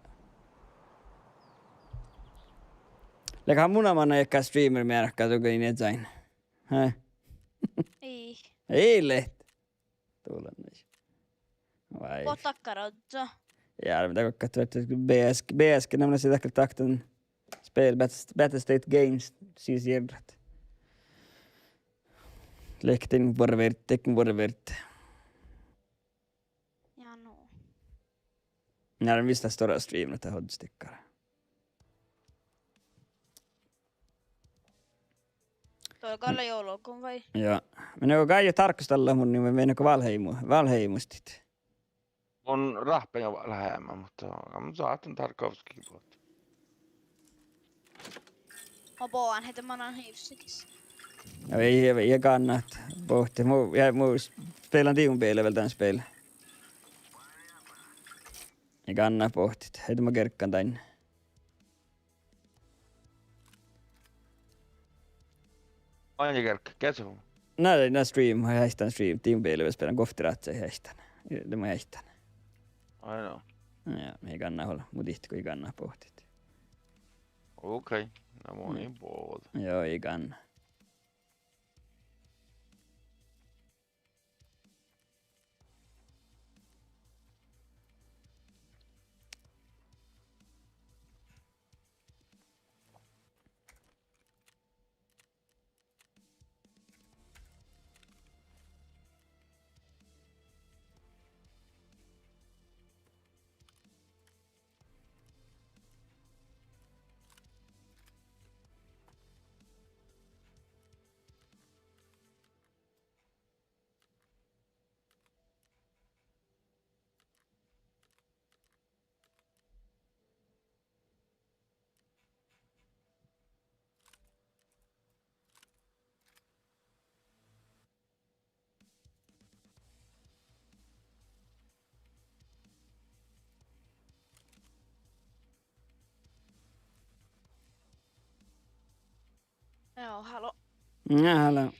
Leago mu namma galggan streamer mearkka duohko in ežain? Hää? Ii. Ii leat. Tulen. Vai. Bohte dakkára ožžo. Ja, mii dat galggat, B S G, B S G, namma lei dakkára daktan spel, Bat-, Battle State Games, sis jerrat. Lehktin vuorvert, tektin vuorvert. Ja nu. Njeallje visot stuorra streamera dat ožžo dakkára. Tuo gal lea olgun vai? Ja. Mii go gáidit Tarkovskii dalle, mun, mii, mii go válheimmu-, válheimmostit. Mun ráhppen válheimma, muhto mun sáhtán Tarkovskii bohte. Mun bogan heti manan hivssekis. Ja vel, vel, ja gánná bohte. Mu, ja mu spelan diibun beale vel dan spel. Ja gánná bohte. Heti mun gerggan dain. Maid gerggat, geassehuvvá? Na, na stream, mun heaitán stream, diibun beale vel spelan Gofteráhcci heaitán. De mun heaitán. Ai no. Ja, mii gánná vel, mu dihte go ii gánná bohte. Okei, na mun in bođii. Joo, ii gánná. Joo, hallo. Ja, hallo.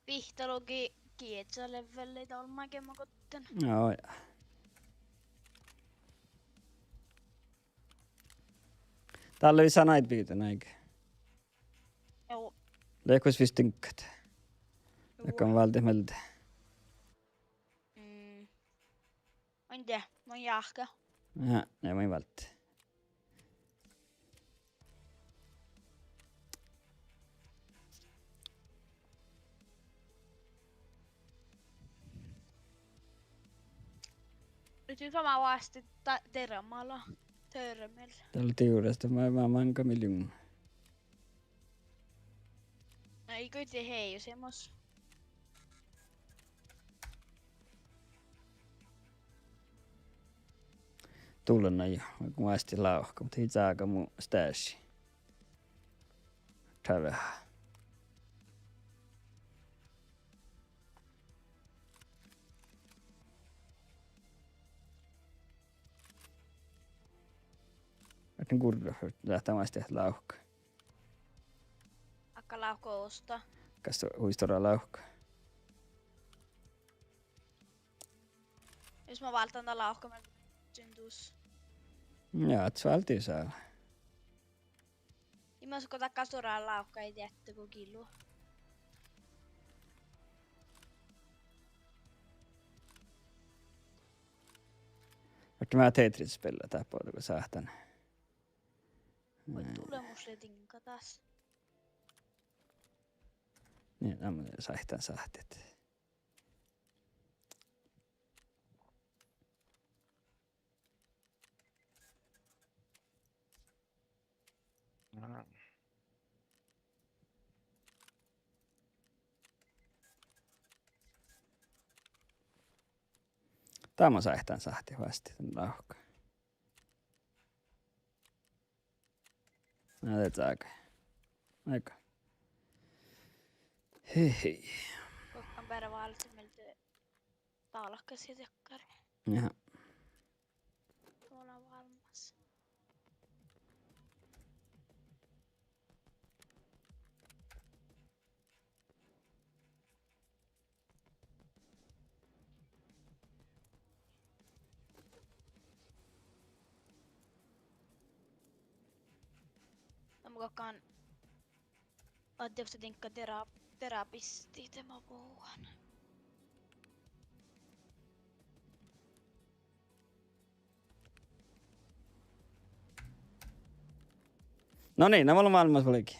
Vihttalogi gieza levveli olmmágeama goddin. Joo, ja. Dalle vissan áidbiidin áigge. Joo. Lea gos vissan diŋggat. Joo. Leago válddit mielde? Mm. Mun in dieđe, mun jáhkán. Ja, ja mun válddin. Muhto ii somá vástá da-, dermala, dermel. Dalle divrras, dat maŋŋá, maŋŋá miljooná. Na ii goit heju seammás. Dullan jo, mun vástán lávka, muhto ii cága mu stášši. Čáve. Ahte gurra, dat, dat vástá lávka. Áhkku lávka osta. Kas hui stuorra lávka? Jus mun válddán dan lávka, mun čindus. Ja, dat válddii sál. Ii maid go dakka stuorra lávka, ii dieđe go gillu. Ahte mii Tetris speallá dáppe go sáhtán. Vai, eh, dule mus lea diŋga dás. Nie, na mun sáhtán sáhttit. Dá mun sáhtán sáhttit vásttit dan lávka. Na, de cága. Áigge. Hei, hei. Gokko beare válddit mielde dálkasiid dakkár. Ja. Mun lean válmmas. Na mun gokko addivtta diŋgga dera-, derabisti demo bohan. No niin, na mun lean válmmas vuolgit.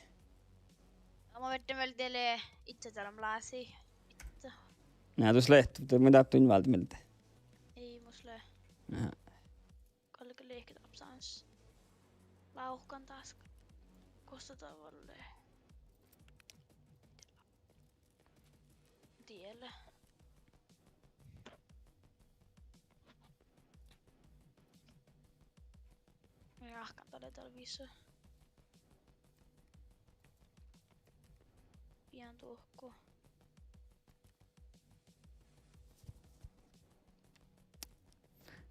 Na mun viežžan mielde, ii leat ii dal lási. Ii. Na dus leat, de mun dáppe duin válddit mielde. Ii mus lea. Aha. Galge lihket absence. Lávkan dás. Gos dat lea? Diela. Mun jáhkán dalle dál visot. Bijan duohko.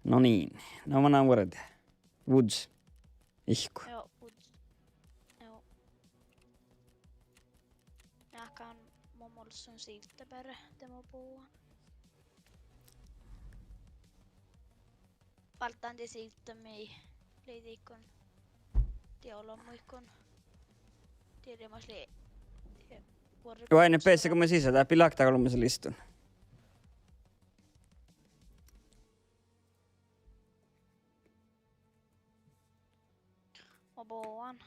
No niin, na mun lean vuorde. Woods. Ihkku. Joo, Woods. Joo. Jáhkán mo molsson sivtta beare demo bohan. Válddán de sivtta mii lei dikkon. Die olbmuiguin. Die leamaš lei, die vuorre. Vai ne pese go me sisa, dáppe lea dat olmmoš listun. Mo bohan.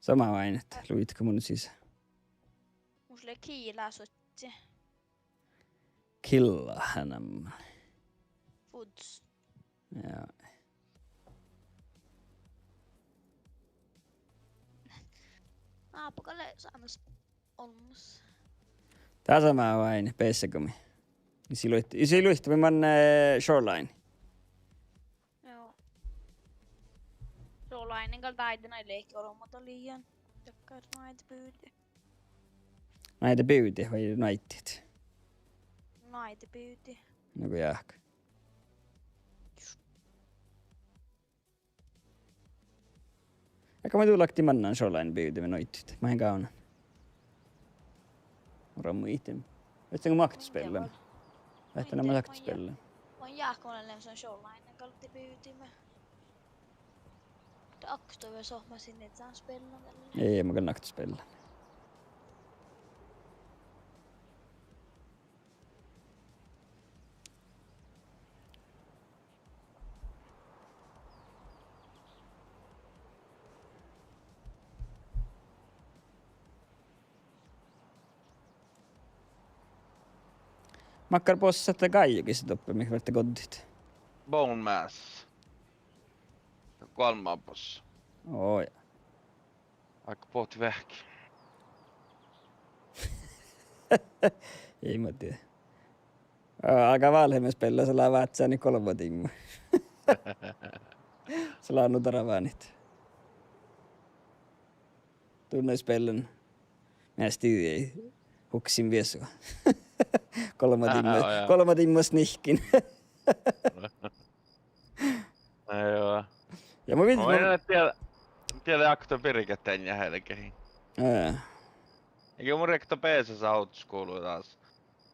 Somá váinnet, luitko mun sisa? Mus lea Kiila suotti. Killa, enam. Fuds. Ja. Áppa gal lea sámás olmmoš. Dasa mii váinnet, pese go mii. Sii luit-, sii luittimii man, eh, Shoreline. Joo. Shoreline gal dáidá nai lehket olbmot dal lea. Dakkár nuaidebudi. Nuaidebudi vai nuaiddit? Nuaidebudi. Nugo jáhkán. Aga mun dulkkin mannan Shoreline bygdii nuidit. Mun in gávdnan. Orra muitin. Veitte go mun ákte spellan? Veitte, mun ákte spellan. Mun jáhkán lean son Shoreline galggai bygdii. De ákte vel somá sin in spellan. Ii, mun gal ákte spellan. Makkár bossat de gájogis doppe mii fertet goddit? Bone Mass. Goalmmá bossa. Oi. Áiggut bohtet veahkki. Ii, ma dieđe. Aa, aga válheime spellas lea váccánit golbma diimma. Son lea nu darvánit. Dutnje spellan. Measta dieđe, huksin viesu. Golbma diimma, golbma diimma snihkkin. Joo. Ja mun vieđán, mun dieđán, dieđán ákte birget dainna helgehii. Ii. Ii mun riekta beassat olddoskuvlui dás.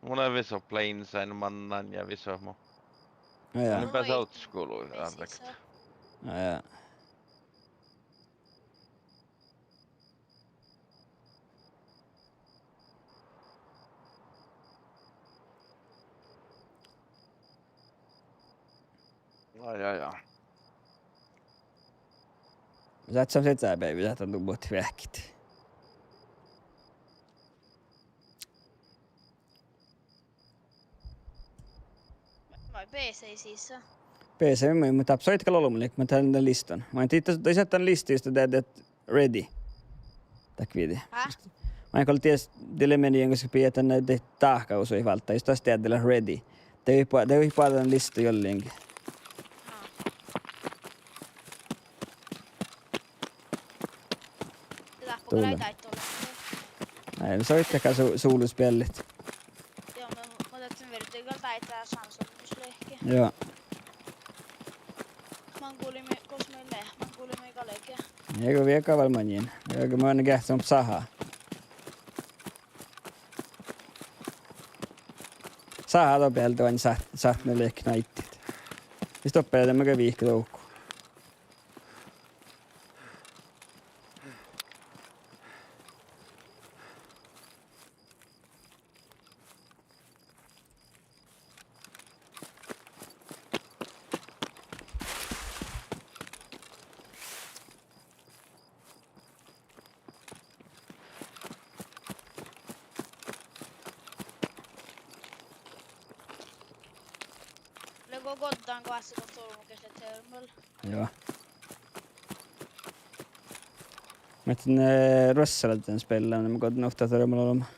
Mun lean visot Plains-ii mannan ja visot mu. Mun lean beassat olddoskuvlui dán riekta. Ai, ai, ai. Sáhtán seaibbi, sáhtán du bohtet veahkit. Vai B C sisa? B C, mun, mun dáppe soitá gal olbmot, mun dan listan. Mun in dihte, dihte dan listas, de, de ready. Dakko vieđe. Hä? Mun in gal dieđe, de lea meni, gosa pidät dan, de dáhkahusat válddá, jus das deaddela ready. De ii boa-, de ii boađe dan lista juolggi. Aa. Dahko gal dule. Ai, soitá gal su-, sulusbeallit. Joo, mun, mun dáhkán verddui gal dáidda Samsung, mis lehke. Joo. Mongoliimi, gos mii lea, Mongoliimi galge. Ego vieka vel maŋŋil. Ego mun geahčen sáhá. Sáhá doppe ealde oaidná sá-, sátne lea knaittit. Mis doppe de maga vihkaduvkku. Lea go goddan go áhčči go tolmmoš lea thermal. Joo. Muhto, eh, ruossalaččain spellan, mun goddan ovtta thermal olbmot.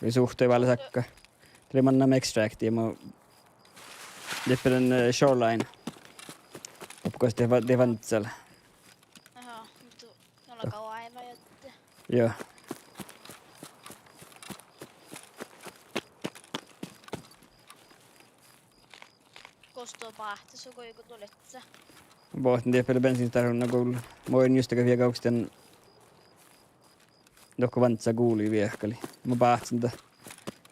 Vai suhttai váldit áiggi. Dat lea mannan extracti ja mun dieppe dan, eh, Shoreline. Doppe gos de va-, de vánccala. Aha, muhto nu lea gal oaivá juohke. Joo. Gos do báhcet, su go juo go duolleca. Bohten dieppe lea bensiinstasjuvdna gul. Mun in juste ge viehka ovcci dan dohko váncca guli viehkalii. Mun báhcen dat.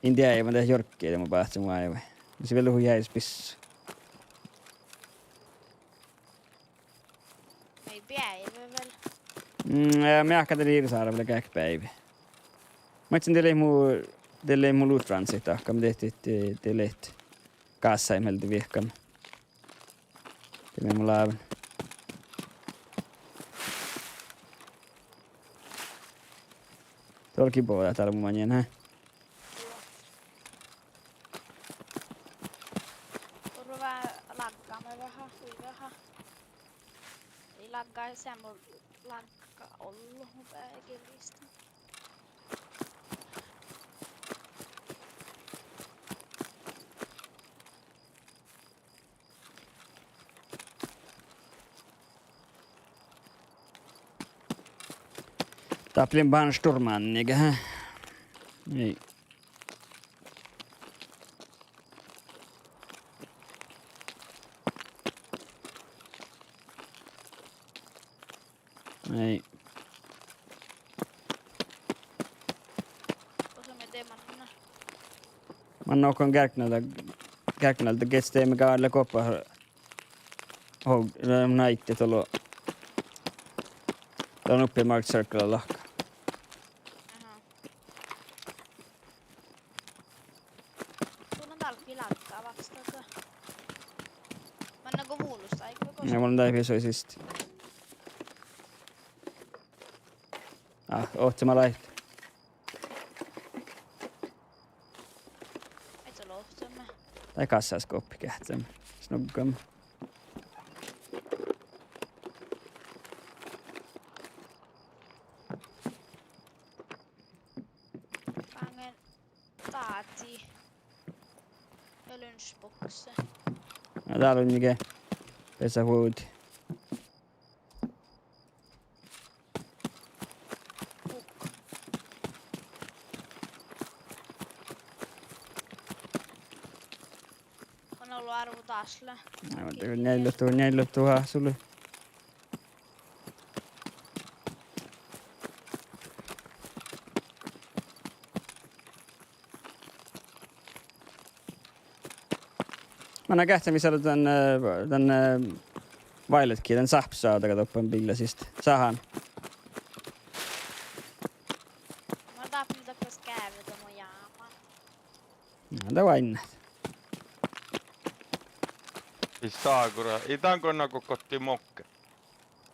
In dieđe, mun de jorgge, de mun báhcen oaivái. Mus vel hui jáis bissu. Mii beaivvi vel. Mm, ja, mearkka de lei sárvvaid vel geažžat beaivvi. Muhto de lei mu, de lei mu loot runs dahká, de, de, de, de lei. Gássáin mielde viehkan. De mii mun láven. Doalggi bođii dál mu maŋŋil, hä? Orru veahá lagga, veahá, hui veahá. Ii lagga, seamma lagga ollu, mun beaivvin. Dáppe lei barnstormma, eai? Ii. Ei. Gosa mii de manná? Manná okon geargna dal, geargna dal, gieđe de mii gal lea goappa ho-, eh, naidda dal, dal nuppi Marked Circle lahka. Aha. Mun dal lagga vástá. Manná go vulos áigge gosa. Ja mun dal piesoisist. Ah, ohcama láhkai. Ai, dat lea ohcama. Tai kassas goappa geahččama. Snuggama. Fáŋŋen dádi. Ja lunchboxe. Na dál lea ge. Pesa vuodi. Bukk. Mun olu árvu dášle. Ai, mun dego njealljetu, njealljetu hásuli. Manná geahččamis dan, eh, dan, eh, váiledki, dan sápsá daga doppe biilla siste. Sáhán. Ma dáppe dáppe skeavve dan mu jáman. Na, dat oainnát. Ii ságura. Ii dan go na go gotti mokke.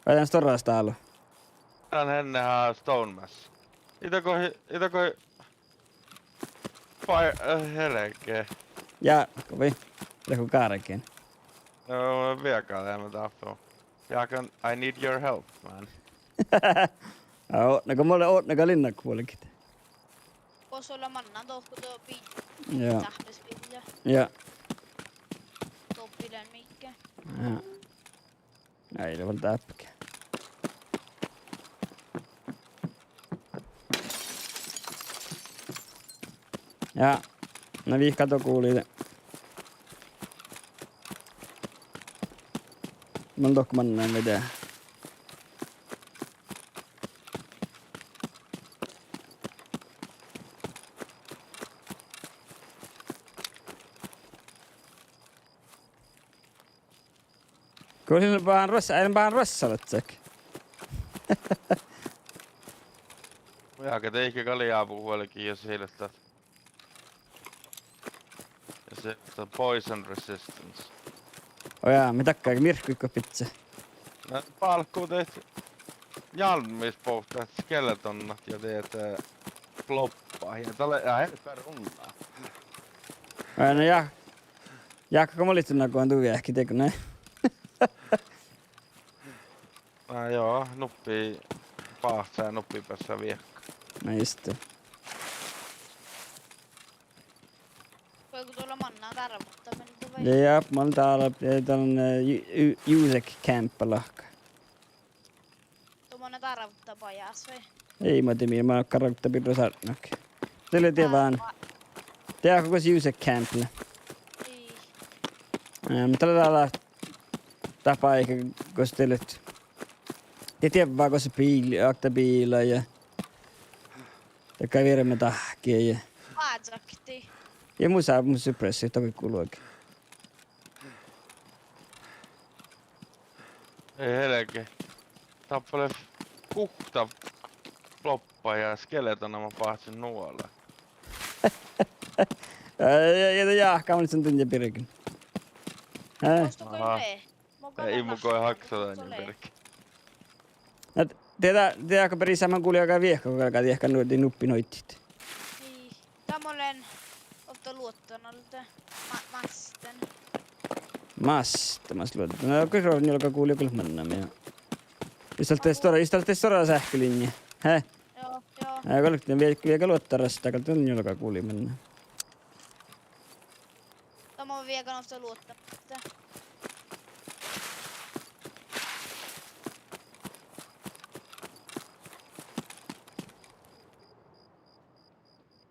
Vai dan stuorra stálu? Dan henne há stone mass. Ii dego, ii dego Fire, eh, helge. Ja, go vi. Leago gárgin. No, viega leame dáppe. Jakan, I need your help, man. Ja, odne go mo lea, odne go lea vuolgit. Gos lea manná dohko dobi. Ja. Dáppe spiilli. Ja. Dobi lean mikke. Ja. Ai, dat vel dáppe. Ja, na vihkadoguli. Mun dohko mannan vede. Go lea báhán ruos-, ai, báhán ruossalat sak. Ja ge deike gal eai ábu vuolgit ja sieltat. Ja sieltat poison resistance. Oi ja, mii dakkáiga mirkkuid go bidjat. Na bálkut dieid njálmmis bohtet skeletonnat ja dieid, eh, blobbat. Ja dat lea, ja, ii gal unna. Ai, na ja. Jáhkká, go mo leat nagohan du veahkit, dego ne? Na jo, nuppi báhcá, nuppi beassá viehkat. Na juste. Vai go dola manná dárvut mielde vai? Ja, ja, manná dárvut, ja dan, eh, ju-, ju-, Jusek camp lahka. Doppe manná dárvut bajás vai? Ii, ma de mii, ma gargga birra sártnat. De lea dievva. Dego gos Jusek camp lea? Ii. Ehm, dat lea dá, dá báika gos de leat. De dievva gos biil-, okta biila ja. Dakkár vieremedahkii ja. Vázzahit. Ja mus lea, mus suppressit, dat gal gulge. Ei helge. Dáppe lea guhtta blobba ja skeletona mo báhcen nuola. Ja, ja, ja, jáhkán mun son dien ja birgen. Eh? Gos go lea? Ii, mun gal haksa dan ja birgen. Na, de, de, de go berisat man gulii ain viehka, go galgá diehkán nu-, dien nuppi noidit. Ii, dat mo lean ovtta luotta alde. Ma-, mástán. Mástán, mas luotta. Na, go ro-, njuolga gulii gal manná mii. Ii dat leat stuorra, ii dat leat stuorra seahkalinja. He? Jo, jo. Ja galgá vie-, viega luotta rastá, galgá njuolga gulii manná. Dat mo viega ovtta luotta.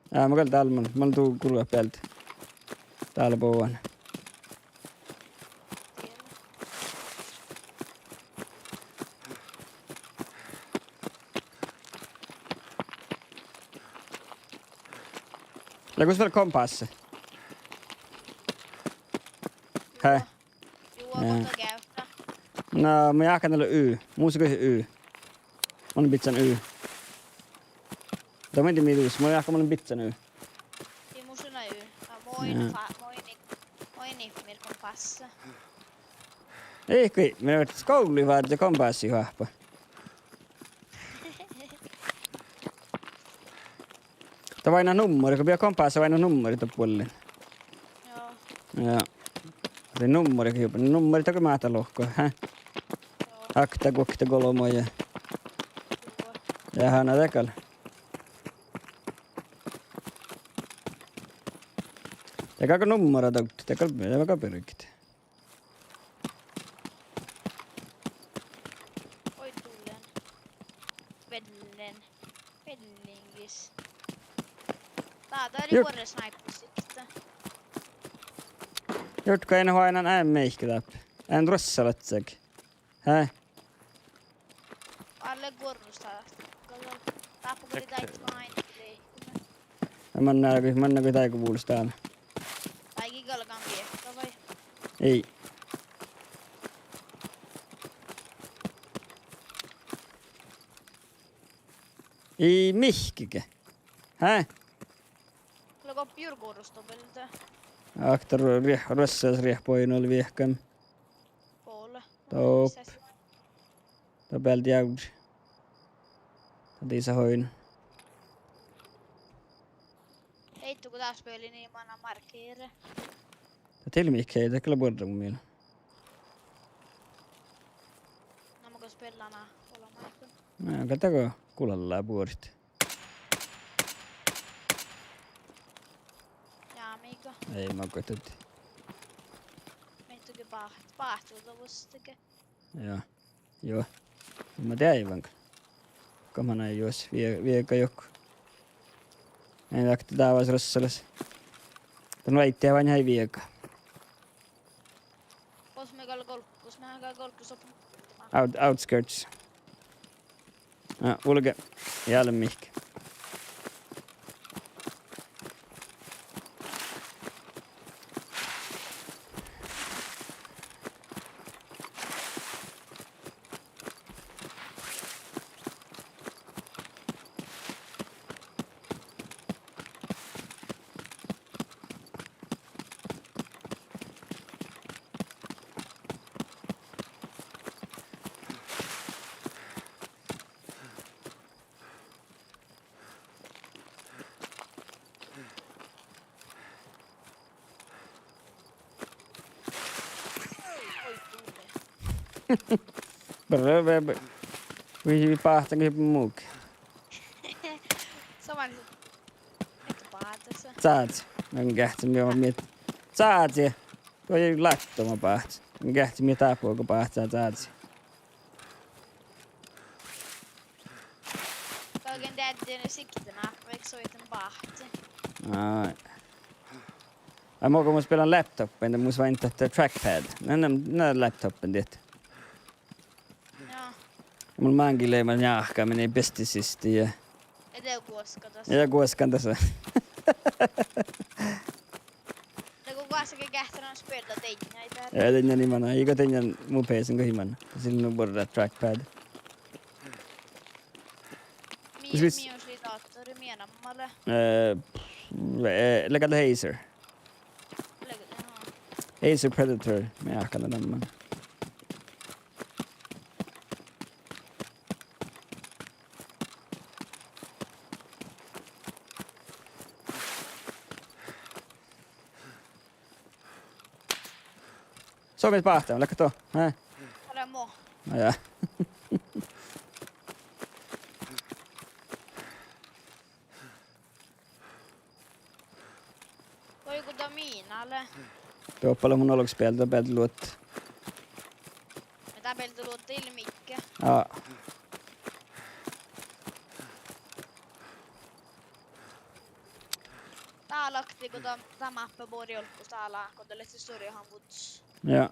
Á, mun gal dál, mun, mun du gulgat bealde. Dál boan. Lea gos vel kompássa? Hää? Juo, juo, go dat geavá. Na, mun jáhkán dál Y. Mus lea goit Y. Mun bidjan Y. Dat mii dii mii dus, mun jáhkán mun bidjan Y. Dii mus lea Y. Na, mun, ja, fa-, mun, mun ii mii kompássa. Ii, go mii fertet skuvlii várra kompássit oahppat. Dat váinná nummuri, go bidjat kompássa, váinná nummuri doppe vuollin. Joo. Ja. Dii nummuri go jubbe, nummuri doppe máhtát lohkat, hää? Joo. Okta, guokte, golbma ja. Joo. Ja han dii gal. Dii gal go nummuri dovddat, dii gal, dii gal birget. Oi, dullen. Vellen. Vellingis. Dá, dá lei, jut-, vuorre sniper sitten. Jurtko, ean oaidnán eamma mihkke dáppe. Ean ruossalaččat. Hää? Alle guorrus dat. Dáppe gal dáid main lei. Ja manná go, manná go dáid go vulos dál. Dáid galggan viehka vai? Ii. Ii mihkkege. Hää? Lea go jurgorus doppe. Okta ru-, rieh-, ruossalas riehpogin olles viehkan. Pole. Doppe. Doppe bealde jávdri. Dat lei sa hoin. Heitto go dás beali, ii mana markere. Dat ii leat mihkkege, dat gal lea buorre mu mielas. Na, mun gal spellan olemaikon. Na, gal dat go gulallá buorit. Ja miga. Ii, mun gal dieđen. Mii gal bá-, báhcciduhát vuostege. Ja. Juo. Ma deaivan gal. Go manai juos vie-, viega juohke. Eai okta dávás ruossalaš. Dan váiddit oaidnit viega. Gos mii gal gol-, gos mii gal golggos oppe. Out-, outskirts. Ja, vulge. Ja ale mihkke. Oi, dule. Bere, be-, be-, vi-, vi báhcán go muk. Somá, et báhcá. Cás. Na geahččen mii, mii. Cás. Duo lei láhttama báhcá. Na geahččen mii dáppe go báhcá cás. Galgen deaddejit sikten áppa, vaikko soitan báhcci. Ai. Ai, mo go mun spellan laptopain, de mus váinná dat trackpad. Na, na, na laptopain diet. Joo. Mun máŋgii leimmet njáhkái mii bestisistit ja. Ja de guoskan dasa. Ja guoskan dasa. Dego guoskka geahččalan spela dainna, ai, dá. Ja dainna ii mana, iige dainna mu P C-n go ii mana. Sil lea nu buorre trackpad. Mii-, mis-, mis lei dáhttá, mii namma lea? Eh, eh, leaga dat Acer. Leaga, aha. Acer Predator, mii áhkán namman. Somá báhcá, leat to, hää? Ale mo. Na ja. Vuoi go dat miina lea. Doppe lea mun olgos bealde, bealde luotta. Ja dat bealde luotta ii leat midjiide. Aa. Dá lea oktii go dat, dat máhppá buori olggos dá lea, go dat lea stuorra han vuđđus. Ja.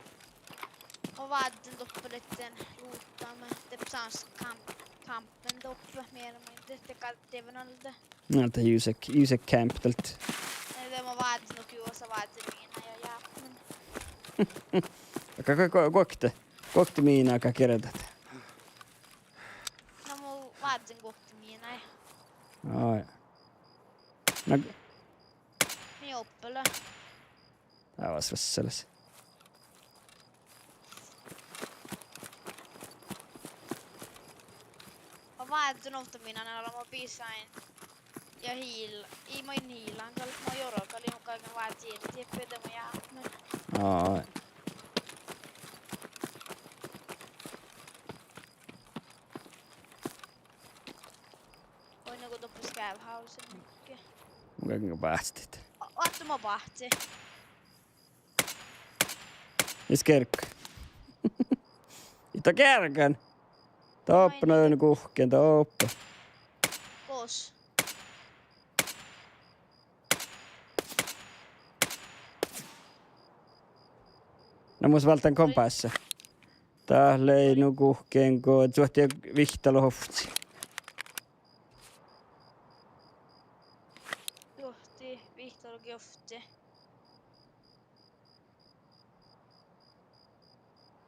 Mun vádden doppe ledjen luhttama, de sás kámppá. Kampen doppe, mii eat maid dieđe gal dieđán alde. Na, dat jus, jus camp doppe. Eh, de mun vázzen juosa vázzen miina ja jápmen. Ka, ka, ka, guokte, guokte miina gal gierdat? Na mun vázzen guokte miina. Ai. Na. Mii oppe lea. Dává vassalas. Mun vázzen ovtta miina, na, mun bisain. Ja hiil-, ii maid hiilan gal, mun jorgalan, gal mun vázzen dieppe de mun jápmen. Ai. Oaidná go doppe skávehávessan. Mun galgen báhccitit. O-, oatte mo báhcci. Is geargga. Ii dat geargan. Doppe na, guhkkin doppe. Gos. Na mus válddán kompássa. Dat lei nu guhkkin go čuohti vihttalogi ovcci. Čuohti vihttalogi ovcci.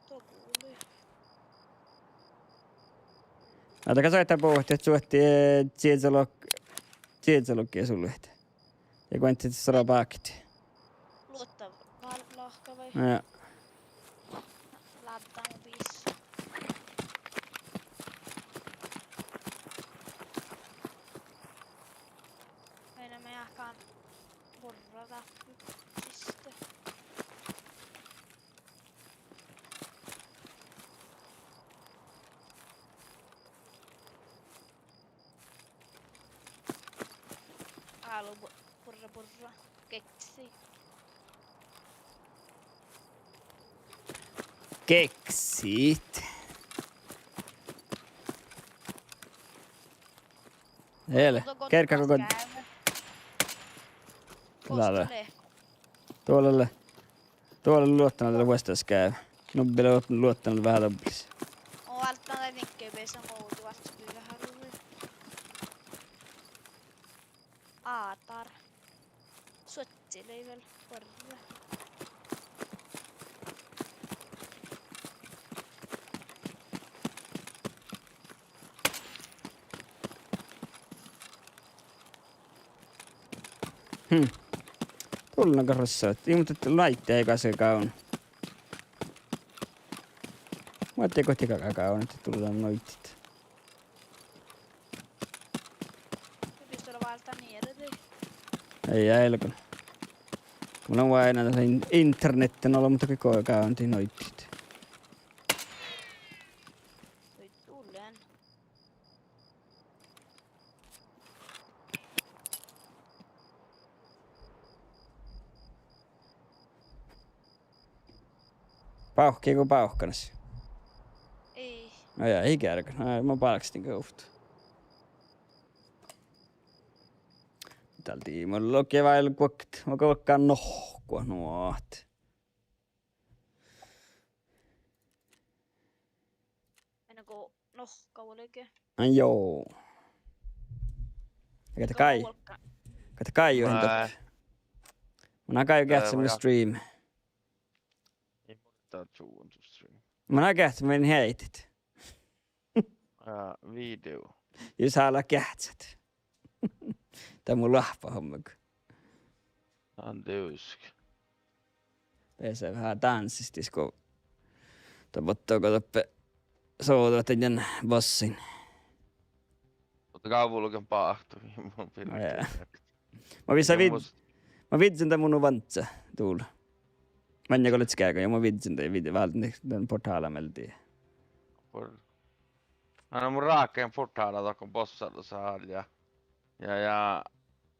Doppe lei. Na, dat gal sáhttá bohtet čuohti, eh, čiežalok-, čiežalogi suljet. Ja guonttit sara bákti. Luotta val-, lahka vai? Ja. Láddán mu bis. Vai na, mun jáhkán borra dáppe siste. Álo bu-, borra, borra. Keksi. Keksit. Ele, kerkka go gal-, lea. Doppe lea. Doppe lea luottanan dalle vuosttaš skávvi. Nubbi lea luottanan veahá dobblis. Mun válddán daid nikkebeasa muđui, válddán veahá dobblis. Ádár. Suohti lei vel borre. Hm. Dullan gal rossagat. Ii, muhto lea noidda gasa gávdno. Muhto dego dego gávdno, ahte dullan noidit. Ii, ii lean. Mun lean oaidnán in-, internetten olu, muhto gal gávdno noidit. Dullan. Bávkki go bávkkanas? Ii. No ja, ii geargan. Ai, mun bálkestin go uvt. Dál dii mun logi váil guokte, mun galggan nohkkat nu ahte. Ena go nohkkat vuolgit. Ai joo. Ja gat gal, gat gal juohke doppe. Mun gal juo geahččamin stream. Ii, mun gal juohke stream. Mun gal geahččamin heaidit. Ää, video. Jus hálat geahččat. Dat mu loahpas homma. An dusk. Beasai veahá dánsistit go. Dat botta go doppe sođa dan bassin. Muhto gávvulogin báhtu, mun birgen. Jaa. Mun vissa vid-, mun viđđen dan mun nu vándda dul. Maŋŋá go leat geargan, ja mun viđđen dan, vid-, váldán dan portála mielde. Por-, na, mun ráhkadan portála dohko bossálusa ja, ja, ja,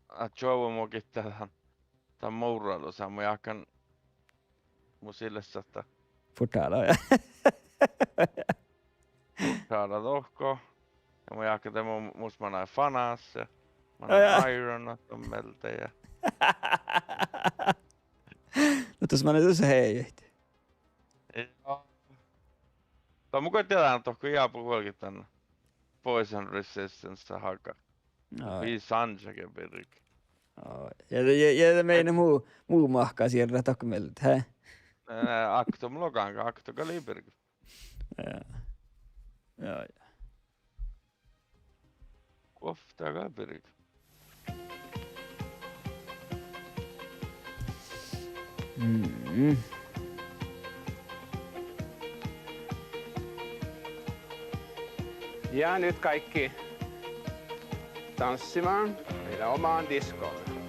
a čuovvu mo gitta dan, dan murralusa, mun jáhkán, mus ii leat sáhttá. Portála, ja. Portála dohko. Ja mun jáhkán de mu-, mus manai fanas ja manai iron ahte don mielde ja. No, dat manai dušše heaidit. Ja. Dat mun goit dieđán dohko, ja, bu vuolgit dan. Poison resistance haga. Ai. Ii sančage birge. Ai. Ja, ja, ja de mii mu, mu mahkášii dohko mielde, he? Eh, akto mu logan, akto gal ii birge. Ja. Ja, ja. Guovtta gal birge. Mm. Ja nyt kaikki tanssimaan meidän omaan diskoon.